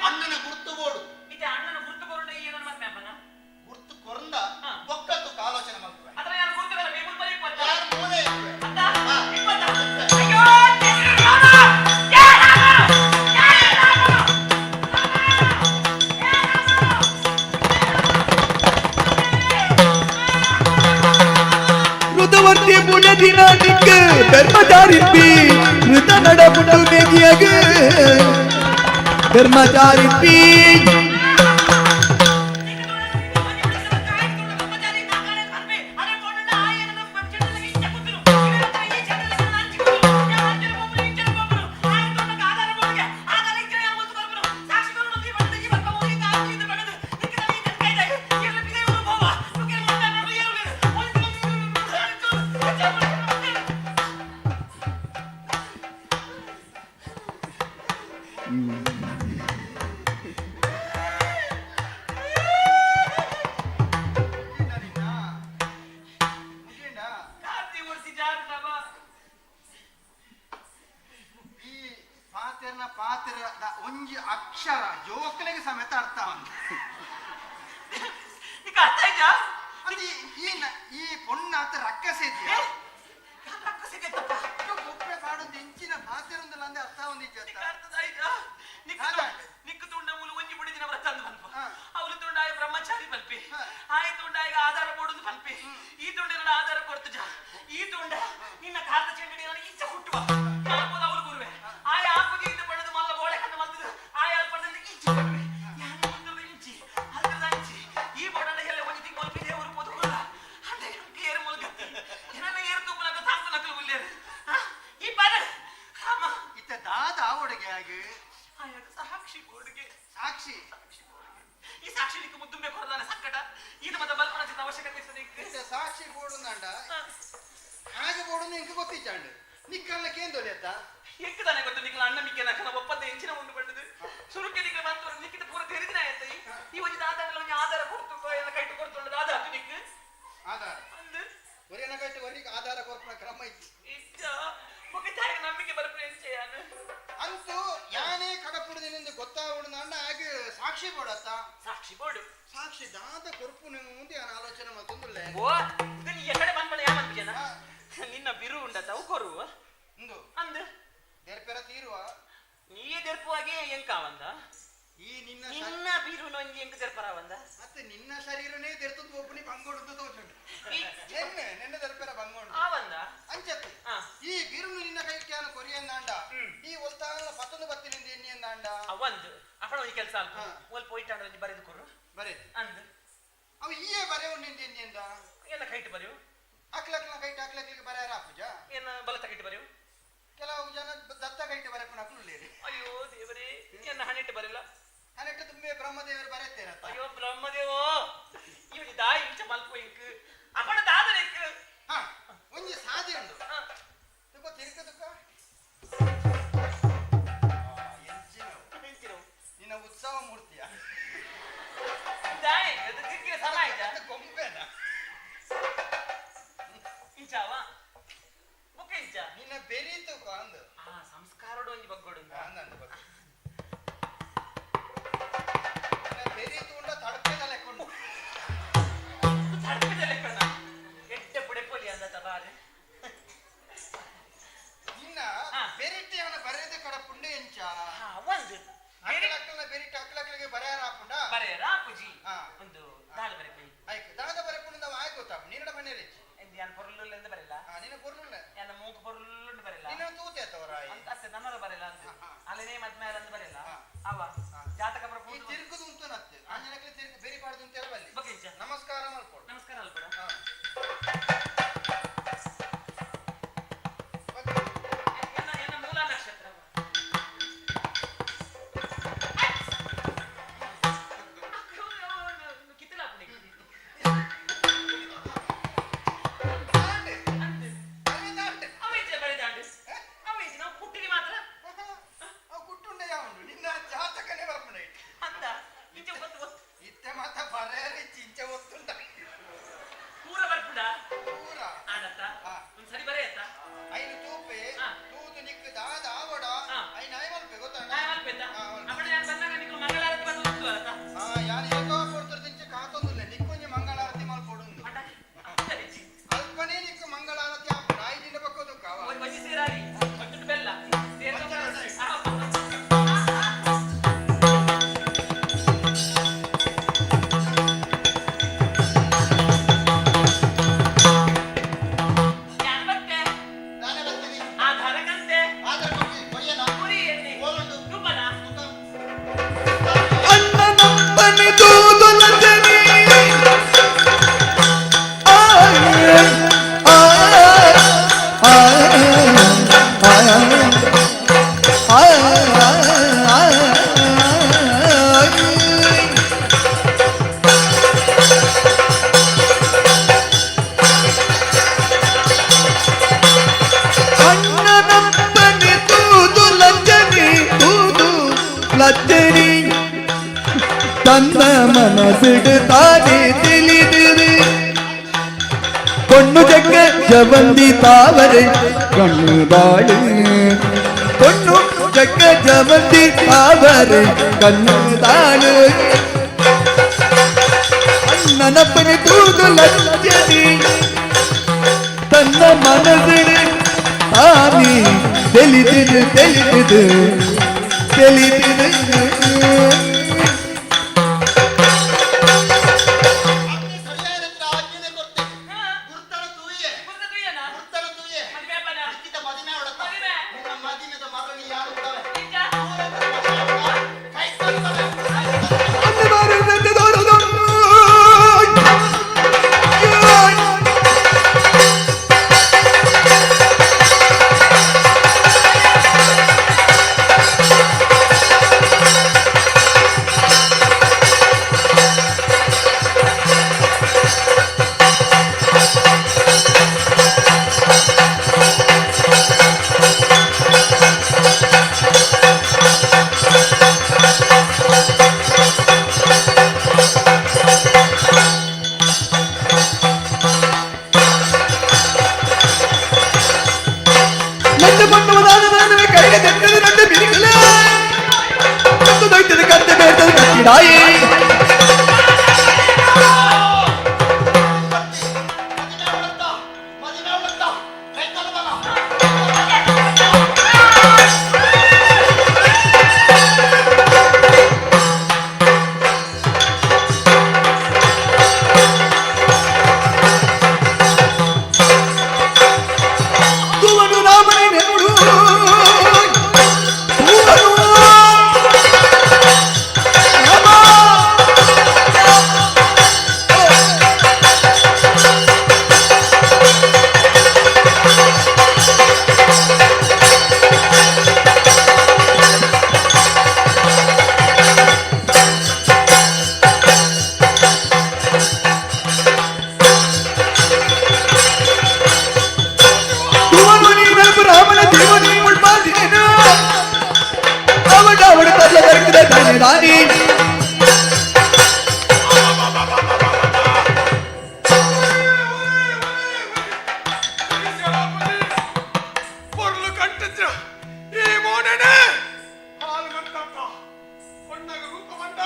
J: ಅಣ್ಣನ ಗುರುತು ಬೋರ್ಡು
L: ಇದು ಅಣ್ಣನ ಗುರುತು ಬೋರ್ಡ್ ಏನನ್ನ ಮತ್ತೆ ಅಪ್ಪನ
J: ಗುರುತು ಕೊರಂದ ಬೊಕ್ಕತ್ತು ಆಲೋಚನೆ ಮಾಡ್ತವೆ
L: ಅದರ ಯಾರು ಗುರುತು ಬರ ಬೇಮುಲ್ ಬರಿ ಇಪ್ಪತ್ತ
J: ಯಾರು ಮೂಲೆ ಇಪ್ಪೆ
L: ಅತ್ತ ಇಪ್ಪತ್ತ ಅಯ್ಯೋ ರಾಮ ಯಾ ರಾಮ ಯಾ ರಾಮ
I: ಋತವರ್ತಿ ಪುಣ್ಯದಿನ ನಿಕ್ಕ ಧರ್ಮಚಾರಿಪ್ಪಿ ಋತ ನಡಪುಟ್ಟು ಮೇಗಿಯಗ ಧರ್ಮಚಾರಿಪ್ಪಿ.
H: ಈ ಪಾತೆರ್ನ ಪಾತೆರ ಒಂಜಿ ಅಕ್ಷರ ಜೋಕಲೆಗೆ ಸಮೇತ ಅರ್ಥ ಉಂಟು.
L: ನಿಕ್ಕ ಅರ್ಥ ಆಯ್ತಾ?
H: ಅದು ಈ ಈ ಪೊಣ್ಣಾತ ರಕ್ಕಸೆ ಇದೆಯಾ? ಕುಪ್ಪೆ ಪಾಡೊಂದು ಇಂಚಿನ ಪಾತೆರೊಂದಲ್ಲ ಅಂದೆ ಅರ್ಥ ಒಂದು
L: ನಿಕ್ಕು ತುಂಡ ಮೂಲು ಒಂಜಿ ಬುಡಿದಿನ ವ್ರತ ಅಂದು ಪನ್ಪ ಅವಳು ತುಂಡಾಯ ಬ್ರಹ್ಮಚಾರಿ ಪಲ್ಪಿ ಆಯ ತುಂಡಾಯ ಆಧಾರ ಬೋಡುದು ಪಲ್ಪಿ ಈ ತುಂಡ ಆಧಾರ ಕೊಡ್ತು ಜಾ ಈ ತುಂಡ ನಿನ್ನ ಕಾರದ ಚೆಂಡಿ ನಾನು ಈಚೆ ಹುಟ್ಟುವ ನಾನು ಅವಳು ಗುರುವೆ ಆಯ ಆಪುಗೆ ಇದು ಬಣ್ಣದ ಮಲ್ಲ ಬೋಳೆ ಕಣ್ಣು ಮಲ್ತದು ಆಯ ಅಲ್ಪದಿಂದ ಈಚೆ ಕೊಡುವೆ ಯಾನು ಮುಂದದ ಇಂಚಿ ಅಲ್ಪದ ಅಂಚಿ ಈ ಬೋಡಣ್ಣ ಎಲ್ಲ ಒಂಜಿ ತಿಂಗಳು ದೇವರು ಪೊದು ಕುಲ್ಲ ಅಂದ್ರೆ ಏರು ಮುಲ್ಗತ್ತಿ ನನ್ನ ಏರು ತೂಪನ
H: ಬೋಡನ್ನು ಎಂಕ ಗೊತ್ತಿಚ್ಚಾಂಡು ನಿಕ್ಕಲ್ಲ ಕೇಂದೊಲೆತ್ತ
L: ಎಂಕ ತಾನೆ ಗೊತ್ತು ನಿಕ್ಕಲ ಅಣ್ಣ ಮಿಕ್ಕ ನಕನ ಒಪ್ಪಂದ ಎಂಚಿನ ಉಂಡು ಬಂಡದು ಸುರುಕೆ ನಿಕ್ಕಲ ಬಂತವರು ನಿಕ್ಕಿದ ಪೂರ ತೆರಿದಿನ ಆಯ್ತ ಈ ಒಂಜಿ ದಾದಾಂಡಲ ಒಂಜಿ ಆಧಾರ ಕೊಡ್ತು ಎಲ್ಲ ಕೈಟು ಕೊಡ್ತುಂಡು ದಾದ ಹತ್ತು ನಿಕ್
H: ಆಧಾರ ಒರಿಯನ ಕೈಟು ಒರಿಗೆ ಆಧಾರ ಕೊರ್ಪುನ ಕ್ರಮ ಇತ್ತು
L: ಇಜ್ಜ ಬೊಕ್ಕ ತಾಯಿಗೆ ನಂಬಿಕೆ ಬರ್ಪುನ ಎಂಚೆಯಾನು
H: ಅಂತೂ ಯಾನೇ ಕಡಪುಡದಿನಿಂದ ಗೊತ್ತಾಗುಡು ಅಣ್ಣ ಆಗ ಸಾಕ್ಷಿ ಬೋಡತ್ತ
L: ಸಾಕ್ಷಿ ಬೋಡು
H: ಸಾಕ್ಷಿ ದಾದ ಕೊರ್ಪು ಮುಂದೆ ಯಾನ ಆಲೋಚನೆ ಮತ್ತೊಂದುಲ್ಲೆ
L: ಓ ಇದು ನೀ ಎಕಡೆ ಬಂದ್ಬಳ ಯಾ ಮನ್ಪುಜನ ನಿನ್ನ ಬಿರು ಉಂಡತ ಅವು ಕೊರು
H: ಇಂದು
L: ಅಂದ್
H: ದೆರ್ಪೆರ ತೀರುವ
L: ನೀಯೇ ದೆರ್ಪುವಾಗೆ ಎಂಕಾವಂದ
H: ಈ ನಿನ್ನ
L: ನಿನ್ನ ಬಿರು ನೊಂಜಿ ಎಂಕ ದೆರ್ಪರಾವಂದ
H: ಮತ್ತೆ ನಿನ್ನ ಶರೀರನೇ ದೆರ್ತದ ಒಬ್ಬನಿ ಬಂಗೋಡು ತೋಚುಂಡು ನೆನ್ನೆ ನೆನ್ನೆ ದೆರ್ಪೆರ ಬಂಗೋಡು
L: ಆವಂದ
H: ಅಂಚತ್ತೆ ಈ ಬಿರುನು ನಿನ್ನ ಕೈಕ್ಯಾನ ಕೊರಿಯಂದಾಂಡ ಈ ಒಲ್ತಾನ ಪತ್ತೊಂದು ಬತ್ತಿನಿಂದ ಎನ್ನಿಯಂದಾಂಡ
L: ಅವಂದು ಅಪ್ಪಣ ಒಂಜಿ ಕೆಲಸ ಅಲ್ಪ ಒಲ್ಪ ಹೋಯ್ತಾಂಡ ಒಂಜಿ ಬರೆದು ಕೊರು
H: ಬರೆದು
L: ಅಂದ್
H: ಅವ ಈಯೇ ಬರೆವು ನಿಂದ ಎನ್ನಿಯಂದ
L: ಏನ ಕೈಟ್ ಬರೆಯು
H: ಅಕ್ಲಕ್ಲ ಕೈಟ್ ಅಕ್ಲಕ್ಲಿಗೆ ಬರೆಯರ ಆಪುಜ
L: ಏನ ಬಲತ ಕೈಟ್ ಬರೆಯು
H: ಕೆಲವು ಜನ ದತ್ತ ಕೈಟ್ ಬರೆಪುನ ಅಕ್ಲುಲ್ಲೇರಿ
L: ಅಯ್ಯೋ ದೇವರೇ ಏನ ಹಣೆಟ್ಟು ಬರೆಲ್ಲ
H: ಹಣೆಟ್ಟು ತುಂಬೆ ಬ್ರಹ್ಮದೇವರು ಬರೆತ್ತೇರತ್ತ
L: ಅಯ್ಯೋ ಬ್ರಹ್ಮದೇವೋ ಇವನಿ ದಾಯಿ ಇಂಚ ಮಲ್ಪ ಇಂಕ್ ಅಪ್ಪಣ ದಾದನೆಕ್
H: ಹಾ ಒಂಜಿ ಸಾದಿ ಉಂಡು ತುಕ ತಿರುಕ ತುಕ ಎಂಚಿನವು ನಿನ್ನ ಉತ್ಸವ ಮೂರ್ತಿಯ
L: ದಾಯಿ ಅದು ತಿರ್ಗಿನ ಸಮ ಆಯ್ತಾ
H: ಗೊಂಬೆನ
L: ಇಂಚಾವ ಬುಕ್ಕ ಇಂಚ
H: ನಿನ್ನ ಬೆರಿ ತುಕ ಅಂದು
L: ಆ ಸಂಸ್ಕಾರಡು ಒಂಜಿ ಬಗ್ಗೋಡು
H: ಅಂದ ಬಗ್ಗೆ ನಿನ್ನ ಬೆರಿ ತೂಂಡ ತಡಪೆದ ಲೆಕ್ಕೊಂಡು
L: ತಡಪೆದ ಲೆಕ್ಕಣ ಎಡ್ಡೆ ಪುಡೆಪೊಲಿ ಅಂದ ತಬಾರೆ
H: ನಿನ್ನ ಬೆರಿಟಿಯವನ ಬರೆದ ಕಡ ಪುಂಡೆ ಎಂಚ
L: ಒಂದು
H: ಅಕ್ಕಲಕ್ಕಲ ಬೆರಿಟ ಅಕ್ಕಲಕ್ಕಲಿಗೆ ಬರೆಯರ ಹಾಪುಂಡ
L: ಬರೆಯರ ಪುಜಿ ಒಂದು ದಾಳ ಬರೆಪಿ
H: ಆಯ್ತು ದಾದ ಬರೆಪುಂಡ ಆಯ್ತು ಗೊತ್ತಾಪ ನಿನ್ನಡ ಮನೇಲಿ
L: ಯಾನ್ ಪೊರ್ಲುಲ್ಲ ಬರೆಲ್ಲ
H: ನಿನ್ನ ಪೊರ್ಲುಲ್ಲ
L: ಯಾನ ಮೂಕು ಪೊರ್ಲುಂಡು ಬರೆಲ್ಲ
H: ನಿನ್ನ ತೂತೆ ತವರಾಯಿ
L: ಅಂತ ಅತ್ತೆ ನನ್ನರ ಬರೆಲ್ಲ ಅಂತ ಅಲ್ಲನೇ ಮದ್ಮೇಲೆ ಅಂದ್ ಬರೆಲ್ಲ ಅವ ಜಾತಕ
H: ಈ ತಿರುಗುದು ಉಂಟು ನತ್ತೆ ಆಂಜನಕ್ಕೆ ತಿರುಗು ಬೇರೆ ಪಾಡ್ದು ಅಂತ ಬಲ್ಲಿ ನಮಸ್ಕಾರ ಮಲ್ಪೊಡು
L: ನಮಸ್ಕಾರ ಅಲ್ಪಡ ಎನ್ನ ಮೂಲ ನಕ್ಷತ್ರ
H: ನಿನ್ನ ಜಾತಕನೇ ಬರ್ಪುಂಡ
L: ಅಂತ
H: ಇತ್ತೆ ಮಾತ ಬರೆಯರಿ ಚಿಂಚ ಒತ್ತುಂಡ
L: ಪೂರ ಬರ್ಪುಂಡ
H: ಪೂರ
L: ಆಡತ್ತ ಒಂದ್ ಸರಿ ಬರೆಯತ್ತ
H: ಐನು ತೂಪೆ ತೂದು ನಿಕ್ಕು ದಾದ ಆವಡ ಐನು ಆಯ್ ಮಲ್ಪೆ ಗೊತ್ತಾಂಡ
L: ಆಯ್ ಮಲ್ಪೆತ್ತ ಅಪ್ಪಣ ಯಾನ್ ಬಂದಾಗ ನಿಕ್ಕು ಮಂಗಳಾರತಿ ಬಂದು ಉಂಟು ಅತ್ತ
H: ಯಾನ್ ಏಕೋ ಕೊಡ್ತರು ತಿಂಚ ಕಾತೊಂದುಲ್ಲ ನಿಕ್ಕೊಂಜಿ ಮಂಗಳಾರತಿ ಮಲ್ಪೊಡುಂದು ಅಲ್ಪನೇ ನಿಕ್ಕು ಮಂಗಳಾರತಿ ಆಪುಂಡು ಐದಿನ ಬಕ್ಕೋದು ಕಾವ
L: ಒಂಜಿ ಸೇರಾರಿ ಒಂಜಿ ಬೆಲ್ಲ
I: ಅಣ್ಣನಪ್ಪನೆ ತೂದು ಲಜ್ಜನಿ ತೂದು ಲಜ್ಜನಿ ತನ್ನ ಮನಸ್ಸಿಡು ತಾನೇ ತಿಳಿದಿರಿ பொண்ணு ஜக்க ஜவந்தி தாவரை கண்ணு தாழு பொண்ணு ஜக்க ஜவந்தி தாவரை கண்ணு தாழு அண்ணனப்பனை தூது லஞ்சனி ತನ್ನ ಮನಸ್ಸಿಡು ತಾನಿ ತಿಳಿದಿದು ತಿಳಿದಿದು ತಿಳಿದಿದು. ಪಿಡಾಯಿ ತೂವನು ರಾಮನೇ ನೆನುಡು ತೂವನು ರಾಮ. ತೂವನು ನೀನಲ್ಪು ರಾಮನ ದೇವನಿ ಮುಳ್ಪಾದಿನೇನು ಅವಡ ಅವಡ ತಲ್ಲ ದರ್ಕದ ದಾನಿ ದಾನಿ
F: ಪೊರ್ಲು ಕಂಟಜ್ರ ಈ ಮೋನೆನೆ ಹಾಲು ಗಂಟಾಟ ಹೊಣ್ಣಗ ರೂಪ ಬಂದ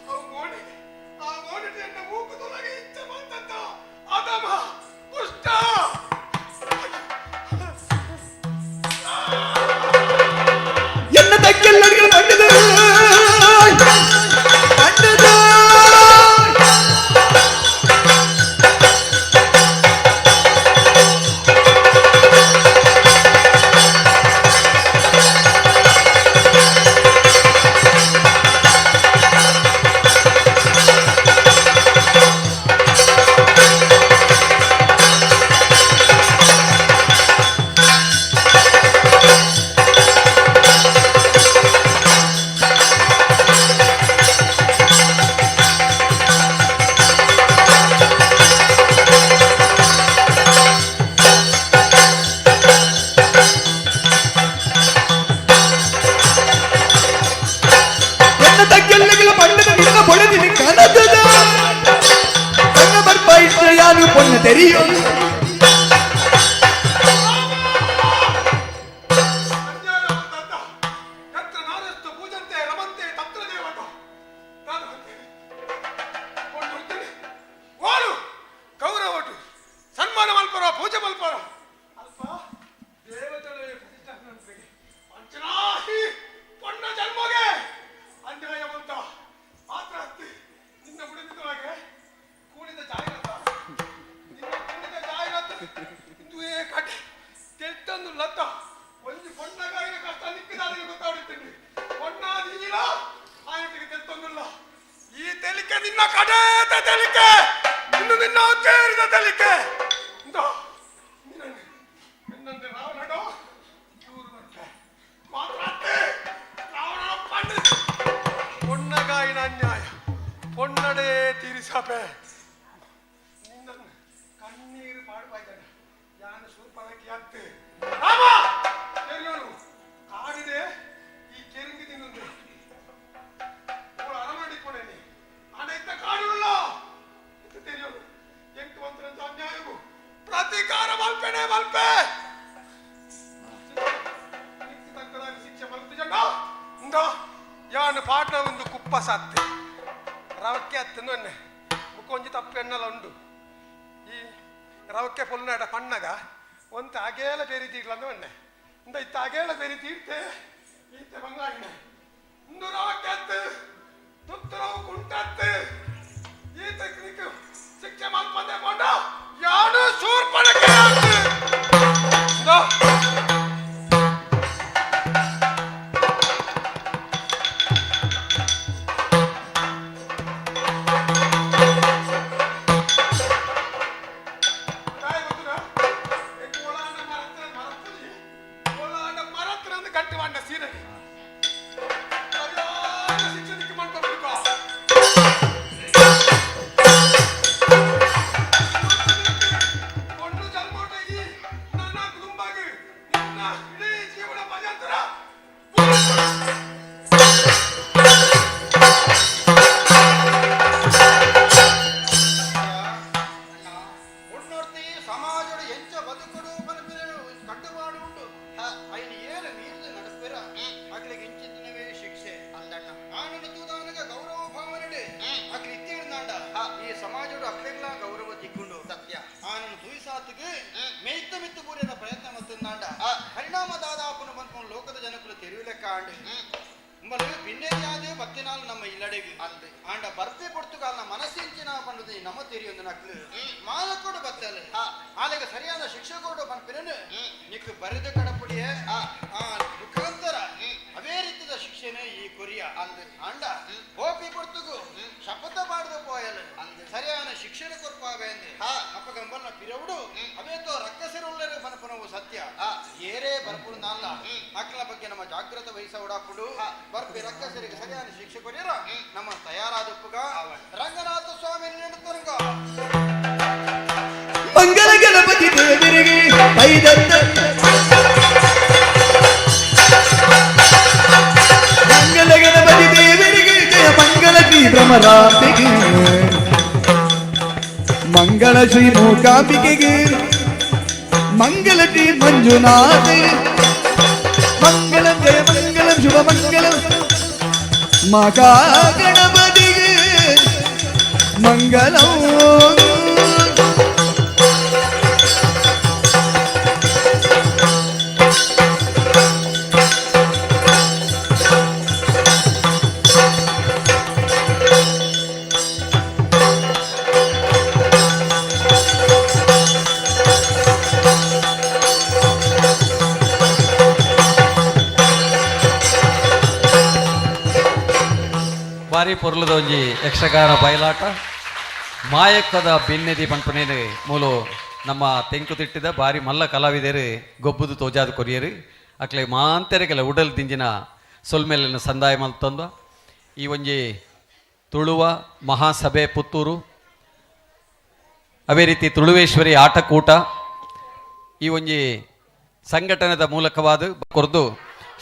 F: ಅವು ಮೋನೆ ಆ ಮೋನೆಯನ್ನು ಮೂಗು ತೊಲಗೆ ಇಚ್ಛೆ ಬಂತಂತ ಅದಮ ದುಷ್ಟ.
I: ಎನ್ನ ತಕ್ಕೆಲ್ಲಡಿಗೆ ಬಂಡದ ಬಂಡದ ಎನ್ನ ತಗ್ಗೆಲ್ಲಗಳ ಬಂಡದ ನಿನ್ನ ಬೊಳೆದಿನ ಕನದದ ಕಣ್ಣ ಬರ್ಪ ಇಟ್ಟ ಯಾರು ಪೊನ್ನ ತೆರೆಯೋ.
F: ಅನ್ಯಾಯ ಬಂತಂತ ಯತ್ರ ನಾರಸ್ತು ಪೂಜಂತೆ ರಮಂತೆ ತತ್ರ ದೇವತ ನಾನು ಹೊರ್ತೇನೆ ಕೊಂಡು ಹೊರ್ತೇನೆ ಓಡು ಗೌರವಟು ಸನ್ಮಾನ ಮಲ್ಪರ ಪೂಜೆ ಮಲ್ಪರ ಅಲ್ಪ ದೇವತೆಗಳ ಪ್ರತಿಷ್ಠಾಪನೆ ಪಂಚನಾಹಿ ಪೊಣ್ಣ ಜನ್ಮಗೆ ಅನ್ಯಾಯ ಬಂತ ಮಾತ್ರ ಅಸ್ತಿ ನಿನ್ನ ಬುಡದಿದ್ದೊಳಗೆ ಕೂಡಿದ ಜಾಹೀರಾತ ನಿನ್ನ ಕೂಡಿದ ಜಾಹೀರಾತು ಇಂದುವೇ ಕಟೆ ತೆಟ್ಟೊಂದು ಲತ್ತ ಒಂದು ಪೊಣ್ಣಗಾಯಿನ ಕಷ್ಟ ನಿಕ್ಕಿದಾರಿಗೆ ಗೊತ್ತಾಡುತ್ತೀನಿ ಪೊಣ್ಣ ನೀಲ ಆಯೊಟ್ಟಿಗೆ ತೆತ್ತೊಂದಿಲ್ಲ ಈ ತೆಲಿಕೆ ನಿನ್ನ ಕಡೇತ ತೆಲಿಕೆ ಇನ್ನು ನಿನ್ನ ಕೇರಿದ ತೆಲಿಕೆ ಇಂದೋ, ನಿನ್ನಂತೆ ರಾವಣನು ಇವರು ಬರ್ತೆ ಮಾತ್ರ ಅತ್ತೆ, ರಾವಣನ ಪಂಡ ಪೊಣ್ಣಗಾಯಿನ ಅನ್ಯಾಯ ಪೊನ್ನಡೇ ತೀರಿಸಪೆ ನಿನ್ನ ಕಣ್ಣೀರು ಪಾಡ್ಪಾಯ್ತಾನೆ ಯಾನು ಸೂಪರಕ್ಕೆ ಅತ್ತೆ ರಾಮ ತೆರಿಯೋನು ಕಾಡಿದೆ ಈ ಕೆರಿಂಗಿ ತಿನ್ನೊಂದು ಅವಳು ಅರಮಡಿಕೊಂಡೇನೆ ಆಡ ಇದ್ದ ಕಾಡುಳ್ಳ ಇತ್ತು ತೆರಿಯೋನು ಎಂಟು ಮಂತ್ರಂತ ಅನ್ಯಾಯವು ಪ್ರತೀಕಾರ ಮಲ್ಪೆನೆ ಮಲ್ಪೆ ನಿಕ್ಕು ತಕ್ಕದಾಗಿ ಶಿಕ್ಷೆ ಮಲ್ತು ಜನ ಇಂದ ಯಾನು ಪಾಟ್ನ ಒಂದು ಕುಪ್ಪ ಸಾತ್ತೆ ರವಕ್ಕೆ ಅತ್ತಂದು ಮುಕ್ಕೊಂಜಿ ತಪ್ಪು ಎಣ್ಣಲ ಉಂಡು ಈ ರವಕ್ಕೆ ಪೊಲ್ನಾಡ ಪಣ್ಣಗ ಒಂತ ಅಗೇಲ ಬೇರೆ ತೀರ್ಲಂದು ಒನ್ನೆ ಇಂದ ಇತ್ತ ಅಗೇಲ ಬೇರೆ ತೀರ್ತೆ ಈತೆ ಬಂಗಾಡಿನ ಇಂದು ರವಕ್ಕೆ ಅತ್ತು ತುತ್ತು ರವು ಕುಂಟತ್ತು ಈತ ನಿಕ್ಕು ಶಿಕ್ಷೆ ಮಲ್ಪಂದೆ ಕೊಂಡ ಯಾನು ಶೂರ್ಪಣಕ್ಕೆ ಅತ್ತು. ಇಂದೋ. ತಾಯಿ ಗೊತ್ತುನಾ? ಈ ಕೋಲಾಂಡ ಮರತ್ರ ಮರತ್ತುಜಿ. ಕೋಲಾಂಡ ಮರತ್ರ ಅಂದ್ ಗಟ್ಟಿ ಮಂಡ ಸೀರೆ. ಸರಿಯಾದ ಶಿಕ್ಷೆ ದಿಕ್ಕು ಮಾಡ್ಕೊಡ್ಬೇಕು.
H: ಅಕ್ಲೆಗ್ಲ ಗೌರವ ತಿಕ್ಕೊಂಡು
J: ಸತ್ಯ
H: ಆನನ್ನು ತುಯಿಸಾತಿಗೆ ಮೇಯ್ತ ಮಿತ್ತು ಬೂರಿನ ಪ್ರಯತ್ನ ಮತ್ತಂದಾಂಡ ಪರಿಣಾಮ ದಾದಾಪುನ ಬಂದ್ಕೊಂಡು ಲೋಕದ ಜನಕುಲು ತೆರಿಯುಲೆಕ್ಕ ಆಂಡ್ ಉಂಬಲು ಬಿನ್ನೆರಿಯಾದೆ ಬತ್ತಿನಾಲ್ ನಮ್ಮ ಇಲ್ಲಡೆಗೆ
J: ಅಂದ್
H: ಆಂಡ ಬರ್ಪೆ ಪೊರ್ತುಗಾಲ್ನ ಮನಸ್ಸಿಂಚಿನ ಪಂಡುದು ನಮ್ಮ ತೆರಿಯೊಂದು ನಕ್ಲು ಮಾಲಕೋಡು ಬತ್ತಲೆ ಆಲೆಗ ಸರಿಯಾದ ಶಿಕ್ಷಕೋಡು ಪನ್ಪಿನನು ನಿಕ್ಕು ಬರೆದು ಕಡಪುಡಿಯ ಆ ಮುಖಾಂತರ ಅವೇ ರೀತಿಯ ಶಿಕ್ಷೆನೆ ಈ ಕೊರಿಯ
J: ಅಂದ್
H: ಆಂಡ ಕೋಪಿ ಪೊರ್ತುಗು ಶಪಥ ಮಾಡದ ಪೋಯಲು
J: ಅಂದ್
H: ಸರಿಯಾದ ಶಿಕ್ಷಣ ಕೊರ್ಪಾವೆ ಅಂದೆ ಅಪ್ಪಗಂಬಲ್ನ ಪಿರವುಡು ಅವೇತೋ ರಕ್ಕಸಿರುಳ್ಳರು ಪನಪುನವು ಸತ್ಯ ಏರೇ ಬರ್ಪುಡು ನಾಲ್ಲ ಅಕ್ಕಲ ಬಗ್ಗೆ ನಮ್ಮ ಜಾಗ್ರತೆ ವಹಿಸೋಡಾಪುಡು ಬರ್ಪಿ ರಕ್ಕಸರಿಗೆ ಸರಿಯಾದ ಶಿಕ್ಷೆ ಕೊರಿಯರ ನಮ್ಮ ತಯಾರಾದಪ್ಪುಗ ರಂಗನಾಥ ಸ್ವಾಮಿ ನೆಡುತ್ತನುಗ
I: ಮಂಗಲ ಗಣಪತಿ ದೇವರಿಗೆ ಐದತ್ತ ಮಂಗಲ ಗಣಪತಿ ದೇವರಿಗೆ ಜಯ ಮಂಗಲ ಶ್ರೀ ಭ್ರಮರಾಂಬಿಗೆ ಮಂಗಳ ಶ್ರೀ ಮೂಕಾಂಬಿಕೆಗೆ ಮಂಗಲ ಶ್ರೀ ಮಂಜುನಾಥ ಮಂಗಳಂ ಜಯ ಮಂಗಳಂ ಶುಭ ಮಂಗಳಂ ಮಗಾ ಗಣಪತಿಗೆ ಮಂಗಳಂ.
A: ಬಾರಿ ಪೊರ್ಲದ ಒಂಜಿ ಯಕ್ಷಗಾನ ಬಯಲಾಟ ಮಾಯಕ್ಕದ ಬಿನ್ನೆದಿ ಪನ್ಪನೇನು ಮೂಲು ನಮ್ಮ ತೆಂಕುತಿಟ್ಟಿದ ಬಾರಿ ಮಲ್ಲ ಕಲಾವಿದರು ಗೊಬ್ಬುದು ತೋಜಾದ ಕೊರಿಯರು ಅಕ್ಲೆ ಮಾಂತೆರೆಗೆಲ್ಲ ಉಡಲ್ ದಿಂಜಿನ ಸೊಲ್ಮೆಲಿನ ಸಂದಾಯ ಮಲ್ತಂದ ಈ ಒಂಜಿ ತುಳುವ ಮಹಾಸಭೆ ಪುತ್ತೂರು ಅದೇ ರೀತಿ ತುಳುವೇಶ್ವರಿ ಆಟಕೂಟ ಈ ಒಂಜಿ ಸಂಘಟನೆದ ಮೂಲಕವಾದ ಕೊರ್ದು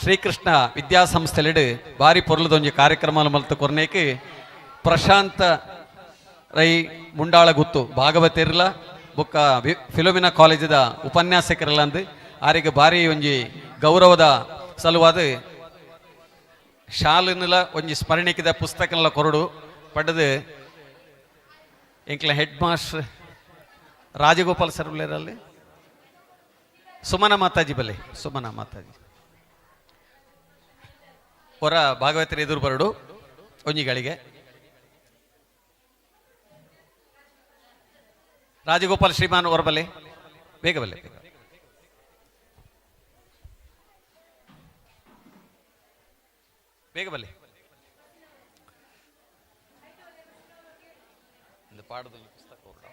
A: ಶ್ರೀಕೃಷ್ಣ ವಿದ್ಯಾಸಂಸ್ಥೆಲೆಡು ಬಾರಿ ಪೊರ್ಲದೊಂಜಿ ಕಾರ್ಯಕ್ರಮ ಮಲ್ತು ಕೊರ್ನೇಕ್ ಪ್ರಶಾಂತ ರೈ ಮುಂಡಾಳ ಗುತ್ತು ಭಾಗವತಿರ್ಲ ಬೊಕ್ಕ ಫಿಲೋಮಿನಾ ಕಾಲೇಜದ ಉಪನ್ಯಾಸಕರಲ್ಲ ಅಂದು ಆರಿಗೆ ಬಾರಿ ಒಂಜಿ ಗೌರವದ ಸಲುವಾದ ಶಾಲೆನಲ ಒಂಜಿ ಸ್ಮರಣಿಕದ ಪುಸ್ತಕನೆಲ್ಲ ಕೊರಡು ಪಡೆದು ಎಂಕ್ಲ head master Rajagopal sir ಅಲ್ಲಿ ಸುಮನ ಮಾತಾಜಿ ಬಲೆ ಸುಮನ ಮಾತಾಜಿ ಹೊರ ಭಾಗವತರ ಎದುರು ಬರಡು ಒಂಜಿಗಳಿಗೆ ರಾಜಗೋಪಾಲ್ ಶ್ರೀಮಾನ್ ಹೊರ ಬಲೆ ಬೇಗ ಬಲೆ ಬೇಗ. ಬೇಗ ಬಲೆ ಒಂದು ಪಾಠದ ಒಂದು ಪುಸ್ತಕ ಹೊರಡು.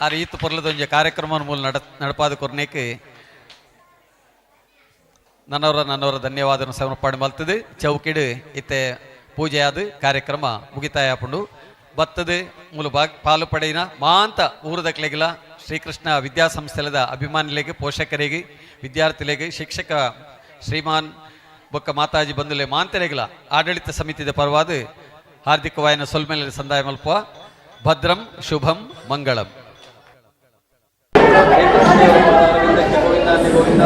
A: ಆ ರೀತಿ ಪೊರ್ಲದೊಂಜಿ ಕಾರ್ಯಕ್ರಮ ಮೂಲ ನಡಪಾದ ಕೊರ್ನೇಕ್ ನನ್ನವರ ಧನ್ಯವಾದ ಸಮರ್ಪಣೆ ಮಲ್ತದೆ. ಚೌಕಿಡು ಇತ್ತೆ ಪೂಜೆಯಾದ ಕಾರ್ಯಕ್ರಮ ಮುಗಿತಾಯಪುಂಡು ಬತ್ತದು ಮೂಲ ಪಾಲು ಪಡೆಯಿನ ಮಾಂತ ಊರದಕ್ಲೆಗಿಲ ಶ್ರೀಕೃಷ್ಣ ವಿದ್ಯಾಸಂಸ್ಥೆಲದ ಅಭಿಮಾನಿಲೆಗೆ ಪೋಷಕರಿಗೆ ವಿದ್ಯಾರ್ಥಿಲೆಗೆ ಶಿಕ್ಷಕ ಶ್ರೀಮಾನ್ ಬೊಕ್ಕ ಮಾತಾಜಿ ಬಂಧುಲೆ ಮಾಂತರೆಗಿಲ ಆಡಳಿತ ಸಮಿತಿದ ಪರವಾದ ಹಾರ್ದಿಕವಾಯನ ಸೊಲ್ಮೇಲೆ ಸಂದಾಯ ಮಲ್ಪ. ಭದ್ರಂ ಶುಭಂ ಮಂಗಳಂ. ಗೋವಿಂದ ಗೋವಿಂದ.